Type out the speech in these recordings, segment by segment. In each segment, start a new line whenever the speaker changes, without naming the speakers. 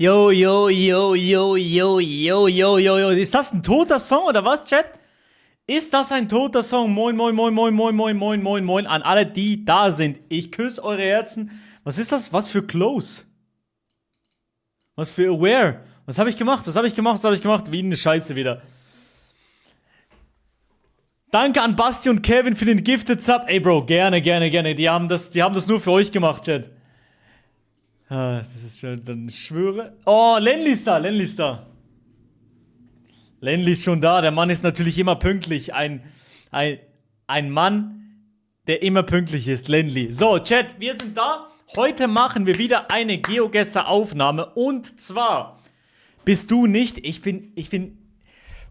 Yo, yo, yo, yo, yo, yo, yo, yo, yo. Ist das ein toter Song oder was, Chat? Ist das ein toter Song? Moin, moin, moin, moin, moin, moin, moin, moin, moin an alle, die da sind. Ich küsse eure Herzen. Was ist das? Was für Close? Was für Aware? Was habe ich gemacht? Was habe ich gemacht? Was habe ich gemacht? Wie eine Scheiße wieder. Danke an Basti und Kevin für den Gifted Sub. Ey, Bro, gerne, gerne, gerne. Die haben das nur für euch gemacht, Chat. Ah, das ist schon, dann schwöre. Oh, Lenli ist da, Lenli ist da. Lenli ist schon da. Der Mann ist natürlich immer pünktlich. Ein Mann, der immer pünktlich ist, Lenli. So, Chat, wir sind da. Heute machen wir wieder eine GeoGuessr-Aufnahme. Und zwar bist du nicht. Ich bin.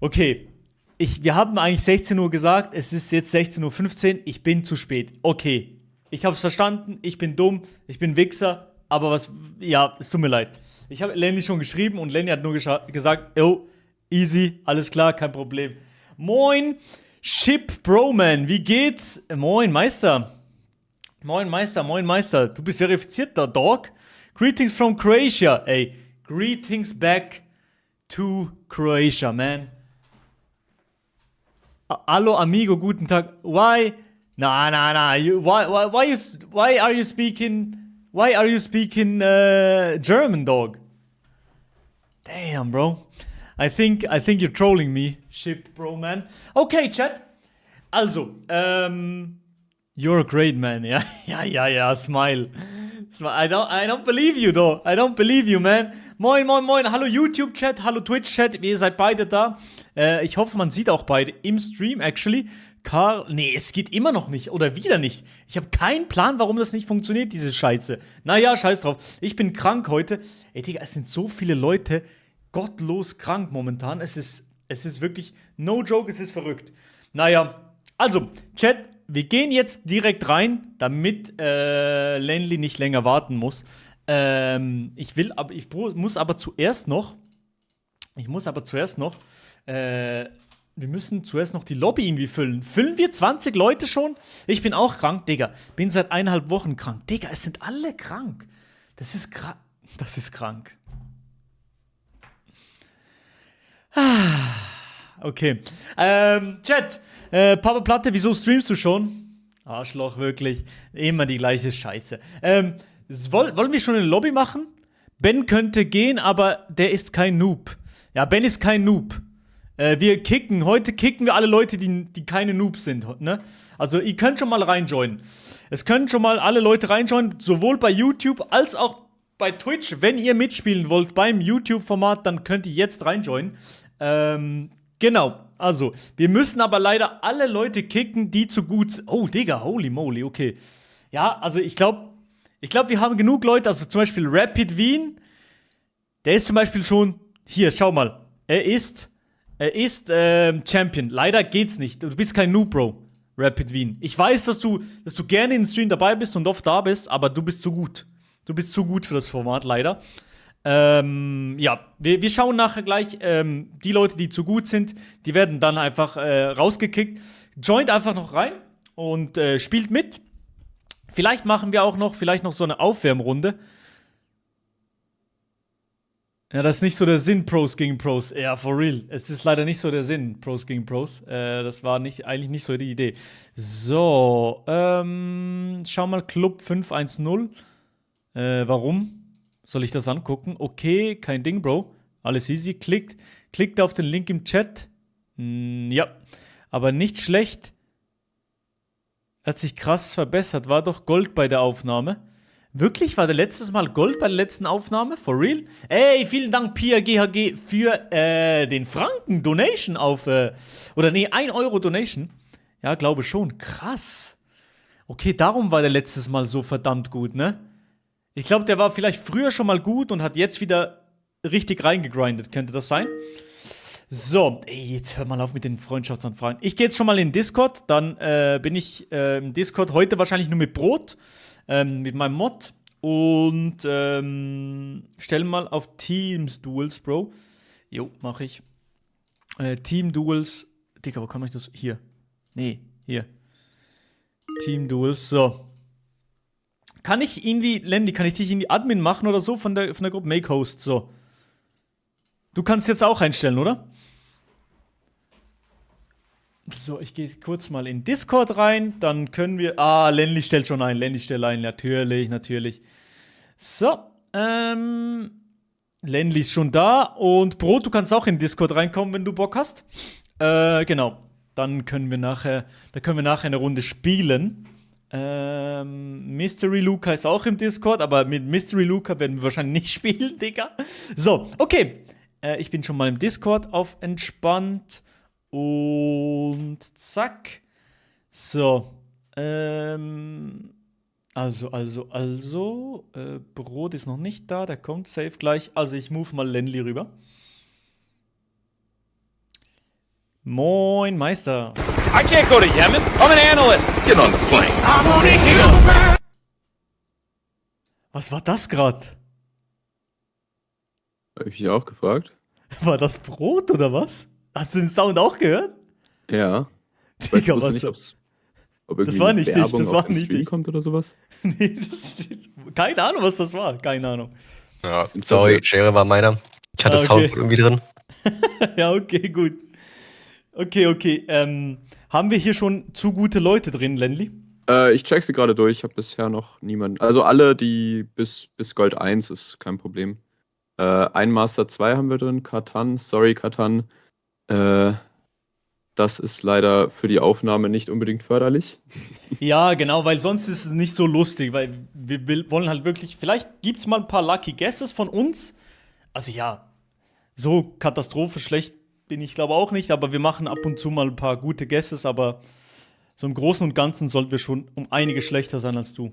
Okay. Wir haben eigentlich 16 Uhr gesagt. Es ist jetzt 16:15 Uhr. Ich bin zu spät. Okay. Ich hab's verstanden. Ich bin dumm. Ich bin Wichser. Aber was, ja, es tut mir leid. Ich habe Lenny schon geschrieben und Lenny hat nur gesagt, yo, easy, alles klar, kein Problem. Moin, Ship Broman, wie geht's? Moin, Meister. Moin, Meister, moin, Meister. Du bist verifizierter Dog. Greetings from Croatia. Ey, greetings back to Croatia, man. Hallo, amigo, guten Tag. Why? Na. Why are you speaking... Why are you speaking German, dog? Damn, bro. I think you're trolling me, ship, bro, man. Okay, Chat. Also, you're a great man, ja, ja, smile. I don't believe you, though. I don't believe you, man. Moin. Hallo YouTube-Chat, hallo Twitch-Chat. Ihr seid beide da. Ich hoffe, man sieht auch beide im Stream, actually. Nee, es geht immer noch nicht. Oder wieder nicht. Ich habe keinen Plan, warum das nicht funktioniert, diese Scheiße. Naja, scheiß drauf. Ich bin krank heute. Ey, Digga, es sind so viele Leute gottlos krank momentan. Es ist wirklich, no joke, es ist verrückt. Naja, also, Chat, wir gehen jetzt direkt rein, damit Lenli nicht länger warten muss. Ich muss aber zuerst noch, wir müssen zuerst noch die Lobby irgendwie füllen. Füllen wir 20 Leute schon? Ich bin auch krank, Digga. Bin seit 1,5 Wochen krank. Digga, es sind alle krank. Das ist krank. Okay. Chat. Papa Platte, wieso streamst du schon? Arschloch, wirklich. Immer die gleiche Scheiße. Wollen wir schon eine Lobby machen? Ben könnte gehen, aber der ist kein Noob. Ja, Ben ist kein Noob. Heute kicken wir alle Leute, die keine Noobs sind, ne? Also, ihr könnt schon mal reinjoinen. Es können schon mal alle Leute reinjoinen, sowohl bei YouTube als auch bei Twitch. Wenn ihr mitspielen wollt beim YouTube-Format, dann könnt ihr jetzt reinjoinen. Genau, also, wir müssen aber leider alle Leute kicken, die zu gut sind. Oh, Digga, holy moly, okay. Ja, also, ich glaube, wir haben genug Leute, also zum Beispiel Rapid Wien, der ist zum Beispiel schon, hier, schau mal, er ist Champion. Leider geht's nicht. Du bist kein Noob, Bro. Rapid Wien. Ich weiß, dass du gerne in den Stream dabei bist und oft da bist, aber du bist zu gut. Du bist zu gut für das Format, leider. Ja, wir schauen nachher gleich. Die Leute, die zu gut sind, die werden dann einfach rausgekickt. Joint einfach noch rein und spielt mit. Vielleicht machen wir auch noch so eine Aufwärmrunde. Ja, das ist nicht so der Sinn, Pros gegen Pros. Ja, for real. Es ist leider nicht so der Sinn, Pros gegen Pros. Das war eigentlich nicht so die Idee. So, schau mal, Club 510. Warum? Soll ich das angucken? Okay, kein Ding, Bro. Alles easy. Klickt auf den Link im Chat. Ja, aber nicht schlecht. Hat sich krass verbessert. War doch Gold bei der Aufnahme. Wirklich? War der letztes Mal Gold bei der letzten Aufnahme? For real? Ey, vielen Dank, Pia GHG, für den Franken-Donation auf, 1 Euro Donation. Ja, glaube schon. Krass. Okay, darum war der letztes Mal so verdammt gut, ne? Ich glaube, der war vielleicht früher schon mal gut und hat jetzt wieder richtig reingegrindet. Könnte das sein? So, ey, jetzt hör mal auf mit den Freundschaftsanfragen. Ich gehe jetzt schon mal in Discord, dann bin ich im Discord heute wahrscheinlich nur mit Brot. Mit meinem Mod und stell mal auf Teams Duels, Bro. Jo, mach ich. Team Duels. Digga, wo kann ich das? Hier. Nee, hier. Team Duels, so. Kann ich irgendwie, Landy, kann ich dich in die Admin machen oder so von der Gruppe? Make Host, so. Du kannst jetzt auch einstellen, oder? So, ich gehe kurz mal in Discord rein, dann können wir. Lenny stellt schon ein, natürlich. So, Lenny ist schon da und Brot, du kannst auch in Discord reinkommen, wenn du Bock hast. Genau. Dann können wir nachher eine Runde spielen. Mystery Luca ist auch im Discord, aber mit Mystery Luca werden wir wahrscheinlich nicht spielen, Digga. So, okay. Ich bin schon mal im Discord auf entspannt. Und zack. So. Brot ist noch nicht da, der kommt safe gleich. Also ich move mal Lenly rüber. Moin, Meister.
I can't go to Yemen. I'm an analyst. Get on the plane. I'm on it.
Was war das gerade?
Hab ich dich auch gefragt?
War das Brot oder was? Hast du den Sound auch gehört?
Ja. Ich
Digga,
wusste
was-
nicht, ob irgendwie
Das war nicht ich,
Werbung
das
auf
war
dem
nicht
Stream
ich.
kommt oder sowas.
Nee, keine Ahnung, was das war. Keine Ahnung.
Ja, sorry, Schere war meiner. Ich hatte
okay.
Sound irgendwie drin.
Ja, okay, gut. Okay. Haben wir hier schon zu gute Leute drin, Lenly?
Ich check sie gerade durch. Ich habe bisher noch niemanden. Also alle, die bis Gold 1 ist kein Problem. Ein Master 2 haben wir drin. Katan. Sorry, Katan. Das ist leider für die Aufnahme nicht unbedingt förderlich.
Ja, genau, weil sonst ist es nicht so lustig, weil wir wollen halt wirklich, vielleicht gibt es mal ein paar Lucky Guesses von uns. Also ja, so Katastrophe schlecht bin ich glaube auch nicht, aber wir machen ab und zu mal ein paar gute Guesses, aber so im Großen und Ganzen sollten wir schon um einige schlechter sein als du.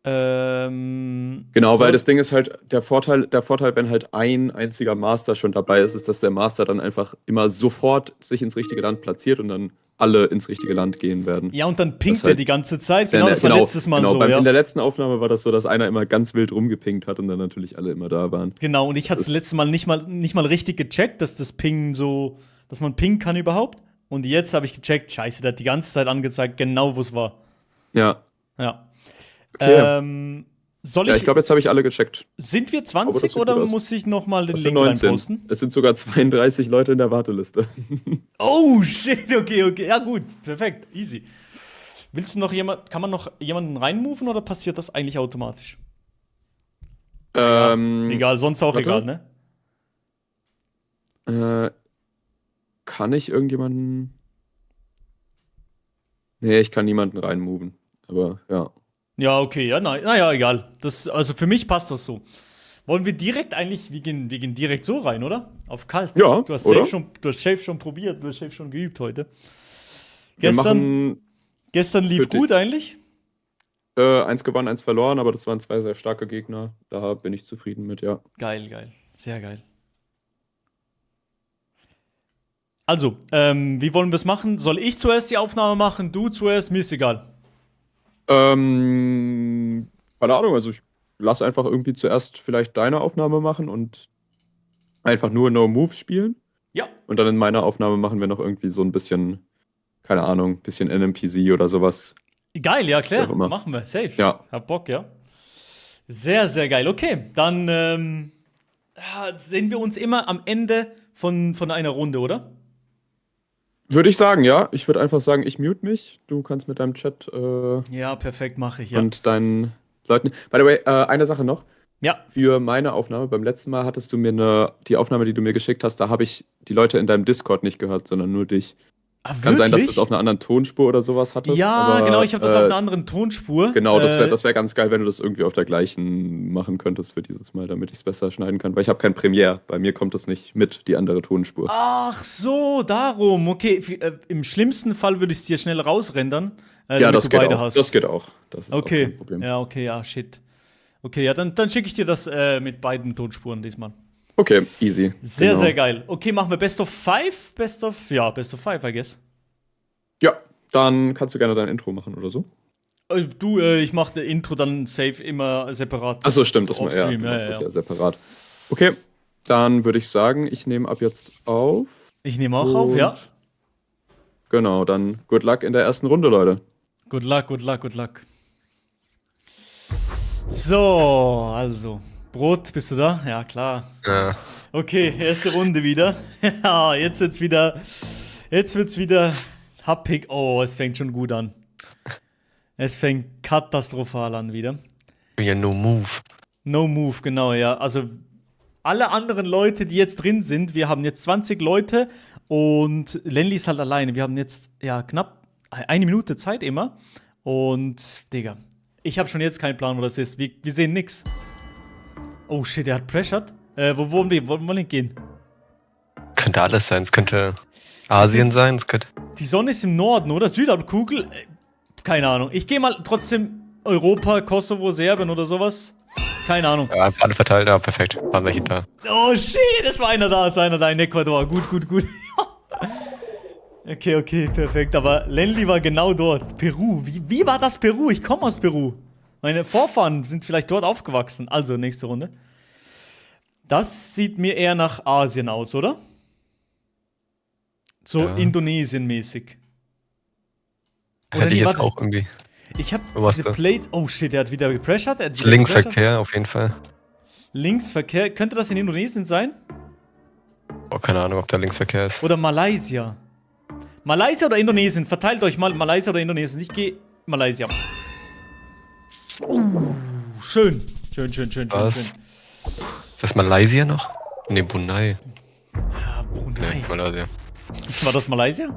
Genau, weil das Ding ist halt, der Vorteil, wenn halt ein einziger Master schon dabei ist, ist, dass der Master dann einfach immer sofort sich ins richtige Land platziert und dann alle ins richtige Land gehen werden.
Ja, und dann pinkt
Das halt
er die ganze Zeit.
sehr
Genau,
nett.
das war letztes Mal so, ja.
In der letzten Aufnahme war das so, dass einer immer ganz wild rumgepinkt hat und dann natürlich alle immer da waren.
Genau, und ich hatte das letzte Mal nicht mal richtig gecheckt, dass das Pingen so, dass man pingen kann überhaupt. Und jetzt habe ich gecheckt, scheiße, der hat die ganze Zeit angezeigt, genau wo es war.
Ja.
Ja.
Okay.
Soll
Ja, ich glaube, jetzt habe ich alle gecheckt.
Sind wir
Aber das
20
sieht
oder
gut aus.
muss ich noch mal den
Das sind
Link
19.
reinposten?
Es sind sogar 32 Leute in der Warteliste.
Oh, shit, okay. Ja, gut, perfekt, easy. Kann man noch jemanden reinmoven oder passiert das eigentlich automatisch? Egal, sonst auch
warte.
egal, ne?
Kann ich irgendjemanden. Nee, ich kann niemanden reinmoven. Aber ja.
Ja, okay, ja, naja, egal. Also für mich passt das so. Wollen wir direkt eigentlich, wir gehen direkt so rein, oder? Auf kalt.
Ja,
Du hast
oder?
safe schon probiert, du hast safe schon geübt heute.
Wir machen
Gestern lief
für dich.
gut eigentlich.
1 gewonnen, 1 verloren, aber das waren 2 sehr starke Gegner. Da bin ich zufrieden mit, ja.
Geil. Sehr geil. Also, wie wollen wir es machen? Soll ich zuerst die Aufnahme machen? Du zuerst? Mir ist egal.
Keine Ahnung, also ich lass einfach irgendwie zuerst vielleicht deine Aufnahme machen und einfach nur No Move spielen.
Ja.
Und dann in meiner Aufnahme machen wir noch irgendwie so ein bisschen, keine Ahnung, bisschen NMPC oder sowas.
Geil, ja, klar.
Wie auch immer.
Machen wir. Safe.
Ja.
Hab Bock, ja. Sehr, sehr geil. Okay, dann sehen wir uns immer am Ende von einer Runde, oder?
Würde ich sagen, ja. Ich würde einfach sagen, ich mute mich. Du kannst mit deinem Chat
Ja, perfekt, mache ich, ja.
und deinen Leuten. By the way, eine Sache noch.
Ja.
Für meine Aufnahme, beim letzten Mal hattest du mir die Aufnahme, die du mir geschickt hast, da habe ich die Leute in deinem Discord nicht gehört, sondern nur dich. Kann sein, dass du es auf einer anderen Tonspur oder sowas hattest.
Ja,
aber,
genau, ich habe das auf einer anderen Tonspur.
Genau, das wär ganz geil, wenn du das irgendwie auf der gleichen machen könntest für dieses Mal, damit ich es besser schneiden kann. Weil ich habe kein Premiere. Bei mir kommt das nicht mit, die andere Tonspur.
Ach so, darum. Okay, im schlimmsten Fall würde ich es dir schnell rausrendern,
ja,
damit
das
du
geht
beide
auch.
hast.
Das geht auch. Das ist auch
Okay,
kein Problem.
ja, okay, ja, shit. Okay, ja, dann schicke ich dir das mit beiden Tonspuren diesmal.
Okay, easy.
Sehr,
Genau.
sehr geil. Okay, machen wir Best of 5? Best of 5, I guess.
Ja, dann kannst du gerne dein Intro machen oder so.
Ich mache das Intro dann safe immer separat.
Achso, stimmt,
So
das mal
offstream,
du machst das
ja.
ja separat. Okay, dann würde ich sagen, ich nehme ab jetzt auf.
Ich nehme auch auf, ja.
Genau, dann good luck in der ersten Runde, Leute.
Good luck, good luck, good luck. So, also. Brot, bist du da? Ja, klar.
Ja.
Okay, erste Runde wieder. Ja, jetzt wird's wieder happig. Oh, es fängt schon gut an. Es fängt katastrophal an wieder.
Ja, no move.
No move, genau, ja. Also alle anderen Leute, die jetzt drin sind, wir haben jetzt 20 Leute und Lenli ist halt alleine. Wir haben jetzt ja knapp 1 Minute Zeit immer. Und, Digga, ich habe schon jetzt keinen Plan, wo das ist. Wir sehen nix. Oh shit, der hat pressured. Wo wollen wir gehen?
Könnte alles sein. Es könnte Asien sein. Es könnte.
Die Sonne ist im Norden, oder? Südhalbkugel? Keine Ahnung. Ich gehe mal trotzdem Europa, Kosovo, Serbien oder sowas. Keine Ahnung.
Ja, alle verteilt. Ja, perfekt. Waren wir hinter.
Oh shit, es war einer da in Ecuador. Gut. Okay, perfekt. Aber Lenli war genau dort. Peru. Wie war das Peru? Ich komme aus Peru. Meine Vorfahren sind vielleicht dort aufgewachsen. Also, nächste Runde. Das sieht mir eher nach Asien aus, oder? So
Ja.
Indonesien-mäßig. Oder
Hätte ich
nee,
jetzt
warte.
auch irgendwie.
Ich hab
Was
diese
da?
Plate. Oh shit, der hat wieder gepressured. Er hat wieder gepressured.
Linksverkehr auf jeden Fall.
Linksverkehr. Könnte das in Indonesien sein?
Oh, keine Ahnung, ob da Linksverkehr ist.
Oder Malaysia? Malaysia oder Indonesien? Verteilt euch mal Malaysia oder Indonesien. Ich gehe Malaysia. Schön.
Was? Ist das Malaysia noch? Ne, Brunei.
Ja, Brunei.
Nee, Malaysia.
War das Malaysia?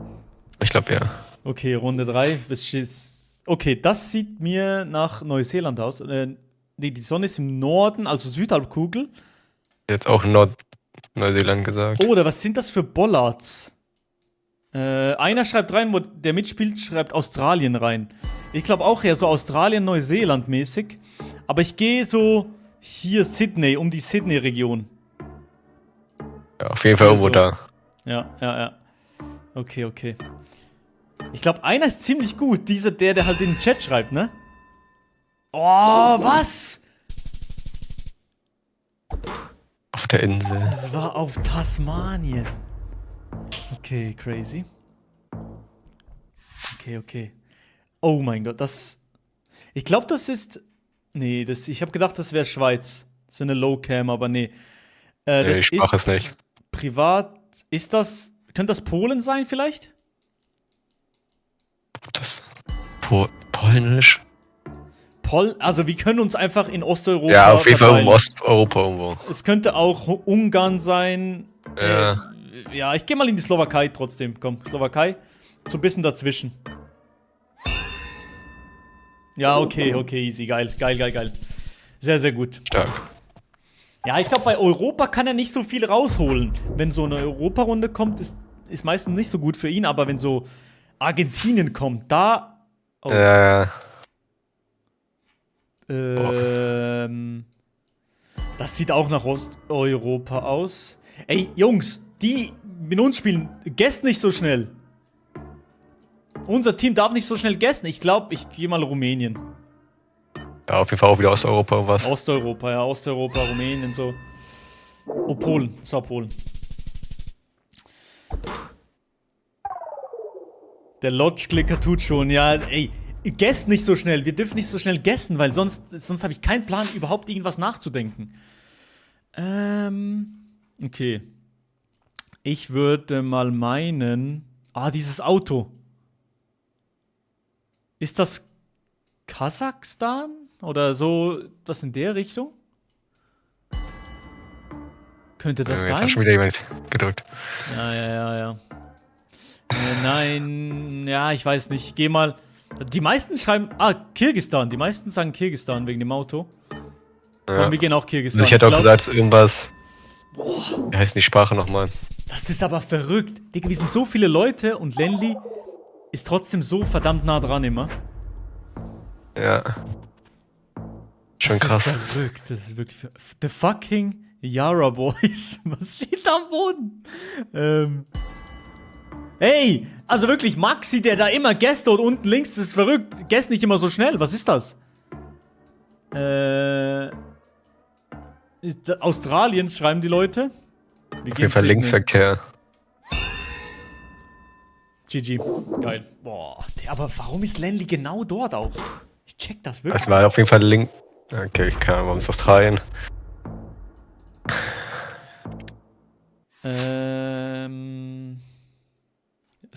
Ich glaube ja.
Okay, Runde 3. Okay, das sieht mir nach Neuseeland aus. Nee, die Sonne ist im Norden, also Südhalbkugel.
Jetzt auch Neuseeland gesagt.
Oh, oder was sind das für Bollards? Einer schreibt rein, der mitspielt, schreibt Australien rein. Ich glaube auch eher so Australien, Neuseeland mäßig. Aber ich gehe so hier Sydney, um die Sydney-Region.
Ja, auf jeden Fall irgendwo da.
Ja. Okay. Ich glaube, einer ist ziemlich gut. Der halt in den Chat schreibt, ne? Oh, was?
Auf der Insel.
Es war auf Tasmanien. Okay, crazy. Okay. Oh mein Gott, das... Ich glaube, das ist... Nee, ich habe gedacht, das wäre Schweiz. Das wäre eine Low-Cam, aber nee.
Nee,
Das
ich sprach es nicht.
Privat... Ist das... Könnte das Polen sein vielleicht?
Das Polnisch?
Also wir können uns einfach in Osteuropa
Ja, auf jeden Fall
verteilen.
um Osteuropa irgendwo.
Es könnte auch Ungarn sein.
Ja.
Ja, ich gehe mal in die Slowakei trotzdem. Komm, Slowakei. So ein bisschen dazwischen. Ja, okay, easy. Geil. Sehr, sehr gut.
Stark.
Ja, ich glaube, bei Europa kann er nicht so viel rausholen. Wenn so eine Europarunde kommt, ist meistens nicht so gut für ihn. Aber wenn so Argentinien kommt, da... Oh. Das sieht auch nach Osteuropa aus. Ey, Jungs, die mit uns spielen, guesst nicht so schnell. Unser Team darf nicht so schnell guessen. Ich glaube, ich gehe mal Rumänien.
Ja, auf jeden Fall auch wieder Osteuropa und was.
Osteuropa, Rumänien, so. Oh, Polen. Das war Polen. Der Lodge-Clicker tut schon, ja, ey. Guesst nicht so schnell. Wir dürfen nicht so schnell guessen, weil sonst habe ich keinen Plan, überhaupt irgendwas nachzudenken. Okay. Ich würde mal meinen... dieses Auto. Ist das Kasachstan? Oder so was in der Richtung? Könnte das
Jetzt
sein?
hat schon wieder jemand gedrückt.
Ja. Nein, ja, ich weiß nicht. Geh mal... Die meisten schreiben... Kirgisistan. Die meisten sagen Kirgisistan wegen dem Auto.
Ja.
Komm, wir gehen auch Kirgisistan.
Also ich hätte auch
glaub,
gesagt, irgendwas. Wie heißt die Sprache nochmal?
Das ist aber verrückt. Digga, wir sind so viele Leute und Lenli ist trotzdem so verdammt nah dran immer.
Ja. Schon
Das
krass.
ist verrückt. Das ist wirklich The fucking Yara Boys. Was steht da am Boden? Hey, also wirklich, Maxi, der da immer guesst dort unten links, das ist verrückt. Guest nicht immer so schnell. Was ist das? Australien schreiben die Leute.
Auf jeden Fall Linksverkehr.
GG. Geil. Boah, aber warum ist Lenly genau dort auch? Ich check das wirklich.
Das war auf jeden Fall Link. Okay, keine Ahnung, warum ist Australien?
Es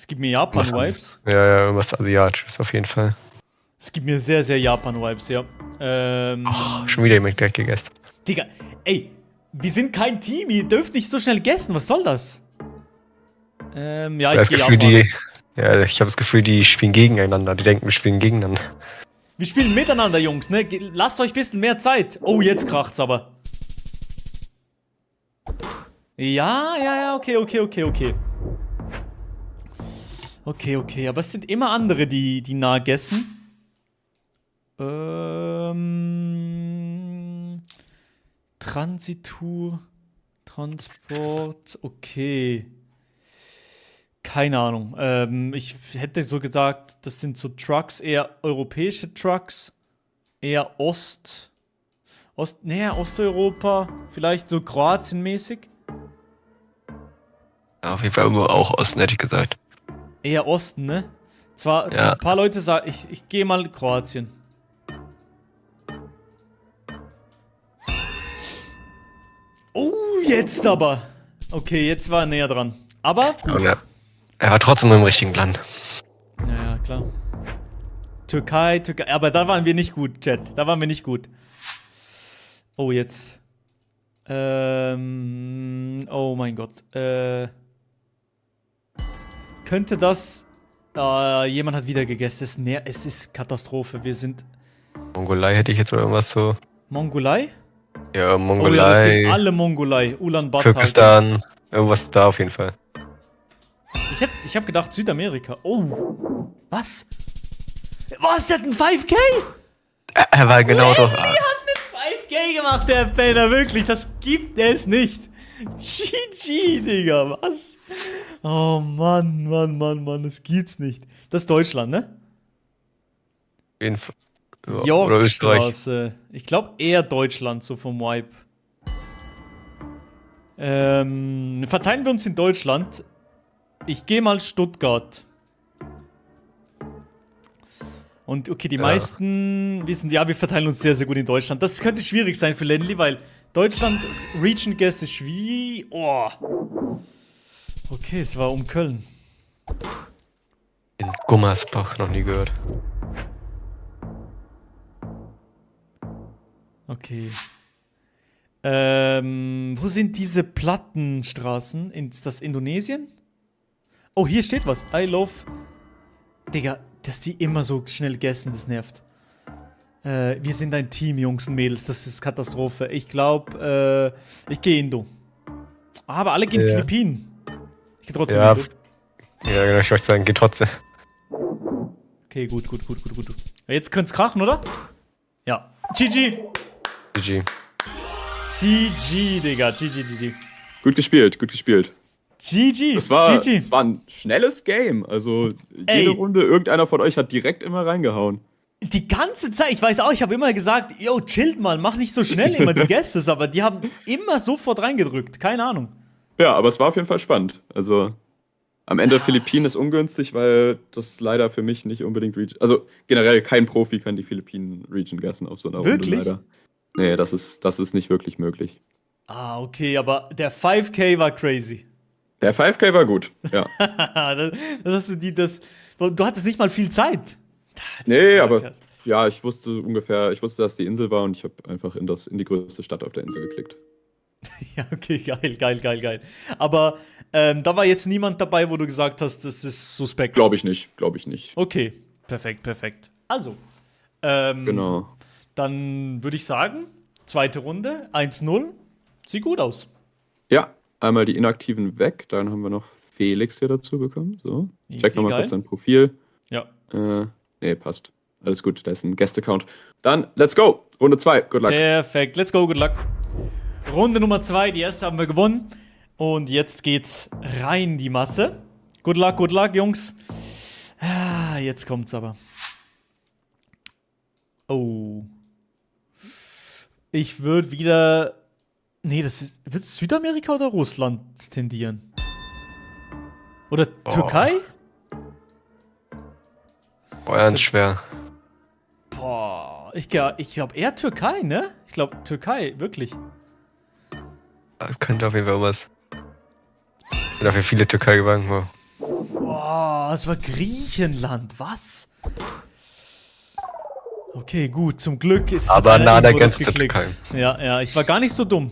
gibt mir Japan-Vibes.
Ja, irgendwas Asiatisches auf jeden Fall.
Es gibt mir sehr, sehr Japan-Vibes, ja.
Schon wieder jemand gleich gegessen.
Digga, ey, wir sind kein Team, ihr dürft nicht so schnell gegessen, was soll das? Ja, ich gehe Japan.
Ich habe das Gefühl, die spielen gegeneinander. Die denken, wir spielen gegeneinander.
Wir spielen miteinander, Jungs, ne? Lasst euch ein bisschen mehr Zeit. Oh, jetzt kracht's aber. Ja, okay. Okay, aber es sind immer andere, die nah gegessen. Transitur, Transport, okay. Keine Ahnung. Ich hätte so gesagt, das sind so Trucks, eher europäische Trucks, eher Osteuropa, vielleicht so Kroatien-mäßig.
Ja, auf jeden Fall irgendwo auch Osten, hätte ich gesagt.
Eher Osten, ne? Zwar,
Ja.
ein paar Leute sagen, ich gehe mal Kroatien. Oh, jetzt aber. Okay, jetzt war er näher dran. Aber,
Aber er war trotzdem im richtigen Land.
ja, klar. Türkei, aber da waren wir nicht gut, Chat. Da waren wir nicht gut. Oh, jetzt. Oh mein Gott. Könnte das... jemand hat wieder gegessen. Es ist Katastrophe. Wir sind...
Mongolei hätte ich jetzt oder irgendwas so.
Mongolei?
Ja,
Oh ja, das
Mongolei,
geht alle Mongolei. Ulaanbaatar.
Kirgisistan, irgendwas da auf jeden Fall.
Ich hab gedacht Südamerika. Oh. Was? Was? Der hat ein 5K?
Er war genau doch.
Der hat einen 5K gemacht, der Penner. Wirklich, das gibt es nicht. GG, Digga. Was? Oh Mann. Das gibt's nicht. Das ist Deutschland, ne?
Auf jeden Fall. Ja, oder Österreich.
Yorkstraße. Ich glaube eher Deutschland, so vom Vibe. Verteilen wir uns in Deutschland. Ich gehe mal Stuttgart. Und okay, die meisten wissen, ja, wir verteilen uns sehr, sehr gut in Deutschland. Das könnte schwierig sein für Ländli, weil Deutschland, Region Guess ist schwierig. Oh. Okay, es war um Köln.
In Gummersbach, noch nie gehört.
Okay. Wo sind diese Plattenstraßen? Ist das Indonesien? Oh, hier steht was. I love... Digga, dass die immer so schnell gegessen, das nervt. Wir sind ein Team, Jungs und Mädels. Das ist Katastrophe. Ich glaube, ich gehe Indo. Aber alle gehen Philippinen. Ich gehe trotzdem
Ja,
Indo.
ja, genau, ich möchte sagen, geht trotzdem.
Okay, gut. Jetzt könnte es krachen, oder? Ja. GG.
GG.
GG, Digga. GG.
Gut gespielt.
GG.
Es war ein schnelles Game. Also jede Runde, irgendeiner von euch hat direkt immer reingehauen.
Die ganze Zeit, ich weiß auch, ich habe immer gesagt, yo, chillt mal, mach nicht so schnell immer die Gäste, aber die haben immer sofort reingedrückt, keine Ahnung.
Ja, aber es war auf jeden Fall spannend. Also am Ende Philippinen ist ungünstig, weil das leider für mich nicht unbedingt Region... Also generell kein Profi kann die Philippinen Region guessen auf so einer
Wirklich?
Runde leider. Nee, das ist nicht wirklich möglich.
Ah, okay, aber der 5K war crazy.
Der 5K war gut, ja.
das hast du hattest nicht mal viel Zeit.
Nee, aber ja, ich wusste, dass die Insel war und ich habe einfach in die größte Stadt auf der Insel geklickt.
Ja, okay, geil. Aber da war jetzt niemand dabei, wo du gesagt hast, das ist suspekt.
Glaube ich nicht.
Okay, perfekt. Also,
Genau.
dann würde ich sagen, zweite Runde, 1-0. Sieht gut aus.
Ja, einmal die Inaktiven weg, dann haben wir noch Felix hier dazu bekommen. So, ich check nochmal kurz sein Profil.
Ja.
Nee, passt. Alles gut, da ist ein Guest-Account. Dann, let's go! Runde 2, good luck.
Perfekt, let's go, good luck. Runde Nummer 2, die erste haben wir gewonnen. Und jetzt geht's rein die Masse. Good luck, Jungs. Jetzt kommt's aber. Oh. Ich würde wieder... Nee, wird Südamerika oder Russland tendieren? Oder Türkei?
Boah, ganz schwer.
Boah, ich glaube eher Türkei, ne? Ich glaube Türkei, wirklich.
Das könnte auf jeden Fall was. Sind dafür viele Türkei gewankt. Wow.
Boah, es war Griechenland, was? Okay, gut, zum Glück ist.
Aber
hat einer
nah an der
irgendwo
Grenze zur
geklickt.
Türkei.
Ja, ich war gar nicht so dumm.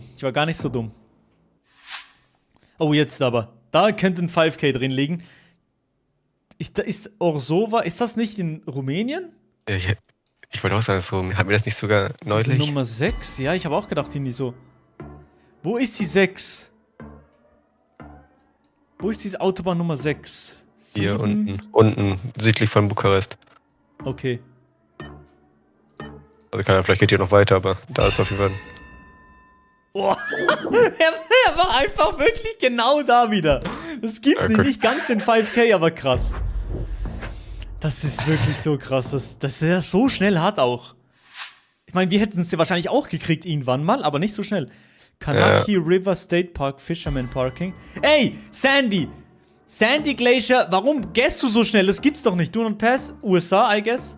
Oh, jetzt aber. Da könnte ein 5K drin liegen. Da ist Orsova, ist das nicht in Rumänien?
Ich wollte auch sagen, so, hatten wir das nicht sogar
Diese
neulich?
Nummer 6? Ja, ich habe auch gedacht, die so. Wo ist die 6? Wo ist diese Autobahn Nummer 6?
Hier unten, südlich von Bukarest.
Okay.
Also vielleicht geht hier noch weiter, aber da ist auf jeden Fall.
Boah. er war einfach wirklich genau da wieder. Das gibt's
Ja,
nicht.
gut.
Nicht ganz den 5K, aber krass. Das ist wirklich so krass, dass er so schnell hat auch. Ich meine, wir hätten es ja wahrscheinlich auch gekriegt irgendwann mal, aber nicht so schnell. Kanaki River State Park Fisherman Parking. Ey, Sandy! Sandy Glacier, warum gehst du so schnell? Das gibt's doch nicht. Do not pass, USA, I guess.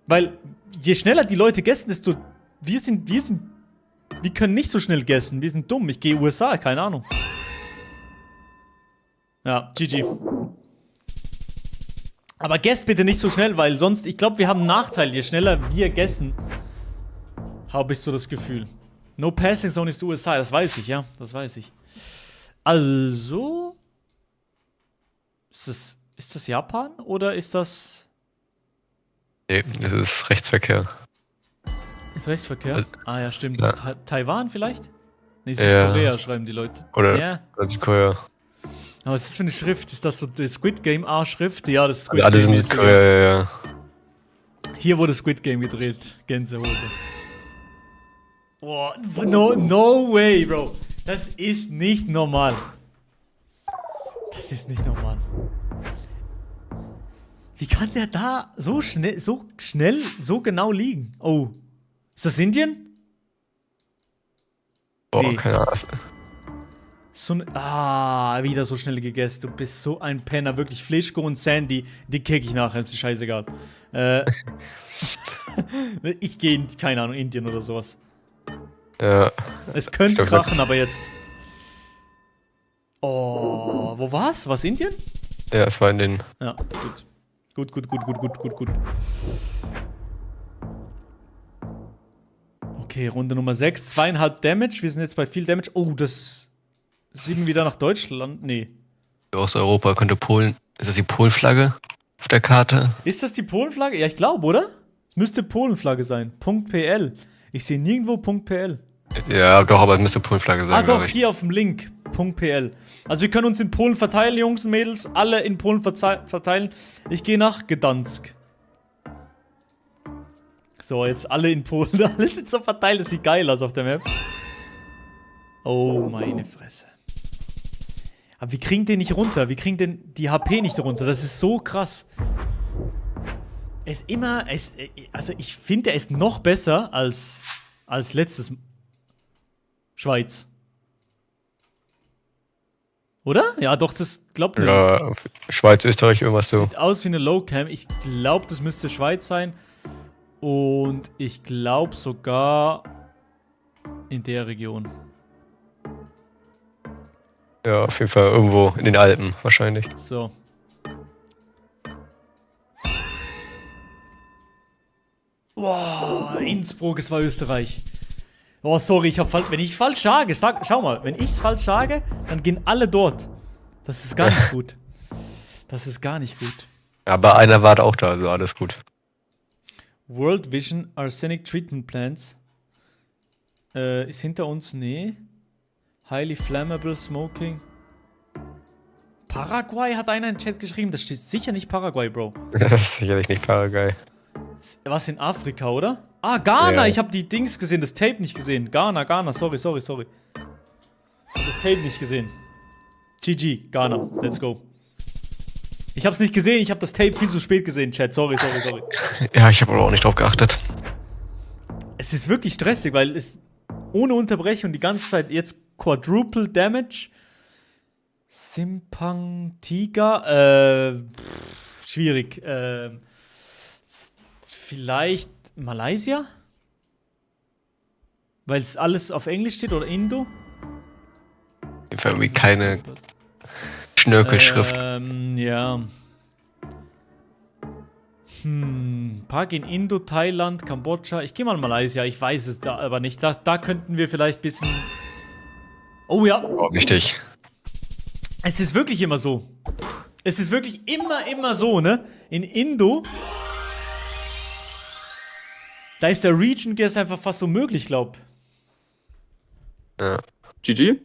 Weil je schneller die Leute gessen, desto. Wir können nicht so schnell gessen. Wir sind dumm. Ich gehe USA, keine Ahnung. Ja, GG. Aber guesst bitte nicht so schnell, weil sonst, ich glaube, wir haben einen Nachteil. Je schneller wir gessen, habe ich so das Gefühl. No Passing Zone ist USA, das weiß ich, ja. Das weiß ich. Also. Ist das Japan oder ist das.
Nee, das ist Rechtsverkehr.
Ist Rechtsverkehr? Ah ja, stimmt.
Ja.
Ist Taiwan vielleicht? Nee,
Ja.
Südkorea schreiben die Leute.
Oder
Ja.
Südkorea.
Aber was ist das für eine Schrift? Ist das so die Squid Game A-Schrift? Ja, das ist Squid
Alle sind
Game.
Südkorea, ja.
Hier wurde Squid Game gedreht. Gänsehose. Boah, no way, Bro. Das ist nicht normal. Das ist nicht normal. Wie kann der da so schnell, so genau liegen? Oh. Ist das Indien?
Boah,
Nee.
keine Ahnung.
Wieder so schnell gegessen. Du bist so ein Penner. Wirklich, Flischko und Sandy, die kick ich nachher. Ist scheißegal. Ich gehe in, keine Ahnung, Indien oder sowas.
Ja.
Es könnte
Stimmt,
krachen,
wirklich.
aber jetzt. Oh, wo war's? War's Indien?
Ja, es war in den.
Ja, gut. Gut. Okay, Runde Nummer 6. 2,5 Damage. Wir sind jetzt bei viel Damage. Oh, das. 7 wieder nach Deutschland? Nee.
Aus Europa könnte Polen. Ist das die Polenflagge auf der Karte?
Ist das die Polenflagge? Ja, ich glaube, oder? Es müsste Polenflagge sein. .pl. Ich sehe nirgendwo .pl.
Ja, doch, aber es müsste Polenflagge sein,
Ah, doch,
glaube ich.
hier auf dem Link. .pl. Also wir können uns in Polen verteilen, Jungs und Mädels. Alle in Polen verteilen. Ich gehe nach Gdansk. So, jetzt alle in Polen. Alle sind so verteilt. Das sieht geil aus auf der Map. Oh, meine Fresse. Aber wir kriegen den nicht runter. Wir kriegen die HP nicht runter. Das ist so krass. Also ich finde, er ist noch besser als letztes Schweiz. Oder? Ja, doch, das glaubt man.
Ja, Schweiz, Österreich, irgendwas so.
Sieht aus wie eine Low-Cam. Ich glaube, das müsste Schweiz sein. Und ich glaube sogar in der Region.
Ja, auf jeden Fall irgendwo in den Alpen, wahrscheinlich.
So. Boah, Innsbruck, es war Österreich. Oh, sorry, wenn ich falsch sage, schau mal, wenn ich falsch sage, dann gehen alle dort. Das ist gar nicht gut. Das ist gar nicht gut.
Aber einer war auch da, also alles gut.
World Vision Arsenic Treatment Plants. Ist hinter uns? Nee. Highly Flammable Smoking. Paraguay hat einer in den Chat geschrieben. Das steht sicher nicht Paraguay, Bro.
Das ist sicherlich nicht Paraguay.
Was in Afrika, oder? Ah, Ghana.
Ja.
Ich habe die Dings gesehen, das Tape nicht gesehen. Ghana. Sorry. Ich hab das Tape nicht gesehen. GG, Ghana. Let's go. Ich hab's nicht gesehen. Ich habe das Tape viel zu spät gesehen, Chat. Sorry.
Ja, ich habe aber auch nicht drauf geachtet.
Es ist wirklich stressig, weil es ohne Unterbrechung die ganze Zeit jetzt Quadruple Damage. Simpang Tiger. Schwierig. Vielleicht Malaysia? Weil es alles auf Englisch steht oder Indo?
Irgendwie keine Schnörkelschrift.
Ja. Ein paar gehen Indo, Thailand, Kambodscha. Ich gehe mal Malaysia, ich weiß es da aber nicht. Da könnten wir vielleicht ein bisschen. Oh ja.
Oh, wichtig.
Es ist wirklich immer so. Es ist wirklich immer so, ne? In Indo. Da ist der Region Guess einfach fast unmöglich, glaub.
Ja.
GG?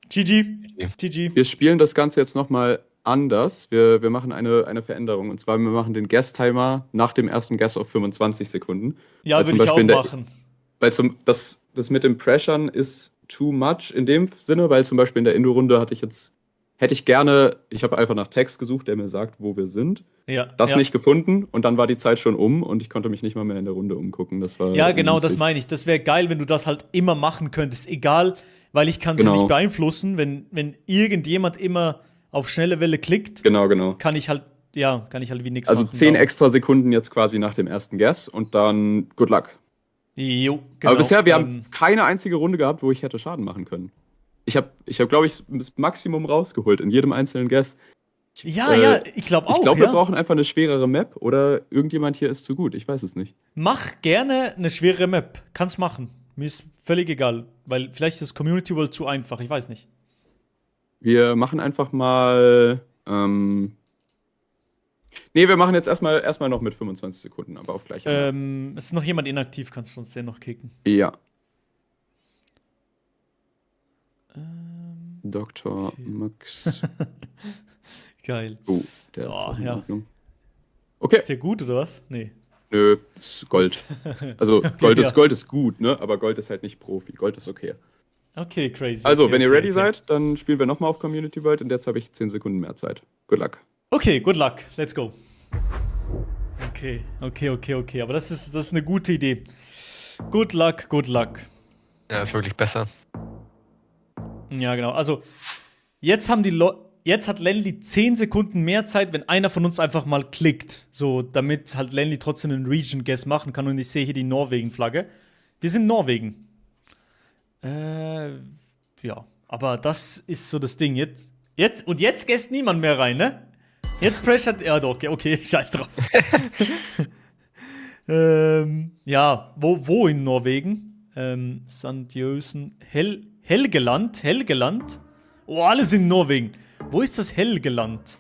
GG.
Wir spielen das Ganze jetzt nochmal anders. Wir machen eine Veränderung. Und zwar, wir machen den Guess-Timer nach dem ersten Guess auf 25 Sekunden.
Ja,
Weil
würde
zum
ich auch
Beispiel
machen.
Weil das mit dem Pressuren ist too much in dem Sinne, weil zum Beispiel in der Indo-Runde ich habe einfach nach Text gesucht, der mir sagt, wo wir sind.
Ja.
Das nicht gefunden und dann war die Zeit schon um und ich konnte mich nicht mal mehr in der Runde umgucken. Das war
Ja, genau,
ungünstig.
das meine ich. Das wäre geil, wenn du das halt immer machen könntest. Egal, weil ich kann sie
Genau.
nicht beeinflussen. Wenn irgendjemand immer auf schnelle Welle klickt,
Genau.
kann ich halt wie nichts
Also
machen.
10 extra Sekunden jetzt quasi nach dem ersten Guess und dann good luck.
Jo, genau.
Aber bisher, wir haben keine einzige Runde gehabt, wo ich hätte Schaden machen können. Ich hab, glaube ich, das Maximum rausgeholt in jedem einzelnen Guess.
Ja, ich glaube auch.
Ich glaube,
ja.
wir brauchen einfach eine schwerere Map oder irgendjemand hier ist zu gut. Ich weiß es nicht.
Mach gerne eine schwere Map. Kannst machen. Mir ist völlig egal. Weil vielleicht ist das Community World zu einfach. Ich weiß nicht.
Wir machen einfach mal. Wir machen jetzt erstmal noch mit 25 Sekunden, aber auf gleich.
Es ist noch jemand inaktiv, kannst du uns den noch kicken.
Ja. Dr. Max.
Geil.
Oh, der
Oh,
ist auch in
ja.
Ordnung. Okay.
Ist der gut oder was? Nee.
Nö, ist Gold. Also
Okay,
Gold ist gut, ne? Aber Gold ist halt nicht Profi. Gold ist okay.
Okay, crazy.
Also,
okay,
wenn ihr
okay,
ready
okay.
seid, dann spielen wir nochmal auf Community World und jetzt habe ich 10 Sekunden mehr Zeit. Good luck.
Okay, good luck. Let's go. Okay. Aber das ist eine gute Idee. Good luck.
Ja, ist wirklich besser.
Ja, genau. Also, jetzt hat Lenly 10 Sekunden mehr Zeit, wenn einer von uns einfach mal klickt. So, damit halt Lenly trotzdem einen Region Guess machen kann. Und ich sehe hier die Norwegen-Flagge. Wir sind Norwegen. Ja. Aber das ist so das Ding. Jetzt guesst niemand mehr rein, ne? Jetzt pressured. Ja, doch, okay, scheiß drauf. Ja, wo in Norwegen? Sandjösen. Helgeland? Oh, alles in Norwegen. Wo ist das Helgeland?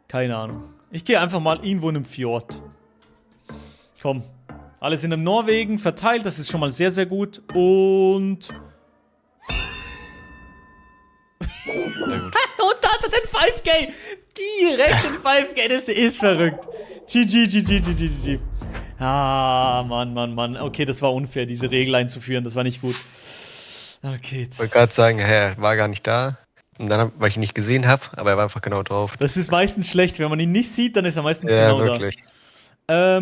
Keine Ahnung. Ich gehe einfach mal irgendwo in einem Fjord. Komm. Alles in einem Norwegen verteilt, das ist schon mal sehr, sehr gut. Und. Und da hat er den 5K! Direkt den 5K, das ist verrückt. GG. Ah, Mann. Okay, das war unfair, diese Regel einzuführen, das war nicht gut. Okay,
Ich wollte gerade sagen, er war gar nicht da. Und dann, weil ich ihn nicht gesehen habe, aber er war einfach genau drauf.
das ist meistens schlecht, wenn man ihn nicht sieht, dann ist er meistens
Ja,
genau
wirklich.
da.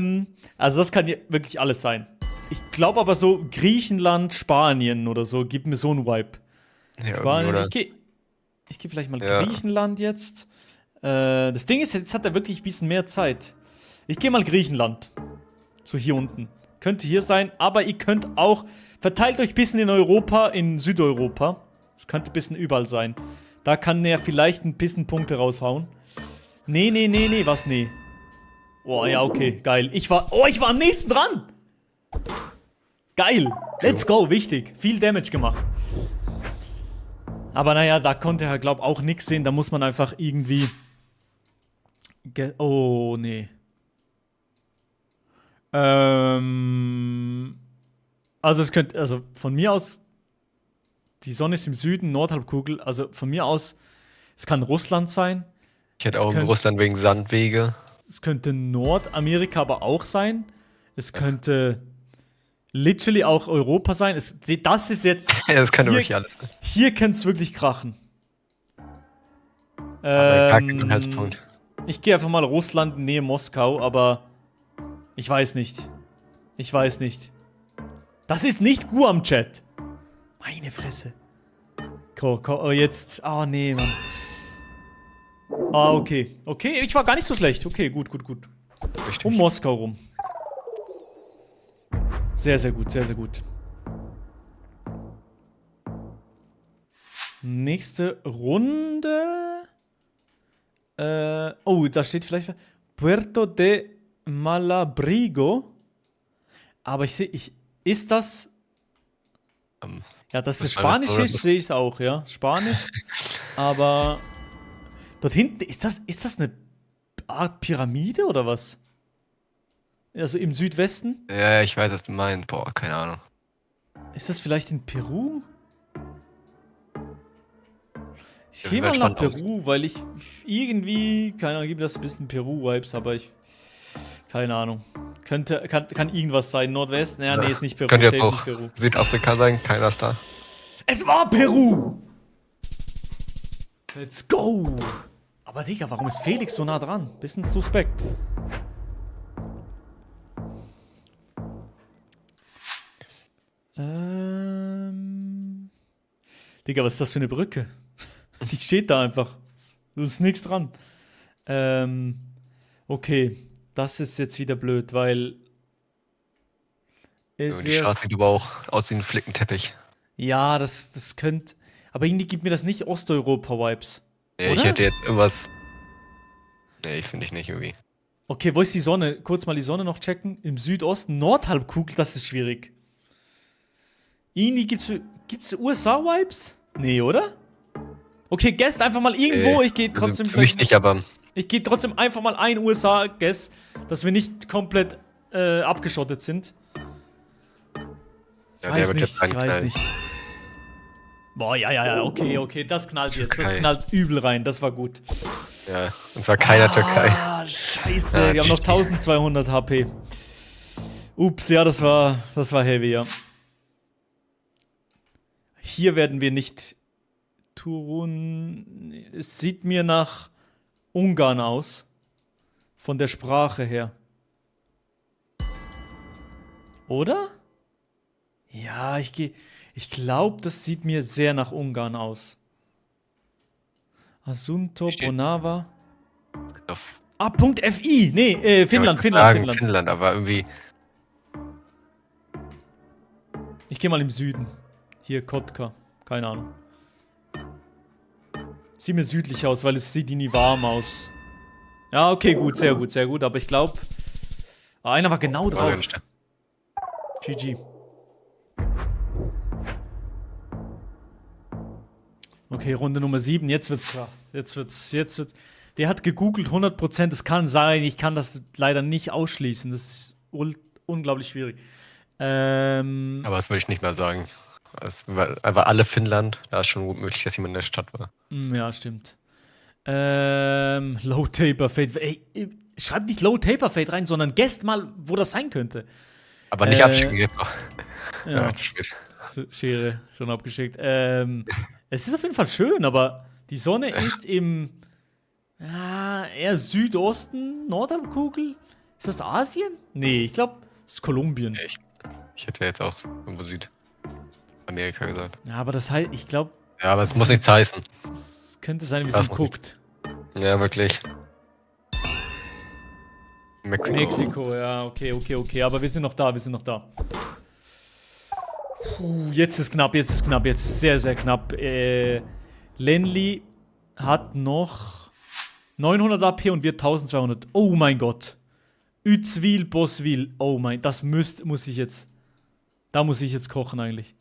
Also das kann ja wirklich alles sein. Ich glaube aber so Griechenland, Spanien oder so, gibt mir so einen Vibe.
Ja,
Spanien,
oder?
ich geh vielleicht mal
Ja.
Griechenland jetzt. Das Ding ist, jetzt hat er wirklich ein bisschen mehr Zeit. Ich gehe mal Griechenland. So hier unten. Könnte hier sein, aber ihr könnt auch, verteilt euch ein bisschen in Europa, in Südeuropa. Es könnte ein bisschen überall sein. Da kann er vielleicht ein bisschen Punkte raushauen. Nee, was nee? Oh, ja, okay, geil. Ich war am nächsten dran. Geil. Let's go, wichtig. Viel Damage gemacht. Aber naja, da konnte er, glaub auch nichts sehen. Da muss man einfach irgendwie... Oh, nee. Also von mir aus, die Sonne ist im Süden, Nordhalbkugel, also von mir aus, es kann Russland sein.
Ich hätte auch in Russland wegen Sandwege.
Es könnte Nordamerika aber auch sein. Es könnte literally auch Europa sein. Das ist jetzt.
Ja, das kann
hier,
wirklich alles sein.
Hier könnte es wirklich krachen.
Aber gar kein Anhaltspunkt.
Ich gehe einfach mal Russland, Nähe Moskau, aber ich weiß nicht. Das ist nicht Guam, Chat. Meine Fresse. Oh, jetzt. Oh, nee, Mann. Ah, okay. Okay, ich war gar nicht so schlecht. Okay, gut.
Richtig.
Um Moskau rum. Sehr, sehr gut, sehr, sehr gut. Nächste Runde. Oh, da steht vielleicht Puerto de Malabrigo. Aber ich sehe, ist das... Ja, dass es
was war das
Spanisch
oder
ist,
so?
sehe ich auch, ja. Spanisch. Aber dort hinten, ist das eine Art Pyramide oder was? Also im Südwesten?
Ja, ich weiß, was du meinst. Boah, keine Ahnung.
Ist das vielleicht in Peru? Ich
Ja,
gehe
sieht
mal nach
spannend aus.
Peru, weil ich irgendwie, keine Ahnung, gibt das ein bisschen Peru-Vibes, aber keine Ahnung. Kann irgendwas sein. Nordwesten? Ja, nee, ist nicht Peru.
Könnte jetzt
safe
auch
nicht Peru.
Südafrika sein, keiner ist da.
Es war Peru! Let's go! Aber Digga, warum ist Felix so nah dran? Bisschen suspekt. Digga, was ist das für eine Brücke? Die steht da einfach. Da ist nichts dran. Okay. Das ist jetzt wieder blöd, weil...
Die Straße sieht aber auch aus wie ein Flickenteppich.
Ja, das könnte... Aber irgendwie gibt mir das nicht Osteuropa-Vibes.
Nee,
Oder?
ich hätte jetzt irgendwas. Nee, finde ich nicht irgendwie.
Okay, wo ist die Sonne? Kurz mal die Sonne noch checken. Im Südosten, Nordhalbkugel, das ist schwierig. Irgendwie gibt's USA-Vibes? Nee, oder? Okay, guesst einfach mal irgendwo. Ich gehe trotzdem
Also für mich nicht, aber
Ich gehe trotzdem einfach mal ein USA-Guess, dass wir nicht komplett abgeschottet sind.
ja, der wird jetzt
Ich weiß
reinknallen.
nicht. Boah, ja, okay, das knallt jetzt. Das
Türkei.
knallt übel rein, das war gut.
Ja, und zwar keiner Türkei.
Ah, scheiße,
Ja,
wir haben noch
GG.
1200 HP. Ups, ja, das war heavy, ja. Hier werden wir nicht Turun. Es sieht mir nach Ungarn aus. Von der Sprache her. Oder? Ja, ich glaube, das sieht mir sehr nach Ungarn aus. Asunto,
Steht-
Bonava.
Auf-
Ah, Punkt FI. Nee,
Ja,
Finnland,
ich
Finnland,
sagen,
Finnland.
Finnland, aber irgendwie.
Ich gehe mal im Süden. Hier, Kotka. Keine Ahnung. Sieht mir südlich aus, weil es sieht nie warm aus. Ja, okay, gut, sehr gut, sehr gut. Aber ich glaube, einer war genau drauf. GG. Okay, Runde Nummer 7. Jetzt wird's krass. Jetzt wird's. Der hat gegoogelt 100%. Es kann sein. Ich kann das leider nicht ausschließen. Das ist unglaublich schwierig.
Aber das würde ich nicht mehr sagen. Es war einfach alle Finnland. Da ist schon gut möglich, dass jemand in der Stadt war.
Ja, stimmt. Low Taper Fade. Ey, schreibt nicht Low Taper Fade rein, sondern guesst mal, wo das sein könnte.
Aber nicht abschicken jetzt noch.
Ja,
zu spät.
Schere, schon abgeschickt. Es ist auf jeden Fall schön, aber die Sonne ist im eher Südosten, Nordhalbkugel. Ist das Asien? Nee, ich glaube, es ist Kolumbien.
Ja, ich hätte jetzt auch irgendwo Südamerika gesagt.
Ja, aber das heißt, ich glaube,
Ja, aber es muss nichts heißen.
es könnte sein, wie
Das
es
muss
guckt.
Ja, wirklich.
Mexiko, ja, okay, aber wir sind noch da. Jetzt ist knapp, jetzt ist sehr, sehr knapp. Lenli hat noch 900 AP und wir 1200. Oh mein Gott. Utzwil, Boswil. Oh mein, da muss ich jetzt kochen eigentlich.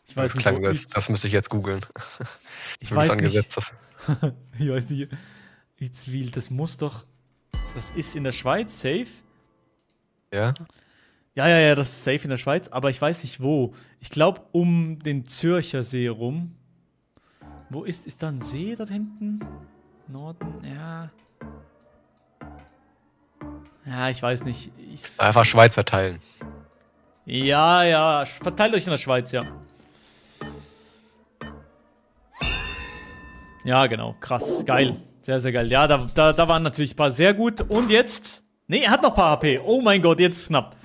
Ich weiß
Das
nicht,
klang
wo
das müsste ich jetzt googeln.
ich
Für mich
weiß nicht.
angesetzt.
Ich weiß nicht. Utzwil, das ist in der Schweiz safe.
Ja?
Ja, das ist safe in der Schweiz, aber ich weiß nicht wo. Ich glaube um den Zürcher See rum. Wo ist da ein See da hinten? Norden, ja. Ja, ich weiß nicht.
Einfach Schweiz verteilen.
Ja, verteilt euch in der Schweiz, ja. Ja, genau, krass, geil. Sehr, sehr geil. Ja, da waren natürlich ein paar sehr gut. Und jetzt? Nee, er hat noch ein paar HP. Oh mein Gott, jetzt ist knapp.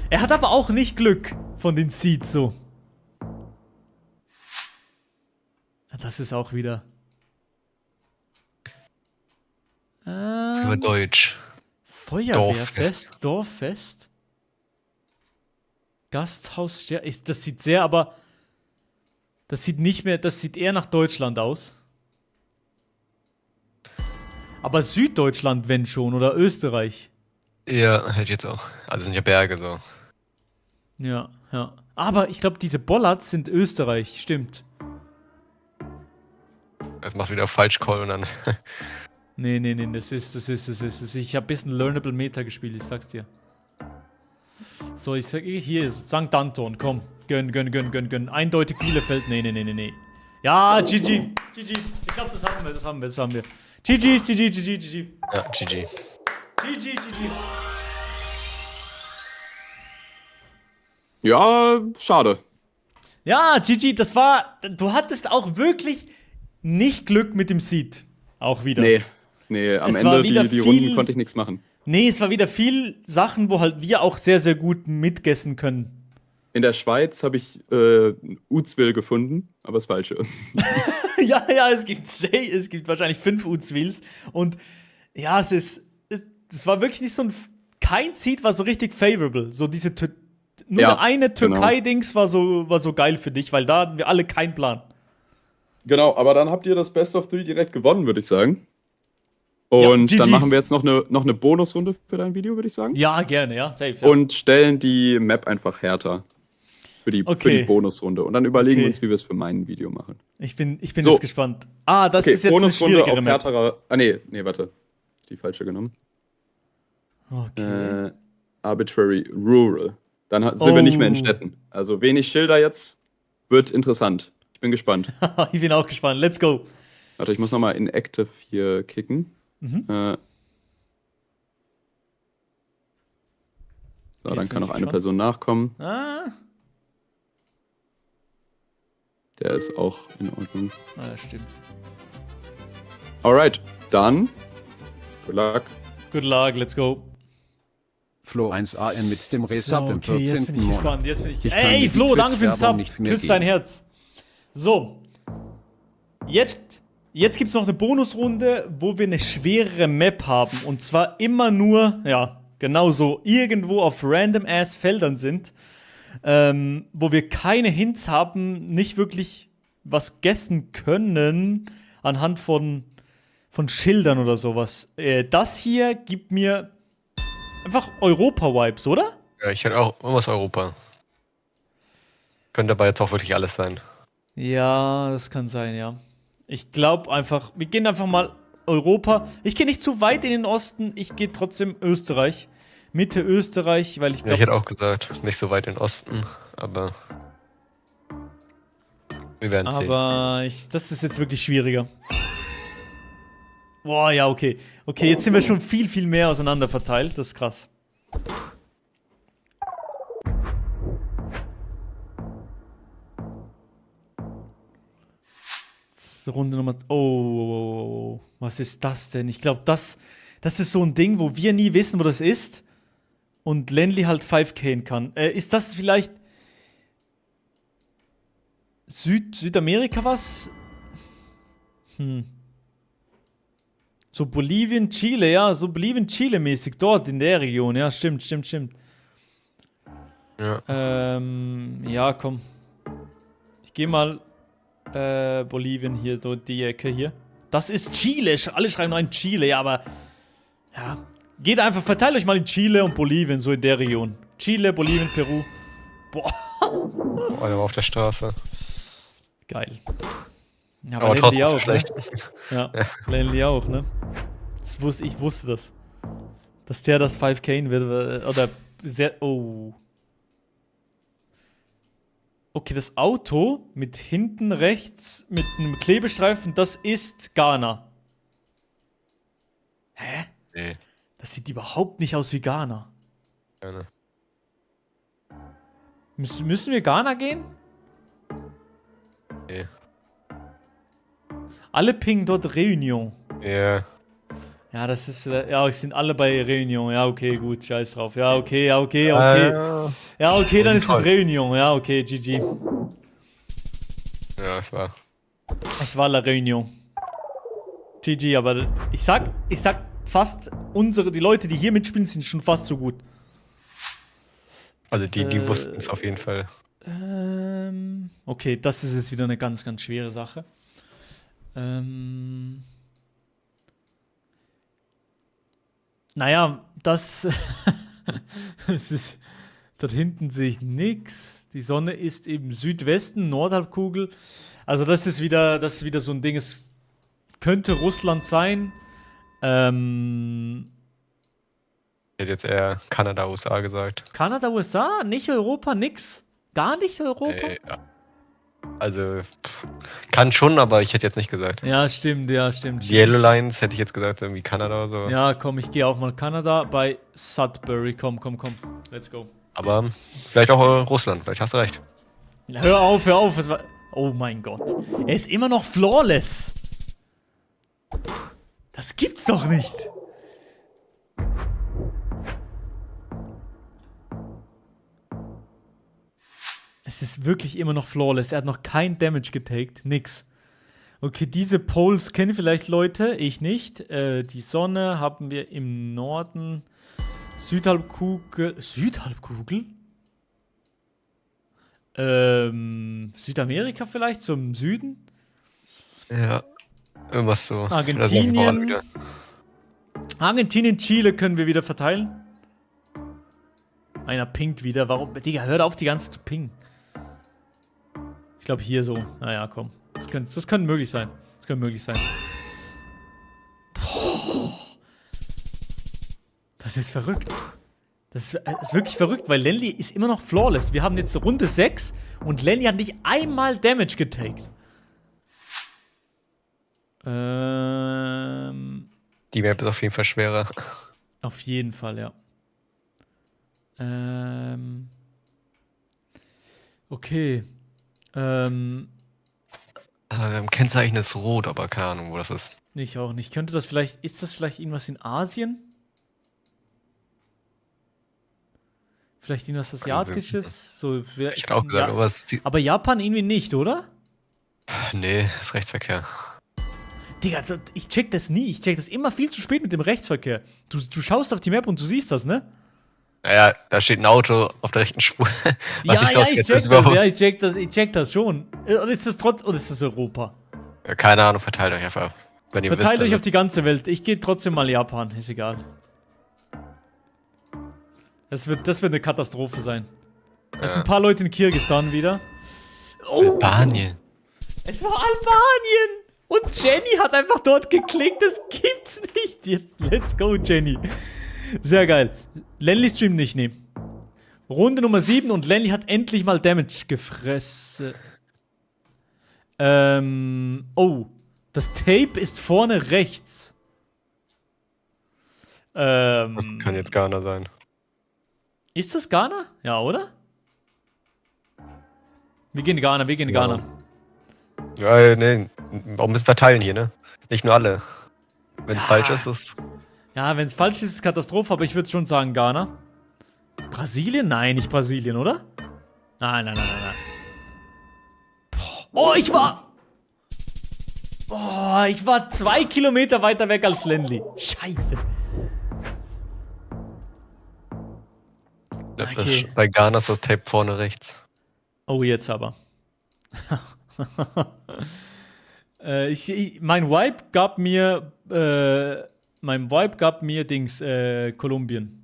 Er hat aber auch nicht Glück von den Seeds so. Ja, das ist auch wieder.
Für Deutsch.
Feuerwehrfest, Dorffest. Gasthaus, das sieht sehr, aber das sieht nicht mehr, das sieht eher nach Deutschland aus. Aber Süddeutschland, wenn schon, oder Österreich.
Ja, hätte ich jetzt auch. Also sind ja Berge so.
Ja. Aber ich glaube, diese Bollards sind Österreich, stimmt.
Jetzt machst du wieder auf Falsch-Call und dann.
Nee, das ist. Ich habe ein bisschen Learnable Meta gespielt, ich sag's dir. So, ich sag, hier ist St. Anton, komm. Gönn. Eindeutig Bielefeld, nee. Ja, GG. Ich glaube, das haben wir. GG.
Ja, GG.
GG.
Ja, schade.
Ja, GG, du hattest auch wirklich nicht Glück mit dem Seed. Auch wieder.
Nee, am
Es war
Ende
wieder
die
viel-
Runden konnte ich nichts machen.
Nee, es war wieder viel Sachen, wo halt wir auch sehr, sehr gut mitgessen können.
In der Schweiz habe ich Uzwil gefunden, aber das Falsche.
ja, es gibt wahrscheinlich 5 Uzwils. Und ja, es war wirklich nicht so kein Seed war so richtig favorable. So diese nur
Ja,
der eine
genau.
Türkei-Dings war so geil für dich, weil da hatten wir alle keinen Plan.
Genau, aber dann habt ihr das Best of 3 direkt gewonnen, würde ich sagen. Und
Ja,
dann
GG.
machen wir jetzt noch eine Bonusrunde für dein Video, würde ich sagen.
Ja, gerne, ja, safe. Ja.
Und stellen die Map einfach härter für die Bonusrunde. Und dann überlegen wir uns, wie wir es für mein Video machen.
Ich bin
So.
jetzt gespannt. Das ist jetzt eine
Bonusrunde
schwierigere
auf
Map.
härterer. Nee, warte. Die falsche genommen.
Okay.
Arbitrary Rural. Dann sind wir nicht mehr in
Oh.
Städten. Also wenig Schilder jetzt. Wird interessant. Ich bin gespannt.
Ich bin auch gespannt. Let's go.
Warte, ich muss nochmal in Active hier kicken. So,
jetzt
dann
bin
kann
ich
noch eine
gespannt.
Person nachkommen. Der ist auch in Ordnung.
Das stimmt.
Alright, dann. Good luck.
Good luck, let's go.
Flo 1AN mit dem Resub
So,
im
okay,
14.
jetzt bin ich
Monat.
gespannt. Jetzt bin ich
Ich kann
Ey,
die
Flo, danke für den
Twitch-Werbung
Sub.
nicht mehr
Küss
geben.
dein Herz. So. Jetzt gibt's noch eine Bonusrunde, wo wir eine schwerere Map haben. Und zwar immer nur, ja, genau so, irgendwo auf random-ass-Feldern sind, wo wir keine Hints haben, nicht wirklich was guessen können anhand von Schildern oder sowas. Das hier gibt mir einfach Europa-Vibes, oder?
Ja, ich hätte auch irgendwas Europa. Könnte aber jetzt auch wirklich alles sein.
Ja, das kann sein, ja. Ich glaube einfach, wir gehen einfach mal Europa. Ich gehe nicht zu weit in den Osten, ich gehe trotzdem Österreich. Mitte Österreich, weil ich
Ja,
glaube.
ich hätte auch gesagt, nicht so weit in den Osten, aber wir werden sehen.
Aber das ist jetzt wirklich schwieriger. Boah, ja, okay. Okay, jetzt sind wir schon viel, viel mehr auseinander verteilt. Das ist krass. Jetzt Runde Nummer. Oh, was ist das denn? Ich glaube, das ist so ein Ding, wo wir nie wissen, wo das ist. Und Lenly halt 5K kann. Ist das vielleicht Südamerika was? So Bolivien, Chile, ja, so Bolivien, Chile-mäßig, dort in der Region, ja, stimmt.
Ja.
Ja, komm. Ich gehe mal Bolivien hier, so die Ecke hier. Das ist Chile, alle schreiben rein Chile, ja, aber ja, geht einfach, verteilt euch mal in Chile und Bolivien, so in der Region. Chile, Bolivien, Peru. Boah,
Oh, der war auf der Straße.
geil. Ja,
Aber
Lenly
trotzdem ist
auch,
es schlecht.
Ne? Ja, Lenly auch, ne? Ich wusste das. Dass der das 5K wird, oder sehr, oh. Okay, das Auto mit hinten rechts mit einem Klebestreifen, das ist Ghana. Hä?
Nee,
Das sieht überhaupt nicht aus wie Ghana.
gerne.
Müssen wir Ghana gehen?
Nee.
Alle pingen dort Réunion.
Ja.
Ja, das ist, ja, sind alle bei Réunion. Ja, okay, gut, scheiß drauf. Ja, okay. Ja, okay, dann ist es
Toll.
Réunion. Ja, okay, GG.
Ja, es war.
Es war La Réunion. GG, aber ich sag fast, die Leute, die hier mitspielen, sind schon fast so gut.
Also die wussten es auf jeden Fall.
Okay, das ist jetzt wieder eine ganz, ganz schwere Sache. Naja, das. Es ist. Dort hinten sehe ich nix. Die Sonne ist im Südwesten, Nordhalbkugel. Also das ist wieder so ein Ding. Es könnte Russland sein.
Ich hätte jetzt eher Kanada, USA gesagt.
Kanada, USA, nicht Europa, nix. Gar nicht Europa?
Ja. Also, kann schon, aber ich hätte jetzt nicht gesagt.
Ja, stimmt, stimmt.
Die Yellow Lines hätte ich jetzt gesagt, irgendwie Kanada oder so.
Ja, komm, ich gehe auch mal Kanada bei Sudbury. Komm. Let's go.
Aber vielleicht auch Russland, vielleicht hast du recht.
Hör auf. Es war. Oh mein Gott. Er ist immer noch flawless. Das gibt's doch nicht. Es ist wirklich immer noch flawless. Er hat noch kein Damage getaked. Nix. Okay, diese Poles kennen vielleicht Leute. Ich nicht. Die Sonne haben wir im Norden. Südhalbkugel. Südhalbkugel? Südamerika vielleicht? Zum Süden?
Ja, irgendwas so.
Argentinien. Argentinien, Chile können wir wieder verteilen. Einer pinkt wieder. Warum? Digga, hört auf, die ganze zu pingen. Ich glaube hier so. Naja, komm. Das könnte möglich sein. Boah. Das ist verrückt. Das ist wirklich verrückt, weil Lenly ist immer noch flawless. Wir haben jetzt Runde 6 und Lenly hat nicht einmal Damage getaked.
Die Map ist auf jeden Fall schwerer.
Auf jeden Fall, ja. Okay.
Kennzeichen ist rot, aber keine Ahnung, wo das ist.
Ich auch nicht. Ist das vielleicht irgendwas in Asien? Vielleicht irgendwas Asiatisches? So,
ich auch gesagt,
aber Japan irgendwie nicht, oder?
Nee, ist Rechtsverkehr.
Digga, ich check das nie. Ich check das immer viel zu spät mit dem Rechtsverkehr. Du schaust auf die Map und du siehst das, ne?
Naja, da steht ein Auto auf der rechten Spur.
Ich check das schon. Oder ist das Europa?
Ja, keine Ahnung, verteilt euch einfach. Wenn ihr
Verteilt
wisst,
euch auf die ganze Welt. Ich gehe trotzdem mal Japan, ist egal. Das wird eine Katastrophe sein. Es sind ein paar Leute in Kirgisistan wieder. Oh,
Albanien.
es war Albanien! Und Jenny hat einfach dort geklickt, das gibt's nicht. Jetzt, let's go, Jenny. Sehr geil. Lenly streamt nicht, nee. Runde Nummer 7 und Lenly hat endlich mal Damage gefressen. Oh. Das Tape ist vorne rechts.
Das kann jetzt Ghana sein.
Ist das Ghana? Ja, oder? Wir gehen Ghana.
Ja, nee. Warum müssen wir verteilen hier, ne? Nicht nur alle. Wenn es falsch ist, ist.
Ja, wenn es falsch ist, ist es Katastrophe, aber ich würde schon sagen Ghana. Brasilien? Nein, nicht Brasilien, oder? Nein. Oh, ich war 2 Kilometer weiter weg als Lenly. Scheiße. Okay.
Bei Ghana ist das Tape vorne rechts.
Oh, jetzt aber. Mein Vibe gab mir Dings, Kolumbien.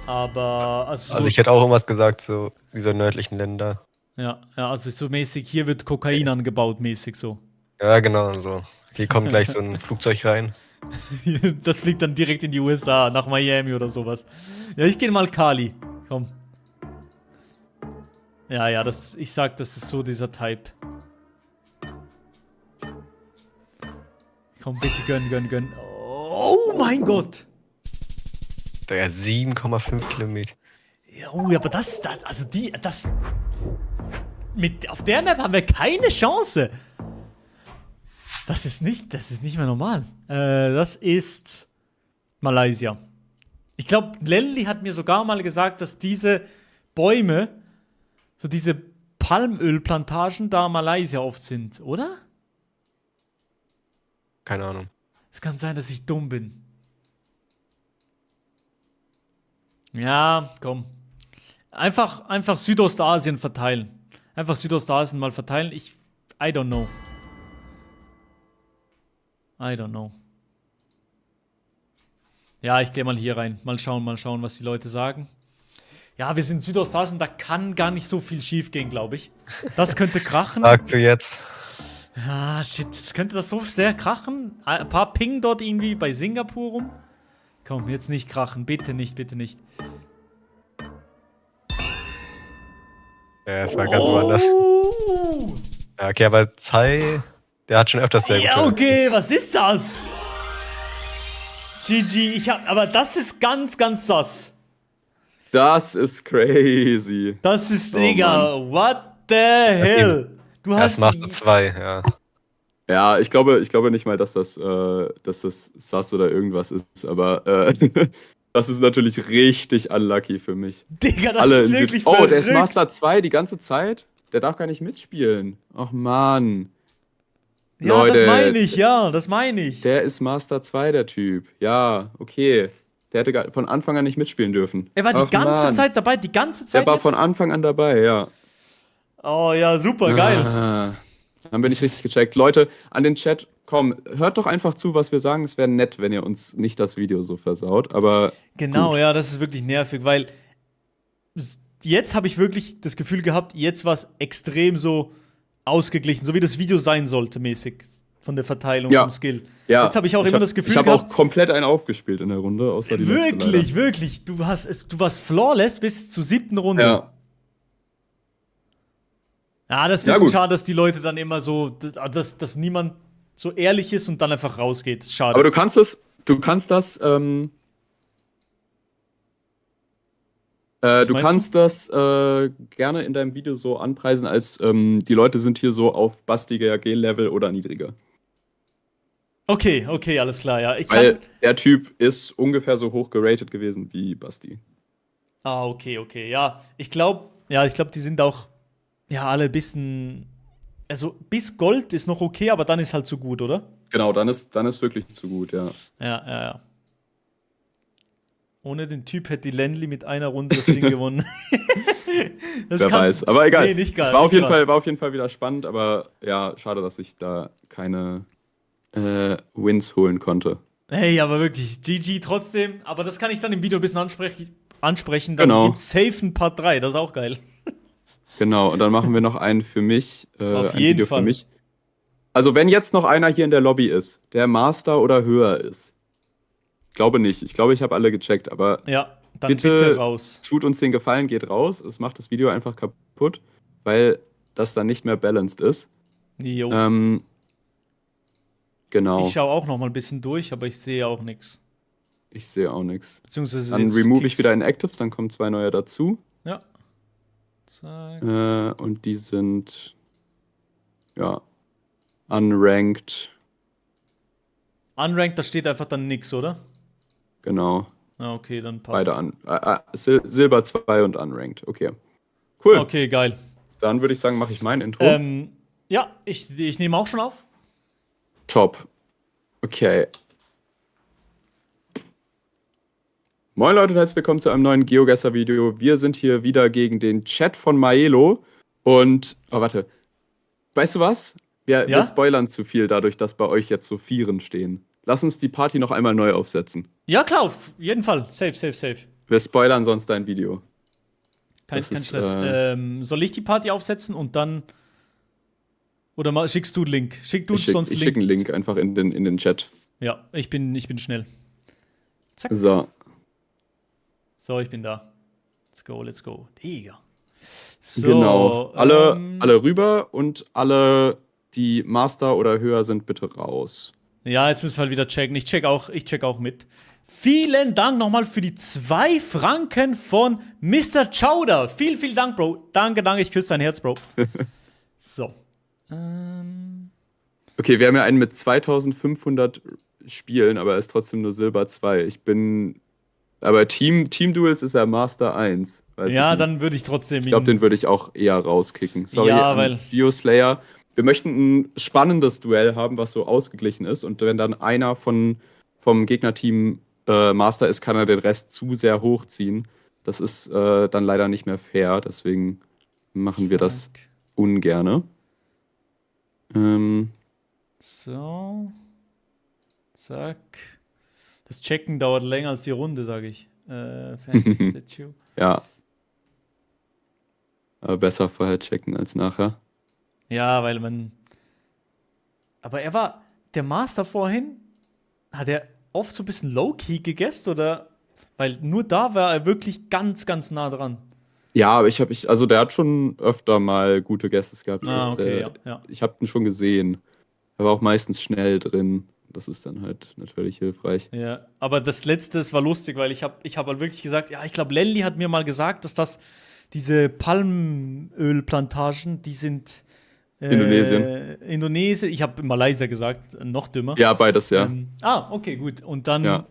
Aber,
also ich hätte auch irgendwas gesagt zu dieser nördlichen Länder.
Ja, also so mäßig, hier wird Kokain angebaut, mäßig so.
Ja, genau, so. Hier kommt gleich so ein Flugzeug rein.
Das fliegt dann direkt in die USA, nach Miami oder sowas. Ja, ich gehe mal Cali. Komm. Ja, ich sag, das ist so dieser Type. Komm, bitte gönn. Oh mein Gott!
Der 7,5 Kilometer.
Oh, aber auf der Map haben wir keine Chance. Das ist nicht mehr normal. Das ist Malaysia. Ich glaube, Lenly hat mir sogar mal gesagt, dass diese Bäume, so diese Palmölplantagen da Malaysia oft sind, oder?
Keine Ahnung.
Es kann sein, dass ich dumm bin. Ja, komm. Einfach Südostasien verteilen. Einfach Südostasien mal verteilen. I don't know. Ja, ich gehe mal hier rein. Mal schauen, was die Leute sagen. Ja, wir sind in Südostasien, da kann gar nicht so viel schief gehen, glaube ich. Das könnte krachen.
Sagst du jetzt?
Ah, shit, das könnte das so sehr krachen. Ein paar Ping dort irgendwie bei Singapur rum. Komm, jetzt nicht krachen. Bitte nicht.
Ja, es war ganz woanders. Ja, okay, aber Zai, der hat schon öfters sehr
Ja,
gute.
okay, was ist das? GG, aber das ist ganz, ganz sass.
Das ist crazy.
Das ist,
Oh,
Digga, what the hell? Du
Das
hast
Master 2, ja.
Ja, ich glaube nicht mal, dass das Sass oder irgendwas ist, aber das ist natürlich richtig unlucky für mich.
Digga, das
Alle
ist
in
wirklich
Oh, der ist
verrückt.
Master 2 die ganze Zeit? Der darf gar nicht mitspielen. Ach man.
Ja,
Leute,
das meine ich.
Der ist Master 2, der Typ. Ja, okay. Der hätte von Anfang an nicht mitspielen dürfen.
Er war die
Ach,
ganze
Mann.
Zeit dabei, die ganze Zeit
Der war
jetzt?
von Anfang an dabei, ja.
Oh ja, super, geil.
Ah, dann bin ich richtig gecheckt. Leute, an den Chat, komm, hört doch einfach zu, was wir sagen. Es wäre nett, wenn ihr uns nicht das Video so versaut, aber
Genau,
gut.
ja, das ist wirklich nervig, weil jetzt habe ich wirklich das Gefühl gehabt, jetzt war es extrem so ausgeglichen, so wie das Video sein sollte, mäßig. Von der Verteilung
Ja.
vom Skill.
Ja,
Jetzt habe ich auch immer das Gefühl
Ich habe auch
gehabt,
komplett einen aufgespielt in der Runde, außer die letzte leider.
wirklich. Du warst flawless bis zur 7. Runde.
Ja,
Ja, das ist ein
Ja,
bisschen
gut.
schade, dass die Leute dann immer so, dass niemand so ehrlich ist und dann einfach rausgeht. Das ist schade.
aber du kannst das
Was
du
meinst
kannst das gerne in deinem Video so anpreisen, als die Leute sind hier so auf bastiger G-Level oder niedriger.
Okay, alles klar, ja.
Weil der Typ ist ungefähr so hoch geratet gewesen wie Basti.
Okay, ja. Ich glaube, die sind auch, ja, alle ein bisschen, also bis Gold ist noch okay, aber dann ist halt zu gut, oder?
Genau, dann ist wirklich zu gut, ja.
Ja. Ohne den Typ hätte die Landly mit einer Runde das Ding gewonnen.
Wer weiß, aber egal.
Nee, nicht geil.
Es war auf jeden Fall wieder spannend, aber ja, schade, dass ich da keine Wins holen konnte.
Hey, aber wirklich, GG trotzdem. Aber das kann ich dann im Video ein bisschen ansprechen. Dann
Genau.
gibt's safe ein Part 3, das ist auch geil.
Genau, und dann machen wir noch einen für mich.
Auf
ein
jeden
Video
Fall.
für mich. Also, wenn jetzt noch einer hier in der Lobby ist, der Master oder höher ist. Ich glaube nicht. Ich glaube, ich habe alle gecheckt, aber
Ja, dann
Bitte-
bitte raus.
tut uns den Gefallen, geht raus. Es macht das Video einfach kaputt, weil das dann nicht mehr balanced ist.
Jo.
Genau.
Ich schaue auch noch mal ein bisschen durch, aber ich sehe auch nichts.
Ich sehe auch nichts.
Beziehungsweise
Dann
jetzt
remove ich
Kicks.
wieder Inactives, dann kommen 2 neue dazu.
Ja. Zack.
Und die sind ja unranked.
Unranked, da steht einfach dann nix, oder?
Genau.
Ah, okay, dann passt.
Beide an. Silber 2 und unranked. Okay. Cool.
Okay, geil.
Dann würde ich sagen, mache ich mein Intro.
Ja, ich nehme auch schon auf.
Top. Okay. Moin Leute und herzlich willkommen zu einem neuen GeoGuessr-Video. Wir sind hier wieder gegen den Chat von Maelo. Und, oh warte. Weißt du was? Wir spoilern zu viel dadurch, dass bei euch jetzt so Vieren stehen. Lass uns die Party noch einmal neu aufsetzen.
Ja, klar, auf jeden Fall. Safe.
Wir spoilern sonst dein Video.
Kein
Das ist,
Stress. Soll ich die Party aufsetzen und dann. Oder schickst du einen Link? Schick du
Ich
sonst
schicke einen Link einfach in den Chat.
Ja, ich bin schnell. Zack.
So,
So, ich bin da. Let's go. Digga. So,
genau. Alle rüber und alle, die Master oder höher sind, bitte raus.
Ja, jetzt müssen wir halt wieder checken. Ich check auch mit. Vielen Dank nochmal für die 2 Franken von Mr. Chowder. Vielen Dank, Bro. Danke, ich küsse dein Herz, Bro. So.
Okay, wir haben ja einen mit 2500 Spielen, aber er ist trotzdem nur Silber 2. Aber Team-Duels ist er Master 1. Weiß ich
Ja,
nicht.
dann würde ich trotzdem.
Ich glaube, den würde ich auch eher rauskicken. Sorry,
Ja, weil-
Geoslayer. Wir möchten ein spannendes Duell haben, was so ausgeglichen ist. Und wenn dann einer vom Gegnerteam Master ist, kann er den Rest zu sehr hochziehen. Das ist dann leider nicht mehr fair, deswegen machen wir das ungerne.
So. Zack. Das Checken dauert länger als die Runde, sage ich. Statue.
Ja. Aber besser vorher checken als nachher.
Ja, weil man. Aber der Master vorhin, hat er oft so ein bisschen low-key gegessen oder? Weil nur da war er wirklich ganz, ganz nah dran.
Ja, aber also der hat schon öfter mal gute Guesses gehabt.
Okay, ja.
Ich habe ihn schon gesehen. Er war auch meistens schnell drin. Das ist dann halt natürlich hilfreich.
Ja, aber das letzte, das war lustig, weil ich hab halt wirklich gesagt, ja, ich glaube, Lelli hat mir mal gesagt, dass diese Palmölplantagen, die sind Indonesien. Ich habe Malaysia gesagt, noch dümmer.
Ja, beides, ja.
Okay, gut. Und dann.
Ja.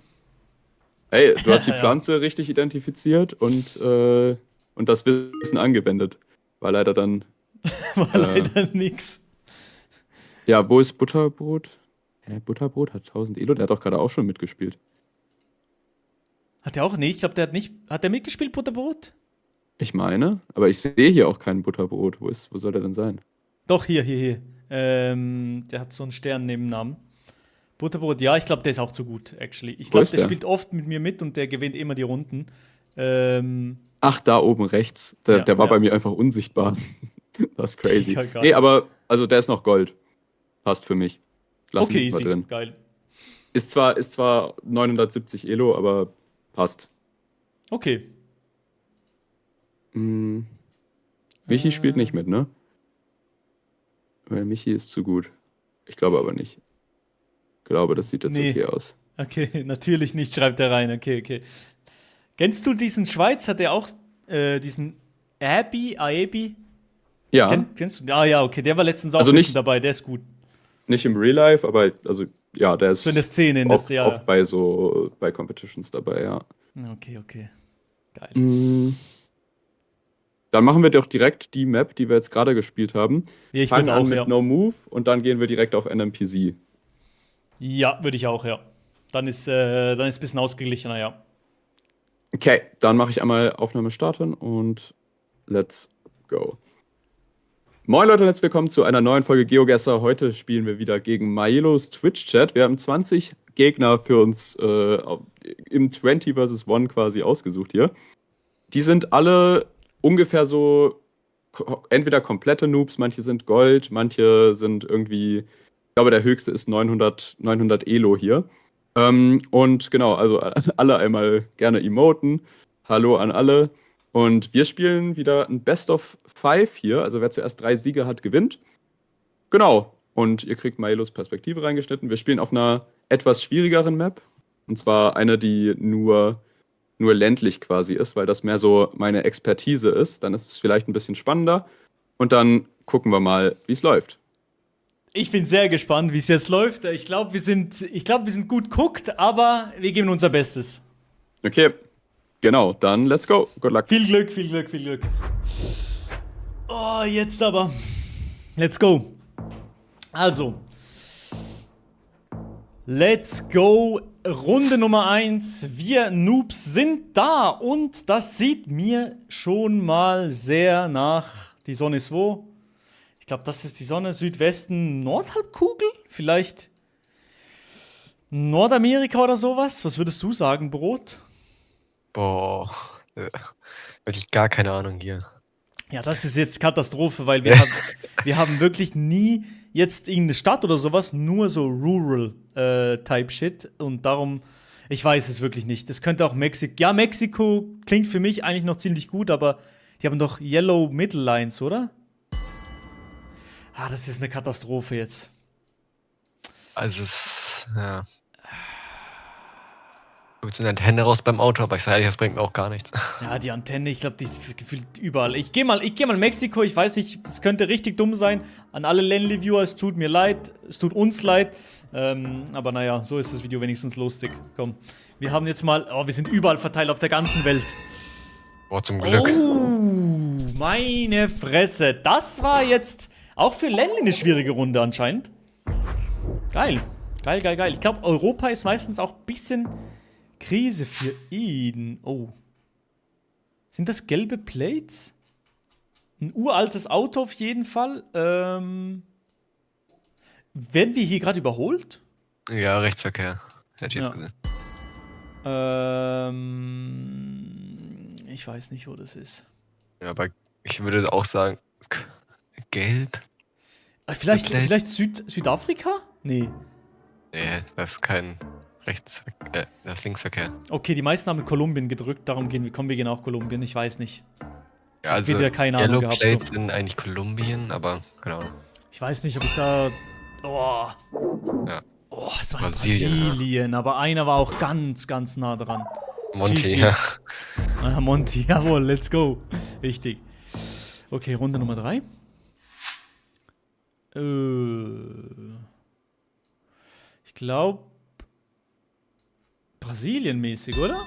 Hey, du hast die Pflanze richtig identifiziert und das Wissen angewendet. War leider dann.
War leider nix.
Ja, wo ist Butterbrot? Butterbrot hat 1000 Elo, der hat doch gerade auch schon mitgespielt.
Hat er auch? Nee, ich glaube, der hat nicht. Hat der mitgespielt, Butterbrot?
Ich meine, aber ich sehe hier auch kein Butterbrot. Wo soll der denn sein?
Doch, hier. Der hat so einen Stern neben dem Namen. Butterbrot, ja, ich glaube, der ist auch zu gut, actually. Ich glaube, der spielt oft mit mir mit und der gewinnt immer die Runden.
Ach, da oben rechts. Der war bei mir einfach unsichtbar. Das ist crazy. Nee, aber also der ist noch Gold. Passt für mich. Lass
okay,
mich mal
easy.
drin.
Geil.
Ist zwar 970 Elo, aber passt.
Okay.
Michi spielt nicht mit, ne? Weil Michi ist zu gut. Ich glaube aber nicht. Ich glaube, das sieht jetzt okay aus.
Okay, natürlich nicht, schreibt er rein. Okay. Kennst du diesen Schweiz? Hat er auch diesen Aebi?
Ja.
Kennst du? Ah ja, okay, der war letztens auch
also
ein bisschen
nicht,
dabei, der ist gut.
Nicht im Real Life, aber also ja, der ist
so in der Szene,
oft bei Competitions dabei, ja.
Okay. Geil.
Dann machen wir doch direkt die Map, die wir jetzt gerade gespielt haben.
Ja, ich
fangen
würde
an
auch,
mit No Move und dann gehen wir direkt auf NMPC.
Ja, würde ich auch, ja. Dann ist ein bisschen ausgeglichener, ja.
Okay, dann mache ich einmal Aufnahme starten und let's go. Moin Leute, herzlich willkommen zu einer neuen Folge GeoGuessr. Heute spielen wir wieder gegen Maelos Twitch-Chat. Wir haben 20 Gegner für uns im 20 vs. 1 quasi ausgesucht hier. Die sind alle ungefähr so entweder komplette Noobs, manche sind Gold, manche sind irgendwie, ich glaube der höchste ist 900 Elo hier. Und genau, also alle einmal gerne emoten. Hallo an alle. Und wir spielen wieder ein Best of 5 hier. Also wer zuerst 3 Siege hat, gewinnt. Genau. Und ihr kriegt Maelos Perspektive reingeschnitten. Wir spielen auf einer etwas schwierigeren Map. Und zwar eine, die nur ländlich quasi ist, weil das mehr so meine Expertise ist. Dann ist es vielleicht ein bisschen spannender. Und dann gucken wir mal, wie es läuft.
Ich bin sehr gespannt, wie es jetzt läuft. Ich glaube, wir sind gut guckt, aber wir geben unser Bestes.
Okay. Genau, dann let's go. Good luck.
Viel Glück. Oh, jetzt aber. Let's go. Also. Let's go. Runde Nummer 1. Wir Noobs sind da. Und das sieht mir schon mal sehr nach. Die Sonne ist wo? Ich glaube, das ist die Sonne. Südwesten, Nordhalbkugel? Vielleicht Nordamerika oder sowas? Was würdest du sagen, Brot?
Boah, wirklich gar keine Ahnung hier.
Ja, das ist jetzt Katastrophe, weil wir haben wirklich nie jetzt irgendeine Stadt oder sowas, nur so Rural-Type-Shit. Und darum, ich weiß es wirklich nicht. Das könnte auch Mexiko. Ja, Mexiko klingt für mich eigentlich noch ziemlich gut, aber die haben doch Yellow Middle Lines, oder? Ah, das ist eine Katastrophe jetzt.
Also es, ja. Gut, so eine Antenne raus beim Auto, aber ich sage ehrlich, das bringt mir auch gar nichts.
Ja, die Antenne, ich glaube, die ist gefühlt überall. Ich geh mal Mexiko, ich weiß nicht, es könnte richtig dumm sein. An alle Lenly-Viewer, es tut mir leid, es tut uns leid. Aber naja, so ist das Video wenigstens lustig. Komm, wir haben jetzt mal, wir sind überall verteilt auf der ganzen Welt.
Boah, zum Glück.
Oh, meine Fresse. Das war jetzt auch für Lenly eine schwierige Runde anscheinend. Geil. Ich glaube, Europa ist meistens auch ein bisschen Krise für ihn. Oh. Sind das gelbe Plates? Ein uraltes Auto auf jeden Fall. Werden wir hier gerade überholt?
Ja, Rechtsverkehr. Hätte ich jetzt
Ja.
gesehen.
Ich weiß nicht, wo das ist.
Ja, aber ich würde auch sagen, gelb?
Vielleicht Südafrika? Nee.
Nee, das ist kein Rechtsverkehr, das ist Linksverkehr.
Okay, die meisten haben Kolumbien gedrückt, darum wir gehen auch Kolumbien, ich weiß nicht.
Ja, also
wieder keine Ahnung
Yellow
gehabt,
Plates
so.
sind eigentlich Kolumbien, aber genau.
Ich weiß nicht, ob ich da. Oh.
Ja.
Oh, es war
Brasilien,
Brasilien, aber einer war auch ganz, ganz nah dran.
Monty,
GG.
ja.
Ah, Monty, jawohl, let's go. Richtig. Okay, Runde Nummer 3. Ich glaube Brasilien-mäßig, oder?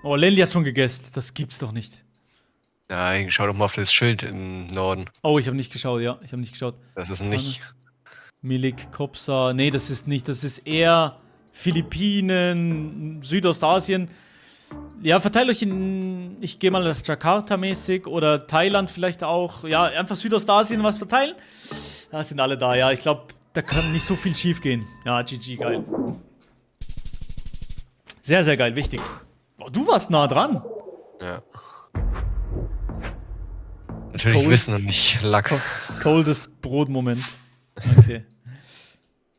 Oh, Lenny hat schon gegessen. Das gibt's doch nicht.
Nein, schau doch mal auf das Schild im Norden.
Oh, ich habe nicht geschaut, ja. Ich habe nicht geschaut.
Das ist nicht.
Milik, Kopsa. Nee, das ist nicht. Das ist eher Philippinen, Südostasien. Ja, verteilt euch in. Ich gehe mal nach Jakarta mäßig oder Thailand vielleicht auch. Ja, einfach Südostasien was verteilen. Da sind alle da, ja. Ich glaube, da kann nicht so viel schief gehen. Ja, GG, geil. Sehr, sehr geil, wichtig. Oh, du warst nah dran.
Ja. Natürlich
Cold.
Wissen und nicht Luck.
Coldest Brot-Moment. Okay.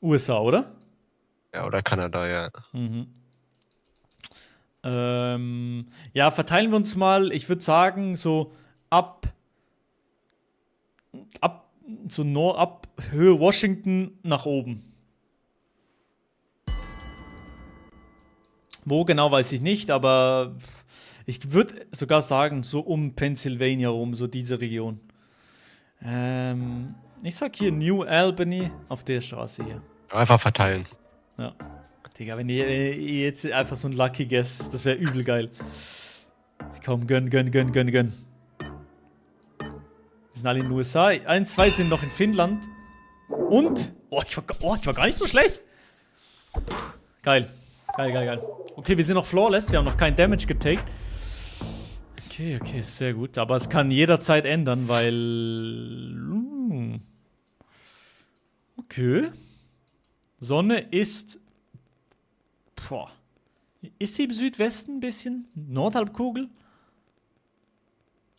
USA, oder?
Ja, oder Kanada, ja.
Ja, verteilen wir uns mal. Ich würde sagen, so ab Höhe Washington nach oben. Wo genau, weiß ich nicht, aber ich würde sogar sagen, so um Pennsylvania rum, so diese Region. Ich sag hier New Albany auf der Straße hier.
Einfach verteilen.
Ja. Digga, wenn ihr jetzt einfach so ein Lucky Guess, das wäre übel geil. Komm, gönn. Wir sind alle in den USA. 1, 2 sind noch in Finnland. Und? Oh, ich war gar nicht so schlecht. Geil. Okay, wir sind noch flawless. Wir haben noch keinen Damage getaked. Okay, ist sehr gut. Aber es kann jederzeit ändern, weil... Okay. Sonne ist... Boah. Ist sie im Südwesten ein bisschen? Nordhalbkugel?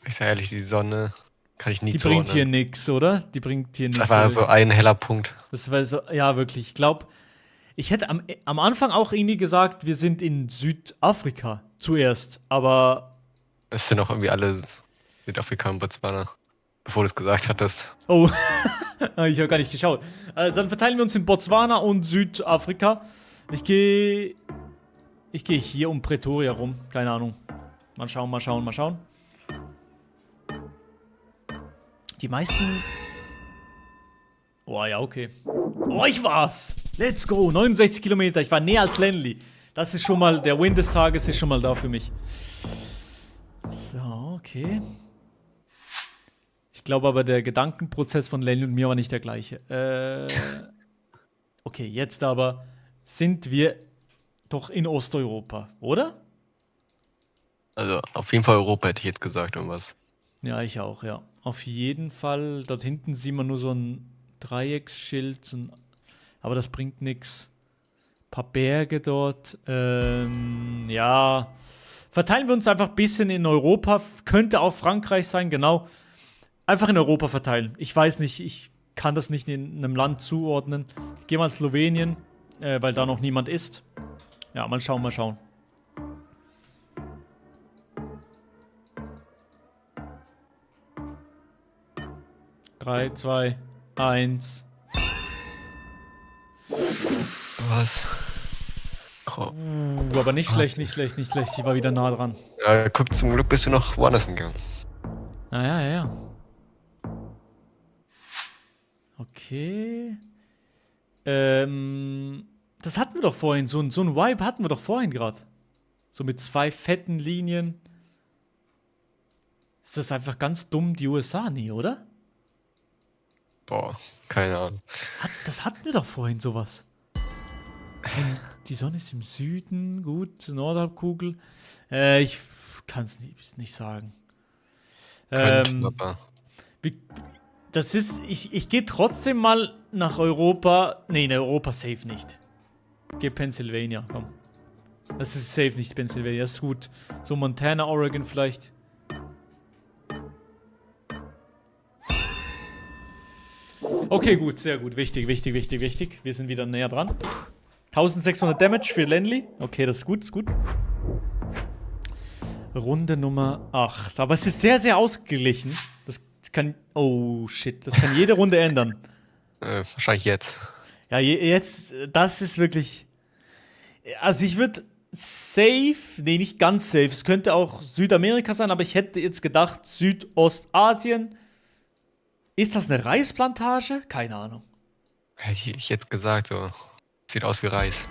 Ich sag ehrlich, die Sonne kann ich nie
Die
zuordnen.
bringt hier nix, oder? Die bringt hier nichts.
Das war so ein heller Punkt.
Das war so, ja, wirklich. Ich glaube, ich hätte am Anfang auch irgendwie gesagt, wir sind in Südafrika zuerst, aber.
Es sind auch irgendwie alle Südafrika und Botswana, bevor du es gesagt hattest.
Oh, ich habe gar nicht geschaut. Dann verteilen wir uns in Botswana und Südafrika. Ich gehe hier um Pretoria rum. Keine Ahnung. Mal schauen. Die meisten. Oh ja, okay. Oh, ich war's. Let's go. 69 Kilometer. Ich war näher als Lenly. Das ist schon mal, der Win des Tages ist schon mal da für mich. So, okay. Ich glaube aber, der Gedankenprozess von Lenny und mir war nicht der gleiche. Okay, jetzt aber sind wir doch in Osteuropa, oder?
Also auf jeden Fall Europa hätte ich jetzt gesagt, irgendwas.
Ja, ich auch, ja. Auf jeden Fall. Dort hinten sieht man nur so ein Dreiecksschild, aber das bringt nichts. Ein paar Berge dort. Ja. Verteilen wir uns einfach ein bisschen in Europa. Könnte auch Frankreich sein, genau. Einfach in Europa verteilen. Ich weiß nicht, ich kann das nicht in einem Land zuordnen. Ich gehe mal Slowenien, weil da noch niemand ist. Ja, mal schauen. 3, 2, 1.
Was?
Aber nicht schlecht. Ich war wieder nah dran.
Ja, guck, zum Glück bist du noch woanders hingegangen.
Ja. Okay. Das hatten wir doch vorhin. So ein Vibe hatten wir doch vorhin gerade. So mit 2 fetten Linien. Ist das einfach ganz dumm, die USA? Nee, oder?
Boah, keine Ahnung.
Das hatten wir doch vorhin, sowas. Die Sonne ist im Süden, gut, Nordhalbkugel. Ich kann es nicht sagen.
Aber
Das ist, ich gehe trotzdem mal nach Europa. Nee, in Europa safe nicht. Geh Pennsylvania, komm. Das ist safe nicht Pennsylvania, das ist gut. So Montana, Oregon vielleicht. Okay, gut, sehr gut. Wichtig. Wir sind wieder näher dran. 1600 Damage für Lenly. Okay, das ist gut, Runde Nummer 8. Aber es ist sehr, sehr ausgeglichen. Das kann... Oh, shit. Das kann jede Runde ändern.
wahrscheinlich jetzt.
Ja, jetzt... Das ist wirklich... Also ich würde safe... Nee, nicht ganz safe. Es könnte auch Südamerika sein, aber ich hätte jetzt gedacht Südostasien. Ist das eine Reisplantage? Keine Ahnung.
Hätte ich jetzt gesagt, so. Sieht aus wie Reis.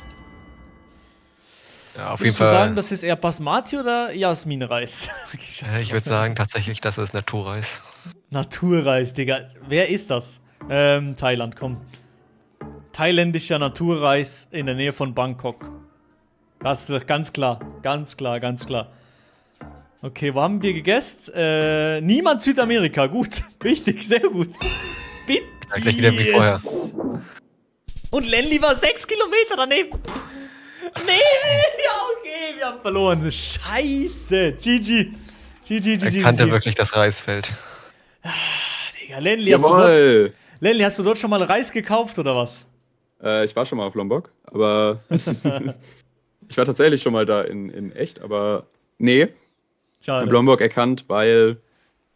Ja, auf jeden
Würdest du
Fall.
sagen, das ist eher Basmati oder Jasminreis?
Ich würde sagen, tatsächlich, das ist Naturreis.
Naturreis, Digga. Wer ist das? Thailand, komm. Thailändischer Naturreis in der Nähe von Bangkok. Das ist ganz klar. Ganz klar. Okay, wo haben wir gegessen? Niemand Südamerika. Gut. Wichtig, sehr gut. Bitte.
Ja, gleich wieder wie vorher.
Und Lenly war 6 Kilometer daneben. Nee, ja, okay, wir haben verloren. Scheiße. GG.
Er kannte wirklich das Reisfeld.
Digga, Lenly,
Jawohl!
hast du dort schon mal Reis gekauft oder was?
Ich war schon mal auf Lombok, aber ich war tatsächlich schon mal da in echt, aber nee. Ich habe
Schade.
Lombok erkannt, weil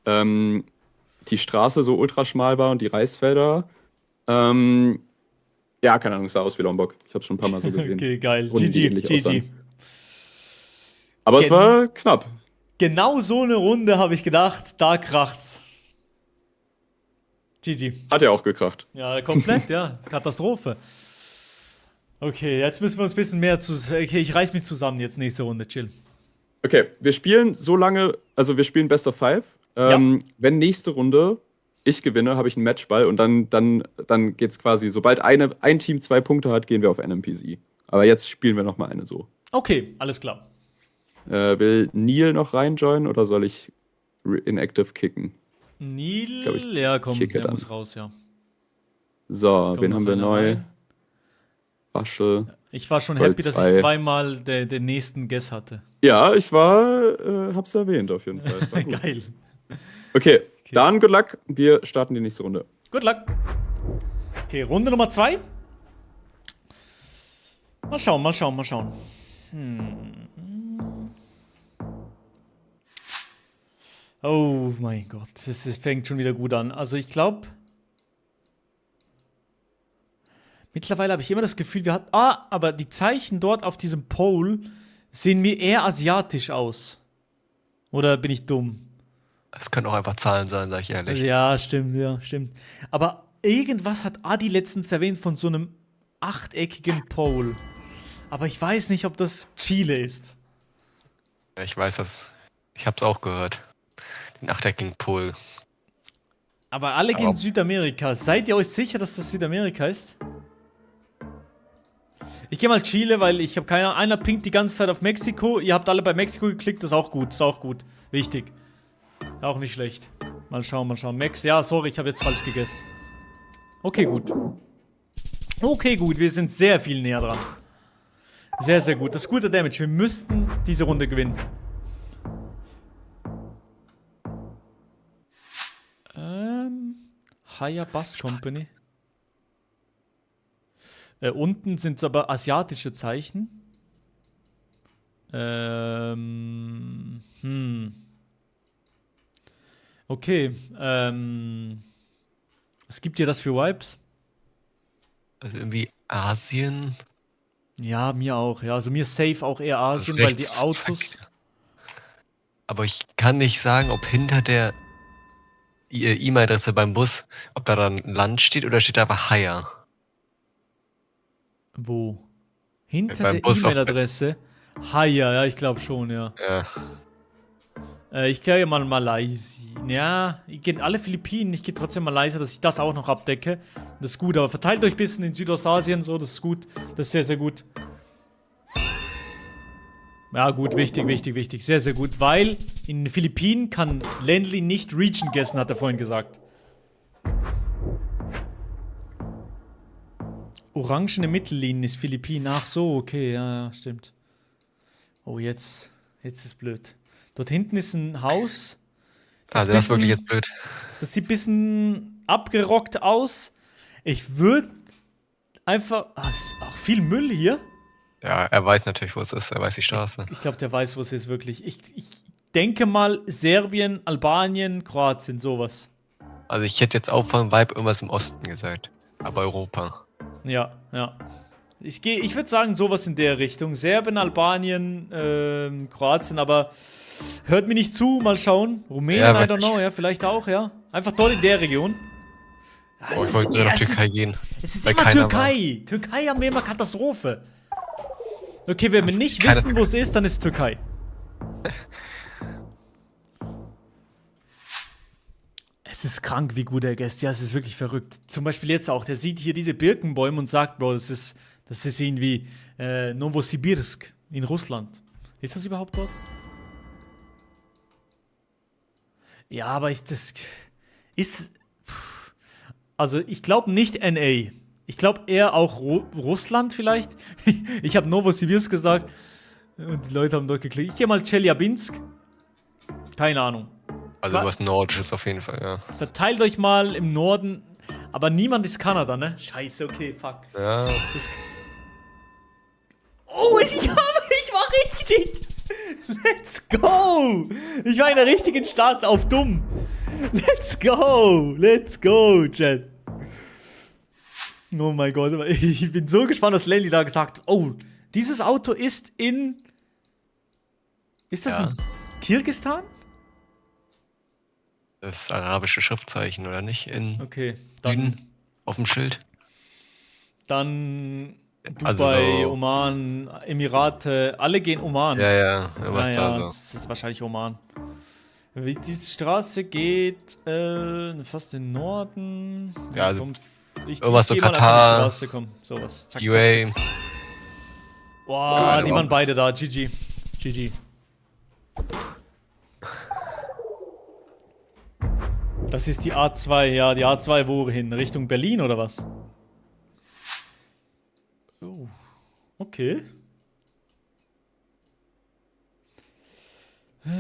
die Straße so ultraschmal war und die Reisfelder. Ja, keine Ahnung, es sah aus wie Lombok. Ich habe schon ein paar Mal so gesehen.
Okay, geil.
Runden, die ähnlich
GG.
aussahen. Aber es war knapp.
Genau so eine Runde habe ich gedacht, da kracht's. GG.
Hat ja auch gekracht.
Ja, komplett, ja. Katastrophe. Okay, jetzt müssen wir uns ein bisschen mehr Okay, ich reiß mich zusammen jetzt nächste Runde, chill.
Okay, wir spielen so lange, also wir spielen Best of 5. Wenn nächste Runde ich gewinne, habe ich einen Matchball und dann geht's quasi, sobald ein Team 2 Punkte hat, gehen wir auf NMPC. Aber jetzt spielen wir nochmal eine so.
Okay, alles klar.
Will Neil noch reinjoinen oder soll ich inactive kicken?
Neil,
Glaub ich,
ja komm,
kicke
der
dann.
muss raus, ja.
So,
Jetzt
wen
kommt
haben
noch
wir
einer
neu?
rein.
Wasche.
Ich war schon
Gold
happy, dass
2.
ich zweimal den nächsten Guess hatte.
Ja, ich hab's erwähnt auf jeden Fall. War gut.
Geil.
Okay, dann good luck. Wir starten die nächste Runde.
Good luck. Okay, Runde Nummer 2. Mal schauen. Oh mein Gott, das fängt schon wieder gut an. Also ich glaube, mittlerweile habe ich immer das Gefühl, aber die Zeichen dort auf diesem Pole sehen mir eher asiatisch aus. Oder bin ich dumm?
Es können auch einfach Zahlen sein, sag ich ehrlich.
Ja, stimmt. Aber irgendwas hat Adi letztens erwähnt von so einem achteckigen Pole. Aber ich weiß nicht, ob das Chile ist.
Ich weiß das. Ich hab's auch gehört. Den achteckigen Pol.
Aber alle gehen Südamerika. Seid ihr euch sicher, dass das Südamerika ist? Ich gehe mal Chile, weil ich habe keine Ahnung. Einer pinkt die ganze Zeit auf Mexiko. Ihr habt alle bei Mexiko geklickt, das ist auch gut. Wichtig. Auch nicht schlecht. Mal schauen. Ja, sorry, ich habe jetzt falsch gegessen. Okay, gut. Wir sind sehr viel näher dran. Sehr, sehr gut. Das ist guter Damage. Wir müssten diese Runde gewinnen. Haya Bus Company. Unten sind es aber asiatische Zeichen. Okay. Was gibt dir das für Vibes?
Also irgendwie Asien.
Ja, mir auch. Ja, also mir safe auch eher
Das
Asien,
ist
weil die
rechts
Autos.
Aber ich kann nicht sagen, ob hinter der E-Mail-Adresse beim Bus, ob da dann Land steht oder steht da einfach Haya.
Wo? Hinter
Beim
der
Bus auch-
E-Mail-Adresse? Haya, ja, ich glaube schon, ja.
Ja.
Ich gehe mal Malaysia. Ja, ich gehe alle Philippinen, ich gehe trotzdem Malaysia, dass ich das auch noch abdecke. Das ist gut, aber verteilt euch ein bisschen in Südostasien, so, das ist gut. Das ist sehr, sehr gut. Ja, gut, wichtig. Sehr, sehr gut. Weil in den Philippinen kann Ländli nicht Region gegessen, hat er vorhin gesagt. Orangene Mittellinien ist Philippinen. Ach so, okay, ja, stimmt. Oh, jetzt ist blöd. Dort hinten ist ein Haus.
Also das ist wirklich jetzt blöd.
Das sieht ein bisschen abgerockt aus. Ich würde einfach... ist auch viel Müll hier.
Ja, er weiß natürlich, wo es ist. Er weiß die Straße.
Ich glaube, der weiß, wo es ist, wirklich. Ich denke mal Serbien, Albanien, Kroatien, sowas.
Also ich hätte jetzt auch vom Vibe irgendwas im Osten gesagt. Aber Europa.
Ja. Ich würde sagen, sowas in der Richtung. Serbien, Albanien, Kroatien, aber hört mir nicht zu, mal schauen. Rumänien,
Ja,
I don't know, ja, vielleicht auch, ja. Einfach dort in der Region. Ja,
Oh, ich wollte nach Türkei gehen.
Es ist
weil
immer
keiner
Türkei. Türkei haben wir immer Katastrophe. Okay, wenn wir nicht
keiner-
wissen, wo es ist, dann ist es Türkei. Es ist krank, wie gut er gäst. Ja, es ist wirklich verrückt. Zum Beispiel jetzt auch. Der sieht hier diese Birkenbäume und sagt, Bro, das ist irgendwie Novosibirsk in Russland. Ist das überhaupt dort? Ja, aber das ist... Also, ich glaube nicht NA. Ich glaube eher auch Russland vielleicht. Ich habe Novosibirsk gesagt. Und die Leute haben dort geklickt. Ich gehe mal Chelyabinsk. Keine Ahnung.
Also was Nordisches auf jeden Fall, ja.
Verteilt euch mal im Norden. Aber niemand ist Kanada, ne? Scheiße, okay, fuck.
Ja.
Oh, ich war richtig. Let's go. Ich war in der richtigen Stadt auf dumm. Let's go, Chat. Oh mein Gott, ich bin so gespannt, was Lenny da gesagt hat. Oh, dieses Auto ist in... Ist das
Ja.
in Kirgisistan?
Das ist arabische Schriftzeichen, oder nicht? In
Okay,
Süden, auf dem Schild.
dann Dubai,
Also so-
Oman, Emirate, alle gehen Oman.
Ja, irgendwas da
Naja,
so.
das ist wahrscheinlich Oman. Diese Straße geht fast in den Norden.
Ja, also
Komm, ich
irgendwas so
geh mal einfach
Katar,
die Straße, komm, sowas. Zack, zack,
UA.
zack. Boah,
Ja,
die
genau.
waren beide da. GG. Das ist die A2, ja, die A2 wohin? Richtung Berlin oder was? Oh, okay.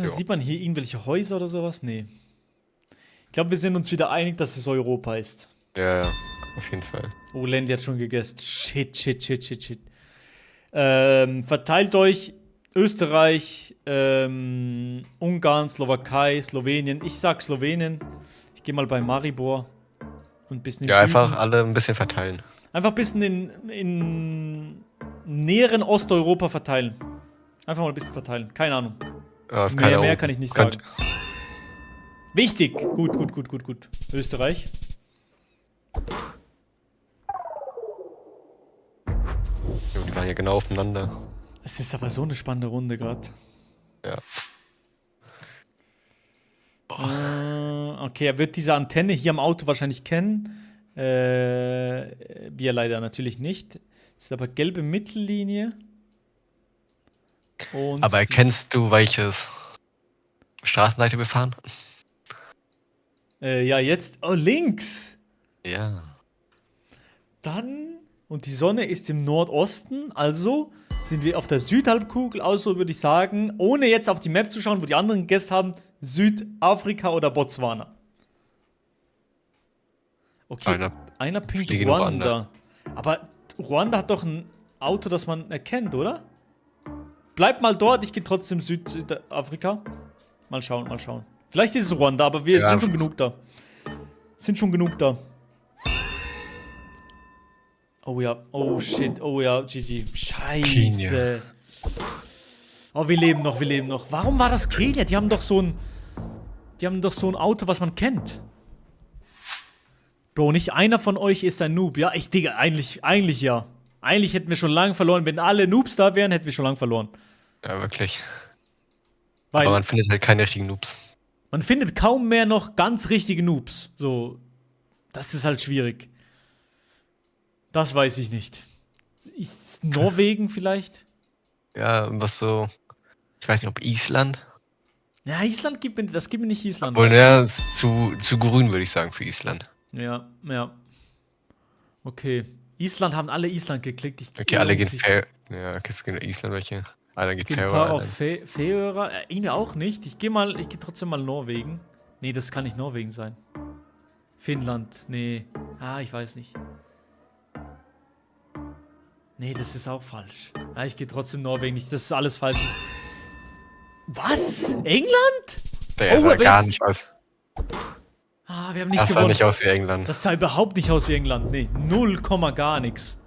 Sieht man hier irgendwelche Häuser oder sowas? Nee. Ich glaube, wir sind uns wieder einig, dass es Europa ist.
Ja, auf jeden Fall.
Oh, Ländli hat schon gegessen. Shit. Verteilt euch Österreich, Ungarn, Slowakei, Slowenien. Ich sag Slowenien. Ich gehe mal bei Maribor. Und ein bisschen
Ja, einfach
Süden.
alle ein bisschen verteilen.
Einfach ein bisschen in näheren Osteuropa verteilen. Einfach mal ein bisschen verteilen. Keine Ahnung.
Ja, auf keine
Mehr
Ahnung.
kann ich nicht
Könnt-
sagen. Wichtig. Gut. Österreich.
Jo, die waren ja genau aufeinander.
Es ist aber so eine spannende Runde gerade.
Ja.
Okay, er wird diese Antenne hier am Auto wahrscheinlich kennen. Wir leider natürlich nicht. Das ist aber gelbe Mittellinie. Und
Aber erkennst du, welches Straßenseite wir fahren?
ja, jetzt. Oh, links!
Ja.
Dann. Und die Sonne ist im Nordosten, also sind wir auf der Südhalbkugel. Also würde ich sagen, ohne jetzt auf die Map zu schauen, wo die anderen Gäste haben, Südafrika oder Botswana. Okay, einer pinkt
fliege in
Ruanda. Aber Ruanda hat doch ein Auto, das man erkennt, oder? Bleib mal dort, ich gehe trotzdem Südafrika. Mal schauen. Vielleicht ist es Ruanda, aber wir
Ja.
sind schon genug da. Oh ja, oh shit, oh ja, GG. Scheiße.
Kenia.
Oh, wir leben noch. Warum war das Kenia? Die haben doch so ein Auto, was man kennt. Bro, nicht einer von euch ist ein Noob. Ja, Digga, eigentlich ja. Eigentlich hätten wir schon lange verloren. Wenn alle Noobs da wären, hätten wir schon lange verloren.
Ja, wirklich.
Weil
Aber man findet halt keine richtigen Noobs.
man findet kaum mehr noch ganz richtige Noobs. So, das ist halt schwierig. Das weiß ich nicht. Ist Norwegen vielleicht?
Ja, was so Ich weiß nicht, ob Island.
Ja, Island das gibt mir nicht Island.
Obwohl, ja, ist zu grün, würde ich sagen, für Island.
Ja. Okay. Island haben alle Island geklickt.
Okay, alle gehen fair. Ja, okay, es gibt Island welche. Einer geht
Geht ein
fair.
paar auf Färöer. Irgendwie auch nicht. Ich gehe trotzdem mal Norwegen. Nee, das kann nicht Norwegen sein. Finnland. Nee. Ich weiß nicht. Nee, das ist auch falsch. Ja, ich gehe trotzdem Norwegen nicht. Das ist alles falsch. Was? England?
Der sah gar nicht aus.
Wir haben nicht
Das sah
gewonnen.
nicht aus wie England.
Das sah überhaupt nicht aus wie England. Nee, 0, gar nix.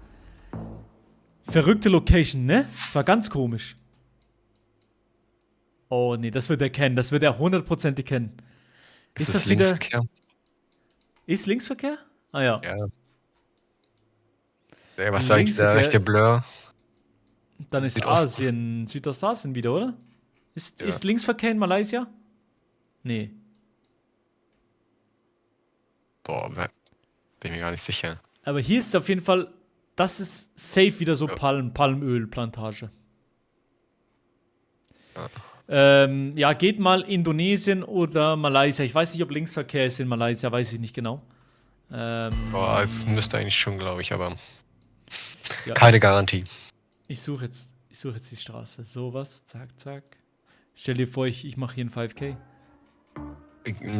Verrückte Location, ne? Das war ganz komisch. Oh, nee, das wird er kennen. Das wird er 100% kennen. Ist das wieder...
Linksverkehr?
Ist Linksverkehr? Ah ja.
Ja, was sagt der rechte Blur?
Dann ist
Südosten.
Asien, Südostasien wieder, oder? Ist
Ja.
Linksverkehr in Malaysia? Nee.
Boah, bin mir gar nicht sicher.
Aber hier ist auf jeden Fall, das ist safe wieder so Palmölplantage. Ja, geht mal Indonesien oder Malaysia. Ich weiß nicht, ob Linksverkehr ist in Malaysia, weiß ich nicht genau.
Boah, es müsste eigentlich schon, glaube ich, aber
Ja,
keine Garantie.
Ich suche jetzt die Straße. Sowas, zack, zack. Stell dir vor, ich mache hier ein 5K.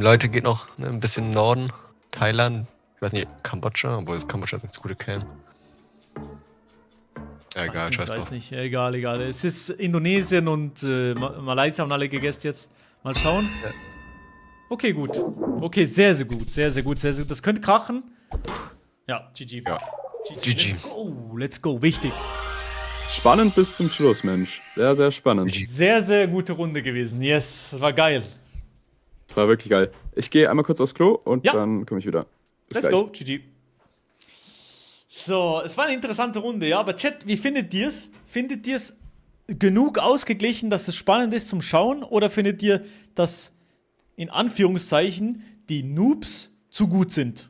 Leute, geht noch ein bisschen Norden, Thailand, ich weiß nicht, Kambodscha, obwohl Kambodscha ist eine gute Cam. Ja, egal, scheiß
weiß
drauf.
nicht, egal. Es ist Indonesien und Malaysia haben alle gegessen jetzt. Mal schauen.
Ja.
Okay, gut. Okay, sehr, sehr gut. Sehr, sehr gut. Das könnte krachen. Ja, GG.
Ja.
GG. Let's go. Wichtig.
Spannend bis zum Schluss, Mensch. Sehr, sehr spannend.
GG.
Sehr, sehr gute Runde gewesen. Yes, das war geil.
Das war wirklich geil. Ich gehe einmal kurz aufs Klo und
Ja.
dann komme ich wieder. Bis
Let's
gleich.
go. GG. So, es war eine interessante Runde, ja. Aber Chat, wie findet ihr es? Findet ihr es genug ausgeglichen, dass es spannend ist zum Schauen? Oder findet ihr, dass in Anführungszeichen die Noobs zu gut sind?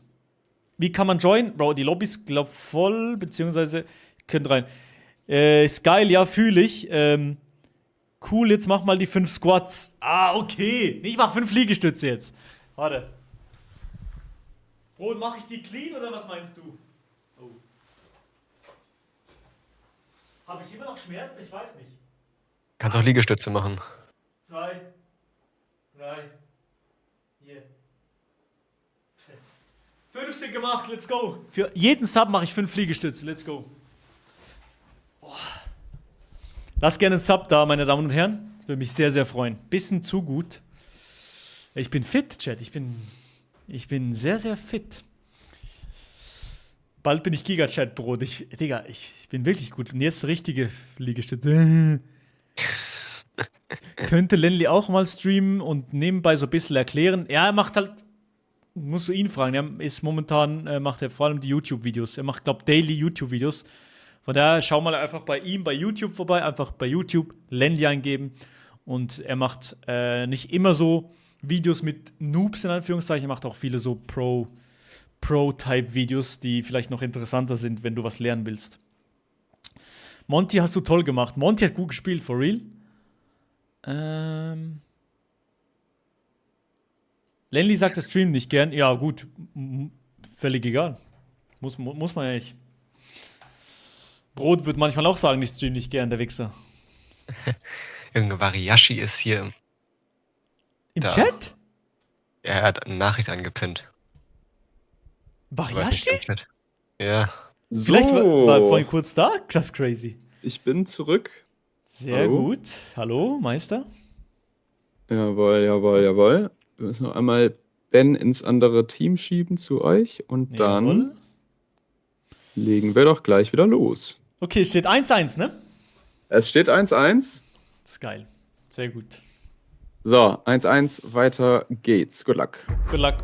Wie kann man joinen? Bro, die Lobby ist, glaub, voll, beziehungsweise könnt rein. Ist geil, ja, fühle ich. Cool, jetzt mach mal die 5 Squats. Okay. Ich mach 5 Liegestütze jetzt. Warte. Bro, mach ich die clean oder was meinst du? Oh. Habe ich immer noch Schmerzen? Ich weiß nicht.
Kannst auch Liegestütze machen.
2, 3, hier. 15 gemacht, let's go. Für jeden Sub mache ich 5 Liegestütze, let's go. Lasst gerne einen Sub da, meine Damen und Herren. Das würde mich sehr, sehr freuen. Bisschen zu gut. Ich bin fit, Chat. Ich bin sehr, sehr fit. Bald bin ich Giga-Chat, Brot. Digga, ich bin wirklich gut. Und jetzt richtige Liegestütze. Könnte Lenly auch mal streamen und nebenbei so ein bisschen erklären. Ja, er macht halt, musst du ihn fragen, er ist momentan, macht er vor allem die YouTube-Videos. Er macht, glaub, Daily YouTube-Videos. Von daher schau mal einfach bei ihm bei YouTube vorbei, einfach bei YouTube Lenly eingeben. Und er macht nicht immer so Videos mit Noobs in Anführungszeichen, er macht auch viele so Pro-Type-Videos, die vielleicht noch interessanter sind, wenn du was lernen willst. Monty hast du toll gemacht. Monty hat gut gespielt, for real. Lenly sagt, er streamt nicht gern. Ja, gut. Völlig egal. Muss man ja nicht. Brot wird manchmal auch sagen, ich stream nicht gern, der Wichser.
Irgendein Variashi ist hier.
Im
Da.
Chat?
Er hat eine Nachricht angepinnt. Ich weiß nicht,
Variashi?
im Chat. Ja.
So,
Vielleicht war vorhin kurz da? Das ist crazy.
ich bin zurück.
Sehr
Hallo?
gut. Hallo, Meister.
Jawohl. Wir müssen noch einmal Ben ins andere Team schieben zu euch und dann
Jawohl.
legen wir doch gleich wieder los.
Okay, steht 1-1, ne?
Es steht 1-1.
Das ist geil. Sehr gut.
So, 1-1, weiter geht's. Good luck.
Good luck.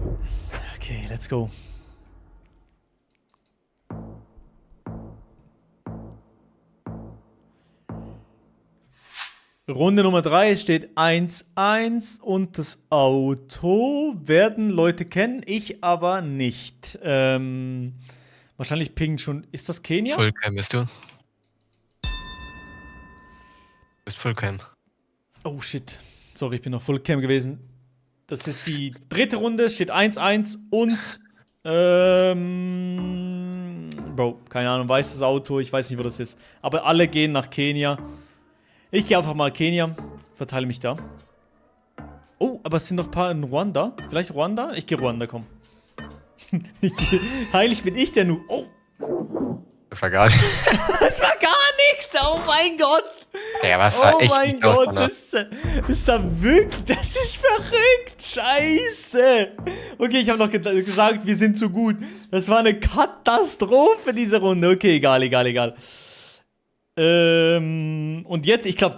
Okay, let's go. Runde Nummer 3 steht 1-1 und das Auto werden Leute kennen, ich aber nicht. Wahrscheinlich pingt schon. Ist das Kenia?
Fullcam bist du? Bist Fullcam.
Oh shit. Sorry, ich bin noch Fullcam gewesen. Das ist die dritte Runde, steht 1-1 und Bro, keine Ahnung, weißes Auto, ich weiß nicht, wo das ist. Aber alle gehen nach Kenia. Ich gehe einfach mal Kenia, verteile mich da. Oh, aber es sind noch ein paar in Ruanda. Vielleicht Ruanda? Ich gehe Ruanda, komm. Heilig bin ich der Nu. Oh,
Das war gar nicht.
das war gar nichts. Oh mein Gott.
Ja, was sah
Oh
echt
mein
nicht aus,
Gott,
Mann.
das war wirklich, das ist verrückt, scheiße. Okay, ich habe noch gesagt, wir sind zu gut. Das war eine Katastrophe, diese Runde. Okay, egal. Und jetzt, ich glaube,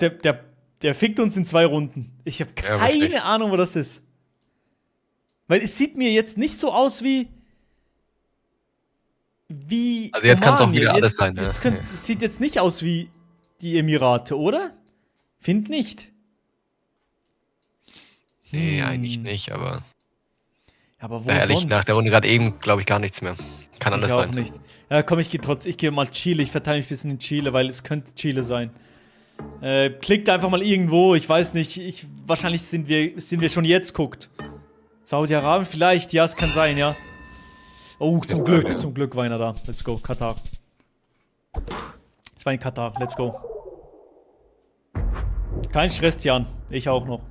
der fickt uns in 2 Runden. Ich habe
wahrscheinlich.
keine Ahnung, wo das ist. Weil es sieht mir jetzt nicht so aus wie
Also jetzt kann's
Oman.
auch wieder alles sein, ne?
Es sieht jetzt nicht aus wie die Emirate, oder? Find nicht.
Nee, eigentlich nicht, aber
Aber wo
ehrlich,
sonst?
nach der Runde gerade eben glaube ich gar nichts mehr. Kann alles
Ich auch
sein.
nicht. Ja, komm, ich gehe mal Chile. Ich verteile mich ein bisschen in Chile, weil es könnte Chile sein. Klickt einfach mal irgendwo. Ich weiß nicht. Wahrscheinlich sind wir schon jetzt guckt. Saudi-Arabien vielleicht. Ja, es kann sein, ja. Oh, zum Glück war einer da. Let's go, Katar. Es war in Katar. Let's go. Kein Stress, Jan. Ich auch noch.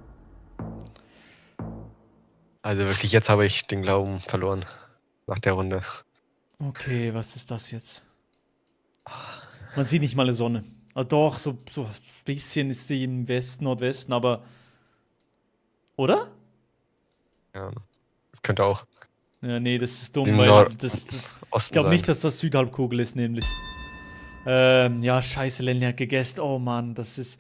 Also wirklich, jetzt habe ich den Glauben verloren. Nach der Runde.
Okay, was ist das jetzt? Man sieht nicht mal eine Sonne. Ah, doch, so ein bisschen ist die im Westen, Nordwesten, aber. Oder?
Ja, das könnte auch
Ja, nee, das ist dumm,
im
weil
Nord-
ich
Osten
glaube
sein.
nicht, dass das Südhalbkugel ist, nämlich. Ja, scheiße, Lenny hat gegessen. Oh Mann, das ist.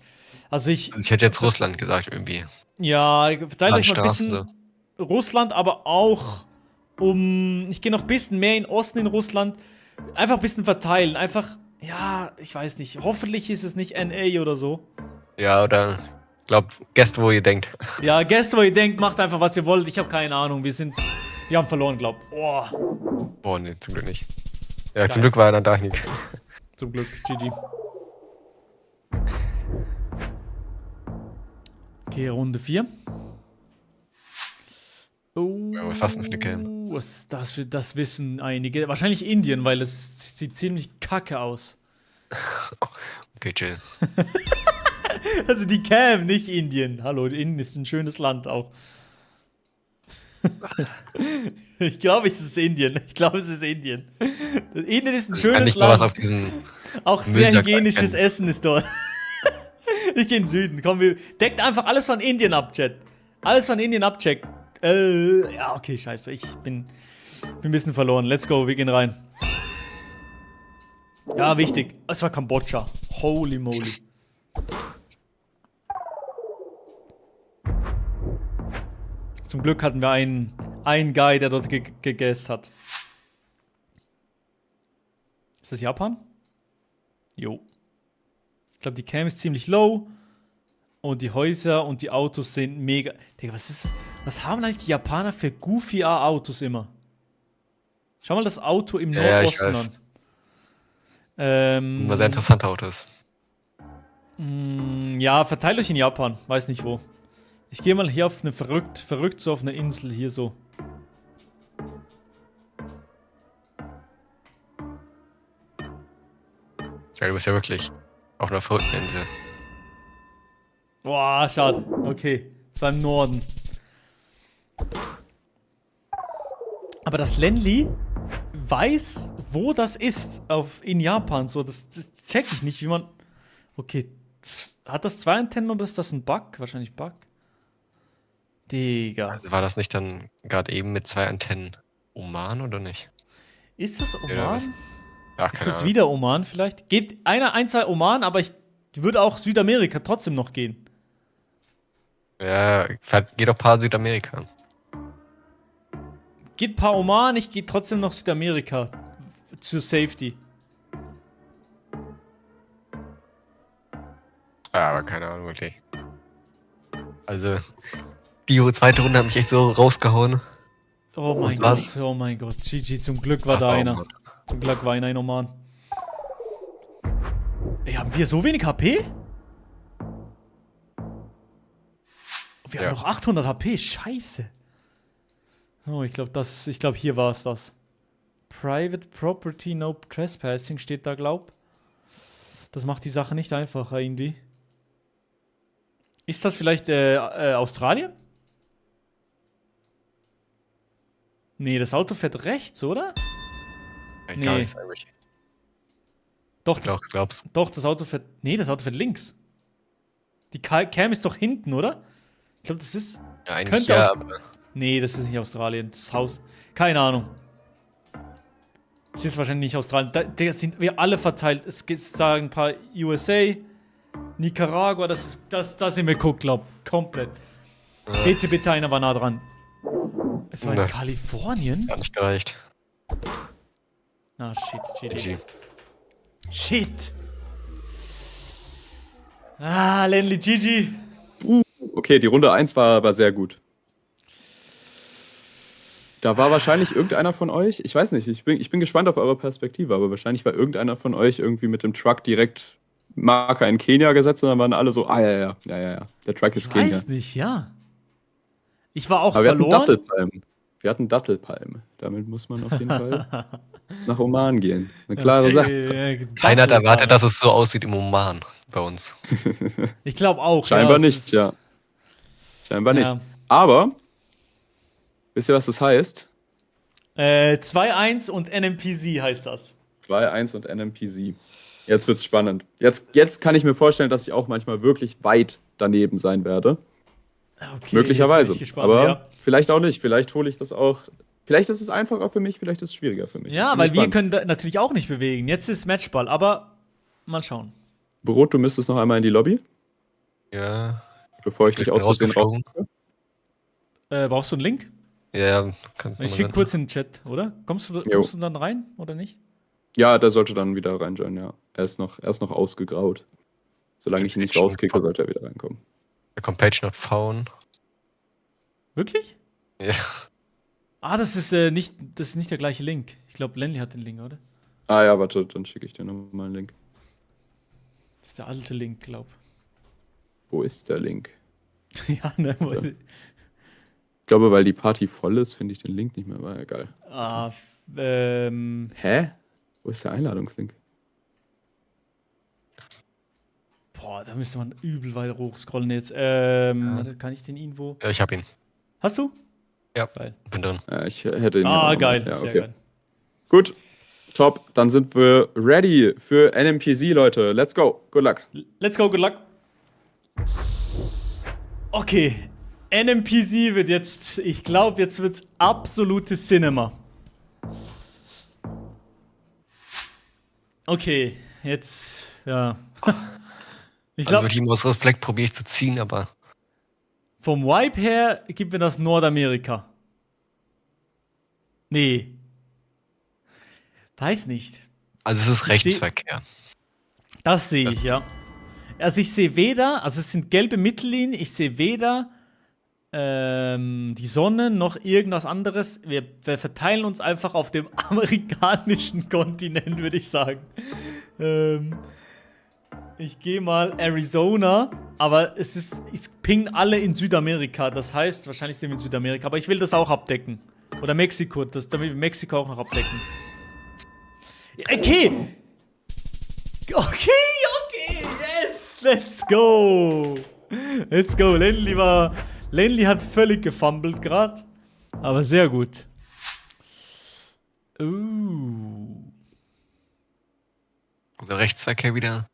Also
Also ich hätte jetzt Russland gesagt irgendwie.
Ja, verteilt euch mal ein
Landstraßen,
bisschen Russland, aber auch ich gehe noch ein bisschen mehr in Osten in Russland. Einfach ein bisschen verteilen. Einfach, ja, ich weiß nicht. Hoffentlich ist es nicht NA oder so.
Ja, oder glaubt, guesst, wo ihr denkt.
Ja, guess, wo ihr denkt, macht einfach, was ihr wollt. Ich habe keine Ahnung. Wir haben verloren, glaub. Oh,
Boah, nee, zum Glück nicht. Ja,
Geil.
zum Glück war er dann da nicht.
zum Glück. GG. Okay, Runde 4. Oh,
Ja, was hast du denn für eine Cam?
was ist das für, das wissen einige. Wahrscheinlich Indien, weil es sieht ziemlich kacke aus.
Okay, chill.
Also die Cam, nicht Indien. Hallo, Indien ist ein schönes Land auch. Ich glaube, es ist Indien. Indien ist ein
Ich kann
schönes
nicht mal was
Land.
auf diesem.
Auch sehr
Müllsack
hygienisches
erkennen.
Essen ist dort. Ich gehe in den Süden. Komm, deckt einfach alles von Indien ab, Chat. Alles von Indien ab, check. Ja, okay, scheiße. Ich bin ein bisschen verloren. Let's go, wir gehen rein. Ja, wichtig. Es war Kambodscha. Holy moly. Zum Glück hatten wir einen Guy, der dort gegessen hat. Ist das Japan? Jo. Ich glaube, die Cam ist ziemlich low. Und die Häuser und die Autos sind mega. Digga, was haben eigentlich die Japaner für goofy Autos immer? Schau mal das Auto im
Ja, ich
Nordosten
weiß.
an.
Immer sehr interessante Autos.
Ja, verteilt euch in Japan. Weiß nicht wo. Ich gehe mal hier auf eine verrückt so auf eine Insel hier so.
Ja, du bist ja wirklich auf einer verrückten Insel.
Boah, schade. Okay, es war im Norden. Aber das Lenli weiß, wo das ist in Japan. So, das check ich nicht, wie man. Okay, hat das 2 Antennen oder ist das ein Bug? Wahrscheinlich Bug. Digga.
Also war das nicht dann gerade eben mit 2 Antennen Oman oder nicht?
Ist das
Ja, was?
Oman?
Ja,
Ist
keine
das
Ahnung.
wieder Oman vielleicht? Geht ein, zwei Oman, aber ich würde auch Südamerika trotzdem noch gehen.
Ja, geht doch ein paar Südamerika.
Geht ein paar Oman, ich gehe trotzdem noch Südamerika. Zur Safety.
Ja, aber keine Ahnung, wirklich. Also, die zweite Runde hat mich echt so rausgehauen.
Oh mein
Was?
Gott, oh mein Gott. GG, zum Glück war
Ach,
da
da
einer.
oben.
Zum Glück war einer in Oman. Ey, haben wir so wenig HP? Wir haben noch 800 HP, scheiße. Oh, ich glaube, hier war es das. Private Property, no trespassing steht da, glaub. Das macht die Sache nicht einfacher irgendwie. Ist das vielleicht Australien? Nee, das Auto fährt rechts, oder?
Nee. Gar nicht eigentlich.
Doch,
glaubst.
Doch, das Auto fährt. Nee, das Auto fährt links. Die Cam ist doch hinten, oder? Ich glaube, das ist.
Ja, eigentlich ja,
aber. Nee, das ist nicht Australien. Das Haus. Keine Ahnung. Das ist wahrscheinlich nicht Australien. Da sind wir alle verteilt. Es gibt sagen ein paar USA, Nicaragua, da sind wir guckt, glaub. Komplett. Bitte, einer war nah dran. Es war in Kalifornien?
Gar nicht gereicht.
Ah, shit.
GG.
Shit. Ah, Lenli, GG.
Okay, die Runde 1 war sehr gut. Da war wahrscheinlich irgendeiner von euch, ich weiß nicht, ich bin gespannt auf eure Perspektive, aber wahrscheinlich war irgendeiner von euch irgendwie mit dem Truck direkt Marker in Kenia gesetzt und dann waren alle so, ja, der Truck ist Kenia.
Ich weiß nicht, ja. Ich war auch
aber
verloren.
Wir hatten Dattelpalmen. Damit muss man auf jeden Fall nach Oman gehen. Eine klare Sache.
Keiner hat erwartet, dass es so aussieht im Oman bei uns.
Ich glaube auch.
Scheinbar nicht, ja. Scheinbar nicht. Aber, wisst ihr, was das heißt?
2-1 und NMPZ heißt das.
2-1 und NMPZ. Jetzt wird's spannend. Jetzt kann ich mir vorstellen, dass ich auch manchmal wirklich weit daneben sein werde.
Okay,
möglicherweise.
Gespannt,
aber vielleicht auch nicht. Vielleicht hole ich das auch. Vielleicht ist es einfacher für mich, vielleicht ist es schwieriger für mich.
Ja, weil wir können da natürlich auch nicht bewegen. Jetzt ist Matchball, aber mal schauen.
Brot, du müsstest noch einmal in die Lobby.
Ja.
Bevor ich dich aus Versehen raus.
Brauchst du einen Link?
Ja,
ich schicke kurz in den Chat, oder? Kommst du dann rein, oder nicht?
Ja, der sollte dann wieder reinjoinen, ja. Er ist noch ausgegraut. Solange ich ihn nicht rauskicke, sollte er wieder reinkommen.
Der kommt Page not found.
Wirklich?
Ja.
Ah, das ist nicht der gleiche Link. Ich glaube, Lenny hat den Link, oder?
Ah ja, warte, dann schicke ich dir nochmal einen Link.
Das ist der alte Link, glaub.
Wo ist der Link?
Ja, ne?
Ich glaube, weil die Party voll ist, finde ich den Link nicht mehr. War ja geil. Hä? Wo ist der Einladungslink?
Boah, da müsste man übel weit hochscrollen jetzt. Warte, kann ich den irgendwo?
Ja, ich hab ihn.
Hast du?
Ja,
geil.
Bin drin.
Ja, ich hätte ihn.
Geil,
ja,
sehr
okay.
geil.
Gut, top. Dann sind wir ready für NMPZ, Leute. Let's go. Good luck.
Let's go, good luck. Okay, NMPZ wird jetzt, ich glaube, jetzt wird's absolutes Cinema. Okay, jetzt, ja. Ich glaube,
mit ihm aus Reflekt probiere ich zu ziehen, aber
vom Vibe her gibt mir das Nordamerika. Nee. Weiß nicht.
Also es ist Rechtsverkehr.
Das sehe ich, ja. Also ich sehe weder, also es sind gelbe Mittellinien, ich sehe weder die Sonne noch irgendwas anderes. Wir verteilen uns einfach auf dem amerikanischen Kontinent, würde ich sagen. Ich gehe mal Arizona, aber es pingen alle in Südamerika. Das heißt, wahrscheinlich sind wir in Südamerika, aber ich will das auch abdecken. Oder Mexiko, damit wir Mexiko auch noch abdecken. Okay! Okay, yes! Let's go! Let's go, Lenli hat völlig gefummelt gerade, aber sehr gut.
Also Rechtsverkehr wieder.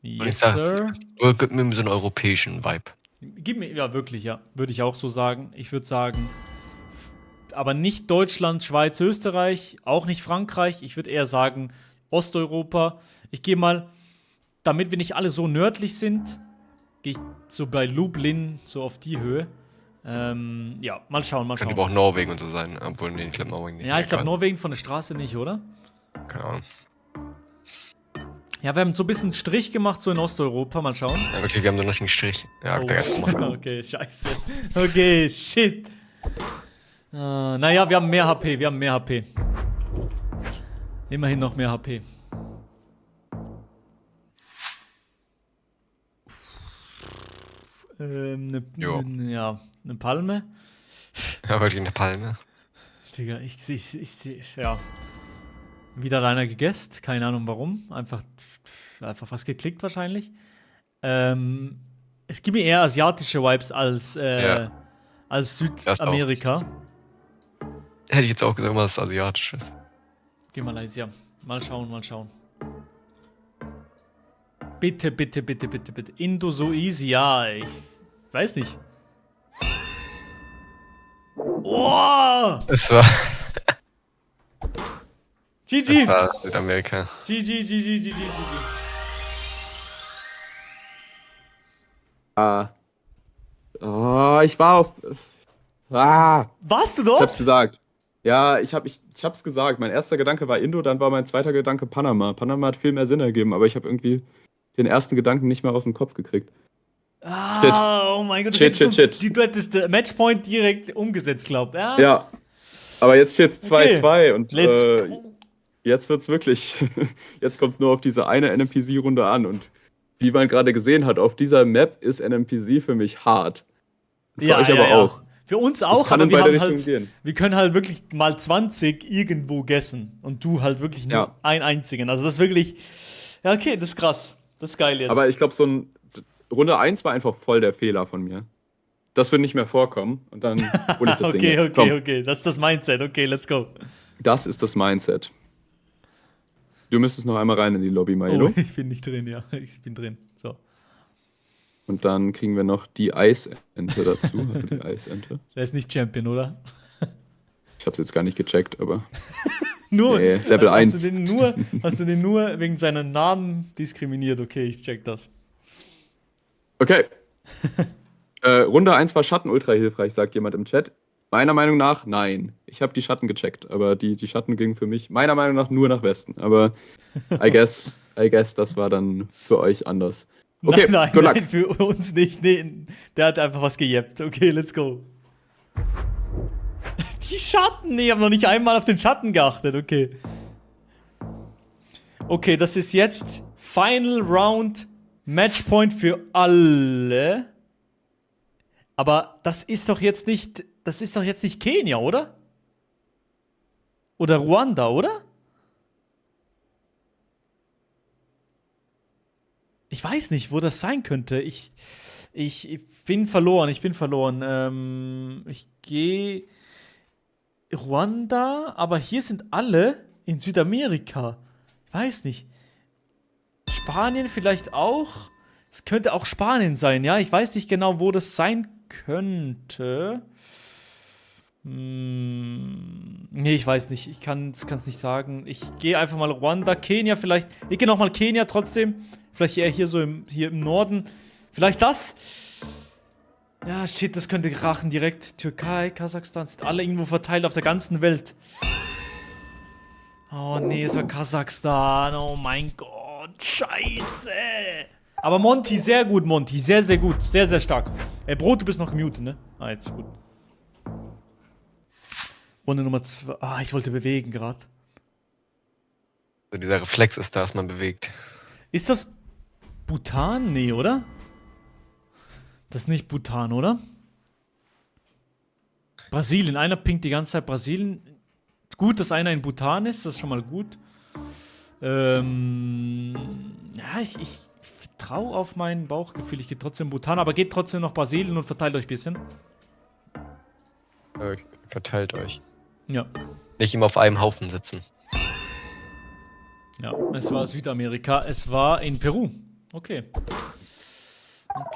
Yes,
Und ich sag,
sir.
es gibt mir so einen europäischen Vibe.
Gib mir, ja wirklich, ja. Würde ich auch so sagen. Ich würde sagen, aber nicht Deutschland, Schweiz, Österreich, auch nicht Frankreich. Ich würde eher sagen Osteuropa. Ich gehe mal, damit wir nicht alle so nördlich sind, gehe ich so bei Lublin so auf die Höhe. Ja, mal schauen.
Könnte aber auch Norwegen und so sein, obwohl, nee, ich glaube Norwegen nicht.
Ja, ich glaube Norwegen von der Straße nicht, oder?
Keine Ahnung.
Ja, wir haben so ein bisschen Strich gemacht, so in Osteuropa, mal schauen.
Ja, wirklich, wir haben so einen richtigen Strich. Ja, der Geist muss sein.
Okay, scheiße. Okay, shit. Naja, wir haben mehr HP, Immerhin noch mehr HP.
Jo.
Eine Palme.
Ja, wirklich eine Palme.
Digga, ja. Wieder einer gegessen, keine Ahnung warum. Einfach was geklickt wahrscheinlich. Es gibt mir eher asiatische Vibes als Südamerika.
Hätte ich jetzt auch gesagt, was Asiatisches.
Okay, Malaysia. Mal schauen. Bitte. Indo so easy, ja, ich weiß nicht. Oh!
Es war
GG!
Südamerika.
GG.
Ich war auf.
Warst du
Ich
dort?
hab's gesagt. Ja, ich hab's gesagt. Mein erster Gedanke war Indo, dann war mein zweiter Gedanke Panama. Panama hat viel mehr Sinn ergeben, aber ich habe irgendwie den ersten Gedanken nicht mehr auf den Kopf gekriegt. Shit.
Oh mein Gott,
Shit.
du hättest Matchpoint direkt umgesetzt, glaub.
Ja. Aber jetzt steht's 2-2 und
Let's go.
jetzt wird's wirklich. Jetzt kommt's nur auf diese eine NPC-Runde an. Und wie man gerade gesehen hat, auf dieser Map ist NPC für mich hart. Für euch aber auch.
Für uns
Das
auch,
kann
aber
in
wir
beide
haben
Richtungen
halt,
gehen.
wir können halt wirklich mal 20 irgendwo gessen und du halt wirklich nur
Ja.
einen einzigen. Also das ist wirklich, ja okay, das ist krass, das ist geil jetzt.
Aber ich glaube, Runde 1 war einfach voll der Fehler von mir. Das wird nicht mehr vorkommen und dann hole ich das Ding jetzt. Komm,
okay, das ist das Mindset, okay, let's go.
das ist das Mindset. Du müsstest noch einmal rein in die Lobby, Maelo.
Oh, ich bin nicht drin, ja, ich bin drin, so.
Und dann kriegen wir noch die Eisente dazu. Also die Eisente.
Der ist nicht Champion, oder?
Ich hab's jetzt gar nicht gecheckt, aber.
Nur,
Nee, Level 1.
Hast du den nur wegen seinem Namen diskriminiert? Okay, ich check das.
Okay. Runde 1 war Schatten ultra hilfreich, sagt jemand im Chat. Meiner Meinung nach, nein. Ich habe die Schatten gecheckt, aber die Schatten gingen für mich meiner Meinung nach nur nach Westen. Aber I guess, das war dann für euch anders. Okay,
nein,
good luck.
nein, für uns nicht. Nee, der hat einfach was gejappt. Okay, let's go. Die Schatten, nee, ich habe noch nicht einmal auf den Schatten geachtet. Okay. Okay, das ist jetzt Final Round Matchpoint für alle. Aber das ist doch jetzt nicht Kenia, oder? Oder Ruanda, oder? Ich weiß nicht, wo das sein könnte. Ich bin verloren, ich gehe Ruanda, aber hier sind alle in Südamerika. Ich weiß nicht. Spanien vielleicht auch? Es könnte auch Spanien sein, ja? Ich weiß nicht genau, wo das sein könnte. Nee, ich weiß nicht. Ich kann es nicht sagen. Ich gehe einfach mal Ruanda, Kenia vielleicht. Ich gehe nochmal Kenia trotzdem. Vielleicht eher hier so hier im Norden. Vielleicht das. Ja, shit, das könnte krachen direkt. Türkei, Kasachstan sind alle irgendwo verteilt auf der ganzen Welt. Oh nee, es war Kasachstan. Oh mein Gott, scheiße. Aber Monty, sehr gut, Monty. Sehr, sehr gut. Sehr, sehr stark. Ey, Brot, du bist noch gemutet, ne? Ah, jetzt gut. Runde Nummer 2. Ah, ich wollte bewegen gerade.
Also dieser Reflex ist da, dass man bewegt.
Ist das Bhutan? Nee, oder? Das ist nicht Bhutan, oder? Brasilien. Einer pinkt die ganze Zeit Brasilien. Gut, dass einer in Bhutan ist. Das ist schon mal gut. Ja, ich vertraue auf mein Bauchgefühl. Ich gehe trotzdem Bhutan, aber geht trotzdem noch Brasilien und verteilt euch ein bisschen.
Verteilt euch.
Ja.
Nicht immer auf einem Haufen sitzen.
Ja, es war Südamerika. Es war in Peru. Okay.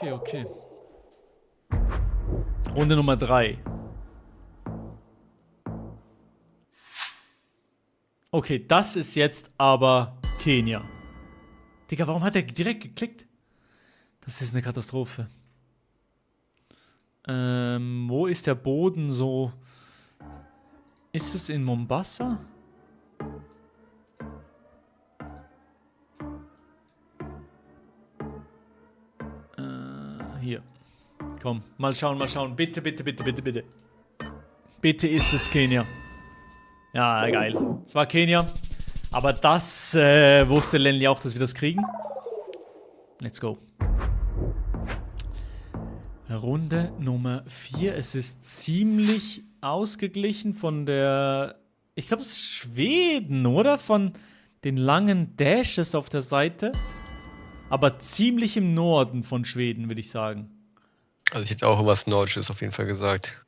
Okay. Runde Nummer 3. Okay, das ist jetzt aber Kenia. Digga, warum hat er direkt geklickt? Das ist eine Katastrophe. Wo ist der Boden so? Ist es in Mombasa? Hier. Komm, mal schauen. Bitte. Bitte ist es Kenia. Ja, geil. Es war Kenia. Aber das wusste Lenny auch, dass wir das kriegen. Let's go. Runde Nummer 4. Es ist ziemlich ausgeglichen von der. Ich glaube, es ist Schweden, oder? Von den langen Dashes auf der Seite. Aber ziemlich im Norden von Schweden, würde ich sagen.
Also ich hätte auch was Nordisches auf jeden Fall gesagt.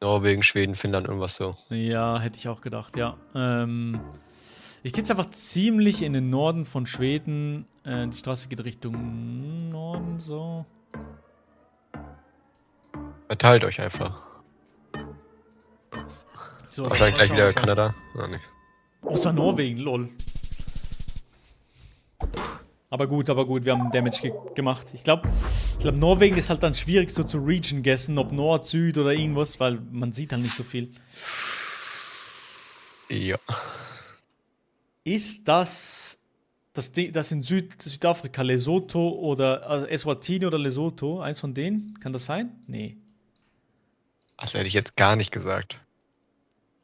Norwegen, Schweden, Finnland, irgendwas so.
Ja, hätte ich auch gedacht, ja. Ich gehe jetzt einfach ziemlich in den Norden von Schweden. Die Straße geht Richtung Norden, so.
Verteilt euch einfach.
So,
Wahrscheinlich gleich wieder Kanada. Ah, nee.
Oh, es war Norwegen, lol. Aber gut, wir haben Damage gemacht. Ich glaube, Norwegen ist halt dann schwierig so zu Region-guessen, ob Nord, Süd oder irgendwas, weil man sieht halt nicht so viel.
Ja.
Ist das in Südafrika, Lesotho oder also Eswatini oder Lesotho? Eins von denen? Kann das sein? Nee.
Das hätte ich jetzt gar nicht gesagt.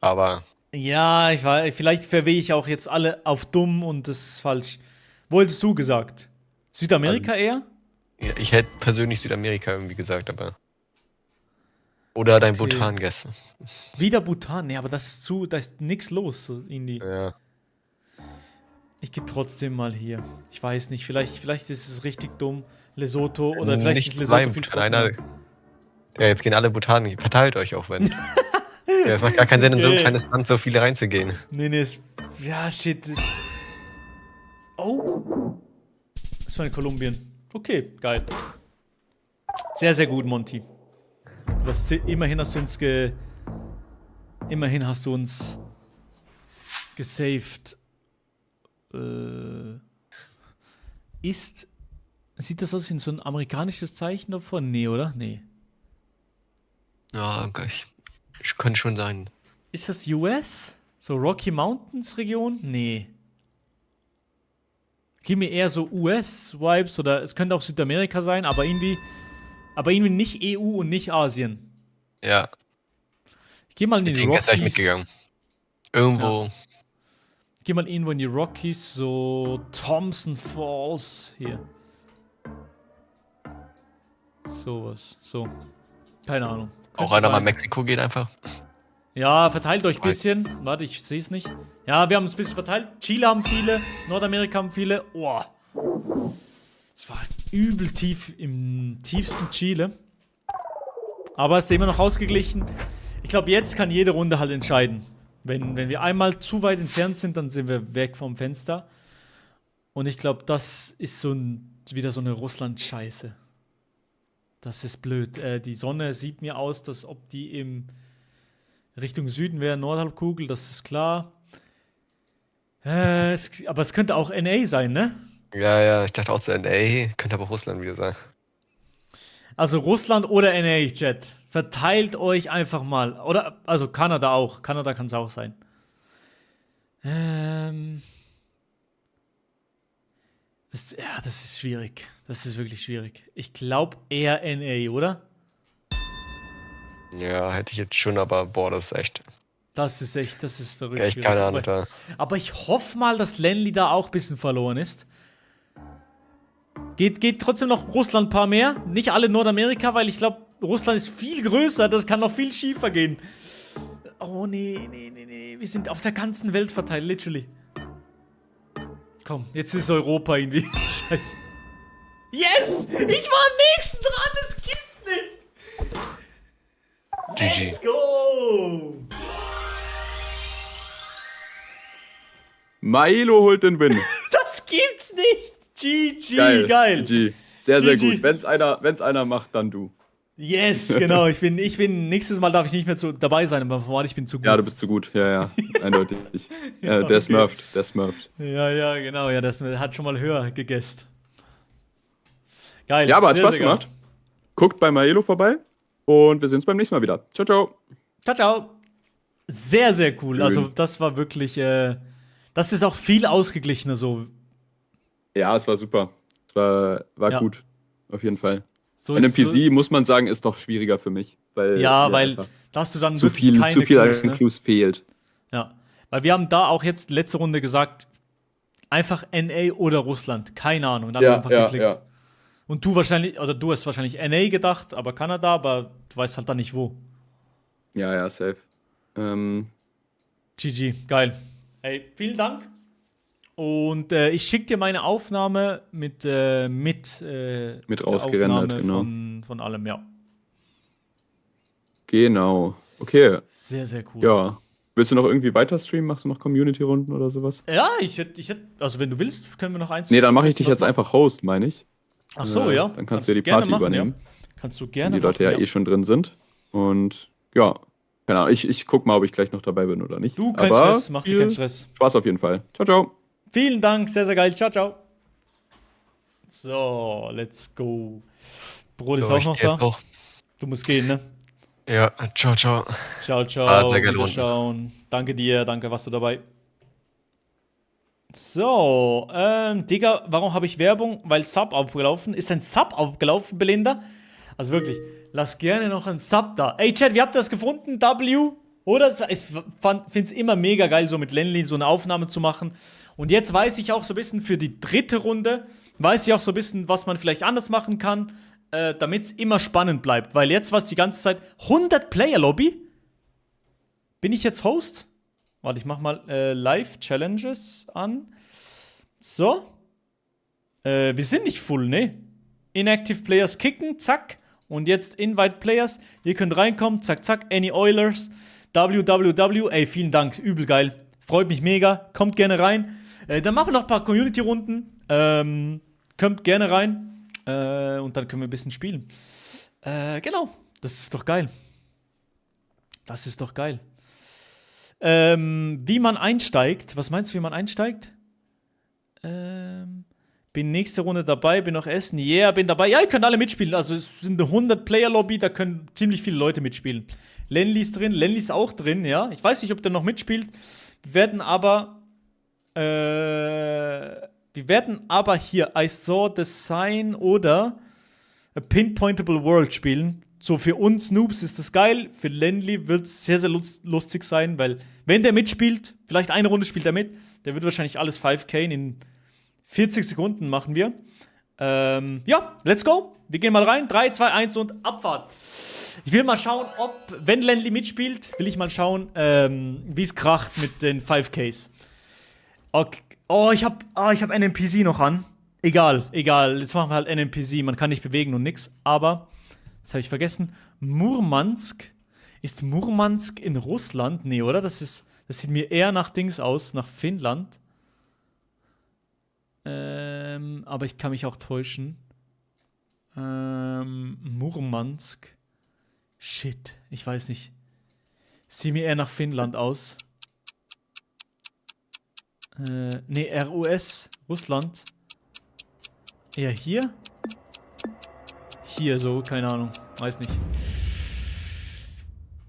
Aber
Ja, ich weiß, vielleicht verwehe ich auch jetzt alle auf dumm und das ist falsch. Wo hättest du gesagt? Südamerika eher?
ja, ich hätte persönlich Südamerika irgendwie gesagt, aber. Oder dein
Okay.
Bhutan gegessen.
Wieder Bhutan? Nee, aber da ist nix los, so irgendwie.
Ja.
Ich gehe trotzdem mal hier. Ich weiß nicht, vielleicht ist es richtig dumm. Lesotho oder vielleicht
Nicht
ist Lesotho
zwei
viel
Bhutan. Einer.
trockener.
Ja, jetzt gehen alle Bhutan. Verteilt euch auch, wenn. Ja, es macht gar keinen Sinn, in so ein
Okay.
kleines Land so viele reinzugehen.
Nee, ja, shit. Oh. Das war in Kolumbien. Okay, geil. Sehr, sehr gut, Monty. Immerhin hast du uns gesaved. Sieht das aus wie so ein amerikanisches Zeichen davon? Nee, oder? Nee.
Ja, okay. Könnte schon sein.
Ist das US? So Rocky Mountains Region? Nee. Gib mir eher so US-Vibes oder es könnte auch Südamerika sein, aber irgendwie nicht EU und nicht Asien.
Ja,
Ich geh mal in
mit
die
denen wäre ich
Rockies.
mitgegangen. Irgendwo.
Ich geh mal irgendwo in die Rockies, so Thompson Falls hier. Sowas, so. Keine Ahnung.
Auch
Könnte
einer mal
sein.
Mexiko geht einfach.
Ja, verteilt euch ein bisschen. Warte, ich sehe es nicht. Ja, wir haben uns ein bisschen verteilt. Chile haben viele, Nordamerika haben viele. Oh. Es war übel tief im tiefsten Chile. Aber es ist immer noch ausgeglichen. Ich glaube, jetzt kann jede Runde halt entscheiden. Wenn wir einmal zu weit entfernt sind, dann sind wir weg vom Fenster. Und ich glaube, das ist wieder so eine Russland-Scheiße. Das ist blöd. Die Sonne sieht mir aus, als ob die im Richtung Süden wäre, Nordhalbkugel, das ist klar. Aber es könnte auch NA sein, ne?
Ja, ich dachte auch zu NA, könnte aber Russland wieder sein.
Also Russland oder NA, Chat. Verteilt euch einfach mal. Oder, also Kanada auch. Kanada kann es auch sein. Das ist schwierig. Das ist wirklich schwierig. Ich glaube eher NA, oder?
Ja, hätte ich jetzt schon, aber boah, das ist echt.
Das ist verrückt.
Echt
schwierig.
keine Ahnung da.
Aber ich hoffe mal, dass Lenny da auch ein bisschen verloren ist. Geht trotzdem noch Russland ein paar mehr. Nicht alle Nordamerika, weil ich glaube, Russland ist viel größer. Das kann noch viel schiefer gehen. Oh, nee. Wir sind auf der ganzen Welt verteilt, literally. Komm, jetzt ist Europa irgendwie. Scheiße. Yes! Ich war am nächsten dran, das gibt's nicht!
GG.
Let's go!
Maelo holt den Win.
Das gibt's nicht! GG,
Geil.
geil.
GG. Sehr, sehr
GG.
gut. Wenn's einer macht, dann du.
Yes, genau. Ich bin, nächstes Mal darf ich nicht mehr dabei sein, aber vorher ich bin zu gut.
Ja, du bist zu gut. Ja. Eindeutig. Ja,
Ja,
der
okay.
smurft.
Ja, genau. Ja, das hat schon mal höher gegessen. Geil.
Ja, aber hat
sehr,
Spaß
sehr geil.
gemacht. Guckt bei Maelo vorbei und wir sehen uns beim nächsten Mal wieder. Ciao, ciao.
Ciao, ciao. Sehr, sehr cool.
Schön.
Also, das war wirklich, das ist auch viel ausgeglichener so.
Ja, es war super. Es war
Ja.
gut. Auf jeden Fall.
So
NMPC, muss man sagen, ist doch schwieriger für mich. Weil
Ja,
hier
weil
einfach
da hast du dann
zu
wirklich
viel
keine
Clues,
ne?
Clues fehlt.
Ja. Weil wir haben da auch jetzt letzte Runde gesagt, einfach NA oder Russland. Keine Ahnung. Da haben wir einfach geklickt. Und du wahrscheinlich, oder du hast wahrscheinlich NA gedacht, aber Kanada, aber du weißt halt dann nicht wo.
Ja, safe.
GG, geil. Ey, vielen Dank. Und ich schicke dir meine Aufnahme mit
rausgerendert,
Aufnahme
genau.
von allem, ja.
Genau. Okay,
Sehr, sehr cool.
ja. Willst du noch irgendwie weiter streamen? Machst du noch Community-Runden oder sowas?
Ja, ich hätte, also wenn du willst, können wir noch eins.
Nee, dann mache ich dich
was
jetzt
machen.
einfach Host, meine ich.
Ach so, ja.
Dann kannst du ja die
gerne
Party
machen,
übernehmen.
Ja. Kannst du
Wenn
gerne
die Leute
machen,
ja eh schon drin sind. Und ja, keine Ahnung. Ich guck mal, ob ich gleich noch dabei bin oder nicht.
Du, kein
Aber
Stress, mach dir keinen Stress.
Spaß auf jeden Fall. Ciao, ciao.
Vielen Dank, sehr, sehr geil. Ciao, ciao. So, let's go. Brot ist
So,
auch
ich
noch
geh
da.
jetzt auch.
Du musst gehen, ne?
Ja, ciao, ciao.
Ciao, ciao.
Hat sehr gelohnt.
Wiederschauen. Danke dir, danke, warst du dabei. So, Digga, warum habe ich Werbung? Weil Sub abgelaufen. Ist ein Sub abgelaufen, Belinda? Also wirklich, lass gerne noch einen Sub da. Ey, Chat, wie habt ihr das gefunden? W? Oder? Ich finde es immer mega geil, so mit Lenly so eine Aufnahme zu machen. Und jetzt weiß ich auch so ein bisschen für die dritte Runde, weiß ich auch so ein bisschen, was man vielleicht anders machen kann, damit es immer spannend bleibt. Weil jetzt war es die ganze Zeit 100-Player-Lobby. Bin ich jetzt Host? Warte, ich mach mal Live-Challenges an. So. Wir sind nicht full, ne? Inactive Players kicken, zack. Und jetzt Invite Players. Ihr könnt reinkommen, zack, zack. Any Oilers. WWW. Ey, vielen Dank, übel geil. Freut mich mega. Kommt gerne rein. Dann machen wir noch ein paar Community-Runden. Kommt gerne rein. Und dann können wir ein bisschen spielen. Genau. Das ist doch geil. Das ist doch geil. Wie man einsteigt. Was meinst du, wie man einsteigt? Bin nächste Runde dabei, bin noch essen. Yeah, bin dabei. Ja, ihr könnt alle mitspielen. Also es sind eine 100-Player-Lobby, da können ziemlich viele Leute mitspielen. Lenly ist drin, Lenly ist auch drin, ja. Ich weiß nicht, ob der noch mitspielt. Wir werden aber hier I Saw the Sign oder A Pinpointable World spielen. So, für uns Noobs ist das geil. Für Lenly wird es sehr, sehr lustig sein, weil, wenn der mitspielt, vielleicht eine Runde spielt er mit, der wird wahrscheinlich alles 5K in 40 Sekunden machen wir. Ja, let's go. Wir gehen mal rein. 3, 2, 1 und Abfahrt. Ich will mal schauen, wenn Lenly mitspielt, will ich mal schauen, wie es kracht mit den 5Ks. Okay. Oh, ich hab NNPC noch an. Egal. Jetzt machen wir halt NNPC. Man kann nicht bewegen und nix. Aber, das habe ich vergessen. Murmansk. Ist Murmansk in Russland? Nee, oder? Das sieht mir eher nach Dings aus, nach Finnland. Aber ich kann mich auch täuschen. Murmansk. Shit, ich weiß nicht. Sieht mir eher nach Finnland aus. Nee, RUS, Russland. Eher hier? Hier so, keine Ahnung. Weiß nicht.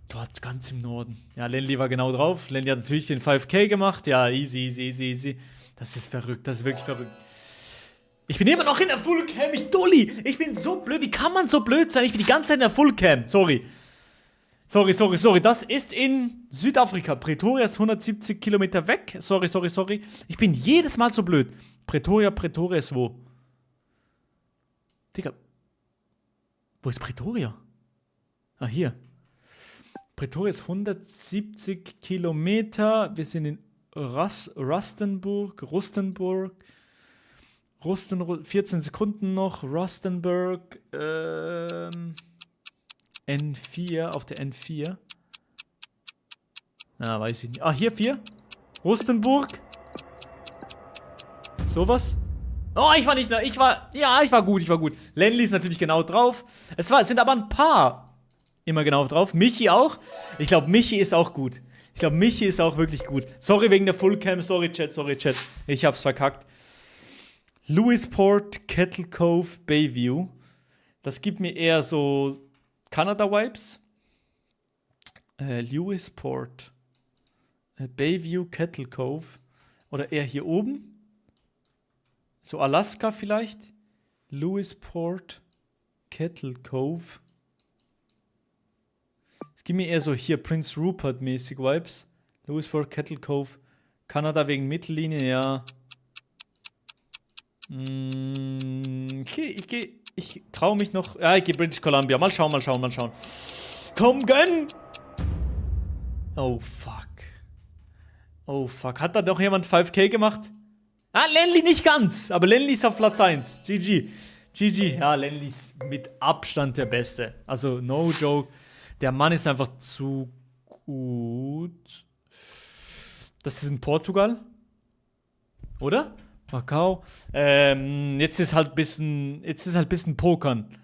Dort ganz im Norden. Ja, Lenly war genau drauf. Lenly hat natürlich den 5K gemacht. Ja, easy. Das ist verrückt, das ist wirklich verrückt. Ich bin immer noch in der Fullcam, ich Dulli. Ich bin so blöd, wie kann man so blöd sein? Ich bin die ganze Zeit in der Fullcam, sorry. Das ist in Südafrika. Pretoria ist 170 Kilometer weg. Sorry. Ich bin jedes Mal so blöd. Pretoria ist wo? Digga. Wo ist Pretoria? Ah, hier. Pretoria ist 170 Kilometer. Wir sind in Rustenburg. 14 Sekunden noch. Rustenburg. N4, auf der N4. Na, weiß ich nicht. Ah, hier 4. Rustenburg. Sowas. Oh, ich war nicht da. Ich war gut. Lenly ist natürlich genau drauf. Es sind aber ein paar immer genau drauf. Michi auch. Ich glaube, Michi ist auch gut. Ich glaube, Michi ist auch wirklich gut. Sorry wegen der Fullcam. Sorry, Chat. Ich hab's verkackt. Lewisport, Kettle Cove, Bayview. Das gibt mir eher so Canada-Vibes. Lewisport, Bayview, Kettle Cove. Oder eher hier oben. So Alaska vielleicht. Lewisport, Kettle Cove. Es gibt mir eher so hier Prince Rupert-mäßig Vibes. Lewisport, Kettle Cove. Kanada wegen Mittellinie, ja. Ich geh Ich traue mich noch. Ja, ich gehe British Columbia. Mal schauen. Komm, gönn! Oh, fuck. Hat da doch jemand 5K gemacht? Ah, Lenly nicht ganz. Aber Lenly ist auf Platz 1. GG. Ja, Lenly ist mit Abstand der Beste. Also, no joke. Der Mann ist einfach zu gut. Das ist in Portugal. Oder? Macau. Jetzt ist halt bisschen Pokern.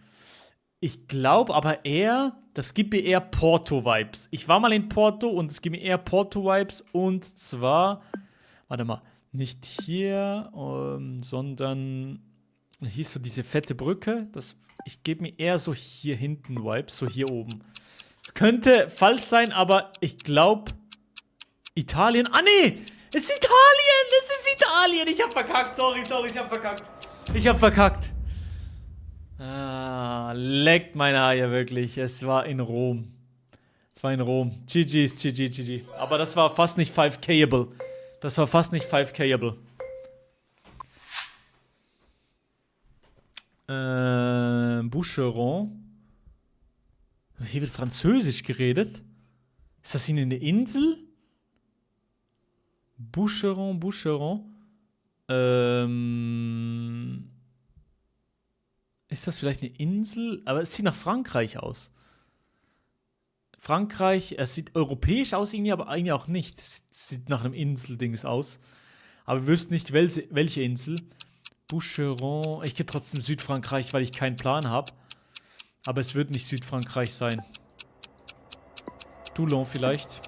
Ich glaube aber eher, das gibt mir eher Porto-Vibes. Ich war mal in Porto und es gibt mir eher Porto-Vibes. Und zwar, warte mal, nicht hier, sondern hier ist so diese fette Brücke. Ich gebe mir eher so hier hinten Vibes, so hier oben. Es könnte falsch sein, aber ich glaube, Italien. Ah, nee! Es ist Italien! Ich hab verkackt, sorry, ich hab verkackt. Ah, leckt meine Eier wirklich. Es war in Rom. GG. Aber das war fast nicht 5K-able. Boucheron. Hier wird Französisch geredet. Ist das hier eine Insel? Boucheron. Ist das vielleicht eine Insel? Aber es sieht nach Frankreich aus. Es sieht europäisch aus irgendwie, aber eigentlich auch nicht. Es sieht nach einem Inseldings aus. Aber wir wüssten nicht, welche Insel. Boucheron. Ich gehe trotzdem Südfrankreich, weil ich keinen Plan habe. Aber es wird nicht Südfrankreich sein. Toulon vielleicht.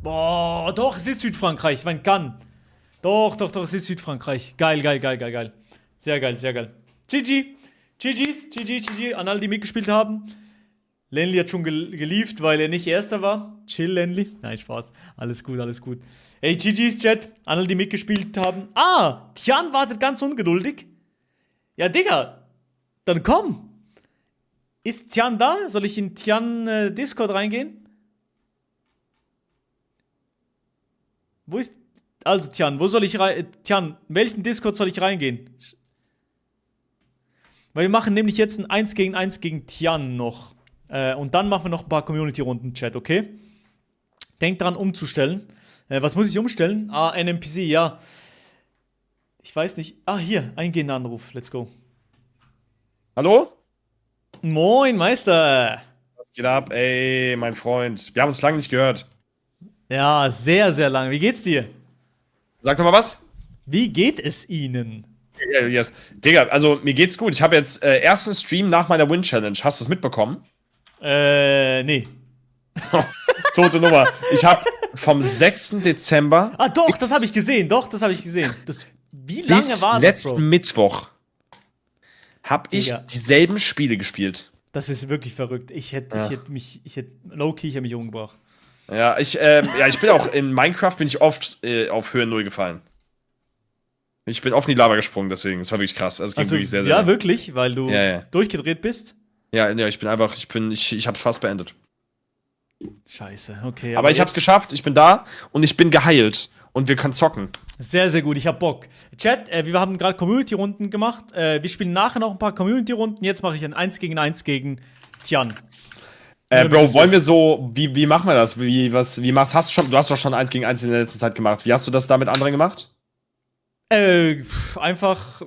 Boah, doch, es ist Südfrankreich. Ich meine, Cannes. Doch, es ist Südfrankreich. Geil. Sehr geil. GG an alle, die mitgespielt haben. Lenly hat schon gelieft, weil er nicht Erster war. Chill, Lenly. Nein, Spaß. Alles gut. Ey, GG's, Chat. An alle, die mitgespielt haben. Ah, Tian wartet ganz ungeduldig. Ja, Digga. Dann komm. Ist Tian da? Soll ich in Tian Discord reingehen? Wo ist... Also, Tian, wo soll ich rein... Tian, in welchen Discord soll ich reingehen? Weil wir machen nämlich jetzt ein 1 gegen 1 gegen Tian noch. Und dann machen wir noch ein paar Community-Runden, Chat, okay? Denkt dran, umzustellen. Was muss ich umstellen? Ah, NMPC, ja. Ich weiß nicht. Ah, hier, eingehender Anruf. Let's go.
Hallo?
Moin, Meister.
Was geht ab? Ey, mein Freund. Wir haben uns lange nicht gehört.
Ja, sehr, sehr lang. Wie geht's dir?
Sag doch mal was.
Wie geht es Ihnen?
Ja, yes. Digga, also mir geht's gut. Ich habe jetzt ersten Stream nach meiner Win-Challenge. Hast du es mitbekommen?
Nee.
Tote Nummer. Ich habe vom 6. Dezember.
Ah, doch, das habe ich gesehen. Wie lange
bis
war das,
letzten
Bro?
Mittwoch habe ich
Digga.
dieselben Spiele gespielt.
Das ist wirklich verrückt. Ich hätte Low-Key mich umgebracht.
Ja, ich bin auch in Minecraft bin ich oft auf Höhe 0 gefallen. Ich bin oft in die Lava gesprungen, deswegen. Das war wirklich krass. Also, es ging wirklich sehr, sehr.
Ja, wirklich, weil du
Ja.
durchgedreht bist?
Ja, ich hab's fast beendet.
Scheiße, okay.
Aber ich hab's geschafft, ich bin da und ich bin geheilt. Und wir können zocken.
Sehr, sehr gut, ich hab Bock. Chat, wir haben gerade Community-Runden gemacht. Wir spielen nachher noch ein paar Community-Runden. Jetzt mache ich ein 1 gegen 1 gegen Tian.
Bro, wollen wir so, wie machen wir das? Wie machst du hast doch schon 1 gegen 1 in der letzten Zeit gemacht. Wie hast du das da mit anderen gemacht?
Einfach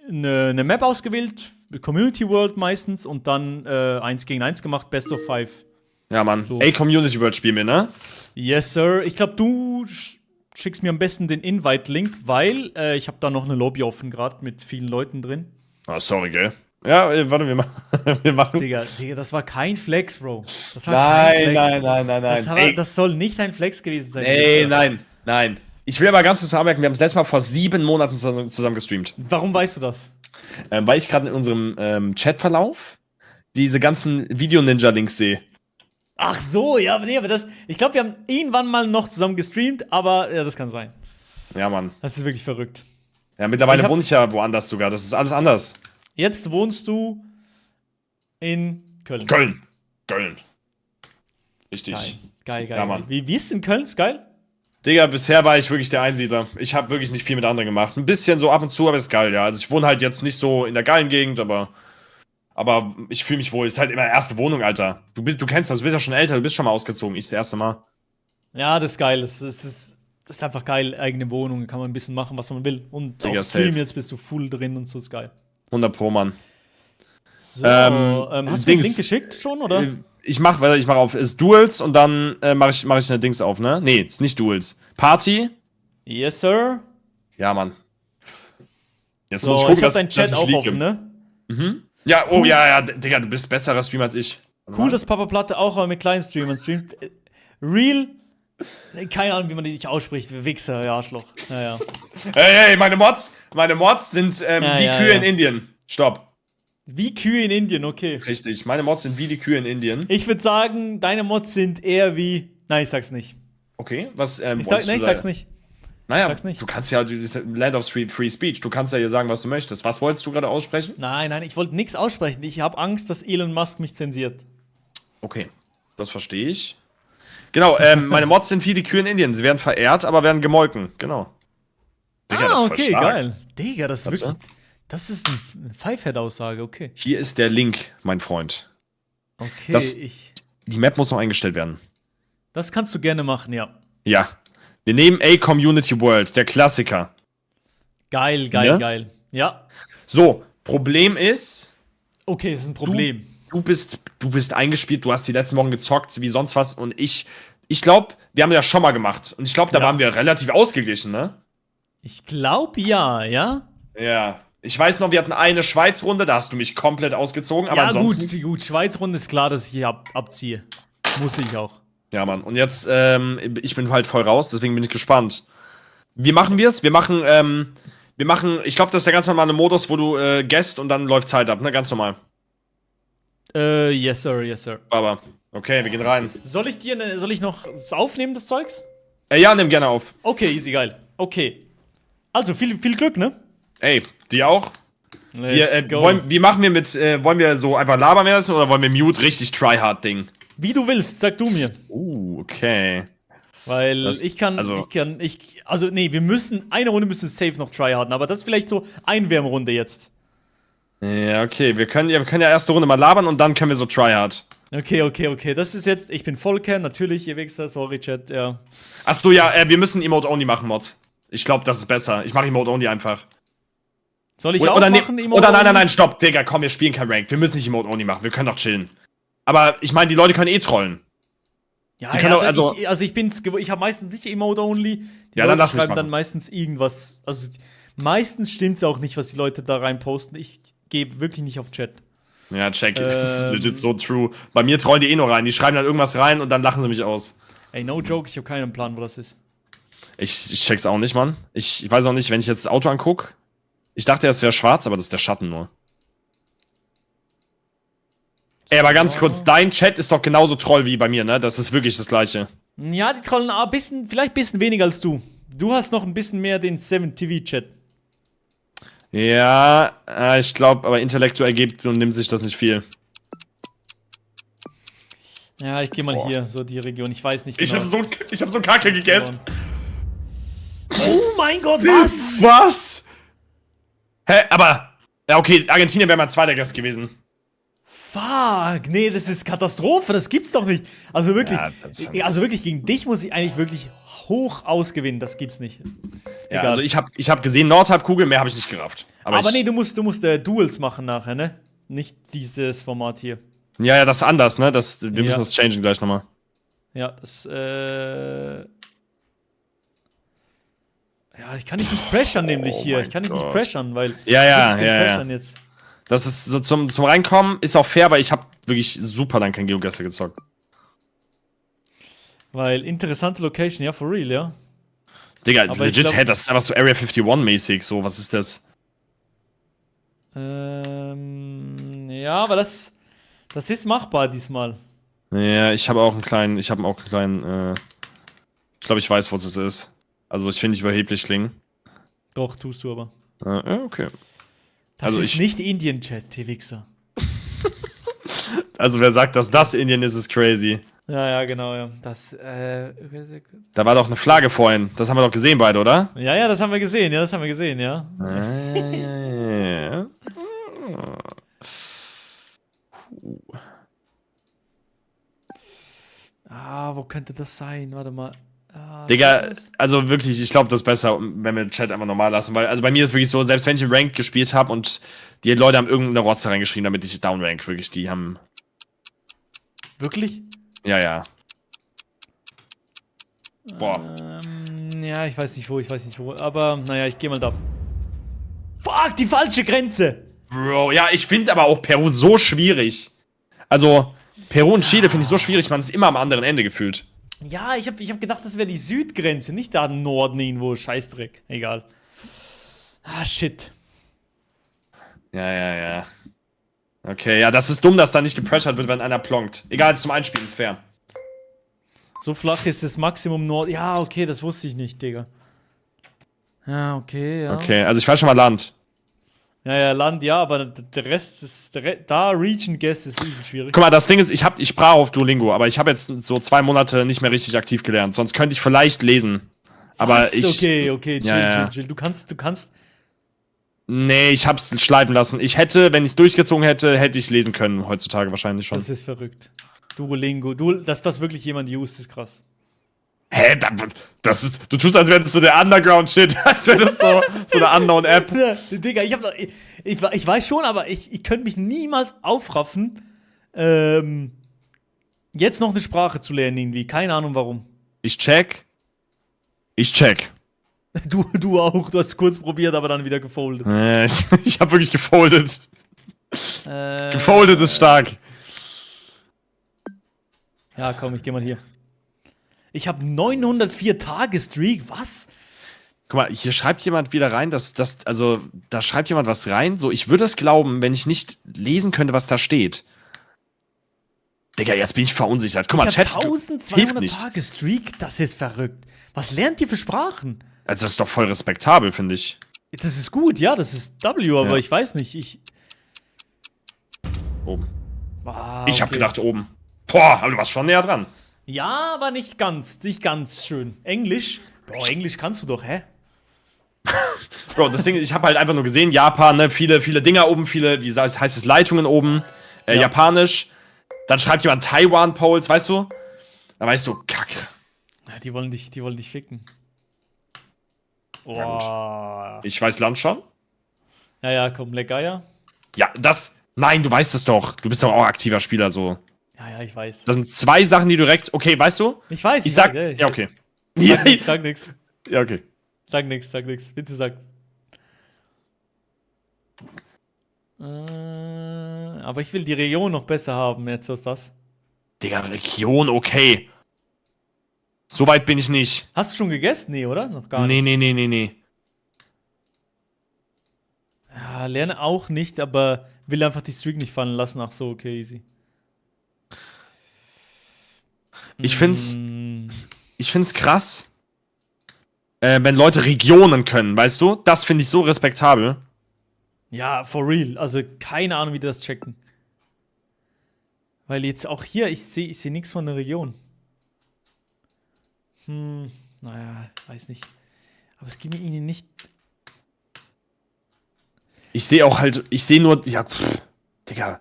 eine Map ausgewählt, Community World meistens und dann 1 gegen 1 gemacht, Best of 5.
Ja, Mann.
So.
Ey, Community World spielen wir, ne?
Yes, Sir. Ich glaube, du schickst mir am besten den Invite-Link, weil ich habe da noch eine Lobby offen gerade mit vielen Leuten drin.
Ah, sorry, gell? Ja, warte, wir machen.
Digga, das war kein Flex, Bro. Das war kein Flex.
Nein.
Das soll nicht ein Flex gewesen sein.
Nein. Ich will aber ganz kurz anmerken, wir haben das letzte Mal vor 7 Monaten zusammen gestreamt.
Warum weißt du das?
Weil ich gerade in unserem Chatverlauf diese ganzen Video-Ninja-Links sehe.
Ach so, ja, nee, aber ich glaube, wir haben irgendwann mal noch zusammen gestreamt, aber ja, das kann sein.
Ja, Mann.
Das ist wirklich verrückt.
Ja, mittlerweile wohne ich ja woanders sogar. Das ist alles anders.
Jetzt wohnst du in Köln.
Köln. Richtig.
Geil.
Ja, Mann.
Wie ist es in Köln? Ist geil?
Digga, bisher war ich wirklich der Einsiedler. Ich habe wirklich nicht viel mit anderen gemacht. Ein bisschen so ab und zu, aber ist geil, ja. Also ich wohne halt jetzt nicht so in der geilen Gegend, aber ich fühle mich wohl. Ist halt immer erste Wohnung, Alter. Du kennst das, du bist ja schon älter, du bist schon mal ausgezogen. Ich das erste Mal.
Ja, das ist geil. Das ist einfach geil. Eigene Wohnung, kann man ein bisschen machen, was man will. Und
Digga,
auf Stream
safe.
jetzt bist du full drin und so, ist geil.
100 Pro, Mann.
So, hast du mir
Dings-
den Link geschickt schon, oder?
Ich mach auf ist Duels und dann mach ich eine Dings auf, ne? Nee, ist nicht Duels. Party?
Yes, sir.
Ja, Mann. Jetzt
So,
muss ich
ich
gucken,
hab deinen Chat
ich
auch
liege.
offen, ne?
Ja, oh ja, Digga, du bist besserer Streamer als ich.
Cool, dass Papa Platte auch mit kleinen Streamern streamt. Real? Keine Ahnung, wie man die nicht ausspricht. Wichser, ja, Arschloch. Ja.
Hey, meine Mods sind wie Kühe in Indien. Stopp.
Wie Kühe in Indien, okay.
Richtig, meine Mods sind wie die Kühe in Indien.
Ich würde sagen, deine Mods sind eher wie. Nein, ich sag's nicht.
Okay, was
Ich sag's nicht.
Naja,
sag's nicht.
du kannst ja, das ist Land of Free Speech, du kannst ja hier sagen, was du möchtest. Was wolltest du gerade aussprechen?
Nein, ich wollte nichts aussprechen. Ich habe Angst, dass Elon Musk mich zensiert.
Okay, das verstehe ich. Genau, meine Mods sind wie die Kühe in Indien. Sie werden verehrt, aber werden gemolken. Genau. Digga, das ist voll
okay,
stark.
geil. Digga, das ist
Warte.
wirklich. Das ist eine Fivehead-Aussage, okay.
Hier ist der Link, mein Freund.
Okay,
Das- Die Map muss noch eingestellt werden.
das kannst du gerne machen, ja.
Ja. Wir nehmen A-Community World, der Klassiker.
Geil.
Ja?
Ja.
So, Problem ist,
Okay, das ist ein Problem.
du bist eingespielt, du hast die letzten Wochen gezockt, wie sonst was. Und ich glaube, wir haben das schon mal gemacht. Und ich glaube, da
Ja.
waren wir relativ ausgeglichen, ne?
Ich glaube ja.
Ja. Ich weiß noch, wir hatten eine Schweiz-Runde, da hast du mich komplett ausgezogen. Aber
Ja,
ansonsten.
gut. Schweiz-Runde ist klar, dass ich hier abziehe. Muss ich auch.
Ja, Mann. Und jetzt, ich bin halt voll raus, deswegen bin ich gespannt. Wie machen wir es? Wir machen, ich glaube, das ist der ganz normale Modus, wo du guest und dann läuft Zeit ab, ne? Ganz normal.
Yes, sir.
Aber, okay, wir gehen rein.
Soll ich noch das aufnehmen, das Zeugs?
Ja, nimm gerne auf.
Okay, easy, geil. Okay. Also, viel Glück, ne?
Ey, dir auch?
Let's go.
Wie machen wir mit, wollen wir so einfach labern lassen oder wollen wir Mute richtig Tryhard-Ding?
Wie du willst, sag du mir.
Okay.
Weil wir müssen, eine Runde müssen wir safe noch tryharden, aber das ist vielleicht so Einwärmrunde jetzt.
Ja, okay, wir können ja erste Runde mal labern und dann können wir so Tryhard.
Okay, das ist jetzt, ich bin Vollcan, natürlich, ihr Wichser, sorry, Chat, ja.
Achso, ja, wir müssen Emote-Only machen, Mods. Ich glaube, das ist besser. Ich mache Emote-Only einfach.
Soll ich
Oder,
auch
oder,
machen,
oder nein, stopp, Digga, komm, wir spielen kein Rank. Wir müssen nicht Emote-Only machen, wir können doch chillen. Aber ich meine, die Leute können eh trollen.
Ja,
die können auch, also-
ich habe meistens nicht Emote-Only. Die
Ja,
Leute
dann lass mich
schreiben dann
machen.
meistens irgendwas. Also, meistens stimmt's auch nicht, was die Leute da rein posten. Ich gehe wirklich nicht auf Chat.
Ja, check. Das ist legit so true. Bei mir trollen die eh nur rein. Die schreiben dann irgendwas rein und dann lachen sie mich aus.
Ey, no joke, ich habe keinen Plan, wo das ist.
Ich check's auch nicht, Mann. Ich weiß auch nicht, wenn ich jetzt das Auto anguck. Ich dachte, es wäre schwarz, aber das ist der Schatten nur. Ey, aber ganz kurz, dein Chat ist doch genauso Troll wie bei mir, ne? Das ist wirklich das Gleiche.
Ja, die trollen vielleicht ein bisschen weniger als du. Du hast noch ein bisschen mehr den 7TV-Chat.
Ja, ich glaube, aber intellektuell gibt und nimmt sich das nicht viel.
Ja, ich gehe mal hier, so die Region. Ich weiß nicht genau.
Ich hab so Kacke gegessen.
Oh mein Gott, was?
Was? Hä, aber. Ja, okay, Argentinien wäre mein zweiter Gast gewesen.
Fuck, nee, das ist Katastrophe, das gibt's doch nicht. Also wirklich,
Ja, das-
also wirklich gegen dich muss ich eigentlich wirklich hoch ausgewinnen, das gibt's nicht.
Ja,
Egal.
also ich hab gesehen Nordhalbkugel, mehr habe ich nicht gerafft.
Aber nee, du musst Duels machen nachher, ne? Nicht dieses Format hier.
Ja, das ist anders, ne? Wir müssen
Ja.
das changen gleich nochmal.
Ja, ja, ich kann dich nicht pressern, nämlich
Oh
hier.
mein
Ich kann dich nicht
Gott.
pressern, weil.
Ja,
ich pressern jetzt.
Das ist so zum Reinkommen, ist auch fair, aber ich habe wirklich super lang kein Geogesser gezockt.
Weil interessante Location, ja, for real, ja.
Digga,
Aber ich
legit,
glaub-
hä, das ist einfach so Area 51-mäßig, so, was ist das?
Ja, aber das ist machbar diesmal.
Ja, ich habe auch einen kleinen, ich glaube, ich weiß, was es ist. Also, ich finde nicht überheblich klingen.
Doch, tust du aber.
Okay.
Das
Also
ist
ich-
nicht Indien-Chat, die Wichser.
Also, wer sagt, dass das Indien ist, ist crazy.
Ja, genau, ja.
Da war doch eine Flagge vorhin. Das haben wir doch gesehen beide, oder?
Ja, das haben wir gesehen, ja.
Ja.
Wo könnte das sein? Warte mal.
Digga, also wirklich, ich glaube, das ist besser, wenn wir den Chat einfach normal lassen, weil, also bei mir ist wirklich so, selbst wenn ich im Rank gespielt habe und die Leute haben irgendeine Rotze reingeschrieben, damit ich downrank, wirklich, die haben...
Wirklich?
Ja. Boah.
Ja, ich weiß nicht wo, aber naja, ich gehe mal da. Fuck, die falsche Grenze!
Bro, ja, ich finde aber auch Peru so schwierig. Also, Peru und Chile finde ich so schwierig, man ist immer am anderen Ende gefühlt.
Ja, ich hab gedacht, das wäre die Südgrenze, nicht da im Norden irgendwo, Scheißdreck. Egal. Shit.
Ja. Okay, ja, das ist dumm, dass da nicht gepressured wird, wenn einer plonkt. Egal, zum Einspielen ist fair.
So flach ist das Maximum Nord. Ja, okay, das wusste ich nicht, Digga. Ja, okay, ja.
Okay, also ich weiß schon mal Land.
Ja, Land, ja, aber der Rest ist. Da Region Guess ist übel schwierig.
Guck mal, das Ding ist, ich sprach auf Duolingo, aber ich habe jetzt so 2 Monate nicht mehr richtig aktiv gelernt. Sonst könnte ich vielleicht lesen. Aber
Was? Okay,
Ja.
chill. Du kannst.
Nee, ich hab's schleifen lassen. Ich hätte, wenn ich's durchgezogen hätte, hätte ich lesen können heutzutage wahrscheinlich schon.
Das ist verrückt. Duolingo. Dass das wirklich jemand used, ist krass.
Hä? Das ist. Du tust, als wäre das so der Underground-Shit, als wäre das so eine Unknown-App.
Digga, ich weiß schon, aber ich könnte mich niemals aufraffen, jetzt noch eine Sprache zu lernen irgendwie. Keine Ahnung warum.
Ich check.
Du auch. Du hast kurz probiert, aber dann wieder gefoldet.
Ich hab wirklich gefoldet. Gefoldet ist stark.
Ja, komm, ich geh mal hier. Ich habe 904 Tage Streak. Was?
Guck mal, hier schreibt jemand wieder rein, also, da schreibt jemand was rein. So, ich würde es glauben, wenn ich nicht lesen könnte, was da steht. Digga, jetzt bin ich verunsichert. Guck mal,
ich
Chat,
hab
hilft
1200
nicht.
Tage Streak. Das ist verrückt. Was lernt ihr für Sprachen?
Also, das ist doch voll respektabel, finde ich.
Das ist gut, ja, das ist W, aber
Ja.
ich weiß nicht.
Oben.
Ah,
Ich hab
okay.
gedacht, oben. Boah, aber du warst schon näher dran.
Ja, aber nicht ganz schön. Englisch? Boah, Englisch kannst du doch, hä?
Bro, das Ding ist, ich habe halt einfach nur gesehen, Japan, ne, viele Dinger oben, wie heißt es, Leitungen oben,
Ja.
Japanisch. Dann schreibt jemand Taiwan-Poles, weißt du? Da weißt du, Kacke.
Ja, die wollen dich ficken. Boah.
Ich weiß Land schon.
Ja, komm, Legaya.
Ja, nein, du weißt es doch. Du bist doch auch aktiver Spieler, so.
Ja, ich weiß.
Das sind 2 Sachen, die direkt, okay, weißt du?
Ich weiß.
Ich sag,
weiß,
ja, okay.
Sag nix.
Ja, okay.
Sag nix. Bitte sag. Aber ich will die Region noch besser haben, jetzt ist das.
Digga, Region, okay. So weit bin ich nicht.
Hast du schon gegessen? Nee, oder? Noch gar nicht.
Nee.
Ja, lerne auch nicht, aber will einfach die Streak nicht fallen lassen. Ach so, okay, easy.
Ich find's krass, wenn Leute Regionen können, weißt du? Das finde ich so respektabel.
Ja, for real. Also keine Ahnung, wie die das checken. Weil jetzt auch hier, ich seh nichts von der Region. Naja, weiß nicht. Aber es geht mir ihnen nicht.
Ich sehe nur, ja, Digga.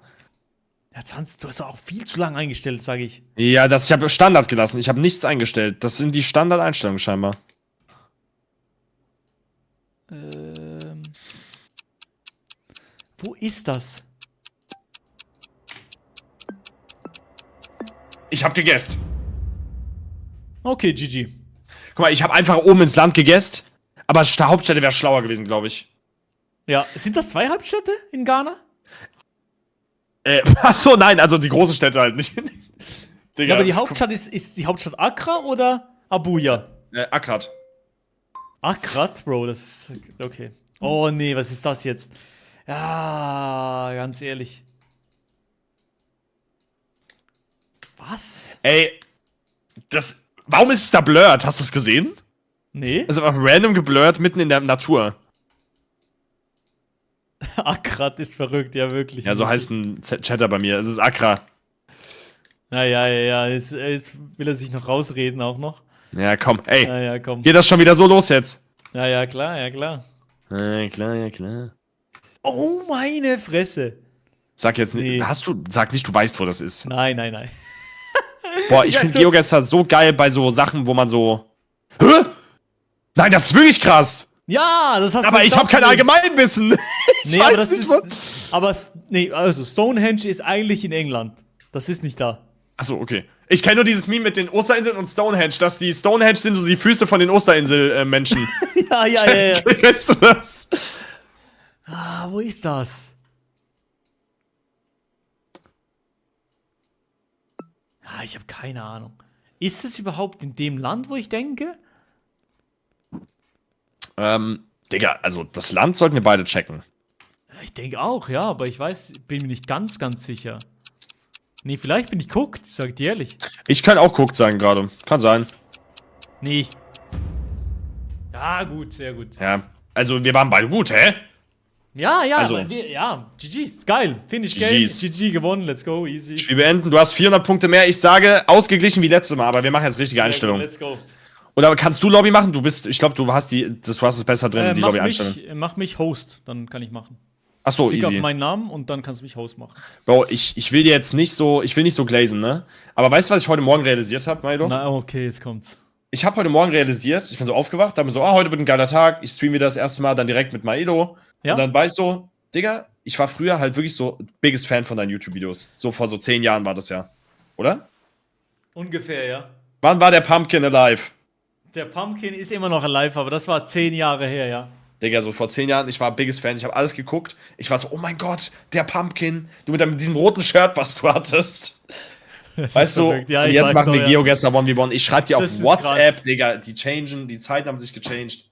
Ja, 20, du hast doch auch viel zu lang eingestellt, sage ich.
Ja, ich habe Standard gelassen, ich habe nichts eingestellt. Das sind die Standardeinstellungen scheinbar.
Wo ist das?
Ich habe gegessen.
Okay, GG.
Guck mal, ich habe einfach oben ins Land gegessen, aber Hauptstädte wäre schlauer gewesen, glaube ich.
Ja, sind das 2 Hauptstädte in Ghana?
Achso, nein, also die großen Städte halt nicht. Digga.
Ja, aber die Hauptstadt ist die Hauptstadt Accra oder Abuja?
Akrat.
Akrat, Bro, das ist okay. Oh nee, was ist das jetzt? Ja, ganz ehrlich. Was?
Ey, warum ist es da blurred? Hast du es gesehen?
Nee?
Also einfach random geblurrt mitten in der Natur.
Akrat ist verrückt, ja wirklich.
Ja, so heißt ein Chatter bei mir. Es ist Accra.
Ja. Jetzt will er sich noch rausreden auch noch.
Ja, komm, ey.
Ja, komm.
Geht das schon wieder so los jetzt?
Ja, klar.
Ja, klar.
Oh, meine Fresse.
Sag jetzt nicht,
Nee.
sag nicht, du weißt, wo das ist.
Nein.
Boah, ich finde GeoGuessr so geil bei so Sachen, wo man so. Hä? Nein, das ist wirklich krass.
Ja, das hast du.
Aber ich habe kein Allgemeinwissen.
Nee, aber das ist. Also Stonehenge ist eigentlich in England. Das ist nicht da.
Achso, okay. Ich kenne nur dieses Meme mit den Osterinseln und Stonehenge, dass die Stonehenge sind so die Füße von den Osterinsel-Menschen.
Ja.
Kennst du das?
Ah, wo ist das? Ja, ich habe keine Ahnung. Ist es überhaupt in dem Land, wo ich denke?
Digga, also das Land sollten wir beide checken.
Ich denke auch, ja, aber bin mir nicht ganz sicher. Nee, vielleicht bin ich guckt, sag ich dir ehrlich.
Ich kann auch guckt sein gerade. Kann sein.
Nee, Ja, gut, sehr gut.
Ja. Also wir waren beide gut, hä?
Ja,
Also-
aber GG ist geil. Finish Game,
GG's.
GG gewonnen, let's go, easy.
Spiel beenden. Du hast 400 Punkte mehr. Ich sage ausgeglichen wie letztes Mal, aber wir machen jetzt richtige Einstellungen.
Let's go.
Oder kannst du Lobby machen? Ich glaube, du hast es besser drin, die Lobby-Einstellung.
Mach mich Host, dann kann ich machen.
Achso,
Klick auf
easy.
meinen Namen und dann kannst du mich Host machen.
Bro, ich will jetzt nicht so, glazen, ne? Aber weißt du, was ich heute Morgen realisiert habe, Milo?
Na, okay, jetzt kommt's.
Ich habe heute Morgen realisiert, ich bin so aufgewacht, habe mir so, heute wird ein geiler Tag, ich streame wieder das erste Mal, dann direkt mit Maedo.
Ja.
Und dann war ich so, Digga, ich war früher halt wirklich so biggest Fan von deinen YouTube-Videos. So vor so 10 Jahren war das ja. Oder?
Ungefähr, ja.
Wann war der Pumpkin alive?
Der Pumpkin ist immer noch alive, aber das war 10 Jahre her, ja.
Digga, so vor 10 Jahren, ich war biggest Fan, ich habe alles geguckt. Ich war so, oh mein Gott, der Pumpkin. Du mit diesem roten Shirt, was du hattest.
Das
Weißt
ist
du,
verrückt. Ja,
und
ich
jetzt
weiß
machen wir
noch, ja.
GeoGuessr 1v1. Ich schreibe dir auf
Das ist
WhatsApp,
krass.
Digga, die Zeiten haben sich gechanged.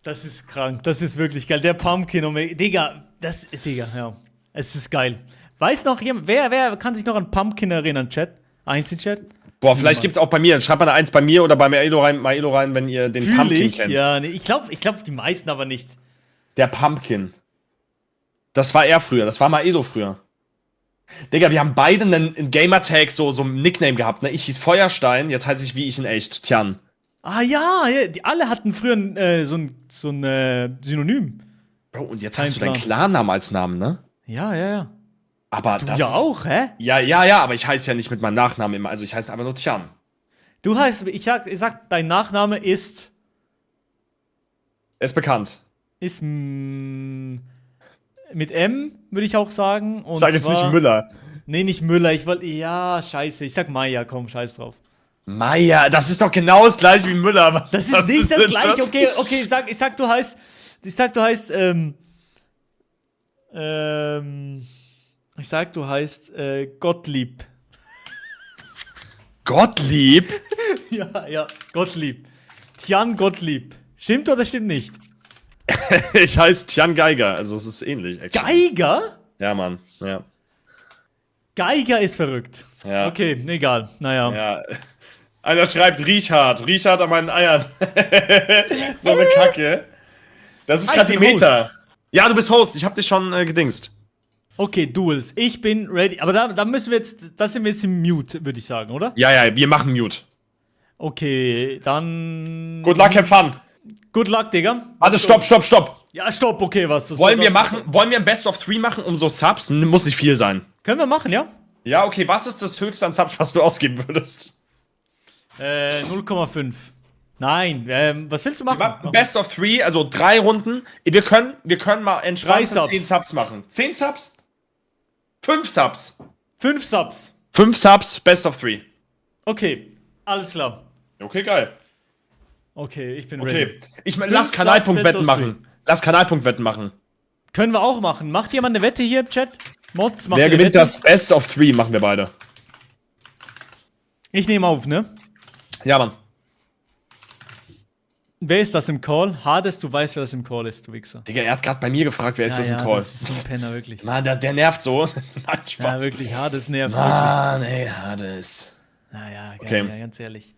Das ist krank, das ist wirklich geil. Der Pumpkin, Digga, ja. Es ist geil. Weiß noch jemand, wer kann sich noch an Pumpkin erinnern, Chat? Eins in Chat?
Boah, vielleicht gibt's auch bei mir. Schreibt mal eine 1 bei mir oder bei Maelo rein, wenn ihr den
Fühl
Pumpkin
ich,
kennt.
ja. Nee, ich glaub, die meisten aber nicht.
Der Pumpkin. Das war er früher, das war Maelo früher. Digga, wir haben beide einen Gamertag, so ein Nickname gehabt, ne? Ich hieß Feuerstein, jetzt heiße ich wie ich in echt, Tian.
Ah ja, die alle hatten früher so ein Synonym.
Bro, und jetzt
Kein
hast du deinen
Plan.
Klarnamen als Namen, ne?
Ja.
Aber
Du
das
ja
ist,
auch, hä?
Ja, aber ich heiße ja nicht mit meinem Nachnamen immer, also ich heiße einfach nur Tian.
Du heißt, ich sag, dein Nachname ist
Er ist bekannt.
mit M, würde ich auch sagen. Und
Sag jetzt nicht Müller.
Nee, nicht Müller. Scheiße. Ich sag Maya, komm, scheiß drauf.
Meier, das ist doch genau das gleiche wie Müller. Was
Das ist nicht das
denn
gleiche.
das?
Okay, ich sag, du heißt, Gottlieb.
Gottlieb?
Ja, Gottlieb. Tian Gottlieb. Stimmt oder stimmt nicht?
Ich heiße Tian Geiger, also es ist ähnlich. Actually.
Geiger?
Ja, Mann, ja.
Geiger ist verrückt.
Ja.
Okay, egal. Naja.
Ja. Einer schreibt Richard an meinen Eiern. So eine Kacke. Das ist
Ah, ich
gerade die
bin
Meta. Ja, du bist Host, ich hab dich schon gedingst.
Okay, Duels. Ich bin ready. Aber da sind wir jetzt im Mute, würde ich sagen, oder?
Ja, wir machen Mute.
Okay, dann.
Good luck, have fun.
Good luck, Digga.
Warte, stopp.
Ja, stopp, okay, was
Wollen wir ein Best of 3 machen, um so Subs? Muss nicht viel sein.
Können wir machen, ja?
Ja, okay, was ist das höchste an Subs, was du ausgeben würdest?
0,5. Nein, was willst du machen?
Best of 3, also 3 Runden. Wir können mal
3
entspannt
Subs.
10 Subs machen. 10 Subs? 5 Subs.
5 Subs.
5 Subs, Best of 3.
Okay, alles klar.
Okay, geil.
Okay, ich bin ready.
Okay. Lass
Subs,
Kanalpunktwetten
Best of
machen. Lass Kanalpunktwetten machen.
Können wir auch machen. Macht jemand eine Wette hier im Chat? Mods, macht
Wer
eine
gewinnt
Wette?
das Best of 3, machen wir beide.
Ich nehme auf, ne?
Ja, Mann.
Wer ist das im Call? Hades, du weißt, wer das im Call ist, du Wichser.
Digga, er hat gerade bei mir gefragt, wer ist das im Call?
Das ist so ein Penner, wirklich.
Mann, der nervt so. Nein, Spaß.
Ja, wirklich, Hades nervt
Mann, ey, Hades.
wirklich. Ja,
Okay.
ja, ganz ehrlich.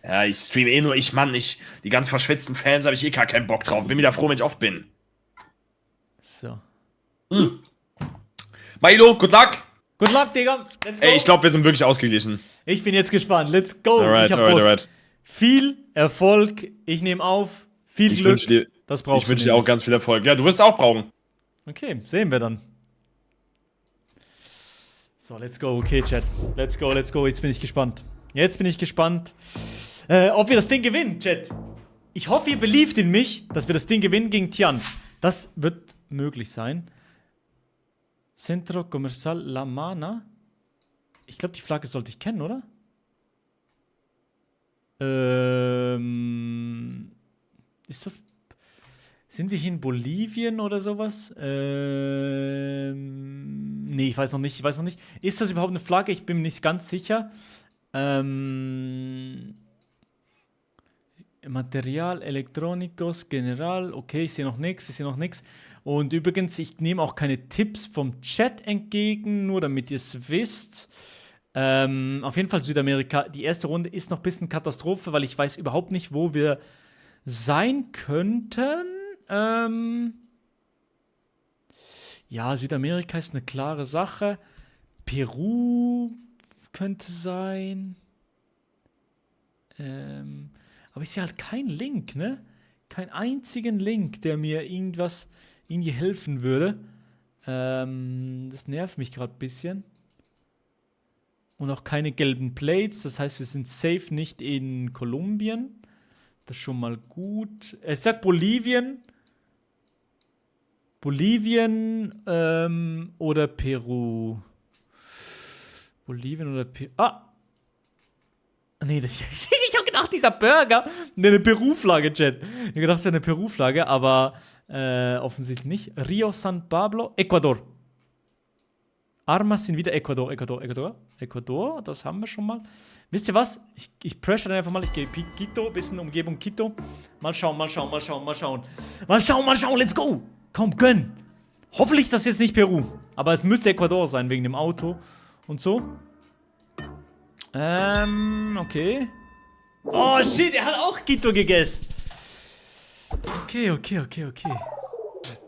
Ja, ich stream nur, die ganz verschwitzten Fans habe ich gar keinen Bock drauf. Bin wieder froh, wenn ich oft bin.
So.
Milo, good luck.
Good luck, Digga. Let's go.
Ey, ich glaube, wir sind wirklich ausgeglichen.
Ich bin jetzt gespannt. Let's go.
Alright,
Ich hab Bock.
alright.
Viel Erfolg. Ich nehme auf. Viel
Ich
Glück.
wünsche dir,
Das brauchst
ich wünsch
du
dir auch
nämlich.
ganz viel Erfolg. Ja, du wirst es auch brauchen.
Okay, sehen wir dann. So, let's go. Okay, Chat. Let's go, let's go. Jetzt bin ich gespannt. Ob wir das Ding gewinnen, Chat. Ich hoffe, ihr believed in mich, dass wir das Ding gewinnen gegen Tian. Das wird möglich sein. Centro Comercial La Mana. Ich glaube, die Flagge sollte ich kennen, oder? Ist das... Sind wir hier in Bolivien oder sowas? Nee, ich weiß noch nicht. Ist das überhaupt eine Flagge? Ich bin mir nicht ganz sicher. Material, Elektronikos, General. Okay, ich sehe noch nichts. Und übrigens, ich nehme auch keine Tipps vom Chat entgegen, nur damit ihr es wisst. Auf jeden Fall Südamerika. Die erste Runde ist noch ein bisschen Katastrophe, weil ich weiß überhaupt nicht, wo wir sein könnten. Ja, Südamerika ist eine klare Sache. Peru könnte sein. Aber ich sehe halt keinen Link, ne? Keinen einzigen Link, der mir irgendwie helfen würde. Das nervt mich gerade ein bisschen. Und auch keine gelben Plates. Das heißt, wir sind safe nicht in Kolumbien. Das ist schon mal gut. Ich sag Bolivien. Oder Peru. Bolivien oder Peru. Ah! Nee, ich hab gedacht, dieser Burger. Eine Peru-Flagge, Chat. Ich hab gedacht, das ist eine Peru-Flagge, aber offensichtlich nicht. Rio San Pablo, Ecuador. Armas sind wieder Ecuador. Ecuador, das haben wir schon mal. Wisst ihr was? Ich pressure einfach mal. Ich gehe Quito, bisschen Umgebung Quito. Mal schauen. Let's go. Komm, gönn. Hoffentlich ist das jetzt nicht Peru. Aber es müsste Ecuador sein, wegen dem Auto und so. Okay. Oh, shit, er hat auch Quito gegessen. Okay.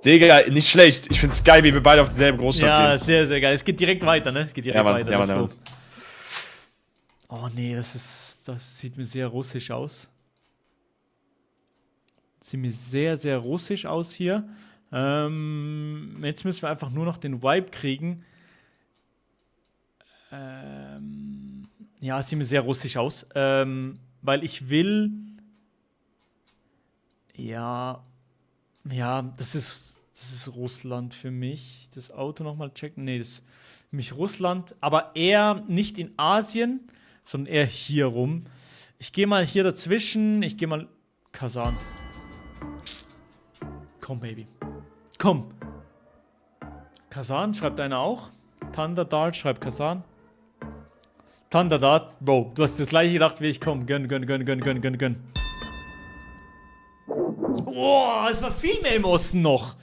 Digga, nicht schlecht. Ich find's geil, wie wir beide auf dieselbe Großstadt
Ja,
gehen.
sehr, sehr geil. Es geht direkt weiter, ne?
Mann.
Let's go. Oh, nee, das sieht mir sehr russisch aus. Sieht mir sehr, sehr russisch aus hier. Jetzt müssen wir einfach nur noch den Vibe kriegen. Ja, es sieht mir sehr russisch aus. Weil ich will... Ja, das ist Russland für mich. Das Auto nochmal checken. Nee, das ist für mich Russland. Aber eher nicht in Asien, sondern eher hier rum. Ich gehe mal hier dazwischen. Ich gehe mal Kasan. Komm, Baby. Komm. Kasan, schreibt einer auch. Thunderdart schreibt Kasan. Thunderdart, Bro, du hast das gleiche gedacht wie ich. Komm, gönn. Oh, es war viel mehr im Osten noch.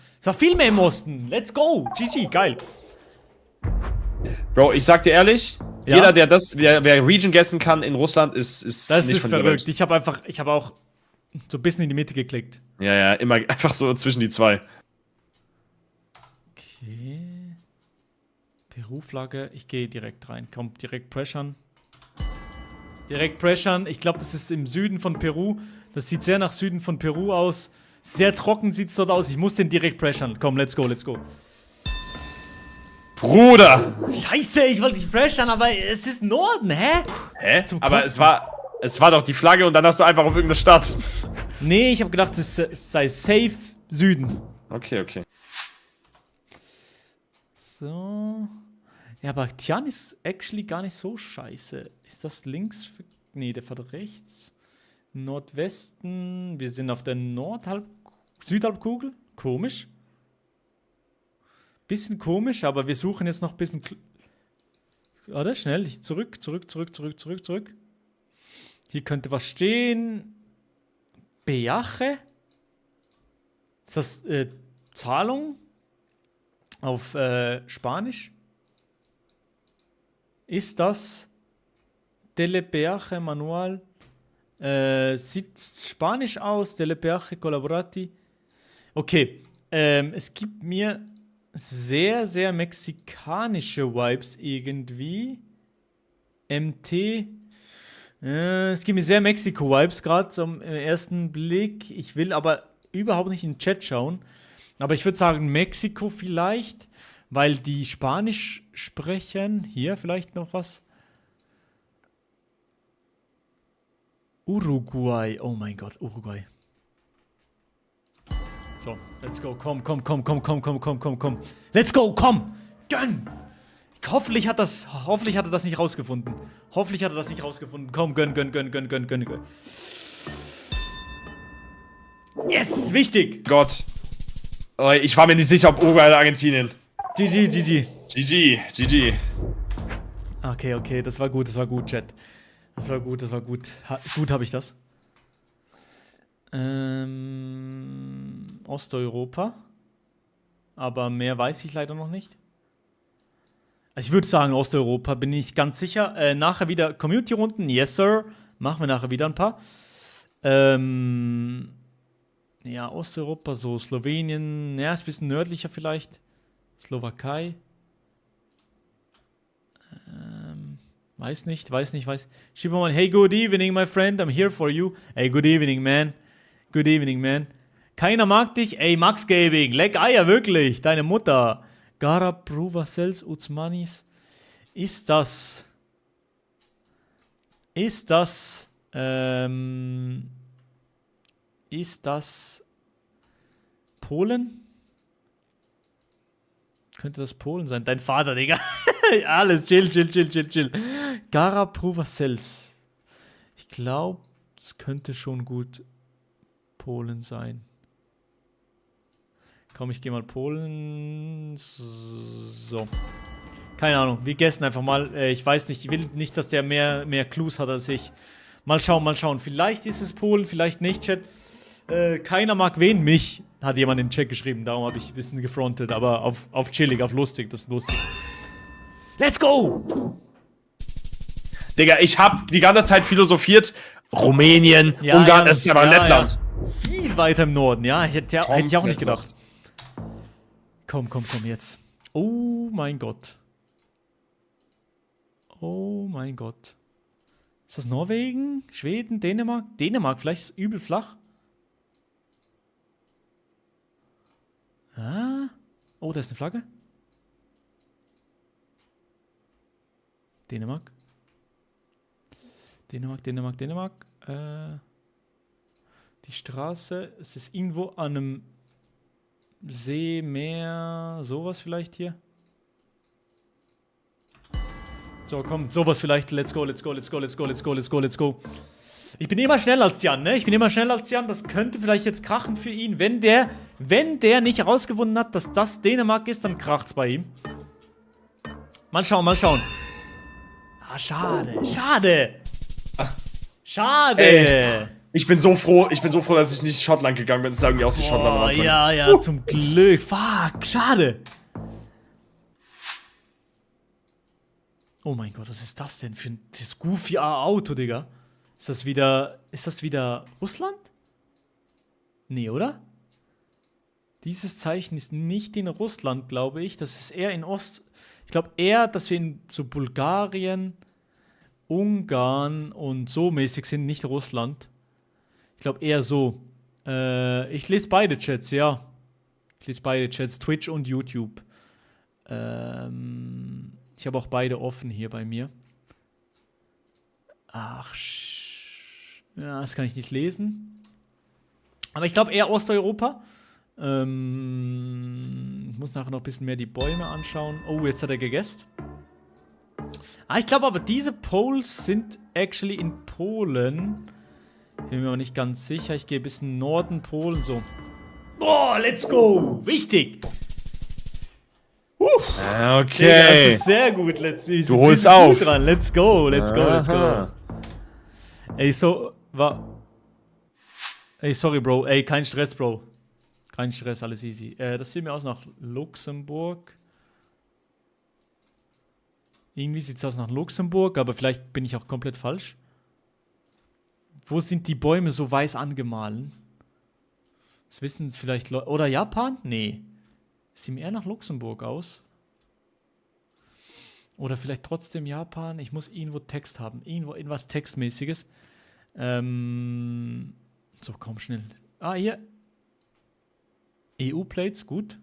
Let's go. GG, geil.
Bro, ich sag dir ehrlich,
Ja?
jeder, wer Region guessen kann in Russland, ist
Das
nicht
ist
von dieser
verrückt.
Welt.
Ich habe auch so ein bisschen in die Mitte geklickt.
Ja, immer einfach so zwischen die zwei.
Okay. Peru-Flagge. Ich gehe direkt rein. Komm, direkt pressern. Ich glaube, das ist im Süden von Peru. Das sieht sehr nach Süden von Peru aus. Sehr trocken sieht es dort aus. Ich muss den direkt pressern. Komm, let's go.
Bruder!
Scheiße, ich wollte dich pressern, aber es ist Norden, hä?
Hä?
Zum
Aber
Kotzen.
es war doch die Flagge und dann hast du einfach auf irgendeine Stadt.
Nee, ich habe gedacht, es sei safe Süden.
Okay.
So. Ja, aber Tian ist actually gar nicht so scheiße. Ist das links? Nee, der fährt rechts. Nordwesten. Wir sind auf der Südhalbkugel. Komisch. Bisschen komisch, aber wir suchen jetzt noch ein bisschen... Warte, schnell. Zurück. Hier könnte was stehen. Beache. Ist das Zahlung? Auf Spanisch? Ist das Telepeaje Manual? Sieht Spanisch aus? Telepeaje Collaborati? Okay, es gibt mir sehr, sehr mexikanische Vibes irgendwie. MT. Es gibt mir sehr Mexiko-Vibes, gerade so im ersten Blick. Ich will aber überhaupt nicht in den Chat schauen. Aber ich würde sagen Mexiko vielleicht, weil die Spanisch sprechen. Hier vielleicht noch was. Uruguay. Oh mein Gott, Uruguay. So, let's go. Komm. Let's go, komm. Gönn. Hoffentlich hat er das nicht rausgefunden. Komm, gönn. Yes, wichtig.
Gott. Oh, ich war mir nicht sicher, ob Uruguay oder Argentinien.
GG.
GG.
Okay, das war gut, Chat. Das war gut. Gut habe ich das. Osteuropa. Aber mehr weiß ich leider noch nicht. Also ich würde sagen Osteuropa, bin ich ganz sicher. Nachher wieder Community-Runden, yes sir. Machen wir nachher wieder ein paar. Ja, Osteuropa, so Slowenien, ja, ist ein bisschen nördlicher vielleicht. Slowakei. Weiß nicht. Schiebermann, hey, good evening, my friend, I'm here for you. Hey, good evening, man. Keiner mag dich. Ey, Max Gaming, leck Eier, wirklich. Deine Mutter. Gara Provacels Uzmanis. Ist das Polen? Könnte das Polen sein? Dein Vater, Digga. Alles, chill. Gara Provacels. Ich glaube, es könnte schon gut Polen sein. Komm, ich gehe mal Polen. So. Keine Ahnung, wir guessen einfach mal. Ich weiß nicht, ich will nicht, dass der mehr Clues hat als ich. Mal schauen. Vielleicht ist es Polen, vielleicht nicht, Chat. Keiner mag wen, mich, hat jemand in den Chat geschrieben. Darum habe ich ein bisschen gefrontet, aber auf chillig, auf lustig, das ist lustig. Let's go!
Digga, ich hab die ganze Zeit philosophiert. Rumänien, Ungarn, das ist aber Lettland.
Ja. Viel weiter im Norden, ja. Hätte ich auch nicht gedacht. Komm, jetzt. Oh mein Gott. Ist das Norwegen? Schweden? Dänemark? Dänemark, vielleicht ist es übel flach. Ah. Oh, da ist eine Flagge. Dänemark. Die Straße, es ist irgendwo an einem See, Meer, sowas vielleicht hier. So, komm, sowas vielleicht. Let's go. Ich bin immer schneller als Jan, ne? Das könnte vielleicht jetzt krachen für ihn. Wenn der nicht herausgefunden hat, dass das Dänemark ist, dann kracht's bei ihm. Mal schauen. Ah, schade.
Ey, ich bin so froh, dass ich nicht Schottland gegangen bin. Das sah irgendwie aus wie Schottland am Anfang.
Ja, zum Glück. Fuck, schade. Oh mein Gott, was ist das denn für ein goofy Auto, Digga? Ist das wieder Russland? Nee, oder? Dieses Zeichen ist nicht in Russland, glaube ich. Das ist eher in Ich glaube eher, dass wir in so Bulgarien, Ungarn und so mäßig sind, nicht Russland. Ich glaube eher so. Ich lese beide Chats, ja. Twitch und YouTube. Ich habe auch beide offen hier bei mir. Ach, ja, das kann ich nicht lesen. Aber ich glaube eher Osteuropa. Ich muss nachher noch ein bisschen mehr die Bäume anschauen. Oh, jetzt hat er gegessen. Ich glaube aber, diese Poles sind actually in Polen. Bin mir aber nicht ganz sicher. Ich gehe ein bisschen Norden Polen, so. Boah, let's go! Wichtig!
Okay.
Das ist sehr gut.
Du holst auf.
Dran. Let's go. Ey, sorry, Bro. Ey, kein Stress, Bro. Kein Stress, alles easy. Das sieht mir aus nach Luxemburg. Irgendwie sieht es aus nach Luxemburg, aber vielleicht bin ich auch komplett falsch. Wo sind die Bäume so weiß angemahlen? Das wissen es vielleicht Leute. Oder Japan? Nee. Sieht mir eher nach Luxemburg aus. Oder vielleicht trotzdem Japan. Ich muss irgendwo Text haben. Irgendwas Textmäßiges. So, komm schnell. Ah, hier. EU-Plates, gut.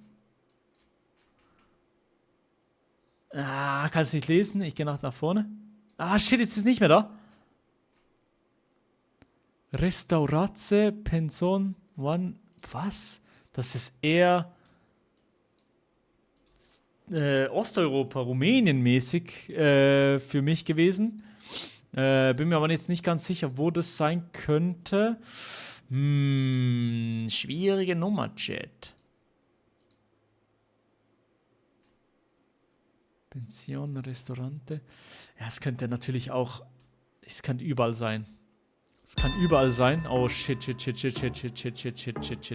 Ah, kannst nicht lesen. Ich gehe nach vorne. Ah, shit, jetzt ist es nicht mehr da. Restaurace, Pension, One. Was? Das ist eher Osteuropa, Rumänien mäßig für mich gewesen. Bin mir aber jetzt nicht ganz sicher, wo das sein könnte. Schwierige Nummer, Chat. Pension, Restaurante. Ja, es könnte natürlich auch. Es könnte überall sein. Es kann überall sein. Oh, shit.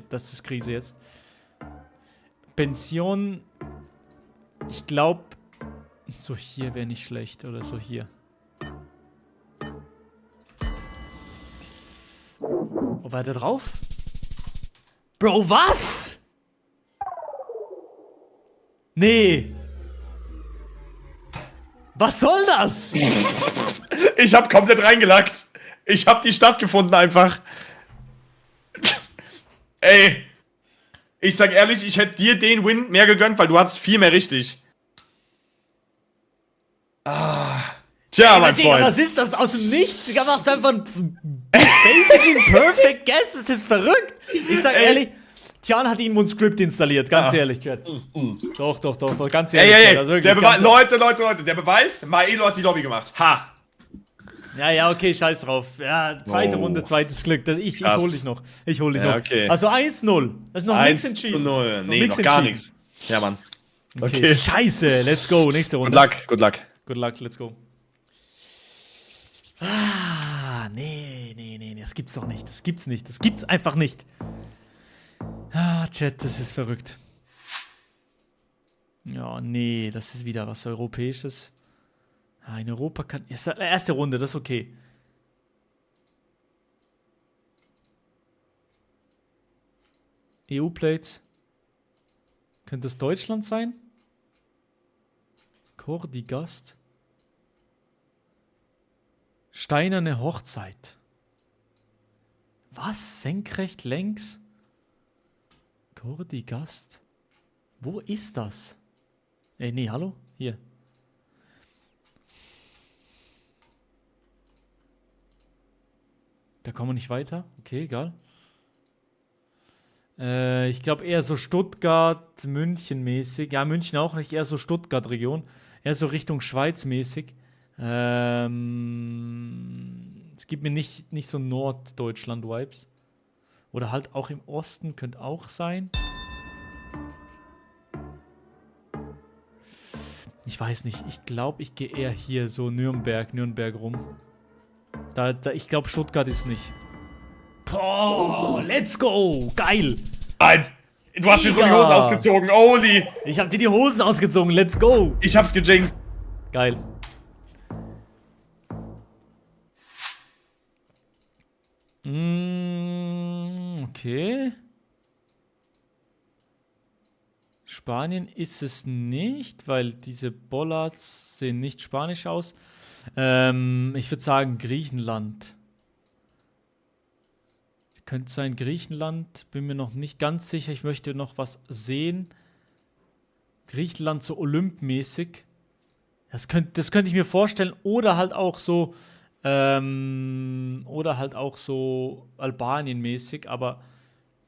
Das ist Krise jetzt. Pension. Ich glaube, so hier wäre nicht schlecht. Oder so hier. Oh, war der drauf? Bro, was? Nee. Was soll das?
Ich hab komplett reingelackt. Ich hab die Stadt gefunden einfach. Ey. Ich sag ehrlich, ich hätte dir den Win mehr gegönnt, weil du hattest viel mehr richtig. Ah. Tja, mein
Digga,
Freund.
was ist das aus dem Nichts? Ich machst du einfach basically ein perfect guess. Das ist verrückt. Ich sag ehrlich, Tian hat irgendwo ein Skript installiert. Ganz ehrlich, Chat. Doch, ganz ehrlich.
Ey,
Chat, also wirklich,
der
ganz
Leute, der Beweis, Maelo hat die Lobby gemacht. Ha.
Ja, okay, scheiß drauf. Ja, zweite Runde, zweites Glück. Ich hol dich noch.
Okay.
Also 1-0. Das ist noch nichts
1
entschieden.
zu 0. Nee,
nichts
noch gar
entschieden.
nichts. Ja, Mann.
Okay. Scheiße, let's go. Nächste Runde.
Good luck.
Good luck, let's go. Nee. Das gibt's doch nicht. Das gibt's einfach nicht. Chat, das ist verrückt. Ja, nee, das ist wieder was Europäisches. In Europa kann. Erste Runde, das ist okay. EU-Plates. Könnte es Deutschland sein? Kordigast. Steinerne Hochzeit. Was? Senkrecht längs? Kordigast? Wo ist das? Nee, hallo? Hier. Da kommen wir nicht weiter. Okay, egal. Ich glaube eher so Stuttgart, München mäßig. Ja, München auch nicht. Eher so Stuttgart-Region. Eher so Richtung Schweiz mäßig. Es gibt mir nicht so Norddeutschland-Vibes. Oder halt auch im Osten, könnte auch sein. Ich weiß nicht. Ich glaube, ich gehe eher hier so Nürnberg rum. Ich glaube, Stuttgart ist nicht. Boah, let's go! Geil!
Nein! Du hast mir so die Hosen ausgezogen, Oli!
Ich habe dir die Hosen ausgezogen, let's go!
Ich hab's gejinxt.
Geil. Okay. Spanien ist es nicht, weil diese Bollards sehen nicht spanisch aus. Ich würde sagen Griechenland. Könnte sein Griechenland, bin mir noch nicht ganz sicher. Ich möchte noch was sehen. Griechenland so Olymp-mäßig. Das könnte ich mir vorstellen. Oder halt auch so Albanien-mäßig. Aber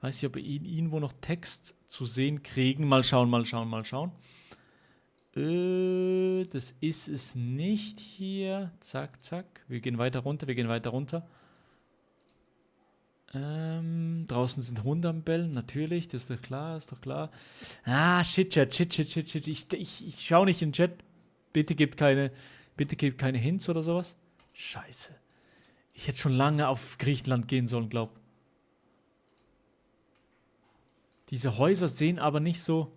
weiß ich, ob wir irgendwo noch Text zu sehen kriegen. Mal schauen. Das ist es nicht hier. Zack. Wir gehen weiter runter. Draußen sind Hunde am Bellen, natürlich, das ist doch klar. Shit. Ich schau nicht in den Chat. Bitte gebt keine Hints oder sowas. Scheiße. Ich hätte schon lange auf Griechenland gehen sollen, glaub. Diese Häuser sehen aber nicht so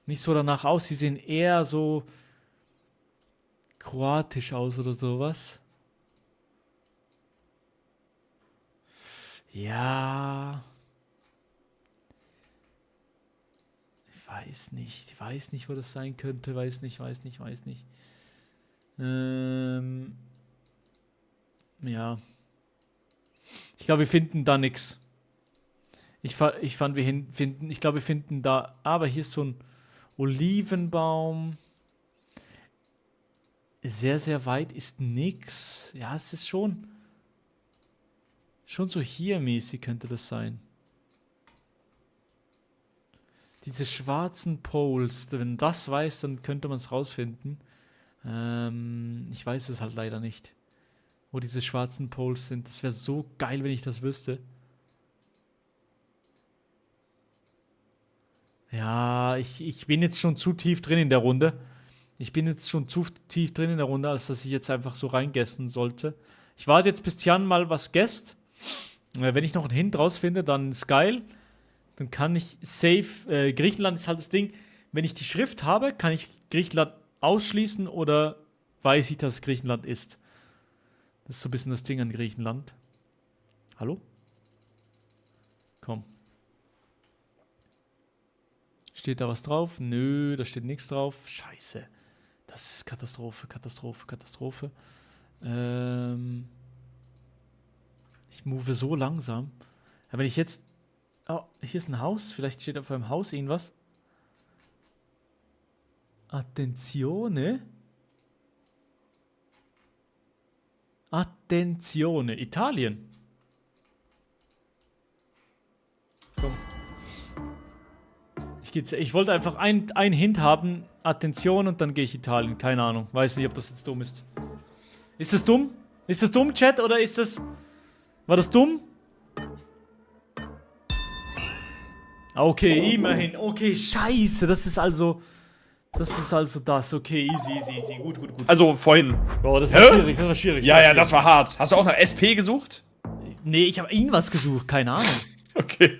danach aus. Sie sehen eher so kroatisch aus oder sowas. Ja. Ich weiß nicht, wo das sein könnte. Weiß nicht. Ja. Ich glaube, wir finden da nichts. Ich glaube, wir finden da. Aber hier ist so ein Olivenbaum. Sehr, sehr weit ist nix. Ja, es ist schon so hier mäßig könnte das sein. Diese schwarzen Poles, wenn man das weiß, dann könnte man es rausfinden. Ich weiß es halt leider nicht, wo diese schwarzen Poles sind. Das wäre so geil, wenn ich das wüsste. Ja, ich bin jetzt schon zu tief drin in der Runde. Als dass ich jetzt einfach so reingessen sollte. Ich warte jetzt, bis Tian mal was guesst. Wenn ich noch einen Hint rausfinde, dann ist geil. Dann kann ich safe. Griechenland ist halt das Ding. Wenn ich die Schrift habe, kann ich Griechenland ausschließen oder weiß ich, dass es Griechenland ist. Das ist so ein bisschen das Ding an Griechenland. Hallo? Komm. Steht da was drauf? Nö, da steht nichts drauf. Scheiße. Das ist Katastrophe. Ich move so langsam. Aber wenn ich jetzt... Oh, hier ist ein Haus. Vielleicht steht auf einem Haus irgendwas. Attenzione. Italien. Komm. Ich wollte einfach ein Hint haben. Attention und dann gehe ich Italien. Keine Ahnung. Weiß nicht, ob das jetzt dumm ist. Ist das dumm? Ist das dumm, Chat? Oder ist das... War das dumm? Okay, immerhin. Okay, scheiße. Das ist also das. Okay, easy. Gut.
Also vorhin.
Boah, das war schwierig.
Ja, das war hart. Hast du auch nach SP gesucht?
Nee, ich habe irgendwas gesucht. Keine Ahnung.
Okay.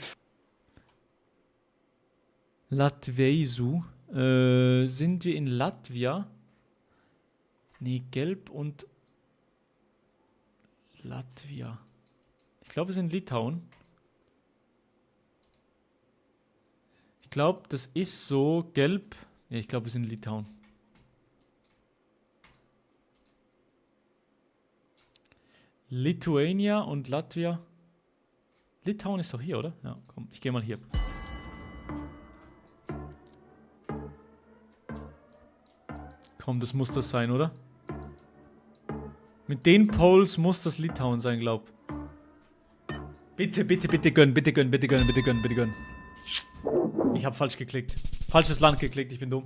Latveisu. Sind wir in Latvia? Nee, gelb und Latvia. Ich glaube, wir sind in Litauen. Ich glaube, das ist so gelb. Ja, ich glaube, wir sind in Litauen. Lithuania und Latvia. Litauen ist doch hier, oder? Ja, komm, ich gehe mal hier. Komm, das muss das sein, oder? Mit den Poles muss das Litauen sein, glaub. Bitte gönn. Ich habe falsch geklickt. Falsches Land geklickt, ich bin dumm.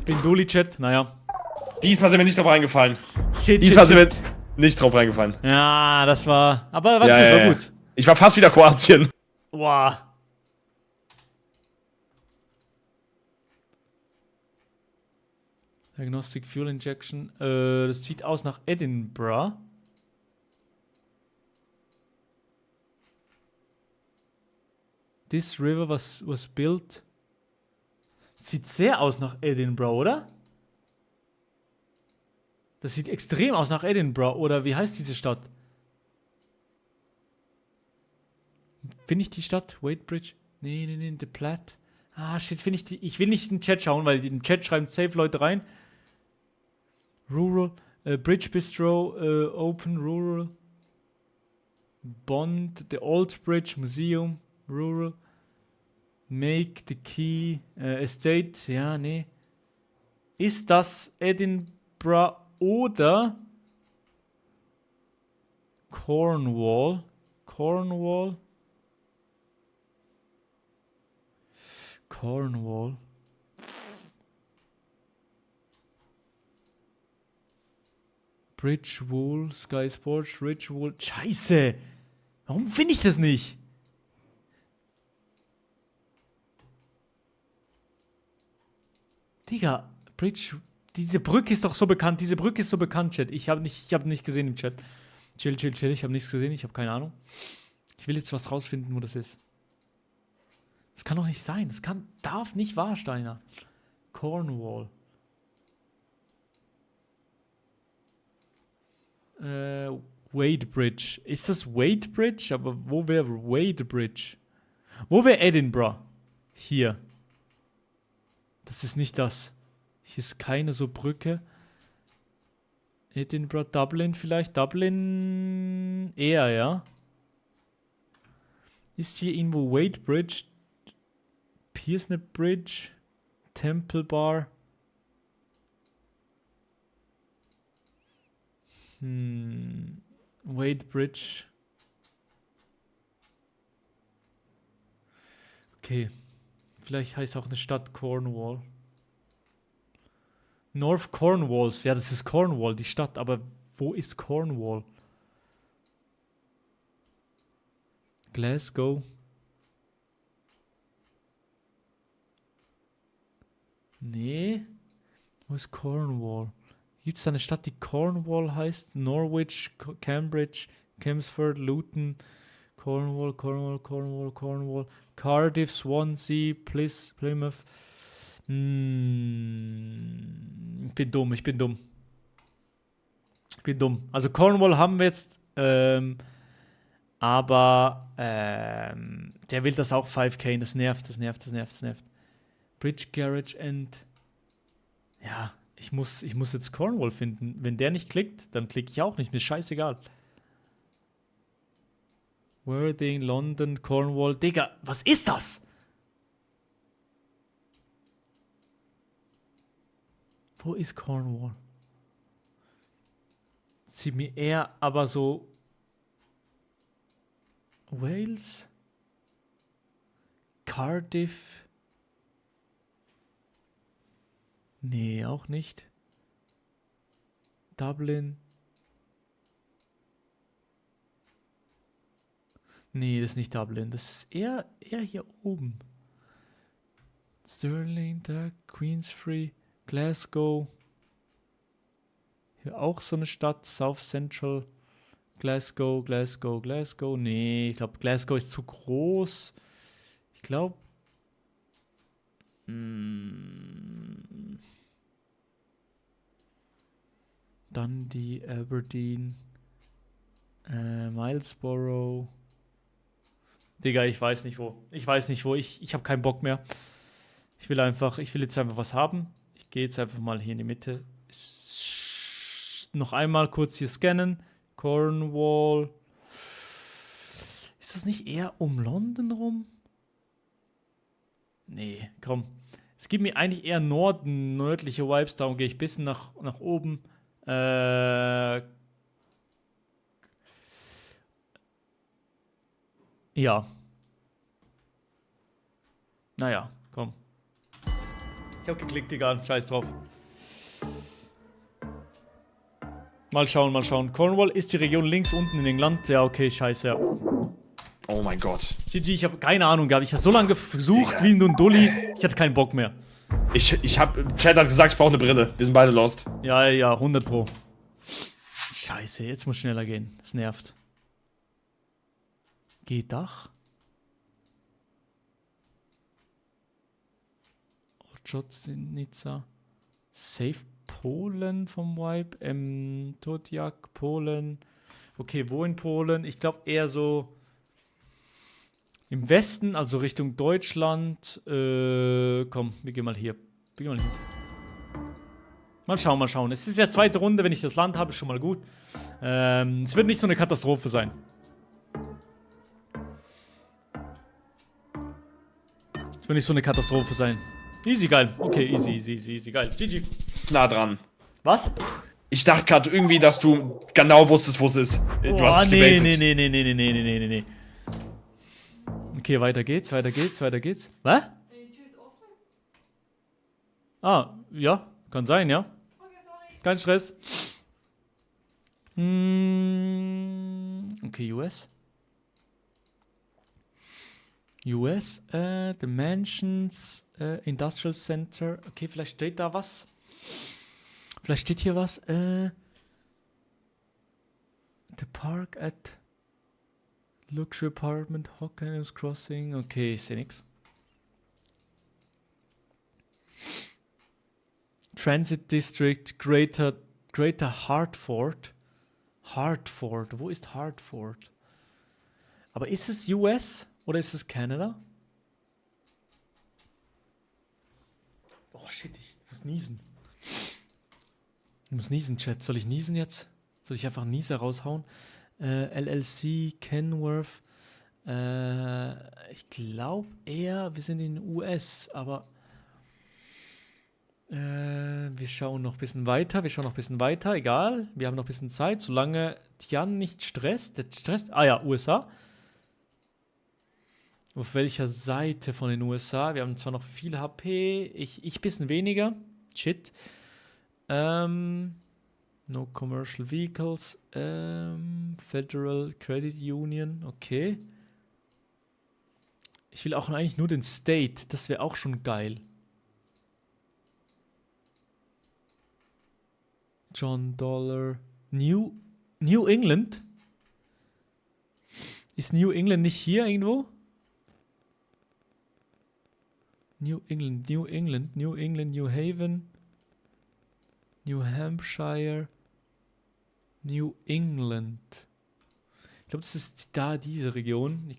Bin Duli-Chat, naja.
Diesmal sind wir nicht drauf reingefallen.
Shit.
Diesmal sind wir nicht drauf reingefallen.
Ja, das war... Aber war gut.
Ich war fast wieder Kroatien.
Boah. Diagnostic Fuel Injection. Das sieht aus nach Edinburgh. This river was built. Sieht sehr aus nach Edinburgh, oder? Das sieht extrem aus nach Edinburgh. Oder wie heißt diese Stadt? Finde ich die Stadt? Wadebridge? Nee, The Platte. Ah, shit, finde ich die. Ich will nicht in den Chat schauen, weil im Chat schreiben safe Leute rein. Rural. Bridge Bistro. Open Rural. Bond. The Old Bridge Museum. Rural. Make the Key. Estate. Ja, nee. Ist das Edinburgh oder Cornwall? Cornwall. Bridge Wool, Sky Sports, Ridge Wool. Scheiße! Warum finde ich das nicht? Digga, Bridge. Diese Brücke ist doch so bekannt. Chat. Ich habe nicht gesehen im Chat. Chill. Ich habe nichts gesehen. Ich habe keine Ahnung. Ich will jetzt was rausfinden, wo das ist. Das kann doch nicht sein. Darf nicht wahr, Steiner. Cornwall. Wadebridge. Ist das Wadebridge? Aber wo wäre Wadebridge? Wo wäre Edinburgh? Hier. Das ist nicht das. Hier ist keine so Brücke. Edinburgh, Dublin vielleicht. Dublin eher, ja. Ist hier irgendwo Wadebridge? Pearsnip Bridge? Temple Bar? Wadebridge. Okay. Vielleicht heißt auch eine Stadt Cornwall. North Cornwalls. Ja, das ist Cornwall, die Stadt. Aber wo ist Cornwall? Glasgow. Nee. Wo ist Cornwall? Gibt es da eine Stadt, die Cornwall heißt? Norwich, Cambridge, Chelmsford, Luton, Cornwall, Cardiff, Swansea, Plymouth. Ich bin dumm. Also Cornwall haben wir jetzt, aber der will das auch 5K. Das nervt. Bridge Garage and ja, ich muss jetzt Cornwall finden. Wenn der nicht klickt, dann klicke ich auch nicht. Mir ist scheißegal. Worthing, London, Cornwall. Digga, was ist das? Wo ist Cornwall? Sieht mir eher aber so Wales? Cardiff? Nee, auch nicht. Dublin? Nee, das ist nicht Dublin. Das ist eher hier oben. Stirling, da, Queensferry, Glasgow. Hier auch so eine Stadt, South Central. Glasgow. Nee, ich glaube, Glasgow ist zu groß. Ich glaube. Dundee, Aberdeen. Middlesbrough. Digga, ich weiß nicht wo. Ich habe keinen Bock mehr. Ich will jetzt einfach was haben. Ich gehe jetzt einfach mal hier in die Mitte. Noch einmal kurz hier scannen. Cornwall. Ist das nicht eher um London rum? Nee, komm. Es gibt mir eigentlich eher nördliche Vibes. Darum gehe ich ein bisschen nach oben. Ja. Naja, komm. Ich habe geklickt, egal. Scheiß drauf. Mal schauen. Cornwall ist die Region links unten in England. Ja, okay, scheiße, ja.
Oh mein Gott.
GG, ich habe keine Ahnung gehabt. Ich habe so lange versucht, wie ein Dulli. Ich hatte keinen Bock mehr.
Chad hat gesagt, ich brauche eine Brille. Wir sind beide lost.
Ja, 100 Pro. Scheiße, jetzt muss schneller gehen. Das nervt. Geht Dach? Ortschaft-Nizza. Safe Polen vom Vibe. Totjak, Polen. Okay, wo in Polen? Ich glaube eher so im Westen, also Richtung Deutschland. Komm, wir gehen mal hier. Mal schauen. Es ist ja zweite Runde, wenn ich das Land habe, ist schon mal gut. Es wird nicht so eine Katastrophe sein. Easy, geil. Okay, easy, geil. GG.
Nah dran.
Was?
Ich dachte gerade irgendwie, dass du genau wusstest, wo es ist. Du hast dich gebaitet.
Nee. Okay, weiter geht's. Was?
Die Tür ist offen.
Ah, ja, kann sein, ja.
Okay, sorry.
Kein Stress. Okay, US. The Mansions, Industrial Center. Okay, vielleicht steht da was. Vielleicht steht hier was. The Park at Luxury Apartment, Hawkins Crossing. Okay, ich sehe nix. Transit District, Greater Hartford. Wo ist Hartford? Aber ist es US oder ist es Canada? Oh, shit, ich muss niesen. Ich muss niesen, Chat. Soll ich niesen jetzt? Soll ich einfach einen Nieser raushauen? LLC, Kenworth. Ich glaube eher, wir sind in den US, aber wir schauen noch ein bisschen weiter. Egal, wir haben noch ein bisschen Zeit, solange Tian nicht stresst. Der stresst. Ah ja, USA. Auf welcher Seite von den USA? Wir haben zwar noch viel HP, ich bisschen weniger. Shit. No Commercial Vehicles. Federal Credit Union. Okay. Ich will auch eigentlich nur den State. Das wäre auch schon geil. John Dollar. New England? Ist New England nicht hier irgendwo? New England, New Haven, New Hampshire, New England. Ich glaube, das ist da diese Region.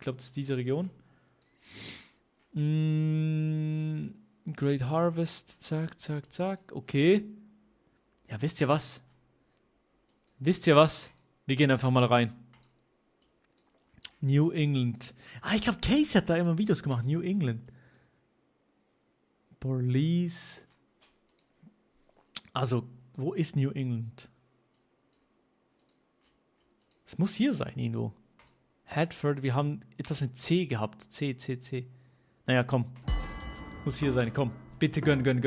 Great Harvest, zack, zack, zack. Okay. Ja, wisst ihr was? Wir gehen einfach mal rein. New England. Ah, ich glaube, Casey hat da immer Videos gemacht. New England. Police. Also, wo ist New England? Es muss hier sein, irgendwo. Hartford, wir haben etwas mit C gehabt. C. Naja, komm. Muss hier sein, komm. Bitte gönn. Gönn,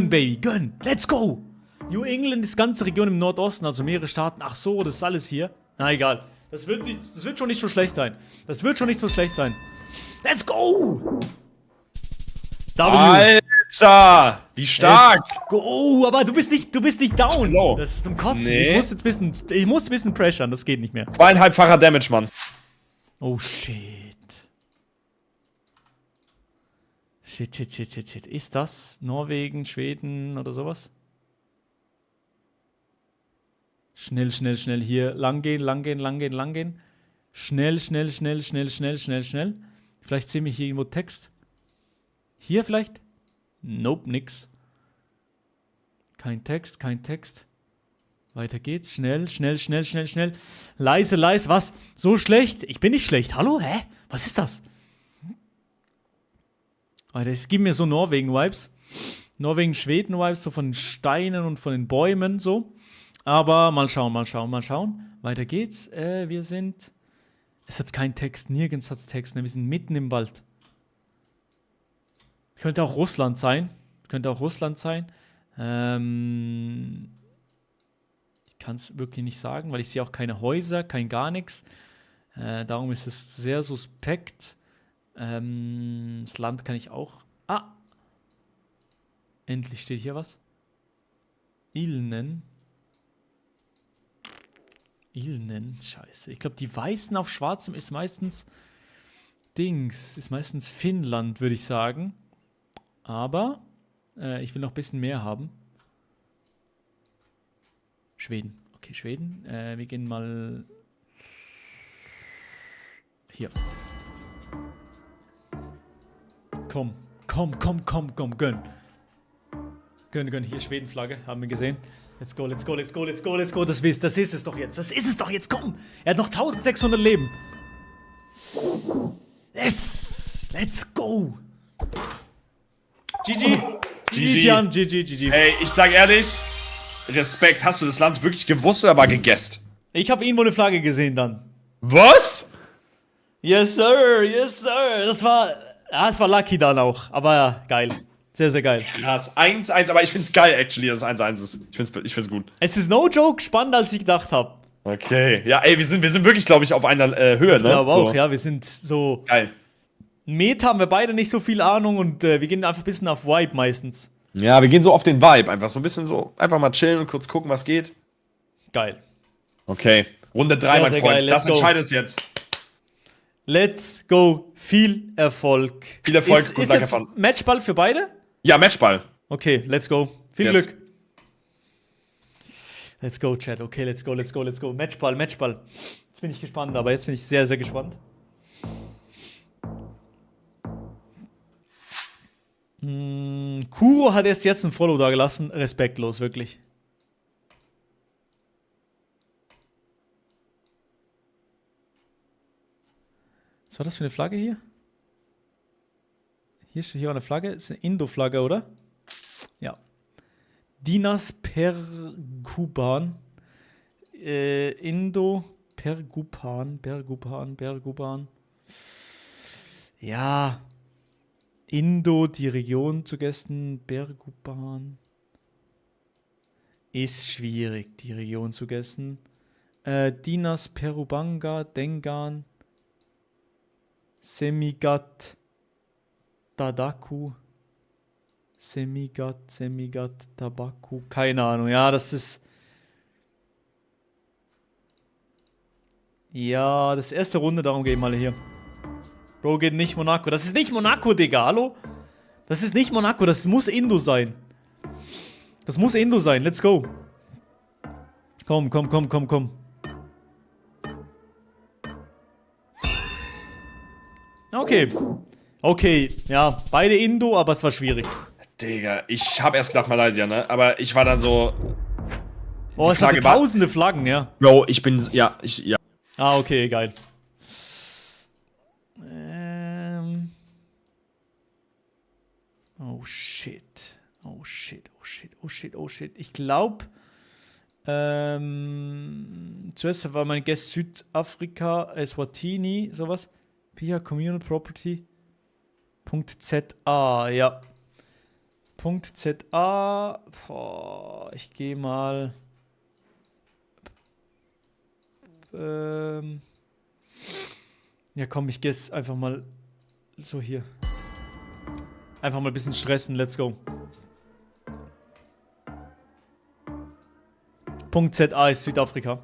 Baby, gönn. Let's go. New England ist ganze Region im Nordosten, also mehrere Staaten. Ach so, das ist alles hier. Na, egal. Das wird schon nicht so schlecht sein. Let's go. W.
Alter! Wie stark!
Let's go, aber du bist nicht down.
Low.
Das ist zum Kotzen.
Nee.
Ich muss ein bisschen pressern, das geht nicht mehr.
2,5-facher Damage, Mann.
Oh shit. Shit. Ist das Norwegen, Schweden oder sowas? Schnell hier. Lang gehen. Schnell. Vielleicht sehen wir hier irgendwo Text. Hier vielleicht? Nope, nix. Kein Text. Weiter geht's. Schnell. Leise. Was? So schlecht? Ich bin nicht schlecht. Hallo? Hä? Was ist das? Alter, es gibt mir so Norwegen-Vibes. Norwegen-Schweden-Vibes, so von den Steinen und von den Bäumen, so. Aber mal schauen. Weiter geht's. Es hat keinen Text. Nirgends hat's Text. Wir sind mitten im Wald. Könnte auch Russland sein. Ich kann es wirklich nicht sagen, weil ich sehe auch keine Häuser, kein gar nichts. Darum ist es sehr suspekt. Das Land kann ich auch... Ah! Endlich steht hier was. Ilnen. Scheiße. Ich glaube, die Weißen auf Schwarzem ist meistens Finnland, würde ich sagen. Aber ich will noch ein bisschen mehr haben. Schweden. Okay, Schweden. Wir gehen mal hier. Komm. Gönn. Hier Schwedenflagge. Haben wir gesehen. Let's go. Das ist es doch jetzt. Komm. Er hat noch 1600 Leben. Let's go. GG. Tian, GG.
Ey, ich sag ehrlich, Respekt. Hast du das Land wirklich gewusst oder mal gegessen?
Ich habe irgendwo eine Flagge gesehen dann.
Was?
Yes, sir. Das war lucky dann auch. Aber ja, geil. Sehr, sehr geil.
Krass. 1-1, aber ich find's geil, actually, dass es 1-1 ist. Ich find's gut.
Es ist no joke spannender, als ich gedacht habe.
Okay. Ja, ey, wir sind wirklich, glaube ich, auf einer Höhe, ne?
Ich glaube auch, ja. Wir sind so...
Geil.
Meta haben wir beide nicht so viel Ahnung und wir gehen einfach ein bisschen auf Vibe meistens.
Ja, wir gehen so auf den Vibe. Einfach so ein bisschen so, einfach mal chillen und kurz gucken, was geht.
Geil.
Okay. Runde 3,
Sehr,
mein
sehr
Freund.
geil.
Das
Let's go.
entscheidet es jetzt.
Let's go. Viel Erfolg.
Viel Erfolg.
Ist
Guten Dank,
jetzt
Herr Van.
Matchball für beide?
Ja, Matchball.
Okay, let's go. Viel
Yes.
Glück. Let's go, Chat. Okay, let's go. Matchball. Jetzt bin ich gespannt, aber jetzt bin ich sehr, sehr gespannt. Kuro hat erst jetzt ein Follow da gelassen. Respektlos, wirklich. Was war das für eine Flagge hier? Hier steht hier eine Flagge. Das ist eine Indo-Flagge, oder? Ja. Dinas Perguban. Indo Perguban. Ja. Indo, die Region zu Gästen. Perguban. Ist schwierig, die Region zu Gästen. Dinas Perubanga, Dengan. Semigat. Tadaku. Semigat, Tabaku. Keine Ahnung. Ja, das ist. Ja, das erste Runde, darum gehen wir alle hier. Bro, geht nicht Monaco. Das ist nicht Monaco, Digga. Hallo? Das ist nicht Monaco. Das muss Indo sein. Das muss Indo sein. Let's go. Komm. Okay, ja, beide Indo, aber es war schwierig.
Digga, ich hab erst gedacht Malaysia, ne? Aber ich war dann so.
Oh, es hatte tausende Flaggen, ja.
Bro, ich bin. Ja.
Ah, okay, geil. Oh shit. Ich glaube, zuerst war mein Guest Südafrika, Eswatini, sowas. Pia Communal Property. .za, ja. .za. Boah, ich gehe mal. Ja, komm, ich gehe einfach mal so hier. Einfach mal ein bisschen stressen, let's go. .za ist Südafrika.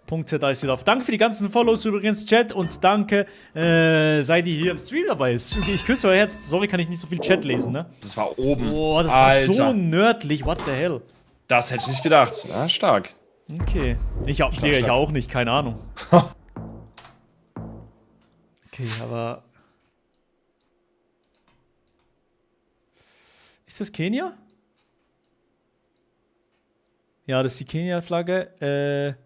.za ist Südafrika. Danke für die ganzen Follows übrigens, Chat, und danke, seid ihr hier im Stream dabei ist. Ich küsse euer Herz. Sorry, kann ich nicht so viel Chat lesen, ne?
Das war oben.
Boah, das
Alter.
war so nördlich, what the hell.
Das hätte ich nicht gedacht. Ja, stark.
Okay. Ich auch nicht, keine Ahnung. Okay, aber... Ist das Kenia? Ja, das ist die Kenia-Flagge.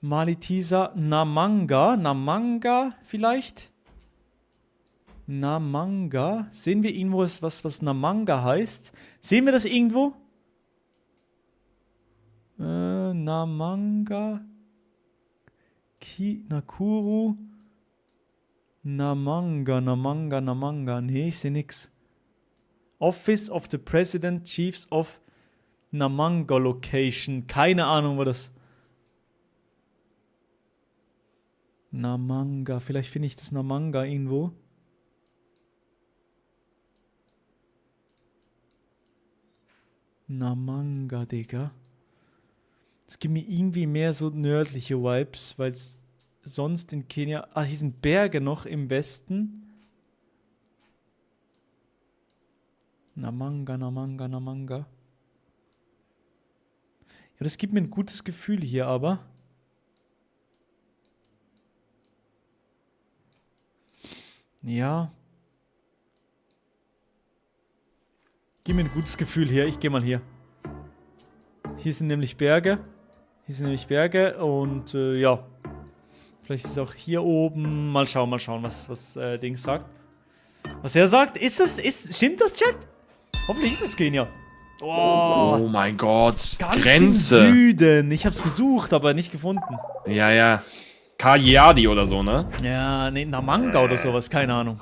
Malitisa Namanga vielleicht? Namanga? Sehen wir irgendwo was Namanga heißt? Sehen wir das irgendwo? Namanga. Nakuru. Namanga. Nee, ich sehe nix. Office of the President, Chiefs of Namanga Location. Keine Ahnung, wo das. Namanga. Vielleicht finde ich das Namanga irgendwo. Namanga, Digga. Es gibt mir irgendwie mehr so nördliche Vibes, weil es sonst in Kenia... Ah, hier sind Berge noch im Westen. Namanga. Ja, das gibt mir ein gutes Gefühl hier, aber... Ja. Gib mir ein gutes Gefühl hier. Ich gehe mal hier. Hier sind nämlich Berge. Und ja. Vielleicht ist es auch hier oben. Mal schauen, was Dings sagt. Was er sagt. Stimmt das, Chat? Hoffentlich ist es Kenia.
Oh mein Gott.
Ganz
Grenze.
im Süden. Ich hab's gesucht, aber nicht gefunden.
Ja. Kajiadi oder so, ne?
Ja, nee, Namanga oder sowas. Keine Ahnung.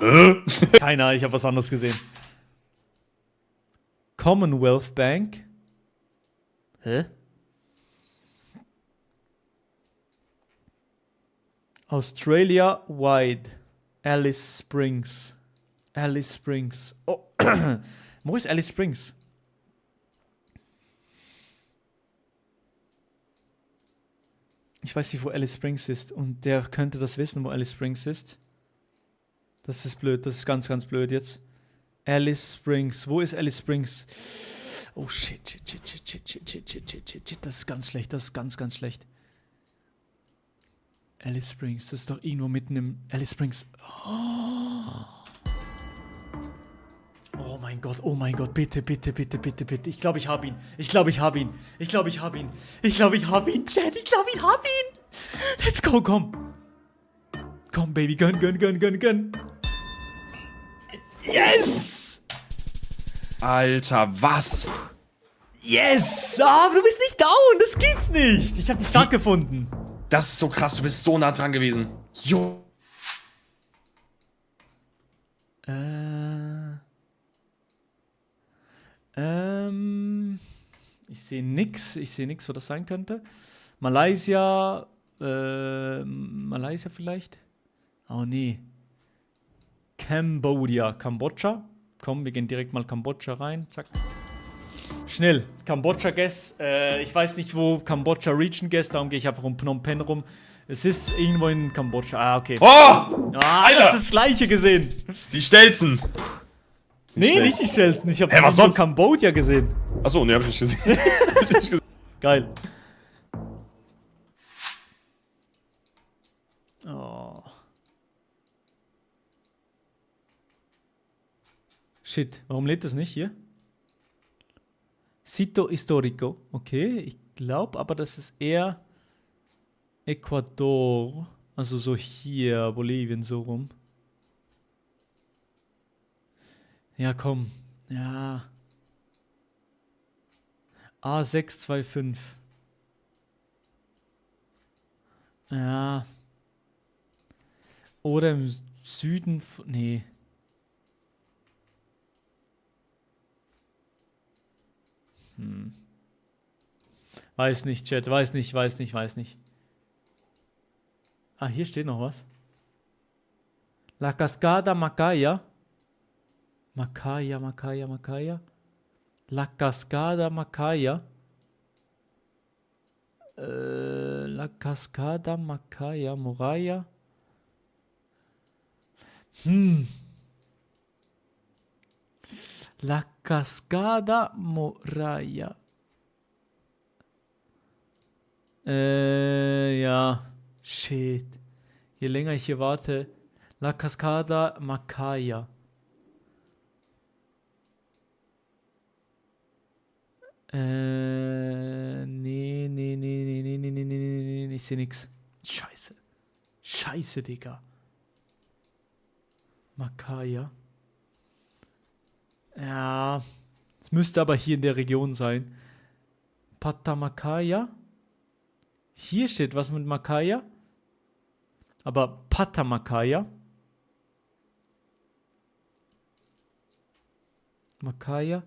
Keine Ahnung, ich habe was anderes gesehen. Commonwealth Bank. Hä? Australia Wide. Alice Springs. Oh. Wo ist Alice Springs? Ich weiß nicht, wo Alice Springs ist. Und der könnte das wissen, wo Alice Springs ist. Das ist blöd. Das ist ganz, ganz blöd jetzt. Alice Springs. Wo ist Alice Springs? Oh shit. Das ist ganz schlecht. Das ist ganz, ganz schlecht. Alice Springs. Das ist doch irgendwo mitten im... Alice Springs. Oh. mein Gott, bitte, bitte, bitte, bitte, bitte. Ich glaube, ich habe ihn. Ich glaube, ich habe ihn. Ich glaube, ich habe ihn. Ich glaube, ich habe ihn, Chat. Ich glaube, ich habe ihn. Let's go, komm. Komm, Baby, gönn, gönn, gönn, gönn, gönn. Yes!
Alter, was?
Yes! Ah, du bist nicht down. Das gibt's nicht. Ich habe dich stark gefunden.
Das ist so krass, du bist so nah dran gewesen. Jo.
Ich sehe nix, wo das sein könnte. Malaysia vielleicht? Oh nee. Kambodscha. Komm, wir gehen direkt mal Kambodscha rein. Zack. Schnell. Kambodscha Guess. Ich weiß nicht, wo Kambodscha Region Guess, darum gehe ich einfach um Phnom Penh rum. Es ist irgendwo in Kambodscha. Ah, okay.
Oh!
Alter! Das ist das Gleiche gesehen.
Die Stelzen.
Nee, nicht die Schnellsten. Ich habe
was sonst?
Kambodscha gesehen.
Achso, ne, hab ich nicht gesehen.
Geil. Oh. Shit, warum lädt das nicht hier? Sito Historico. Okay, ich glaube aber, das ist eher Ecuador. Also so hier, Bolivien, so rum. Ja, komm. Ja. A625. Ja. Oder im Süden von... Nee. Weiß nicht, Chat. Weiß nicht. Ah, hier steht noch was. La Cascada Macaya. Macaya. La Cascada Macaya. La Cascada Macaya. Moraya. La Cascada Moraya. Ja. Shit. Je länger ich hier warte. La Cascada Macaya. Nee. Ich seh nix. Scheiße, Digga. Macaya. Ja. Es müsste aber hier in der Region sein. Patamakaya. Hier steht was mit Makaya. Aber Patamakaya. Makaya.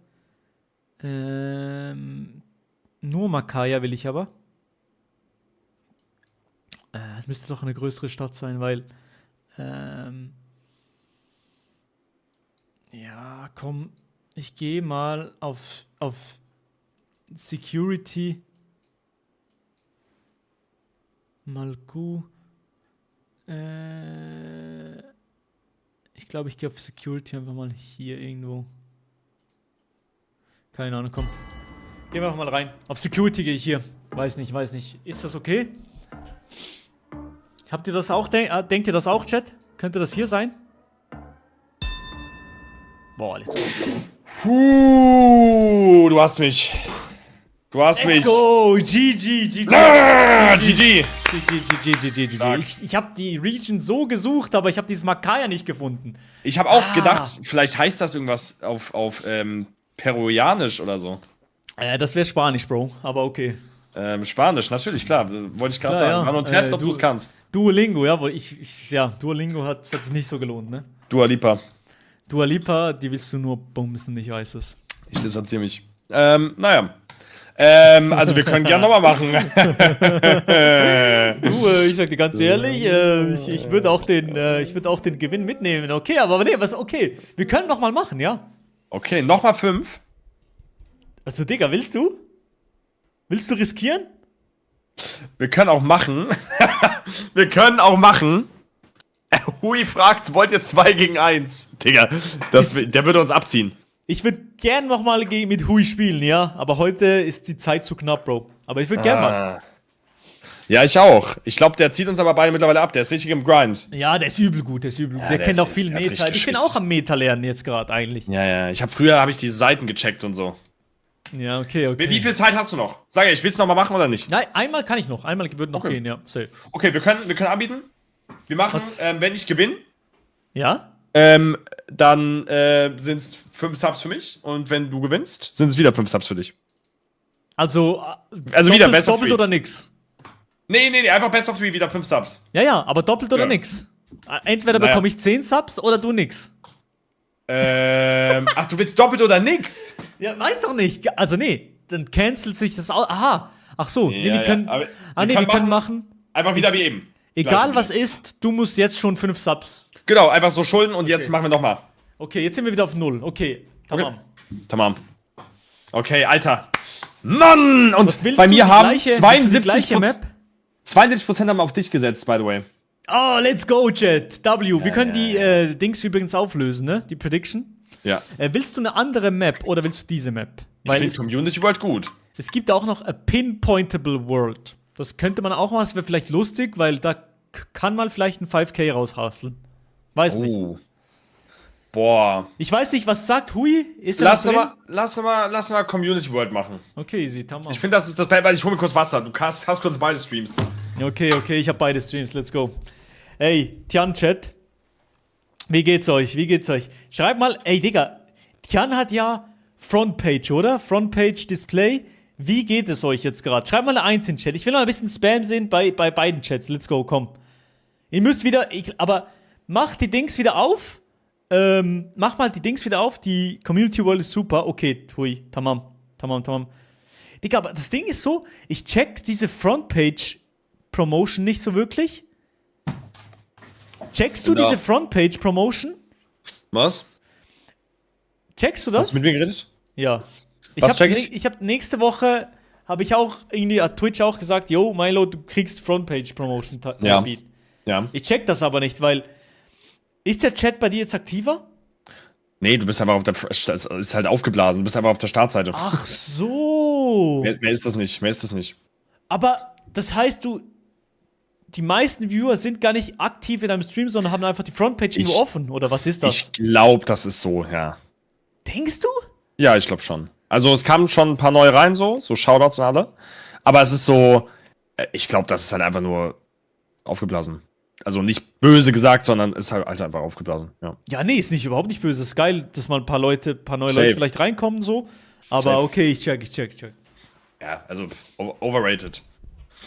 Nur Makaya will ich aber. Es müsste doch eine größere Stadt sein, weil ja, komm, ich gehe mal auf Security. Malku. Ich glaube, ich gehe auf Security einfach mal hier irgendwo. Keine Ahnung, komm. Gehen wir einfach mal rein. Auf Security gehe ich hier. Weiß nicht. Ist das okay? Habt ihr das auch? Denkt ihr das auch, Chat? Könnte das hier sein? Boah, let's go.
Du hast mich.
Let's go. GG.
GG.
Ich habe die Region so gesucht, aber ich habe dieses Makaya nicht gefunden.
Ich habe auch gedacht, vielleicht heißt das irgendwas auf Peruanisch oder so.
Das wäre Spanisch, Bro, aber okay.
Spanisch, natürlich, klar. Wollte ich gerade sagen.
Ja.
War nur ein Test, ob du es kannst.
Duolingo, ja, weil Duolingo hat sich nicht so gelohnt, ne?
Dua Lipa.
Dua Lipa, die willst du nur bumsen, ich weiß es.
Ich distanziere mich. Naja. Also wir können gerne nochmal machen.
Ich sag dir ganz ehrlich, ich würde auch den Gewinn mitnehmen. Okay, aber nee, okay. Wir können nochmal machen, ja?
Okay, nochmal 5.
Also, Digga, willst du? Willst du riskieren?
Wir können auch machen. Hui fragt, wollt ihr 2 gegen 1? Digga, der würde uns abziehen.
Ich würde gern nochmal mit Hui spielen, ja? Aber heute ist die Zeit zu knapp, Bro. Aber ich würde gern mal.
Ja, ich auch. Ich glaube, der zieht uns aber beide mittlerweile ab. Der ist richtig im Grind.
Ja, der ist übel gut, der ist übel gut.
Ja,
der
der
kennt
ist-
auch viel
der hat
Meta.
richtig
Ich bin
geschwitzt.
auch am Meta lernen jetzt gerade eigentlich.
Ja. Früher habe ich die Seiten gecheckt und so.
Ja, okay.
Wie viel Zeit hast du noch? Sag ja, ich will's noch mal machen oder nicht?
Nein, einmal kann ich noch. Einmal würde noch
Okay.
gehen, ja. Safe.
Okay, wir können anbieten. Wir machen,
Was?
wenn ich gewinne,
Ja?
dann sind es 5 Subs für mich. Und wenn du gewinnst, sind es wieder 5 Subs für dich.
Also
wieder Best of
doppelt
Three.
oder nix?
Nee, einfach Best of 3, wieder 5 Subs.
Ja, aber doppelt oder
Ja.
nix. Entweder
Naja.
bekomme ich 10 Subs oder du nix.
Ach, du willst doppelt oder nix?
Ja, weiß doch nicht. Also nee, dann cancelt sich das aus. Aha. Ach so, nee,
Ja,
wir können.
aber
wir können machen.
Einfach wieder wie eben.
Egal
Gleiche
was
wieder.
ist, du musst jetzt schon 5 Subs.
Genau, einfach so Schulden und jetzt machen wir nochmal.
Okay, jetzt sind wir wieder auf 0. Okay, tamam.
Tamam. Okay, Alter. Mann! Und
Was willst
bei
du?
mir
Die
haben
gleiche- willst du die
72%,
gleiche Map?
72% haben auf dich gesetzt, by the way.
Oh, let's go, Chat. W. Wir können die Dings übrigens auflösen, ne? Die Prediction.
Ja.
Willst du eine andere Map oder willst du diese Map?
Ich
Weil
finde
es,
Community World gut.
es gibt auch noch a Pinpointable World. Das könnte man auch mal, das wäre vielleicht lustig, weil da kann man vielleicht ein 5K raushasteln. Weiß nicht.
Oh. Boah.
Ich weiß nicht, was sagt Hui? Ist er noch drin?
Lass mal Community World machen.
Okay, easy, tamam.
Ich finde, das ist das Beste, weil ich hole mir kurz Wasser. Du hast kurz beide Streams.
Okay, ich habe beide Streams, let's go. Ey, Tian Chat. Wie geht's euch? Schreibt mal, ey Digga, Tian hat ja Frontpage, oder? Frontpage Display. Wie geht es euch jetzt gerade? Schreibt mal eine 1 in den Chat. Ich will noch ein bisschen Spam sehen bei beiden Chats. Let's go, komm. Ihr müsst wieder, aber macht die Dings wieder auf. Mach mal die Dings wieder auf. Die Community World ist super. Okay, hui, tamam. Digga, aber das Ding ist so, ich check diese Frontpage Promotion nicht so wirklich. Checkst du
Genau.
diese Frontpage Promotion?
Was?
Checkst du das?
Hast du mit mir geredet?
Ja.
Was check ich?
Ich habe nächste Woche, habe ich auch irgendwie auf Twitch auch gesagt, yo, Milo, du kriegst Frontpage Promotion.
Ja. Ja.
Ich check das aber nicht, weil, ist der Chat bei dir jetzt aktiver?
Nee, du bist einfach auf der. Es ist halt aufgeblasen. Du bist einfach auf der Startseite.
Ach so.
Mehr ist das nicht.
Aber das heißt, die meisten Viewer sind gar nicht aktiv in deinem Stream, sondern haben einfach die Frontpage irgendwo offen, oder was ist das?
Ich glaube, das ist so, ja.
Denkst du?
Ja, ich glaube schon. Also, es kamen schon ein paar neue rein, so Shoutouts an alle. Aber es ist so. Ich glaube, das ist halt einfach nur aufgeblasen. Also nicht böse gesagt, sondern ist halt einfach aufgeblasen. Ja.
Ja, nee, ist überhaupt nicht böse. Ist geil, dass mal ein paar neue
Safe.
Leute vielleicht reinkommen, so. Aber
Safe.
okay, ich check.
Ja, also overrated.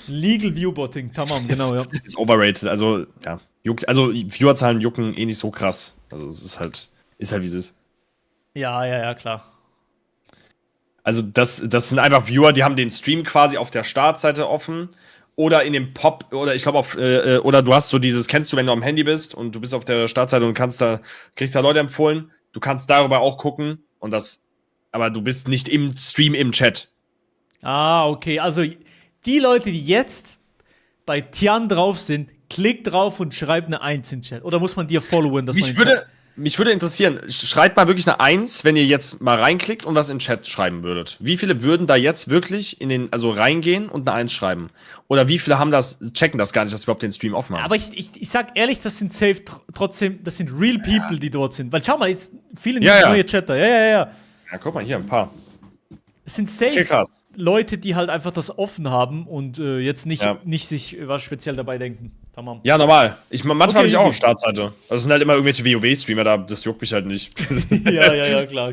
Legal Viewbotting, tamam, genau, ja.
Ist overrated. Also, ja. Also, Viewerzahlen jucken eh nicht so krass. Also, es ist halt wie es ist.
Ja, klar.
Also, das sind einfach Viewer, die haben den Stream quasi auf der Startseite offen. Oder in dem Pop, oder ich glaube oder du hast so dieses, kennst du, wenn du am Handy bist und du bist auf der Startseite und kriegst da Leute empfohlen, du kannst darüber auch gucken aber du bist nicht im Stream im Chat.
Ah, okay, also die Leute, die jetzt bei Tian drauf sind, klickt drauf und schreibt eine 1 in den Chat. Oder muss man dir followen, dass man
Mich würde interessieren, schreibt mal wirklich eine 1, wenn ihr jetzt mal reinklickt und was in den Chat schreiben würdet. Wie viele würden da jetzt wirklich also reingehen und eine 1 schreiben? Oder wie viele checken das gar nicht, dass wir überhaupt den Stream offen haben?
Aber ich sag ehrlich, das sind safe trotzdem, das sind real people, die dort sind. Weil schau mal, jetzt viele neue Chatter. Ja.
Ja, guck mal, hier ein paar.
Es sind safe
Okay, krass.
Leute, die halt einfach das offen haben und jetzt nicht
Ja.
sich was speziell dabei denken. Tamam.
Ja, normal. Manchmal
Okay,
bin ich auch
easy.
auf Startseite. Also es sind halt immer irgendwelche WoW-Streamer, das juckt mich halt nicht.
Ja, klar.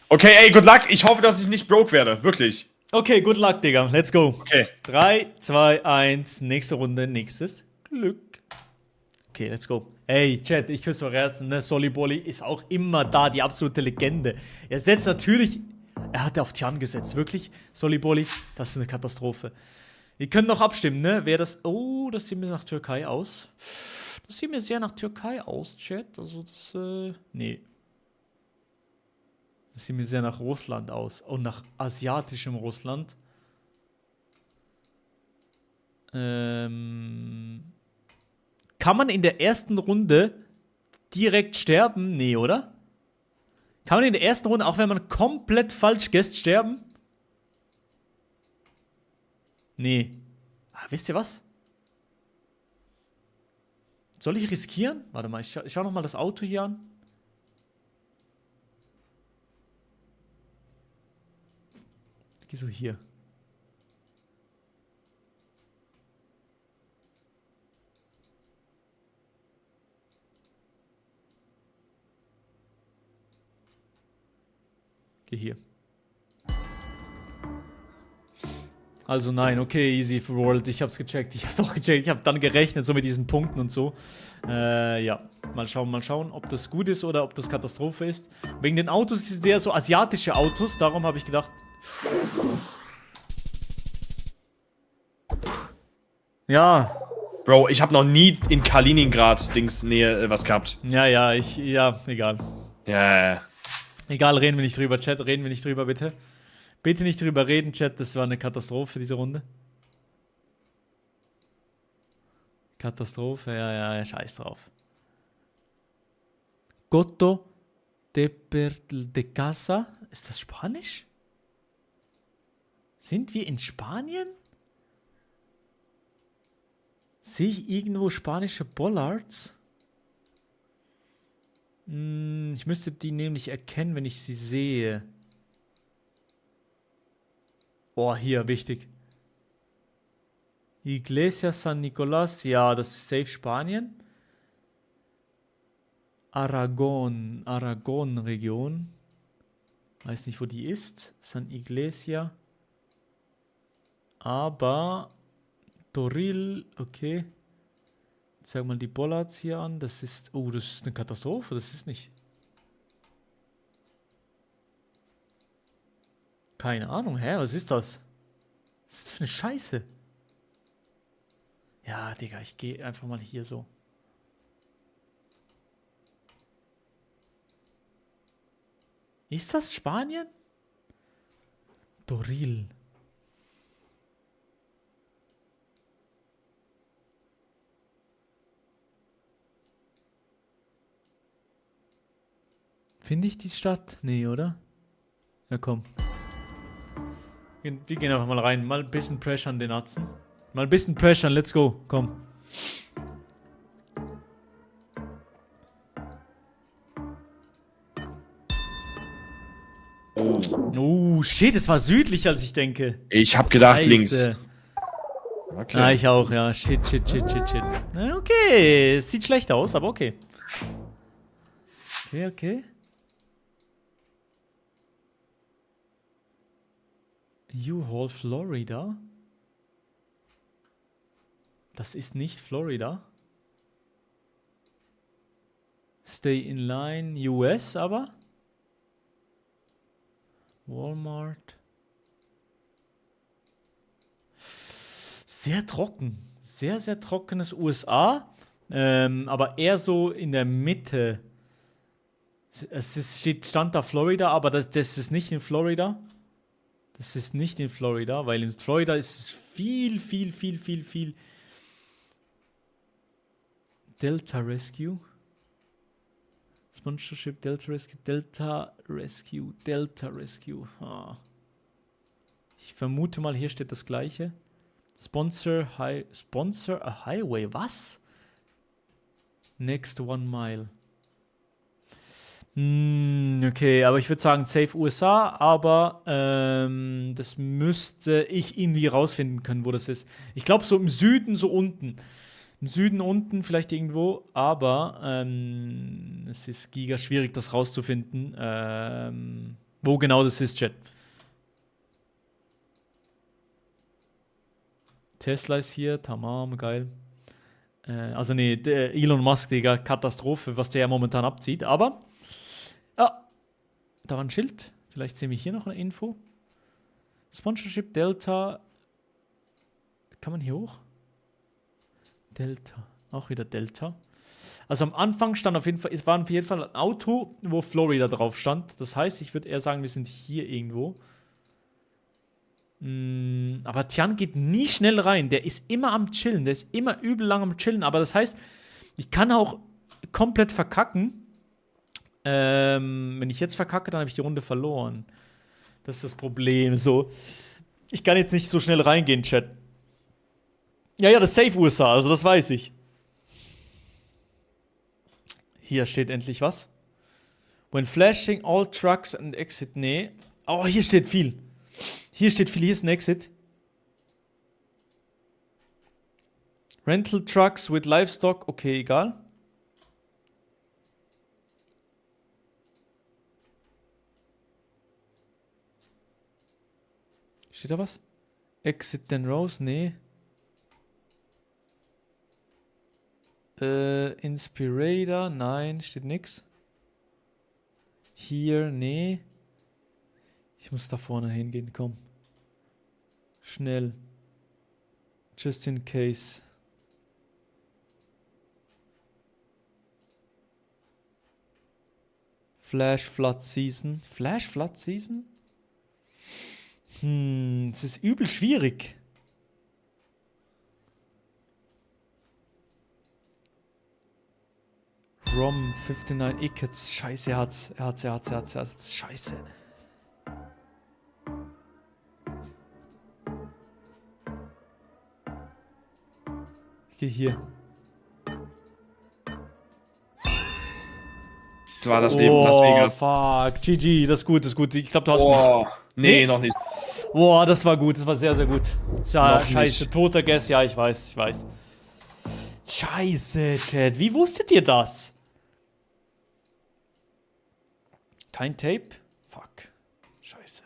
Okay, ey, good luck. Ich hoffe, dass ich nicht broke werde. Wirklich.
Okay, good luck, Digga. Let's go.
Okay.
3, 2, 1, nächste Runde, nächstes Glück. Okay, let's go. Ey, Chat, ich küsse eure Herzen, ne? Soliboli ist auch immer da, die absolute Legende. Er setzt natürlich, er hat auf Tian gesetzt, wirklich. Soliboli, das ist eine Katastrophe. Ihr könnt noch abstimmen, ne? Wer das, oh, das sieht mir nach Türkei aus. Das sieht mir sehr nach Türkei aus, Chat. Also das, nee. Das sieht mir sehr nach Russland aus. Und nach asiatischem Russland. Kann man in der ersten Runde direkt sterben? Nee, oder? Kann man in der ersten Runde, auch wenn man komplett falsch guesst, sterben? Nee. Wisst ihr was? Soll ich riskieren? Warte mal, ich schau noch mal das Auto hier an. Ich geh so hier. Geh hier. Also nein, okay, easy for world. Ich hab's gecheckt. Ich hab's auch gecheckt. Ich hab dann gerechnet, so mit diesen Punkten und so. Ja. Mal schauen, ob das gut ist oder ob das Katastrophe ist. Wegen den Autos sind sehr so asiatische Autos. Darum habe ich gedacht. Ja.
Bro, ich habe noch nie in Kaliningrad-Dings-Nähe was gehabt.
Ja, egal.
Ja.
Egal, reden wir nicht drüber, Chat. Reden wir nicht drüber, bitte. Bitte nicht drüber reden, Chat. Das war eine Katastrophe, diese Runde. Katastrophe, ja, scheiß drauf. Goto de Casa. Ist das Spanisch? Sind wir in Spanien? Sehe ich irgendwo spanische Bollards? Ich müsste die nämlich erkennen, wenn ich sie sehe. Oh, hier, wichtig. Iglesia San Nicolás, ja, das ist safe Spanien. Aragon-Region. Weiß nicht, wo die ist. San Iglesia. Aber Toril, okay. Zeig mal die Bollards hier an. Das ist, oh, das ist eine Katastrophe. Das ist nicht. Keine Ahnung, was ist das? Was ist das für eine Scheiße? Ja, Digga, ich gehe einfach mal hier so. Ist das Spanien? Toril. Finde ich die Stadt? Nee, oder? Ja, komm. Wir gehen einfach mal rein. Mal ein bisschen Pressure an den Atzen. Mal ein bisschen Pressure, let's go. Komm. Oh, shit, es war südlich, als ich denke.
Ich habe gedacht, links.
Okay. Ja, ich auch, ja. Shit. Na, okay, es sieht schlecht aus, aber okay. Okay. U-Haul, Florida? Das ist nicht Florida. Stay in line, US aber? Walmart. Sehr trocken. Sehr, sehr trockenes USA. Aber eher so in der Mitte. Stand da Florida, aber das ist nicht in Florida. Das ist nicht in Florida, weil in Florida ist es viel. Delta Rescue. Sponsorship Delta Rescue. Ah. Ich vermute mal, hier steht das gleiche. Sponsor a highway. Was? Next 1 mile. Okay, aber ich würde sagen safe USA, aber das müsste ich irgendwie rausfinden können, wo das ist. Ich glaube so im Süden, so unten. Im Süden unten vielleicht irgendwo, aber es ist giga schwierig, das rauszufinden, wo genau das ist, Chat. Tesla ist hier, tamam, geil. Also nee, Elon Musk, Digga, Katastrophe, was der ja momentan abzieht, aber ja, da war ein Schild. Vielleicht sehen wir hier noch eine Info. Sponsorship Delta. Kann man hier hoch? Delta. Auch wieder Delta. Also am Anfang stand auf jeden Fall, es war auf jeden Fall ein Auto, wo Florida drauf stand. Das heißt, ich würde eher sagen, wir sind hier irgendwo. Aber Tian geht nie schnell rein. Der ist immer am Chillen. Der ist immer übel lang am Chillen. Aber das heißt, ich kann auch komplett verkacken. Wenn ich jetzt verkacke, dann habe ich die Runde verloren. Das ist das Problem. So, ich kann jetzt nicht so schnell reingehen, Chat. Ja, das ist safe USA, also das weiß ich. Hier steht endlich was. When flashing all trucks and exit. Nee. Oh, hier steht viel. Hier steht viel, hier ist ein Exit. Rental trucks with livestock. Okay, egal. Steht da was? Exit then Rose? Nee. Inspirator? Nein, steht nix. Hier, nee. Ich muss da vorne hingehen, komm. Schnell. Just in case. Flash Flood Season. Flash Flood Season? Es ist übel schwierig. Rom 59 Ickets. Scheiße, er hat's. Scheiße. Ich geh hier.
War das Leben Las Vegas.
Fuck. GG, das ist gut, das ist gut. Ich glaube, du hast mich.
Boah. Nee, noch nicht.
Boah, das war gut, das war sehr, sehr gut. Tja,
Noch
scheiße,
nicht.
toter Guess, ja, ich weiß. Scheiße, Chat, wie wusstet ihr das? Kein Tape? Fuck. Scheiße.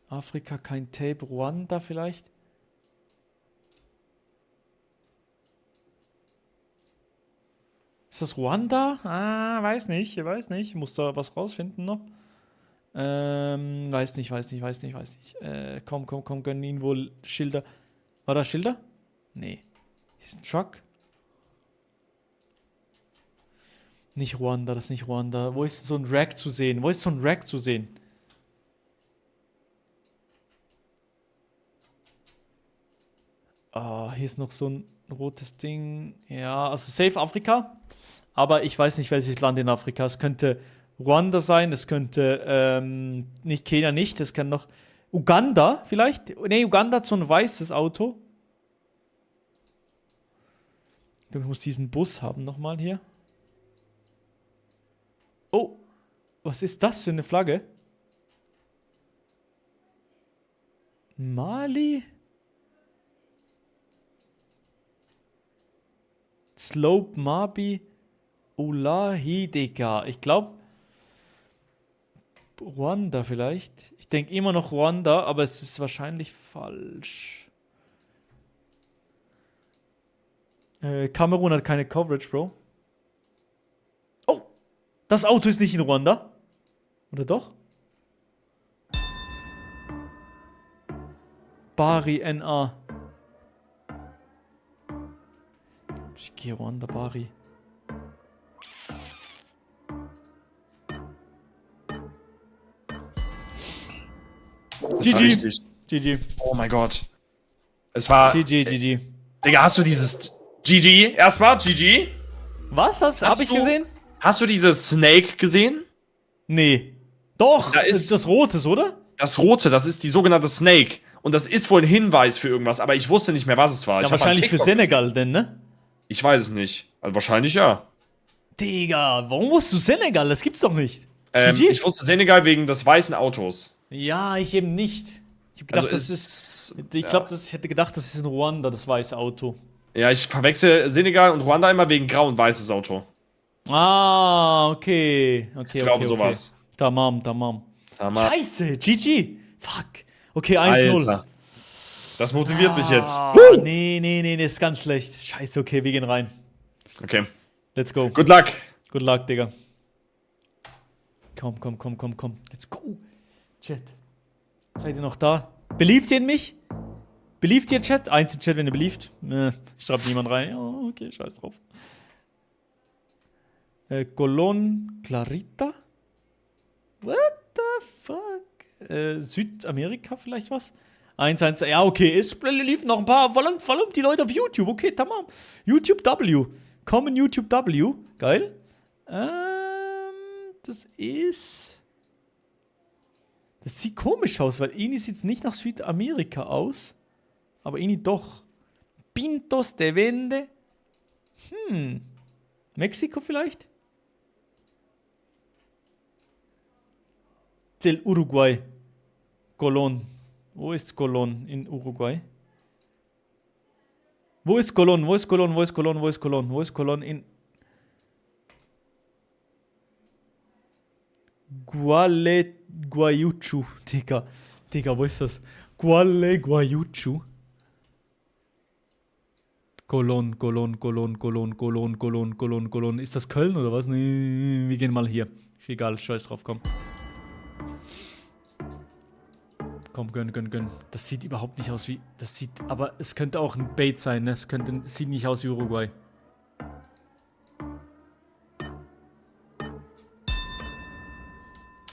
Afrika, kein Tape. Ruanda vielleicht? Ist das Ruanda? Weiß nicht. Ich muss da was rausfinden noch. Weiß nicht. Komm, gönnen ihn wohl Schilder. War da Schilder? Nee. Hier ist ein Truck. Nicht Ruanda, das ist nicht Ruanda. Wo ist so ein Rack zu sehen? Ah, hier ist noch so ein rotes Ding. Ja, also safe Afrika. Aber ich weiß nicht, welches Land in Afrika. Es könnte Ruanda sein, es könnte, nicht Kenia nicht, es kann noch Uganda vielleicht. Ne, Uganda hat so ein weißes Auto. Ich muss diesen Bus haben nochmal hier. Oh, was ist das für eine Flagge? Mali? Slope Mabi Ulahi, Digga. Ich glaube Ruanda vielleicht. Ich denke immer noch Ruanda, aber es ist wahrscheinlich falsch. Kamerun hat keine Coverage, Bro. Oh, das Auto ist nicht in Ruanda. Oder doch? Bari NA. Ich gehe Ruanda, Bari.
Das
GG.
war richtig.
GG.
Oh mein Gott. Es war.
GG.
Digga, hast du dieses. GG? Erstmal, GG.
Was? Hab ich gesehen?
Hast du dieses Snake gesehen?
Nee. Doch,
Da ist-
das Rotes, oder?
Das rote, das ist die sogenannte Snake. Und das ist wohl ein Hinweis für irgendwas, aber ich wusste nicht mehr, was es war.
Ja,
Ich hab
wahrscheinlich
an
für
TikTok
Senegal denn, ne?
gesehen. Ich weiß es nicht. Also wahrscheinlich ja.
Digga, warum musst du Senegal? Das gibt's doch nicht. GG?
Ich wusste Senegal wegen des weißen Autos.
Ja, ich eben nicht. Ich hab gedacht,
Also
das ist. Ich glaube, ich hätte gedacht, das ist in Ruanda, das weiße Auto.
Ja, ich verwechsel Senegal und Ruanda immer wegen grau und weißes Auto.
Ah, okay.
Ich glaube sowas.
Tamam.
Tamam.
Scheiße, GG. Fuck. Okay, 1-0.
Alter. Das motiviert mich jetzt.
Nee, ist ganz schlecht. Scheiße, okay, wir gehen rein.
Okay.
Let's go.
Good luck.
Good luck, Digga. Komm. Let's go. Chat. Seid ihr noch da? Beliebt ihr in mich? Beliebt ihr Chat? Eins in Chat, wenn ihr beliebt. Schreibt niemand rein. Oh, okay, scheiß drauf. Colon Clarita? What the fuck? Südamerika vielleicht was? 1-1. Ja, okay. Es lief noch ein paar. Vor allem die Leute auf YouTube. Okay, tamam. YouTube W. Common YouTube W. Geil. Das ist. Das sieht komisch aus, weil irgendwie sieht es nicht nach Südamerika aus. Aber irgendwie doch. Pintos de Vende. Mexiko vielleicht? Del Uruguay. Colón. Wo ist Colón in Uruguay? Wo ist Colón? Wo ist Colón? Wo ist Colón? Wo ist Colón? Wo ist Colón in Gualeguaychú? Digga, wo ist das? Gualeguaychú. Colón. Ist das Köln oder was? Nee, wir gehen mal hier. Ist egal, scheiß drauf, komm. Komm, gönn. Das sieht überhaupt nicht aus wie... Aber es könnte auch ein Bait sein, ne? Es sieht nicht aus wie Uruguay.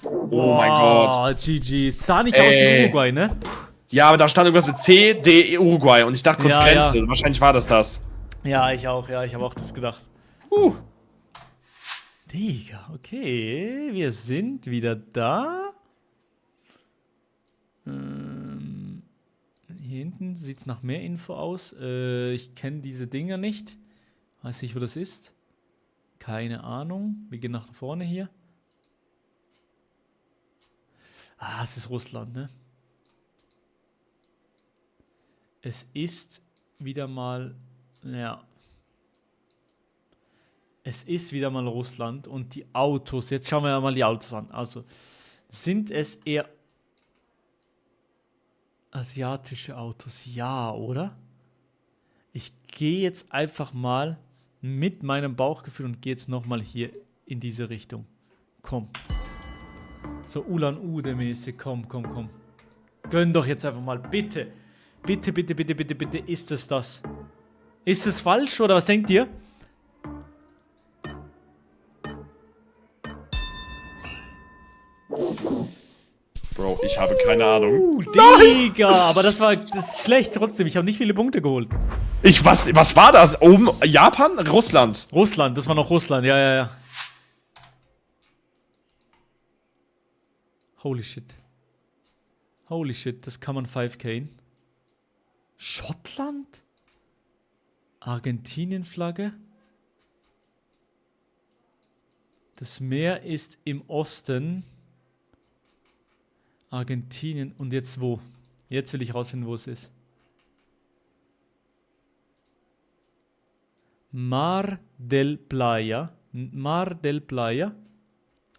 Oh mein Gott.
GG. Sah nicht aus wie Uruguay, ne?
Ja, aber da stand irgendwas mit C, D, Uruguay. Und ich dachte kurz
Ja,
Grenze.
ja.
Wahrscheinlich war das.
Ja, ich auch. Ja, ich habe auch das gedacht. Digga, okay. Wir sind wieder da. Hier hinten sieht es nach mehr Info aus. Ich kenne diese Dinger nicht. Weiß nicht, wo das ist. Keine Ahnung. Wir gehen nach vorne hier. Es ist Russland, ne? Es ist wieder mal... Ja. Es ist wieder mal Russland. Und die Autos... Jetzt schauen wir mal die Autos an. Also, sind es eher... asiatische Autos, ja, oder? Ich gehe jetzt einfach mal mit meinem Bauchgefühl und gehe jetzt nochmal hier in diese Richtung. Komm. So Ulan-Ude-mäßig, komm. Gönn doch jetzt einfach mal, bitte. Bitte, ist es das? Ist es falsch oder was denkt ihr?
Bro, ich habe keine Ahnung.
Digga, aber das ist schlecht trotzdem. Ich habe nicht viele Punkte geholt.
Was war das? Oben Japan? Russland.
Russland, das war noch Russland, ja. Holy shit, das kann man 5K. Schottland? Argentinien-Flagge? Das Meer ist im Osten. Argentinien. Und jetzt wo? Jetzt will ich rausfinden, wo es ist. Mar del Playa.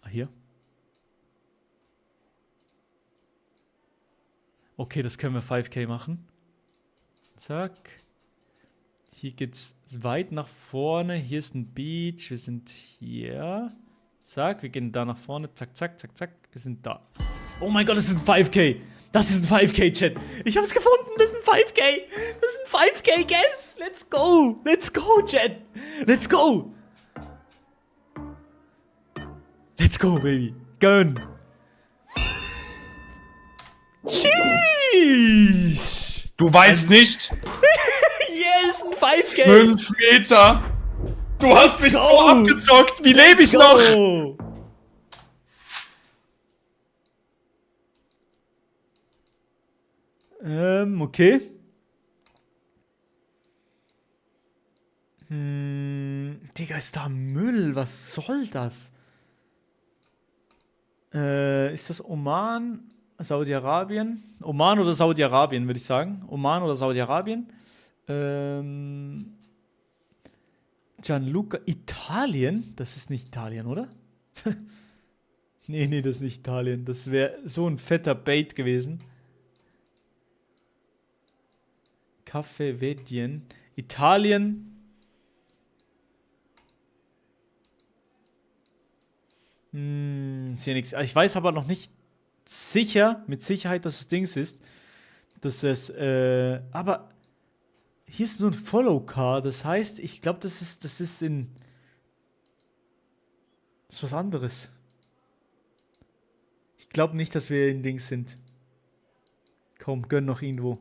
Ah, hier. Okay, das können wir 5K machen. Zack. Hier geht's weit nach vorne. Hier ist ein Beach. Wir sind hier. Zack, wir gehen da nach vorne. Zack. Wir sind da. Oh mein Gott, das ist ein 5K. Das ist ein 5K, Chat. Ich hab's gefunden. Das ist ein 5K. Das ist ein 5K, guess. Let's go, Chat. Let's go, baby. Gönn. Tschüss.
Du weißt nicht.
Yes, ein 5K.
5 Meter. Du hast mich so abgezockt. Wie lebe ich noch?
Go. Okay. Digga, ist da Müll? Was soll das? Ist das Oman? Saudi-Arabien? Oman oder Saudi-Arabien, würde ich sagen. Oman oder Saudi-Arabien. Gianluca, Italien? Das ist nicht Italien, oder? Nee, das ist nicht Italien. Das wäre so ein fetter Bait gewesen. Caffè Vedien. Italien. Ist hier nichts. Ich weiß aber noch nicht mit Sicherheit, dass es Dings ist. Dass es, aber hier ist so ein Follow-Car. Das heißt, ich glaube, das ist was anderes. Ich glaube nicht, dass wir in Dings sind. Komm, gönn noch irgendwo.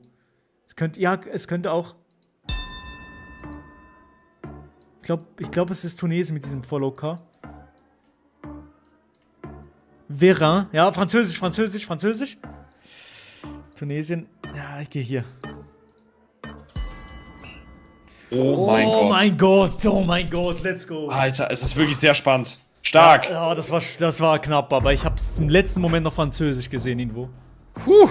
Es könnte auch. Ich glaube, es ist Tunesien mit diesem Follow-Car. Verin. Ja, Französisch. Tunesien. Ja, ich gehe hier.
Oh mein Gott.
Oh mein Gott, let's go.
Alter, es ist wirklich sehr spannend. Stark.
Ja, das war knapp, aber ich habe es im letzten Moment noch Französisch gesehen irgendwo.
Puh.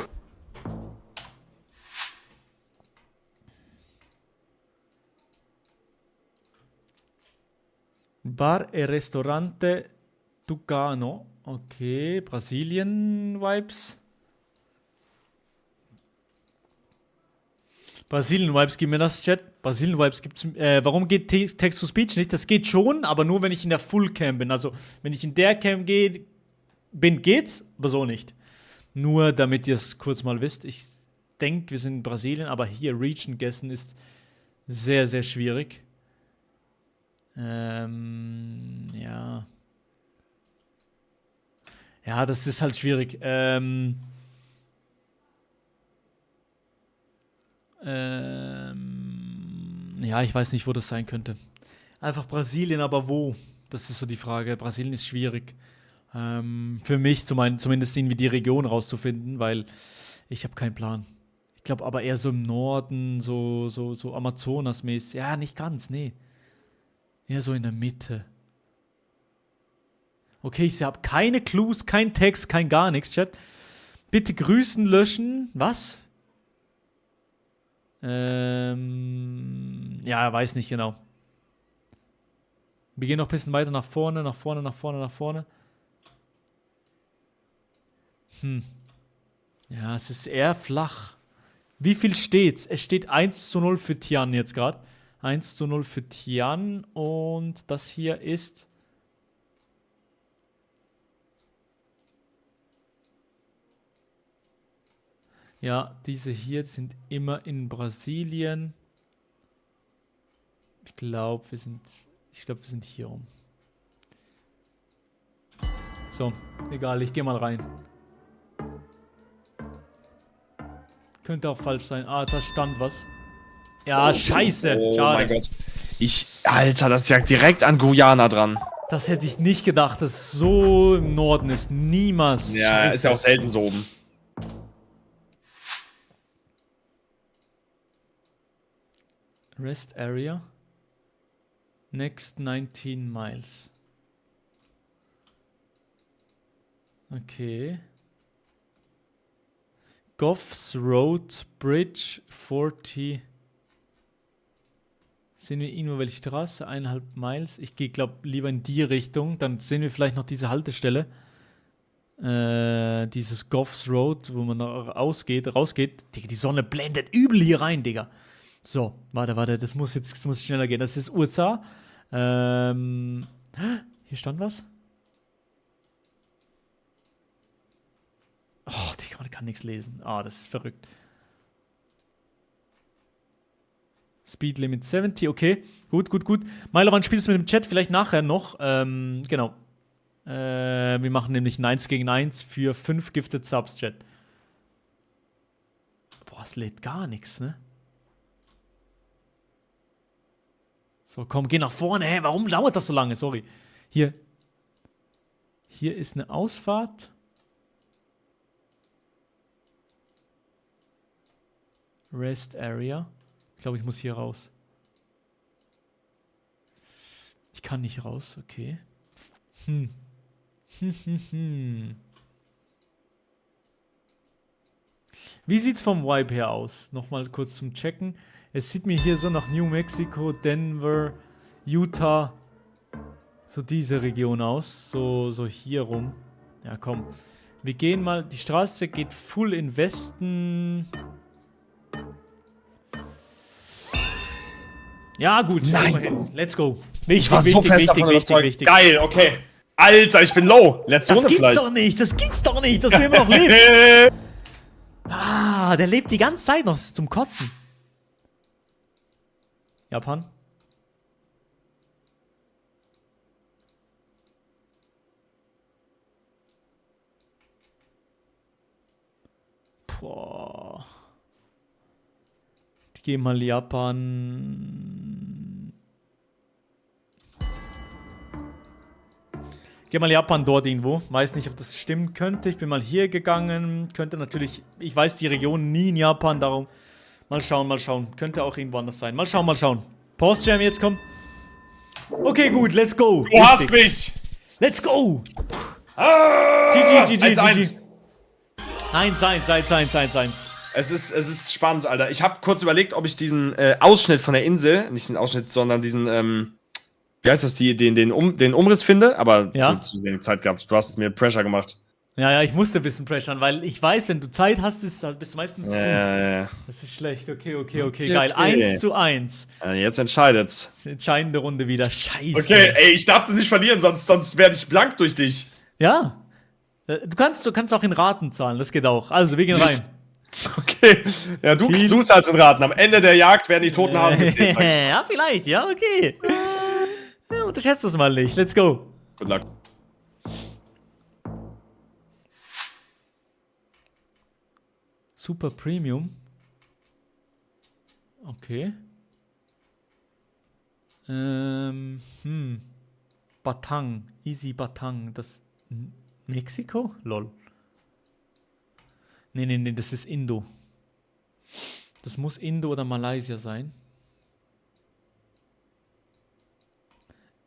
Bar e Ristorante Tucano. Okay, Brasilien-Vibes. Brasilien-Vibes, gib mir das, Chat. Brasilien-Vibes gibt's. Warum geht Text-to-Speech nicht? Das geht schon, aber nur, wenn ich in der Full-Cam bin. Also, wenn ich in der Cam bin, geht's, aber so nicht. Nur, damit ihr es kurz mal wisst. Ich denke, wir sind in Brasilien, aber hier Region Gessen ist sehr, sehr schwierig. Ja. Ja, das ist halt schwierig. Ja, ich weiß nicht, wo das sein könnte. Einfach Brasilien, aber wo? Das ist so die Frage. Brasilien ist schwierig. Für mich zumindest irgendwie die Region rauszufinden, weil ich habe keinen Plan. Ich glaube aber eher so im Norden, so Amazonas-mäßig. Ja, nicht ganz, nee. Eher so in der Mitte. Okay, ich habe keine Clues, kein Text, kein gar nichts, Chat. Bitte grüßen, löschen. Was? Ja, weiß nicht genau. Wir gehen noch ein bisschen weiter nach vorne. Ja, es ist eher flach. Wie viel steht's? Es steht 1:0 für Tian jetzt gerade. 1:0 für Tian. Und das hier ist... Ja, diese hier sind immer in Brasilien. Ich glaube, wir sind hier rum. So, egal, ich gehe mal rein. Könnte auch falsch sein. Ah, da stand was. Ja, scheiße.
Oh
Schade.
mein Gott. Alter, das ist ja direkt an Guyana dran.
Das hätte ich nicht gedacht, dass es so im Norden ist. Niemals.
Ja,
Scheiße.
ist ja auch selten so oben.
Rest Area. Next 19 miles. Okay. Goffs Road Bridge 40. Sehen wir irgendwo welche Straße? 1,5 Miles. Ich gehe, glaube lieber in die Richtung. Dann sehen wir vielleicht noch diese Haltestelle. Dieses Goffs Road, wo man rausgeht. Digga, die Sonne blendet übel hier rein, Digga. So, warte, das muss schneller gehen. Das ist USA. Hier stand was. Oh, Digga, man kann nichts lesen. Ah, das ist verrückt. Speed Limit 70, okay. Gut. Mailoran, spielst du mit dem Chat vielleicht nachher noch. Genau. Wir machen nämlich ein 1 gegen 1 für 5 Gifted Subs, Chat. Boah, es lädt gar nichts, ne? So, komm, geh nach vorne. Hä, warum dauert das so lange? Sorry. Hier ist eine Ausfahrt. Rest Area. Ich glaube, ich muss hier raus. Ich kann nicht raus, okay. Wie sieht's vom Vibe her aus? Nochmal kurz zum Checken. Es sieht mir hier so nach New Mexico, Denver, Utah, so diese Region aus. So hier rum. Ja, komm. Wir gehen mal, die Straße geht full in Westen. Ja, gut.
Nein.
Immerhin. Let's go.
Ich war so fest davon überzeugt. Geil, okay. Alter, ich bin low. Letzte
Das
Runde
gibt's
vielleicht.
doch nicht, dass du immer noch lebst. Ah, der lebt die ganze Zeit noch, das ist zum Kotzen. Japan. Boah. Ich gehe mal Japan. Geh mal Japan dort irgendwo. Weiß nicht, ob das stimmen könnte. Ich bin mal hier gegangen. Könnte natürlich. Ich weiß die Region nie in Japan, darum. Mal schauen. Könnte auch irgendwo anders sein. Mal schauen. Pause Jam jetzt, komm. Okay, gut, let's go.
Du hast mich!
Let's go. GG. 1-1.
Es ist spannend, Alter. Ich habe kurz überlegt, ob ich diesen Ausschnitt von der Insel, nicht den Ausschnitt, sondern diesen, wie heißt das, den Umriss finde, aber
Ja.
zu wenig Zeit gehabt. Du hast mir Pressure gemacht.
Ja, ich musste ein bisschen pressern, weil ich weiß, wenn du Zeit hast, bist du meistens gut.
Ja.
Das ist schlecht. Okay, geil. 1-1.
Jetzt entscheidet's.
Entscheidende Runde wieder. Scheiße.
Okay, ey, ich darf das nicht verlieren, sonst werde ich blank durch dich.
Ja. Du kannst auch in Raten zahlen, das geht auch. Also, wir gehen rein.
Okay. Ja, du zahlst in Raten. Am Ende der Jagd werden die toten Hasen gezählt.
Ja, vielleicht. Ja, okay. Ja, unterschätzt das mal nicht. Let's go.
Good luck.
Super Premium. Okay. Batang. Easy Batang. Das. Mexiko? Lol. Nee, das ist Indo. Das muss Indo oder Malaysia sein.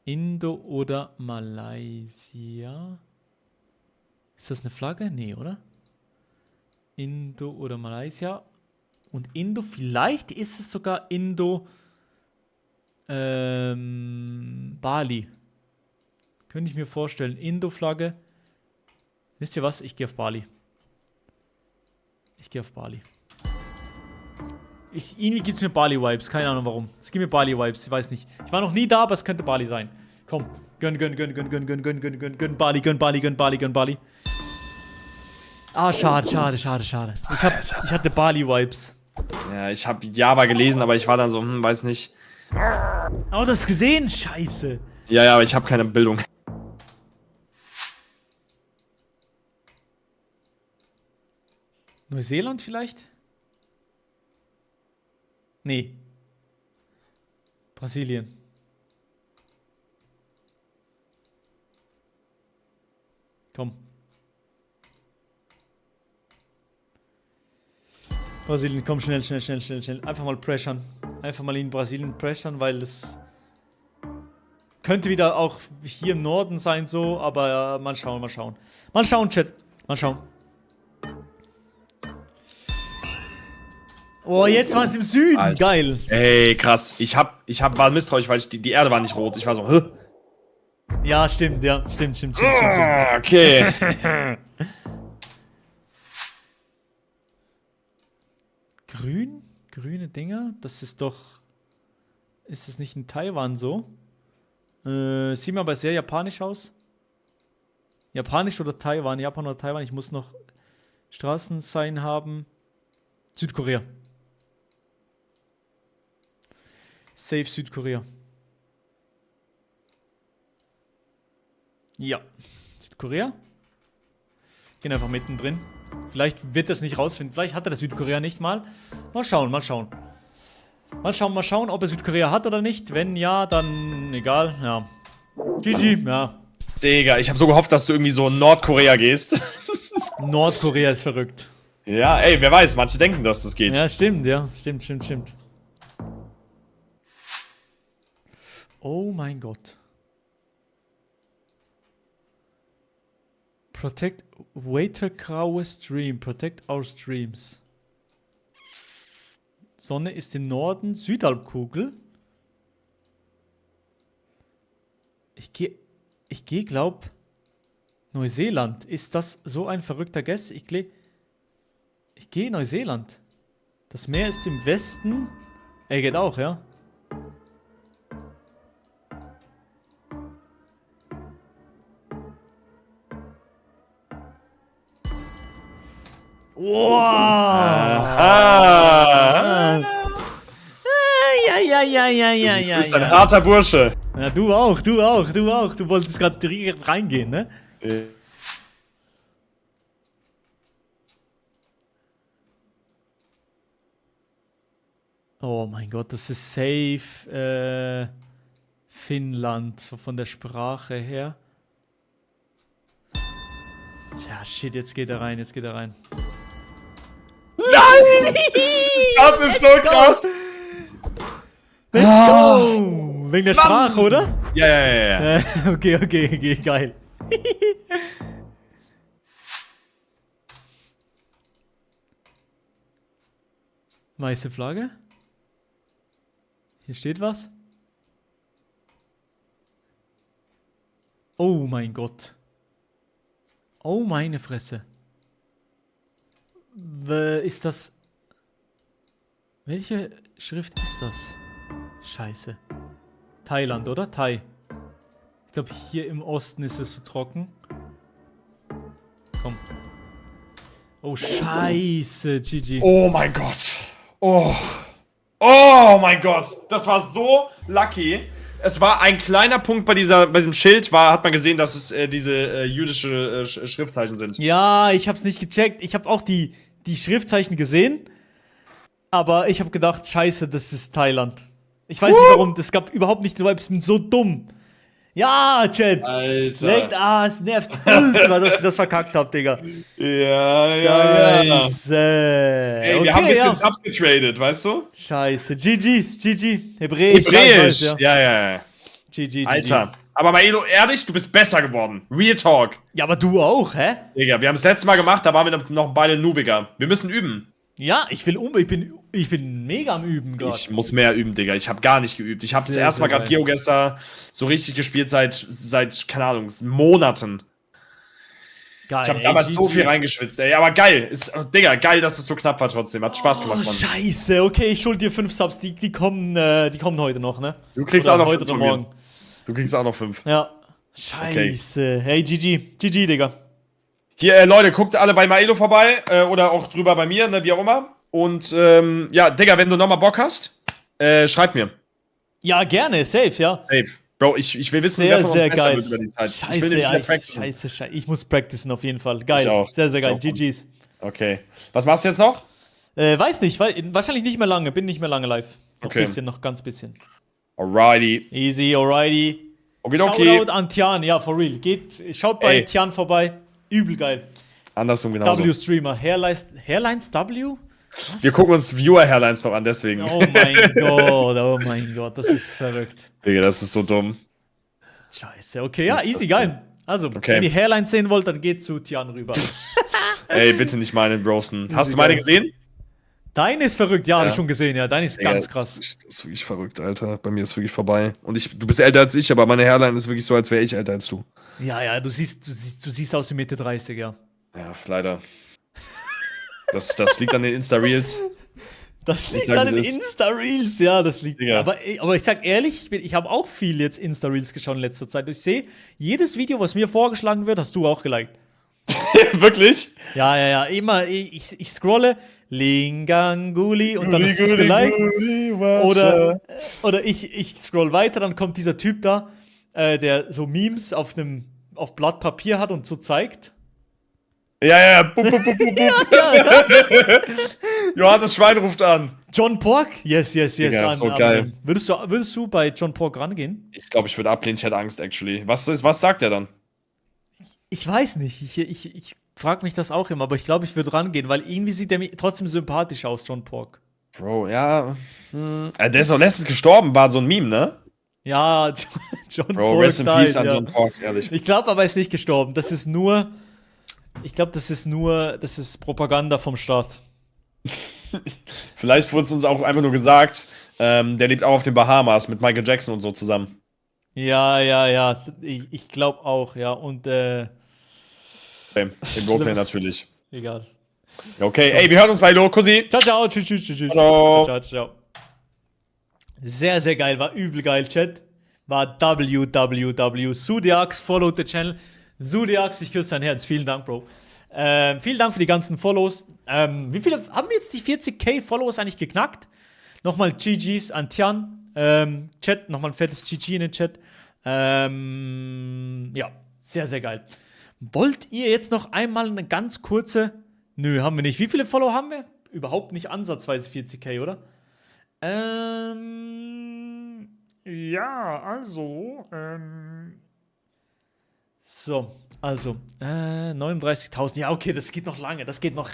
Indo oder Malaysia. Ist das eine Flagge? Nee, oder? Indo oder Malaysia. Und Indo, vielleicht ist es sogar Indo Bali. Könnte ich mir vorstellen. Indo-Flagge. Wisst ihr was? Ich gehe auf Bali. Irgendwie gibt es mir Bali-Vibes. Keine Ahnung warum. Es gibt mir Bali-Vibes. Ich weiß nicht. Ich war noch nie da, aber es könnte Bali sein. Komm. Gönn. Bali. Ah, schade. Ich hatte Bali-Vibes.
Ja, ich habe Java gelesen, aber ich war dann so, weiß nicht.
Oh, das gesehen? Scheiße.
Ja, aber ich habe keine Bildung.
Neuseeland vielleicht? Nee. Brasilien. Komm. Brasilien, komm, schnell. Einfach mal pressern. Einfach mal in Brasilien pressern, weil das könnte wieder auch hier im Norden sein so, aber mal schauen. Mal schauen, Chat. Mal schauen. Oh, jetzt war es im Süden.
Alter.
Geil.
Ey, krass. Ich war misstrauisch, weil die Erde war nicht rot. Ich war so, hä?
Ja, stimmt, ja. Stimmt.
Okay.
Grüne Dinger? Das ist doch... Ist es nicht in Taiwan so? Sieht mir aber sehr japanisch aus. Japanisch oder Taiwan? Japan oder Taiwan? Ich muss noch Straßensign haben. Südkorea. Safe Südkorea. Ja. Südkorea? Gehen einfach mittendrin. Vielleicht wird das nicht rausfinden. Vielleicht hat er das Südkorea nicht mal. Mal schauen. Mal schauen, ob er Südkorea hat oder nicht. Wenn ja, dann egal. Ja. GG, ja.
Digga, ich habe so gehofft, dass du irgendwie so in Nordkorea gehst.
Nordkorea ist verrückt.
Ja, ey, wer weiß, manche denken, dass das geht.
Ja, stimmt, ja. Stimmt. Oh mein Gott. Protect Waitergraue Stream. Protect our streams. Sonne ist im Norden, Südhalbkugel. Ich gehe, glaub, Neuseeland. Ist das so ein verrückter Guess? Ich gehe Neuseeland. Das Meer ist im Westen. Geht auch, ja. Wow! Ja.
Du bist ein harter Bursche.
Ja, du auch. Du wolltest gerade direkt reingehen, ne? Oh mein Gott, das ist safe Finnland, so von der Sprache her. Tja, shit, jetzt geht er rein.
Das ist so krass.
Let's go! Wegen der Sprache, oder?
Ja.
Okay, geil. Weiße Flagge. Hier steht was. Oh mein Gott. Oh meine Fresse. Ist das... Welche Schrift ist das? Scheiße. Thailand, oder? Thai. Ich glaube, hier im Osten ist es so trocken. Komm. Oh, scheiße, GG.
Oh mein Gott. Oh mein Gott. Das war so lucky. Es war ein kleiner Punkt bei diesem Schild, hat man gesehen, dass es diese jüdische Schriftzeichen sind.
Ja, ich hab's nicht gecheckt. Ich hab auch die Schriftzeichen gesehen. Aber ich hab gedacht, scheiße, das ist Thailand. Ich weiß nicht warum, das gab überhaupt nicht, ich bin so dumm. Ja, Chat.
Alter.
Es nervt ultra, dass ich das verkackt hab, Digga.
Ja.
Scheiße.
Ey, wir haben ein bisschen Subs getradet, weißt du?
Scheiße. GG. Hebräisch.
Hebräisch.
Ja.
Ja.
GG.
Alter. Aber Maelo, ehrlich, du bist besser geworden. Real Talk.
Ja, aber du auch, hä?
Digga, wir haben es letztes Mal gemacht, da waren wir noch beide Noobiger. Wir müssen üben.
Ja, ich bin mega am Üben gerade.
Ich muss mehr üben, Digga. Ich habe gar nicht geübt. Ich habe das
Sehr,
erste Mal
sehr
gerade GeoGuessr so richtig gespielt seit, keine Ahnung, Monaten.
Geil.
Ich habe damals so viel reingeschwitzt, ey. Aber geil. Digga, geil, dass es so knapp war trotzdem. Hat Spaß gemacht, Mann.
Scheiße. Okay, ich schuld dir 5 Subs. Die kommen heute noch, ne?
Du kriegst
Oder
auch noch
heute
5
oder
von mir.
morgen.
Du kriegst auch noch 5.
Ja. Scheiße. Hey, GG, Digga.
Hier, Leute, guckt alle bei Maelo vorbei. Oder auch drüber bei mir, ne, wie auch immer. Und, ja, Digga, wenn du nochmal Bock hast, schreib mir.
Ja, gerne. Safe, ja.
Safe. Bro, ich will wissen,
Sehr,
wer von uns
sehr
besser
geil.
wird über die Zeit.
Scheiße,
ich will nämlich
ja,
mehr practicen.
scheiße. Ich muss practicen auf jeden Fall. Geil.
Ich auch.
Sehr, sehr geil.
Ich auch.
GG's.
Okay. Was machst du jetzt noch?
Weiß nicht, wahrscheinlich nicht mehr lange. Bin nicht mehr lange live. Noch
Okay.
bisschen, noch ganz bisschen.
Alrighty.
Easy, alrighty.
Okidoki.
Shoutout an Tian, ja, for real. Schaut bei
Ey.
Tian vorbei. Übel geil.
Andersrum genauso.
W-Streamer. Hairlines W?
Wir gucken uns Viewer-Hairlines noch an, deswegen.
Oh mein Gott, das ist verrückt.
Digga, das ist so dumm.
Scheiße, okay, ja,
Das ist
easy,
das
geil. Also,
Okay.
wenn ihr Hairlines sehen wollt, dann geht zu Tian rüber.
Ey, bitte nicht meine roasten. Hast du meine gesehen?
Deine ist verrückt, ja, hab
Ja.
ich schon gesehen, ja. Deine ist ganz krass.
Das ist wirklich verrückt, Alter. Bei mir ist wirklich vorbei. Und du bist älter als ich, aber meine Hairline ist wirklich so, als wäre ich älter als du.
Ja, du siehst aus wie Mitte 30, ja.
Ja, leider. Das liegt an den Insta-Reels.
Das liegt
sag,
an
es
den
ist-
Insta-Reels, ja, das liegt.
Digga.
Aber ich sag ehrlich, ich habe auch viel jetzt Insta-Reels geschaut in letzter Zeit. Ich sehe, jedes Video, was mir vorgeschlagen wird, hast du auch geliked.
Wirklich?
Ja, immer, ich scrolle, Linganguli und dann hast du es geliked. Oder ich scroll weiter, dann kommt dieser Typ da, der so Memes auf Blatt Papier hat und so zeigt.
Ja. Bup. Johannes Schwein ruft an.
John Pork? Yes.
Digga, so geil.
Würdest du bei John Pork rangehen?
Ich glaube, ich würde ablehnen. Ich hätte Angst, actually. Was sagt er dann?
Ich weiß nicht. Ich frage mich das auch immer, aber ich glaube, ich würde rangehen, weil irgendwie sieht der mir trotzdem sympathisch aus, John Pork.
Bro, ja. Der ist doch letztens gestorben, war so ein Meme, ne?
Ja, John
Bro,
Pork.
rest in peace an
ja.
John Pork, ehrlich.
Ich glaube aber, er ist nicht gestorben. Das ist Propaganda vom Staat.
Vielleicht wurde es uns auch einfach nur gesagt, der lebt auch auf den Bahamas mit Michael Jackson und so zusammen.
Ja. Ich glaube auch, ja. Und,
Okay, den Roleplay natürlich.
egal.
Okay, ey, wir hören uns bei Lo. Kussi.
Ciao. Tschüss.
Hallo.
Ciao. Sehr, sehr geil. War übel geil, Chat. War www. Zodiacs, followed the channel. Zodiacs, ich küsse dein Herz. Vielen Dank, Bro. Vielen Dank für die ganzen Follows. Wie viele haben jetzt die 40k Follows eigentlich geknackt? Nochmal GGs an Tian. Chat, nochmal ein fettes GG in den Chat. Ja, sehr, sehr geil. Wollt ihr jetzt noch einmal eine ganz kurze... Nö, haben wir nicht. Wie viele Follow haben wir? Überhaupt nicht ansatzweise 40k, oder? Ja, also, so, also, 39.000. Ja, okay, das geht noch lange. Das geht noch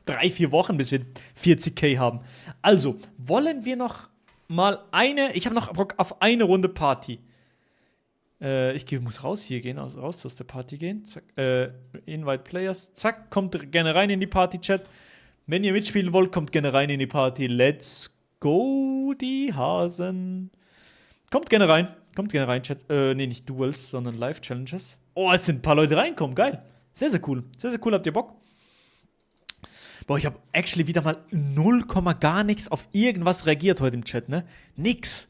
3-4 Wochen, bis wir 40k haben. Also, wollen wir noch ich habe noch Bock auf eine Runde Party. Muss raus hier gehen, raus aus der Party gehen. Zack, Invite Players. Zack, kommt gerne rein in die Party-Chat. Wenn ihr mitspielen wollt, kommt gerne rein in die Party. Let's go, die Hasen. Kommt gerne rein, Chat. Nee, nicht Duels, sondern Live-Challenges. Oh, es sind ein paar Leute reinkommen, geil. Sehr, sehr cool. Sehr, sehr cool, habt ihr Bock? Boah, ich habe actually wieder mal 0, gar nichts auf irgendwas reagiert heute im Chat, ne? Nix.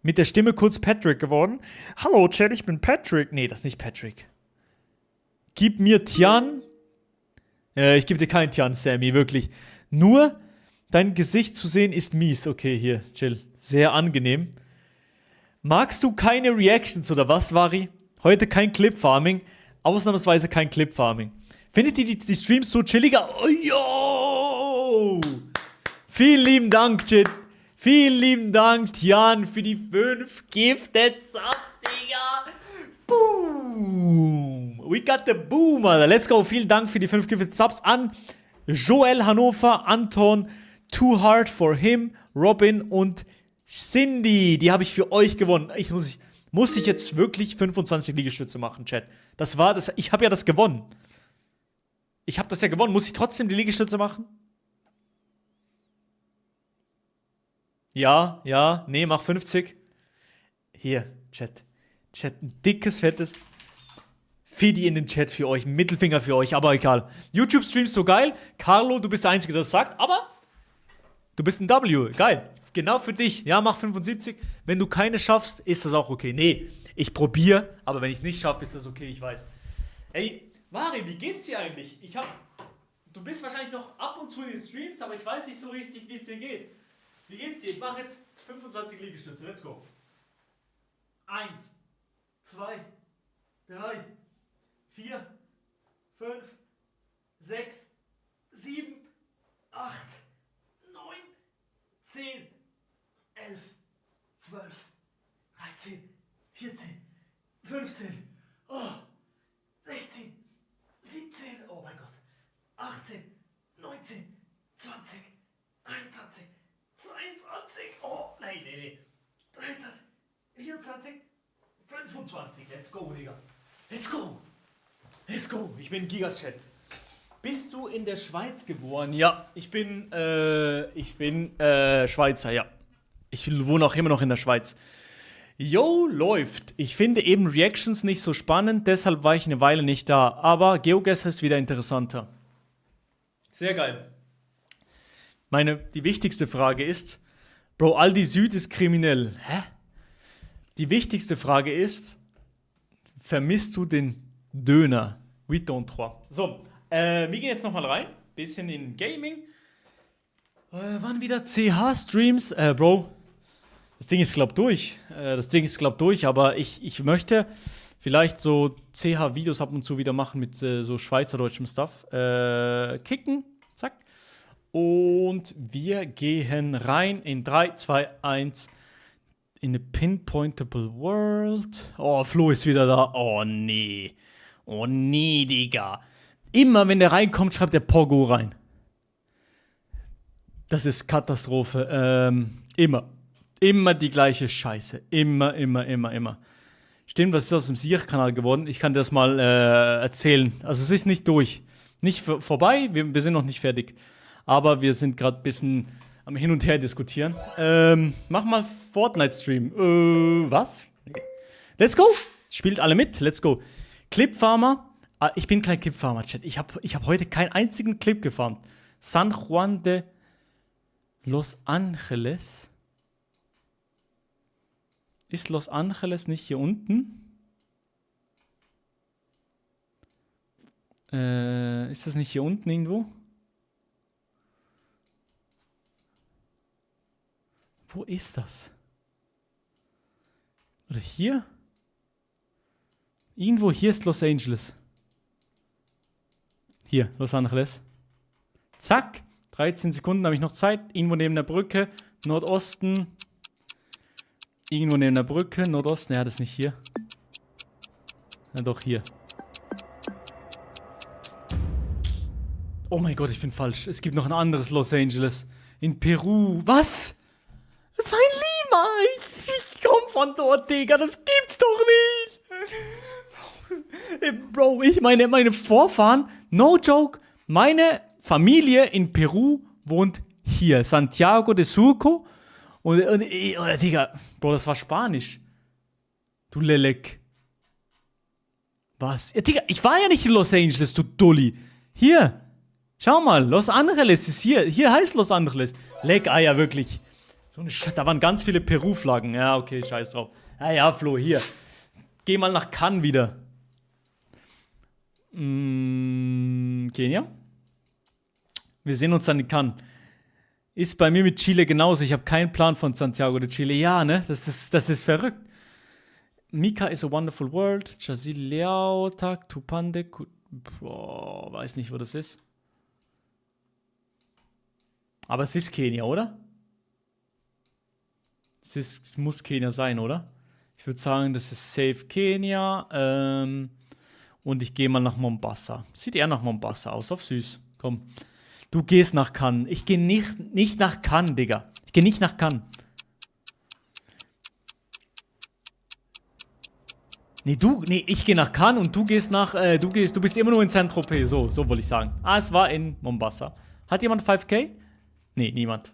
Mit der Stimme kurz Patrick geworden. Hallo, Chat, ich bin Patrick. Nee, das ist nicht Patrick. Gib mir Tian. Ich gebe dir keinen Tian, Sammy, wirklich. Nur dein Gesicht zu sehen ist mies. Okay, hier, chill. Sehr angenehm. Magst du keine Reactions oder was, Vari? Heute kein Clip-Farming. Ausnahmsweise kein Clip-Farming. Findet ihr die Streams so chilliger? Oh, yo! Vielen lieben Dank, Chat. Vielen lieben Dank, Tian, für die 5 Gifted Subs, Digga. Boom. We got the boom, Alter. Let's go. Vielen Dank für die 5 Gifted Subs an Joel Hannover, Anton, Too Hard for Him, Robin und Cindy. Die habe ich für euch gewonnen. Muss ich jetzt wirklich 25 Liegestütze machen, Chat? Ich habe ja das gewonnen. Ich habe das ja gewonnen. Muss ich trotzdem die Liegestütze machen? Ja, nee, mach 50. Hier, Chat, ein dickes, fettes Fidi in den Chat für euch, ein Mittelfinger für euch, aber egal. YouTube-Streams so geil. Carlo, du bist der Einzige, der das sagt, aber du bist ein W, geil. Genau für dich. Ja, mach 75. Wenn du keine schaffst, ist das auch okay. Nee, ich probiere, aber wenn ich es nicht schaffe, ist das okay, ich weiß. Ey, Mari, wie geht's dir eigentlich? Du bist wahrscheinlich noch ab und zu in den Streams, aber ich weiß nicht so richtig, wie es dir geht. Wie geht's dir? Ich mache jetzt 25 Liegestütze. Let's go. 1, 2, 3, 4, 5, 6, 7, 8, 9, 10, 11, 12, 13, 14, 15, 16, 17, oh mein Gott, 18, 19, 20, 21, 22, oh, nee, 23, 24, 25, let's go, Digga. Let's go, ich bin Gigachat. Bist du in der Schweiz geboren? Ja, ich bin Schweizer, ja. Ich wohne auch immer noch in der Schweiz. Yo, läuft. Ich finde eben Reactions nicht so spannend, deshalb war ich eine Weile nicht da. Aber GeoGuessr ist wieder interessanter. Sehr geil. Die wichtigste Frage ist, Bro, Aldi Süd ist kriminell. Hä? Die wichtigste Frage ist, vermisst du den Döner? 8-3. So, wir gehen jetzt nochmal rein. Bisschen in Gaming. Wann wieder CH-Streams? Bro, das Ding ist glaub durch. Aber ich möchte vielleicht so CH-Videos ab und zu wieder machen mit so schweizerdeutschem Stuff. Kicken. Zack. Und wir gehen rein in 3, 2, 1 in a pinpointable world. Oh, Flo ist wieder da. Oh, nee. Oh, nee, Digga. Immer, wenn der reinkommt, schreibt der Pogo rein. Das ist Katastrophe. Immer die gleiche Scheiße. Immer. Stimmt, was ist aus dem Siech-Kanal geworden? Ich kann dir das mal erzählen. Also, es ist nicht durch. Nicht vorbei, wir sind noch nicht fertig. Aber wir sind gerade ein bisschen am Hin und Her diskutieren. Mach mal Fortnite-Stream. Was? Okay. Let's go! Spielt alle mit, let's go. Clip-Farmer. Ich bin kein Clip-Farmer, Chat. Ich hab heute keinen einzigen Clip gefarmt. San Juan de Los Angeles. Ist Los Angeles nicht hier unten? Ist das nicht hier unten irgendwo? Wo ist das? Oder hier? Irgendwo hier ist Los Angeles. Hier, Los Angeles. Zack. 13 Sekunden habe ich noch Zeit. Irgendwo neben der Brücke. Nordosten. Irgendwo neben der Brücke. Nordosten. Ja, das ist nicht hier. Ja, doch hier. Oh mein Gott, ich bin falsch. Es gibt noch ein anderes Los Angeles. In Peru. Was? Ich komm von dort, Digga. Das gibt's doch nicht. Bro, meine Vorfahren, no joke, meine Familie in Peru wohnt hier. Santiago de Surco. Und Digga, Bro, das war Spanisch. Du Lelek. Was? Ja, Digga, ich war ja nicht in Los Angeles, du Dulli. Hier. Schau mal, Los Angeles ist hier. Hier heißt Los Angeles. Leck Eier, wirklich. So eine da waren ganz viele Peru-Flaggen. Ja, okay, scheiß drauf. Ja, Flo, hier. Geh mal nach Cannes wieder. Kenia? Wir sehen uns dann in Cannes. Ist bei mir mit Chile genauso. Ich habe keinen Plan von Santiago de Chile. Ja, ne? Das ist verrückt. Mika is a wonderful world. Chazil Liao, Tak, Tupande. Boah, weiß nicht, wo das ist. Aber es ist Kenia, oder? Es muss Kenia sein, oder? Ich würde sagen, das ist safe Kenia. Und ich gehe mal nach Mombasa. Sieht eher nach Mombasa aus, auf süß. Komm. Du gehst nach Cannes. Ich gehe nicht nach Cannes, Digga. Ich gehe nicht nach Cannes. Nee, ich gehe nach Cannes und du gehst nach, du bist immer nur in Saint-Tropez. So wollte ich sagen. Ah, es war in Mombasa. Hat jemand 5K? Nee, niemand.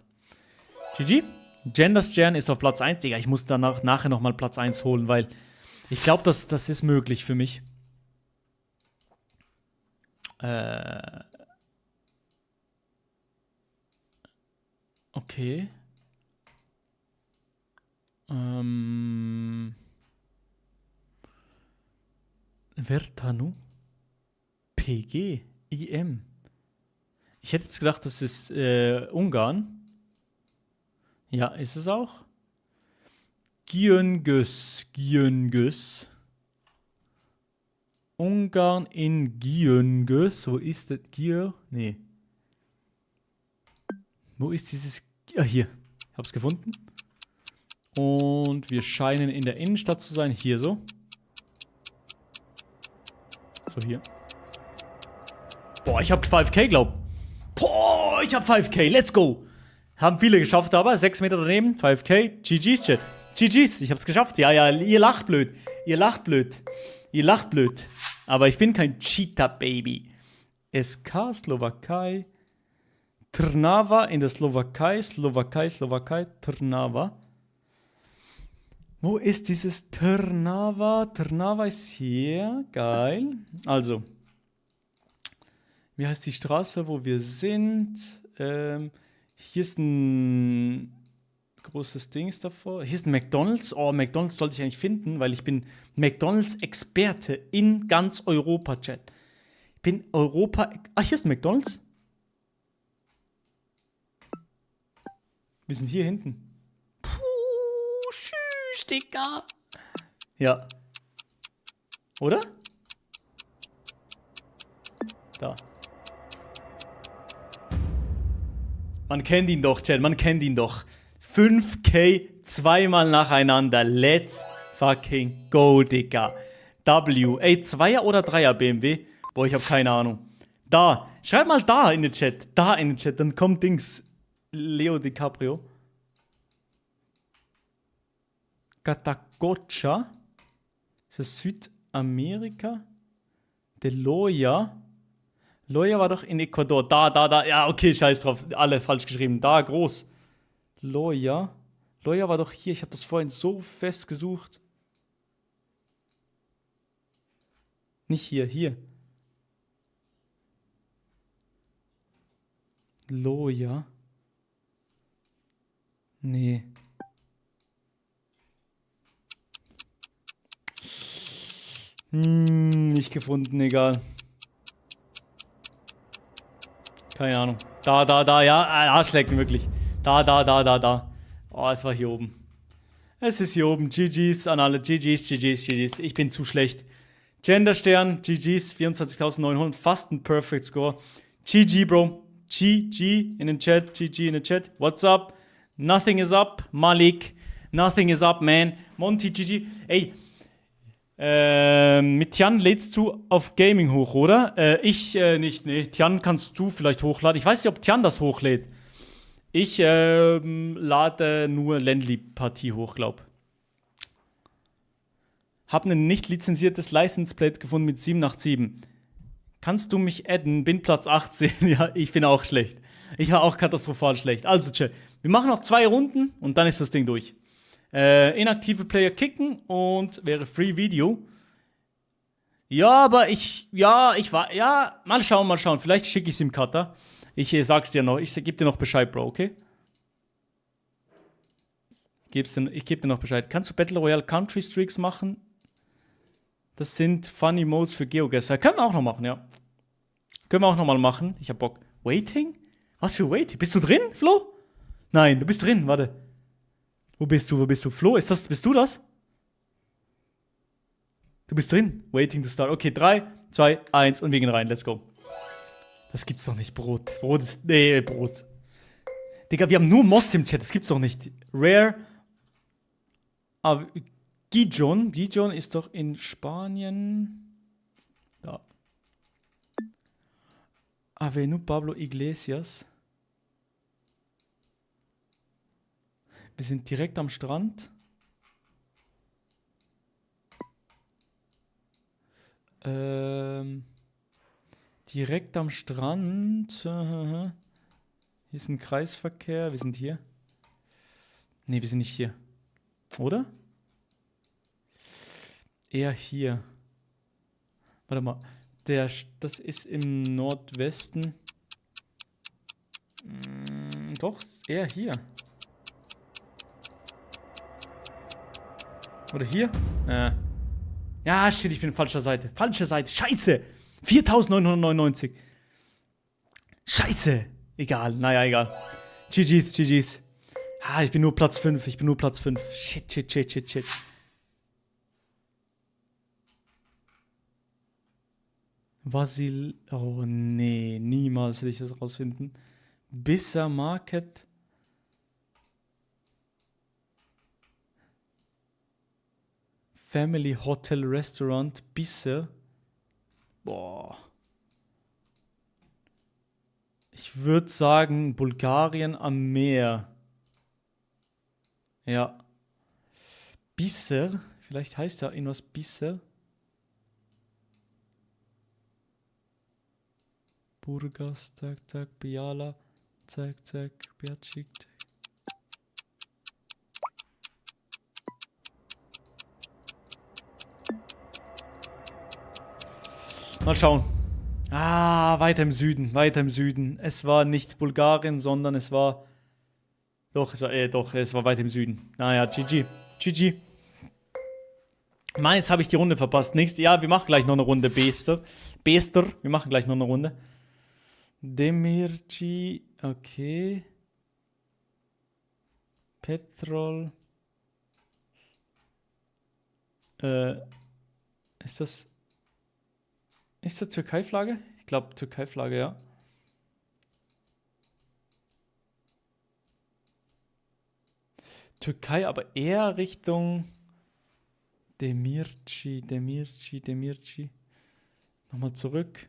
GG? Genders Jan ist auf Platz 1. Digga, ich muss nachher nochmal Platz 1 holen, weil ich glaube, das ist möglich für mich. Okay. Vertanu? PG? IM? Ich hätte jetzt gedacht, das ist Ungarn. Ja, ist es auch. Gyöngös. Ungarn in Gyöngös. Wo ist das? Nee. Wo ist dieses... Ah, hier. Ich hab's gefunden. Und wir scheinen in der Innenstadt zu sein. Hier so. So, hier. Boah, ich hab 5K, glaub. Boah, ich hab 5K. Let's go. Haben viele geschafft, aber 6 Meter daneben. 5K. GG's, Chat. GG's. Ich hab's geschafft. Ja, ihr lacht blöd. Ihr lacht blöd. Aber ich bin kein Cheetah-Baby. SK, Slowakei. Trnava in der Slowakei. Trnava. Wo ist dieses Trnava? Trnava ist hier. Geil. Also. Wie heißt die Straße, wo wir sind? Hier ist ein großes Dings davor. Hier ist ein McDonald's. Oh, McDonald's sollte ich eigentlich finden, weil ich bin McDonald's-Experte in ganz Europa, Chat. Ich bin Europa... Ah, hier ist ein McDonald's. Wir sind hier hinten. Puh, tschüss, Digga. Ja. Oder? Da. Man kennt ihn doch, Chat, man kennt ihn doch. 5K zweimal nacheinander. Let's fucking go, Digga. W. Ey, 2er oder 3er BMW? Boah, ich hab keine Ahnung. Da. Schreib mal da in den Chat. Da in den Chat. Dann kommt Dings. Leo DiCaprio. Catacocha. Ist das Südamerika? De Loya. Loya war doch in Ecuador. Da. Ja, okay, scheiß drauf. Alle falsch geschrieben. Da, groß. Loya. Loya war doch hier. Ich habe das vorhin so fest gesucht. Nicht hier. Loya. Nee. Nicht gefunden, egal. Keine Ahnung. Da, ja. Arschlecken, wirklich. Da. Oh, es war hier oben. Es ist hier oben. GG's an alle. GG's. Ich bin zu schlecht. Genderstern, GG's, 24.900. Fast ein Perfect Score. GG, Bro. GG in den Chat. What's up? Nothing is up. Malik. Nothing is up, man. Monty, GG. Ey. Mit Tian lädst du auf Gaming hoch, oder? Ich nicht, nee. Tian kannst du vielleicht hochladen. Ich weiß nicht, ob Tian das hochlädt. Ich lade nur Landly-Partie hoch, glaub. Hab ein nicht lizenziertes License Plate gefunden mit 787. Kannst du mich adden? Bin Platz 18. Ja, ich bin auch schlecht. Ich war auch katastrophal schlecht. Also, Chat, wir machen noch 2 Runden und dann ist das Ding durch. Inaktive Player kicken und wäre Free Video. Ja, aber mal schauen. Vielleicht schicke ich es im Cutter. Ich sag's dir noch, ich gebe dir noch Bescheid, Bro, okay? Ich gebe dir noch Bescheid. Kannst du Battle Royale Country Streaks machen? Das sind Funny Modes für GeoGuessr. Können wir auch noch machen, ja. Können wir auch noch mal machen. Ich hab Bock. Waiting? Was für Waiting? Bist du drin, Flo? Nein, du bist drin, warte. Wo bist du? Flo, bist du das? Du bist drin. Waiting to start. Okay, 3, 2, 1 und wir gehen rein. Let's go. Das gibt's doch nicht, Brot. Brot. Digga, wir haben nur Mods im Chat. Das gibt's doch nicht. Rare. Aber Gijon ist doch in Spanien. Da. Avenu Pablo Iglesias. Wir sind direkt am Strand. Direkt am Strand. Hier ist ein Kreisverkehr. Wir sind hier. Ne, wir sind nicht hier. Oder? Eher hier. Warte mal. Das ist im Nordwesten. Doch, eher hier. Oder hier? Ja, shit, ich bin auf falscher Seite. Falsche Seite. Scheiße. 4.999. Scheiße. Egal. Naja, egal. GG's. Ich bin nur Platz 5. Shit. Vasil. Oh, nee. Niemals will ich das rausfinden. Bissa Market. Family Hotel Restaurant. Bisse. Boah. Ich würde sagen, Bulgarien am Meer. Ja. Bisser. Vielleicht heißt da irgendwas Bisser. Burgas, zack, Biala, zack, Biatschik. Mal schauen. Weiter im Süden. Es war nicht Bulgarien, sondern es war... es war weiter im Süden. Naja, GG. Mann, jetzt habe ich die Runde verpasst. Wir machen gleich noch eine Runde, Bester. Wir machen gleich noch eine Runde. Demirci, okay. Petrol. Ist das Türkei-Flagge? Ich glaube, Türkei-Flagge, ja. Türkei, aber eher Richtung Demirci. Nochmal zurück.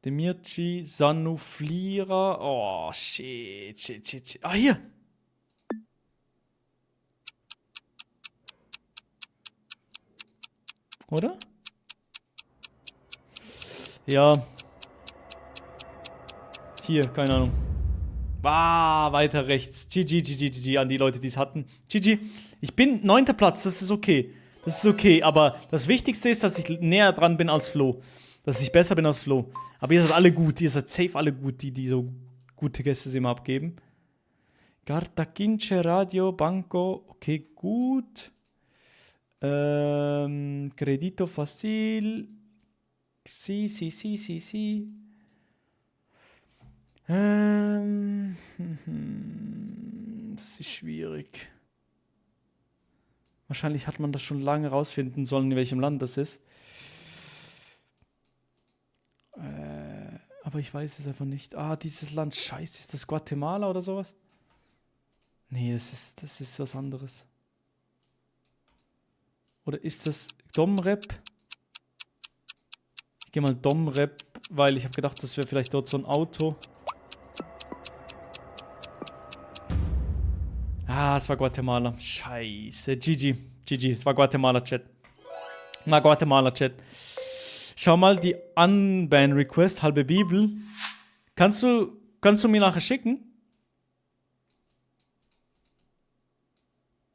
Demirci, Sanuflira. Oh, shit. Hier! Oder? Ja. Hier, keine Ahnung. Weiter rechts. GG an die Leute, die es hatten. GG. Ich bin 9. Platz, das ist okay. Aber das Wichtigste ist, dass ich näher dran bin als Flo. Dass ich besser bin als Flo. Aber ihr seid alle gut. Ihr seid safe alle gut, die so gute Gäste immer abgeben. Gartakince Radio Banco. Okay, gut. Credito Facil. Sí. Das ist schwierig. Wahrscheinlich hat man das schon lange rausfinden sollen, in welchem Land das ist. Aber ich weiß es einfach nicht. Dieses Land, scheiße, ist das Guatemala oder sowas? Nee, das ist was anderes. Oder ist das Domrep? Ich gehe mal Domrep, weil ich habe gedacht, das wäre vielleicht dort so ein Auto. Ah, es war Guatemala. Scheiße. GG. GG. Es war Guatemala, Chat. Na, Guatemala, Chat. Schau mal, die Unban-Request, halbe Bibel. Kannst du mir nachher schicken?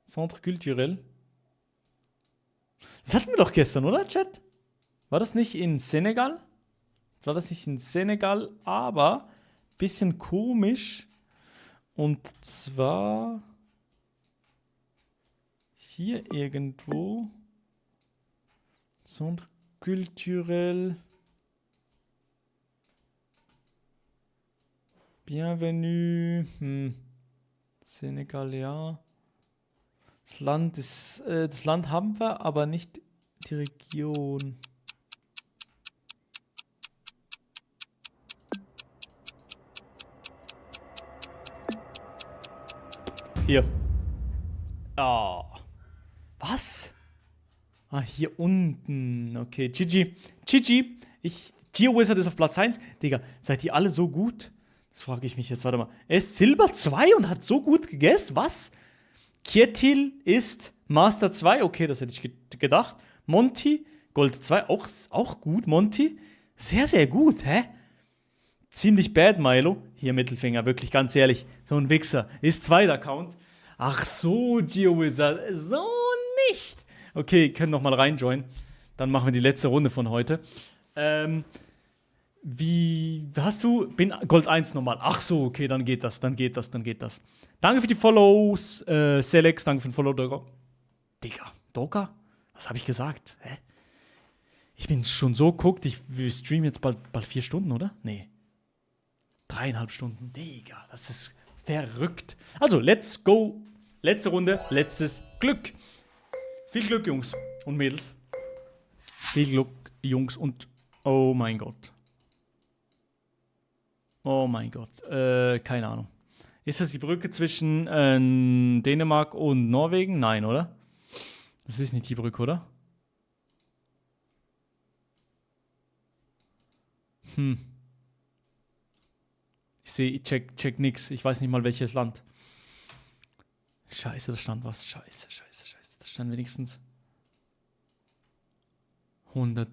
Centre culturel. Das hatten wir doch gestern, oder, Chat? War das nicht in Senegal? War das nicht in Senegal, aber bisschen komisch. Und zwar hier irgendwo. Centre culturel. Bienvenue. Senegal, ja. Das Land haben wir, aber nicht die Region. Hier. Ah. Was? Ah, hier unten. Okay, GG. GG. GeoWizard ist auf Platz 1. Digga, seid ihr alle so gut? Das frage ich mich jetzt. Warte mal. Er ist Silber 2 und hat so gut gegessen? Was? Kjetil ist Master 2. Okay, das hätte ich gedacht. Monty, Gold 2. Auch gut, Monty. Sehr, sehr gut, hä? Ziemlich bad, Milo. Hier Mittelfinger, wirklich ganz ehrlich. So ein Wichser. Ist zweiter Account. Ach so, GeoWizard. So nicht. Okay, können noch mal reinjoinen. Dann machen wir die letzte Runde von heute. Wie hast du? Bin Gold 1 nochmal. Ach so, okay, dann geht das. Danke für die Follows, Selex. Danke für den Follow, Doga. Digga, Doga? Was habe ich gesagt? Hä? Ich bin schon so guckt. Wir streamen jetzt bald 4 Stunden, oder? Nee. 3,5 Stunden. Digga, das ist verrückt. Also, let's go. Letzte Runde, letztes Glück. Viel Glück, Jungs und Mädels. Viel Glück, Jungs und... Oh mein Gott. Oh mein Gott. Keine Ahnung. Ist das die Brücke zwischen Dänemark und Norwegen? Nein, oder? Das ist nicht die Brücke, oder? Ich check nix. Ich weiß nicht mal, welches Land. Scheiße, da stand was. Scheiße. Da stand wenigstens 100.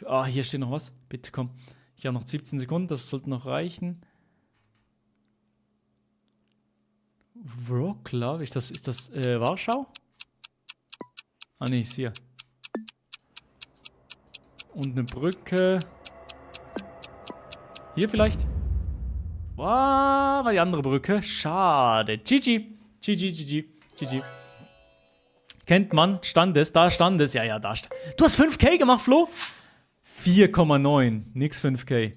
Ja, hier steht noch was. Bitte komm. Ich habe noch 17 Sekunden. Das sollte noch reichen. Wroclaw. Ist das Warschau? Ah, nee, ist hier. Und eine Brücke. Hier vielleicht? War die andere Brücke. Schade. GG. Kennt man? Stand es? Da stand es. Ja, da stand. Du hast 5K gemacht, Flo? 4,9. Nix 5K.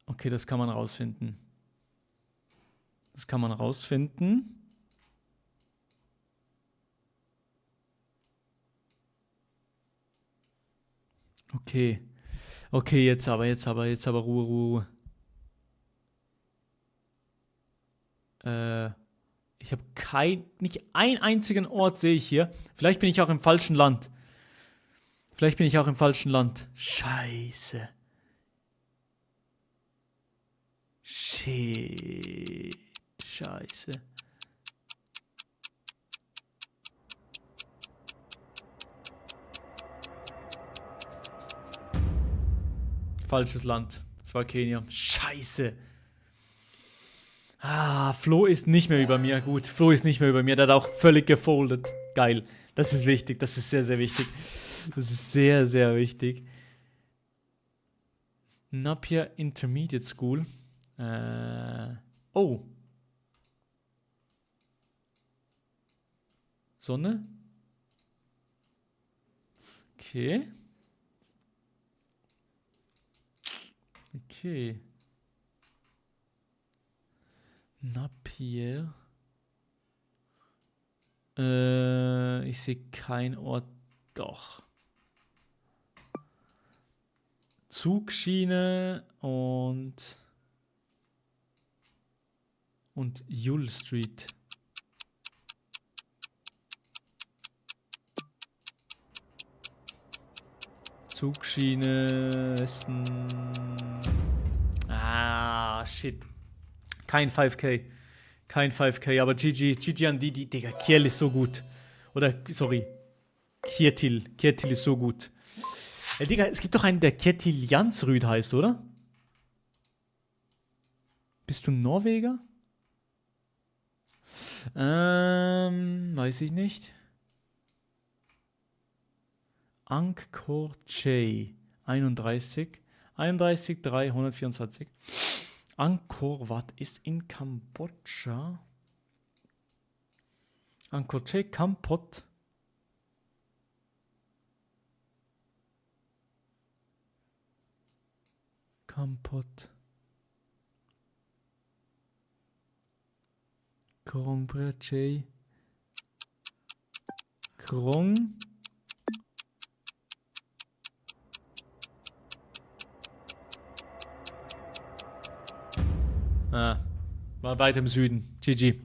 Okay, das kann man rausfinden. Okay. Okay, jetzt aber Ruhe. Ich habe nicht einen einzigen Ort sehe ich hier. Vielleicht bin ich auch im falschen Land. Scheiße. Shit. Scheiße. Falsches Land. Das war Kenia. Scheiße. Ah, Flo ist nicht mehr über mir. Gut, Flo ist nicht mehr über mir. Der hat auch völlig gefoldet. Geil. Das ist wichtig. Das ist sehr, sehr wichtig. Napier Intermediate School. Oh. Sonne? Okay. Napier. Ich sehe keinen Ort. Doch. Zugschiene und Yule Street. Zugschiene Westen. Shit. Kein 5K. Kein 5K, aber GG an die, Digga, Kiel ist so gut. Oder, sorry. Kjetil ist so gut. Digga, es gibt doch einen, der Kjetil Jansrud heißt, oder? Bist du Norweger? Weiß ich nicht. Angkor J. 31, 3, 124. Angkor Wat ist in Kambodscha. Angkor J, Kampot. Kampot. Krong J. Krong. War weit im Süden. GG.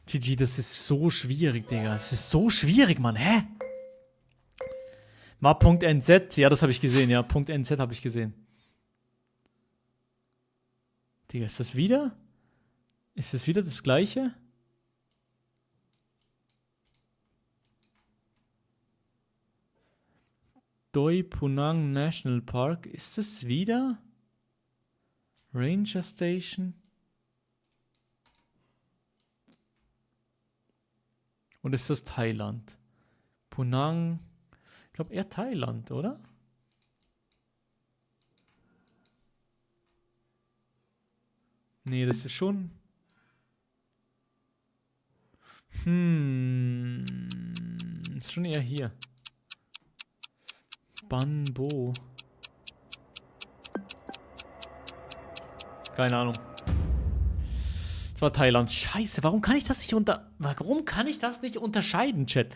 GG, das ist so schwierig, Digga. Das ist so schwierig, Mann. Hä? War .nz. Ja, das habe ich gesehen. Ja, .nz habe ich gesehen. Digga, ist das wieder? Ist das wieder das gleiche? Doi Punang National Park. Ist das wieder? Ranger Station. Und ist das Thailand? Punang. Ich glaube eher Thailand, oder? Nee, das ist schon. Ist schon eher hier. Banbo. Keine Ahnung. Das war Thailand. Scheiße, warum kann ich das nicht unterscheiden, Chat?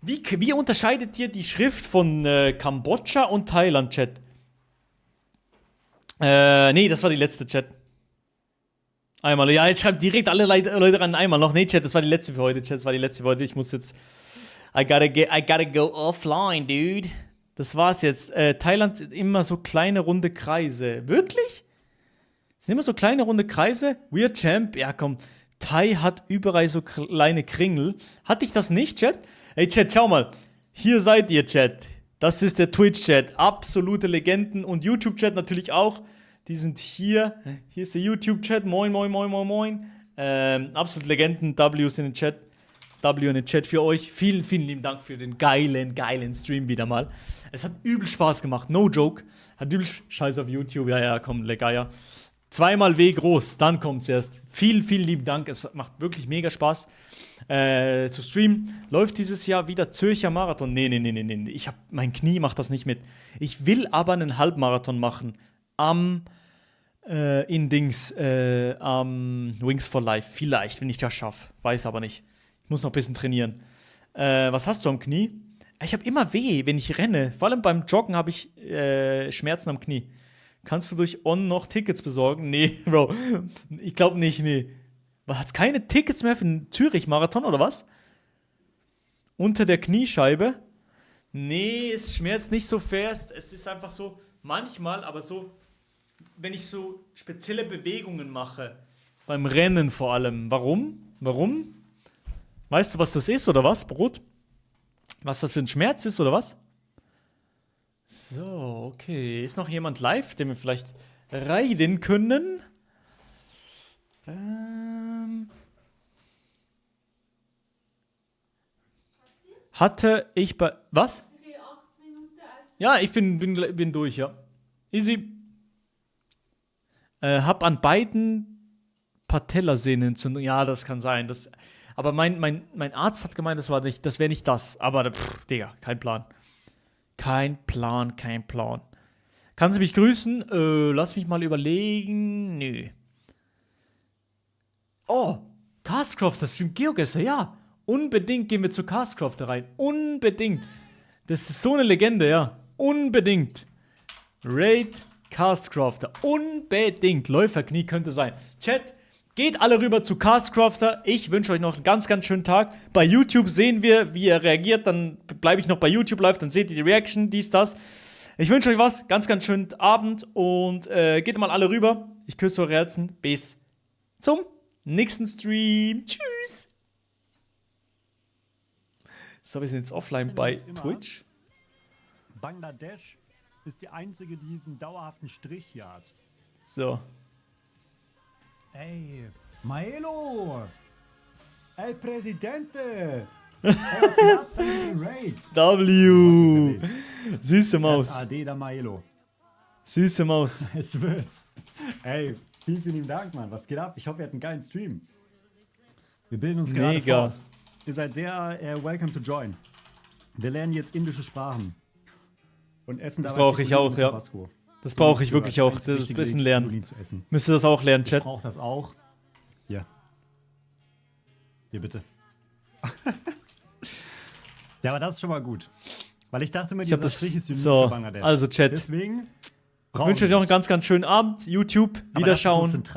Wie unterscheidet ihr die Schrift von Kambodscha und Thailand, Chat? Nee, das war die letzte, Chat. Einmal, ja, jetzt schreibt direkt alle Leute ran einmal noch. Nee, Chat, das war die letzte für heute, Chat, das war die letzte für heute. Ich muss jetzt, I gotta go offline, dude. Das war's jetzt. Thailand sind immer so kleine runde Kreise. Wirklich? Das sind immer so kleine runde Kreise? Weird Champ, ja komm. Thai hat überall so kleine Kringel. Hatte ich das nicht, Chat? Ey, Chat, schau mal. Hier seid ihr, Chat. Das ist der Twitch-Chat. Absolute Legenden und YouTube-Chat natürlich auch. Die sind hier. Hier ist der YouTube-Chat. Moin, moin, moin, moin, moin. Absolute Legenden. W ist in den Chat. W in den Chat für euch. Vielen, vielen lieben Dank für den geilen Stream wieder mal. Es hat übel Spaß gemacht. No joke. Hat übel Scheiß auf YouTube. Ja, komm, Geier. Zweimal W groß. Dann kommt's erst. Vielen, vielen lieben Dank. Es macht wirklich mega Spaß zu streamen. Läuft dieses Jahr wieder Zürcher Marathon? Nee. Mein Knie macht das nicht mit. Ich will aber einen Halbmarathon machen. Am Wings for Life. Vielleicht, wenn ich das schaffe. Weiß aber nicht. Ich muss noch ein bisschen trainieren. Was hast du am Knie? Ich habe immer weh, wenn ich renne. Vor allem beim Joggen habe ich Schmerzen am Knie. Kannst du durch On noch Tickets besorgen? Nee, Bro. Ich glaube nicht, nee. Hat's keine Tickets mehr für den Zürich-Marathon, oder was? Unter der Kniescheibe? Nee, es schmerzt nicht so fest. Es ist einfach so, manchmal, aber so, wenn ich so spezielle Bewegungen mache. Beim Rennen vor allem. Warum? Weißt du, was das ist, oder was, Brot? Was das für ein Schmerz ist, oder was? So, okay. Ist noch jemand live, den wir vielleicht reiten können? Hatte ich bei... Was?
Okay, 8 Minuten essen.
Ja, ich bin durch, ja. Easy. Hab an beiden Patellasehnenentzündung. Ja, das kann sein. Aber mein Arzt hat gemeint, das wäre nicht das. Aber, Digga, kein Plan. Kein Plan. Kannst du mich grüßen? Lass mich mal überlegen. Nö. Oh, Castcrafter streamt GeoGuessr, ja. Unbedingt gehen wir zu Castcrafter rein. Unbedingt. Das ist so eine Legende, ja. Unbedingt. Raid Castcrafter. Unbedingt. Läuferknie könnte sein. Chat, geht alle rüber zu Castcrafter. Ich wünsche euch noch einen ganz, ganz schönen Tag. Bei YouTube sehen wir, wie er reagiert. Dann bleibe ich noch bei YouTube live. Dann seht ihr die Reaction, dies, das. Ich wünsche euch was, ganz, ganz schönen Abend und geht mal alle rüber. Ich küsse eure Herzen. Bis zum nächsten Stream. Tschüss. So, wir sind jetzt offline bei Twitch.
Bangladesch ist die einzige, die diesen dauerhaften Strich hier hat.
So.
Ey, Maelo! Ey, Presidente! Ey, was geht ab? Raid!
W. Süße Maus.
AD der Maelo.
Süße Maus.
Es wird's. Ey, vielen, vielen Dank, Mann. Was geht ab? Ich hoffe, ihr habt einen geilen Stream. Wir bilden uns gerade
Mega.
fort. Ihr seid sehr welcome to join. Wir lernen jetzt indische Sprachen. Und essen
Das
dabei
brauche ich auch, ja.
Tabasco.
Das brauche ich wirklich auch.
Das
Das
richtige
bisschen
Weg,
lernen.
Inulin zu essen.
Müsst ihr das auch lernen,
Ich
Chat.
brauche das auch. Hier. Hier, bitte. Ja, aber das ist schon mal gut. Weil ich dachte mir,
Ich hab
dieser
das.
Strich ist unique
So,
für Bangladesch.
also Chat.
Deswegen
Ich wünsche euch noch einen ganz, ganz schönen Abend. YouTube,
Aber das ist so
Wiederschauen.
zentral.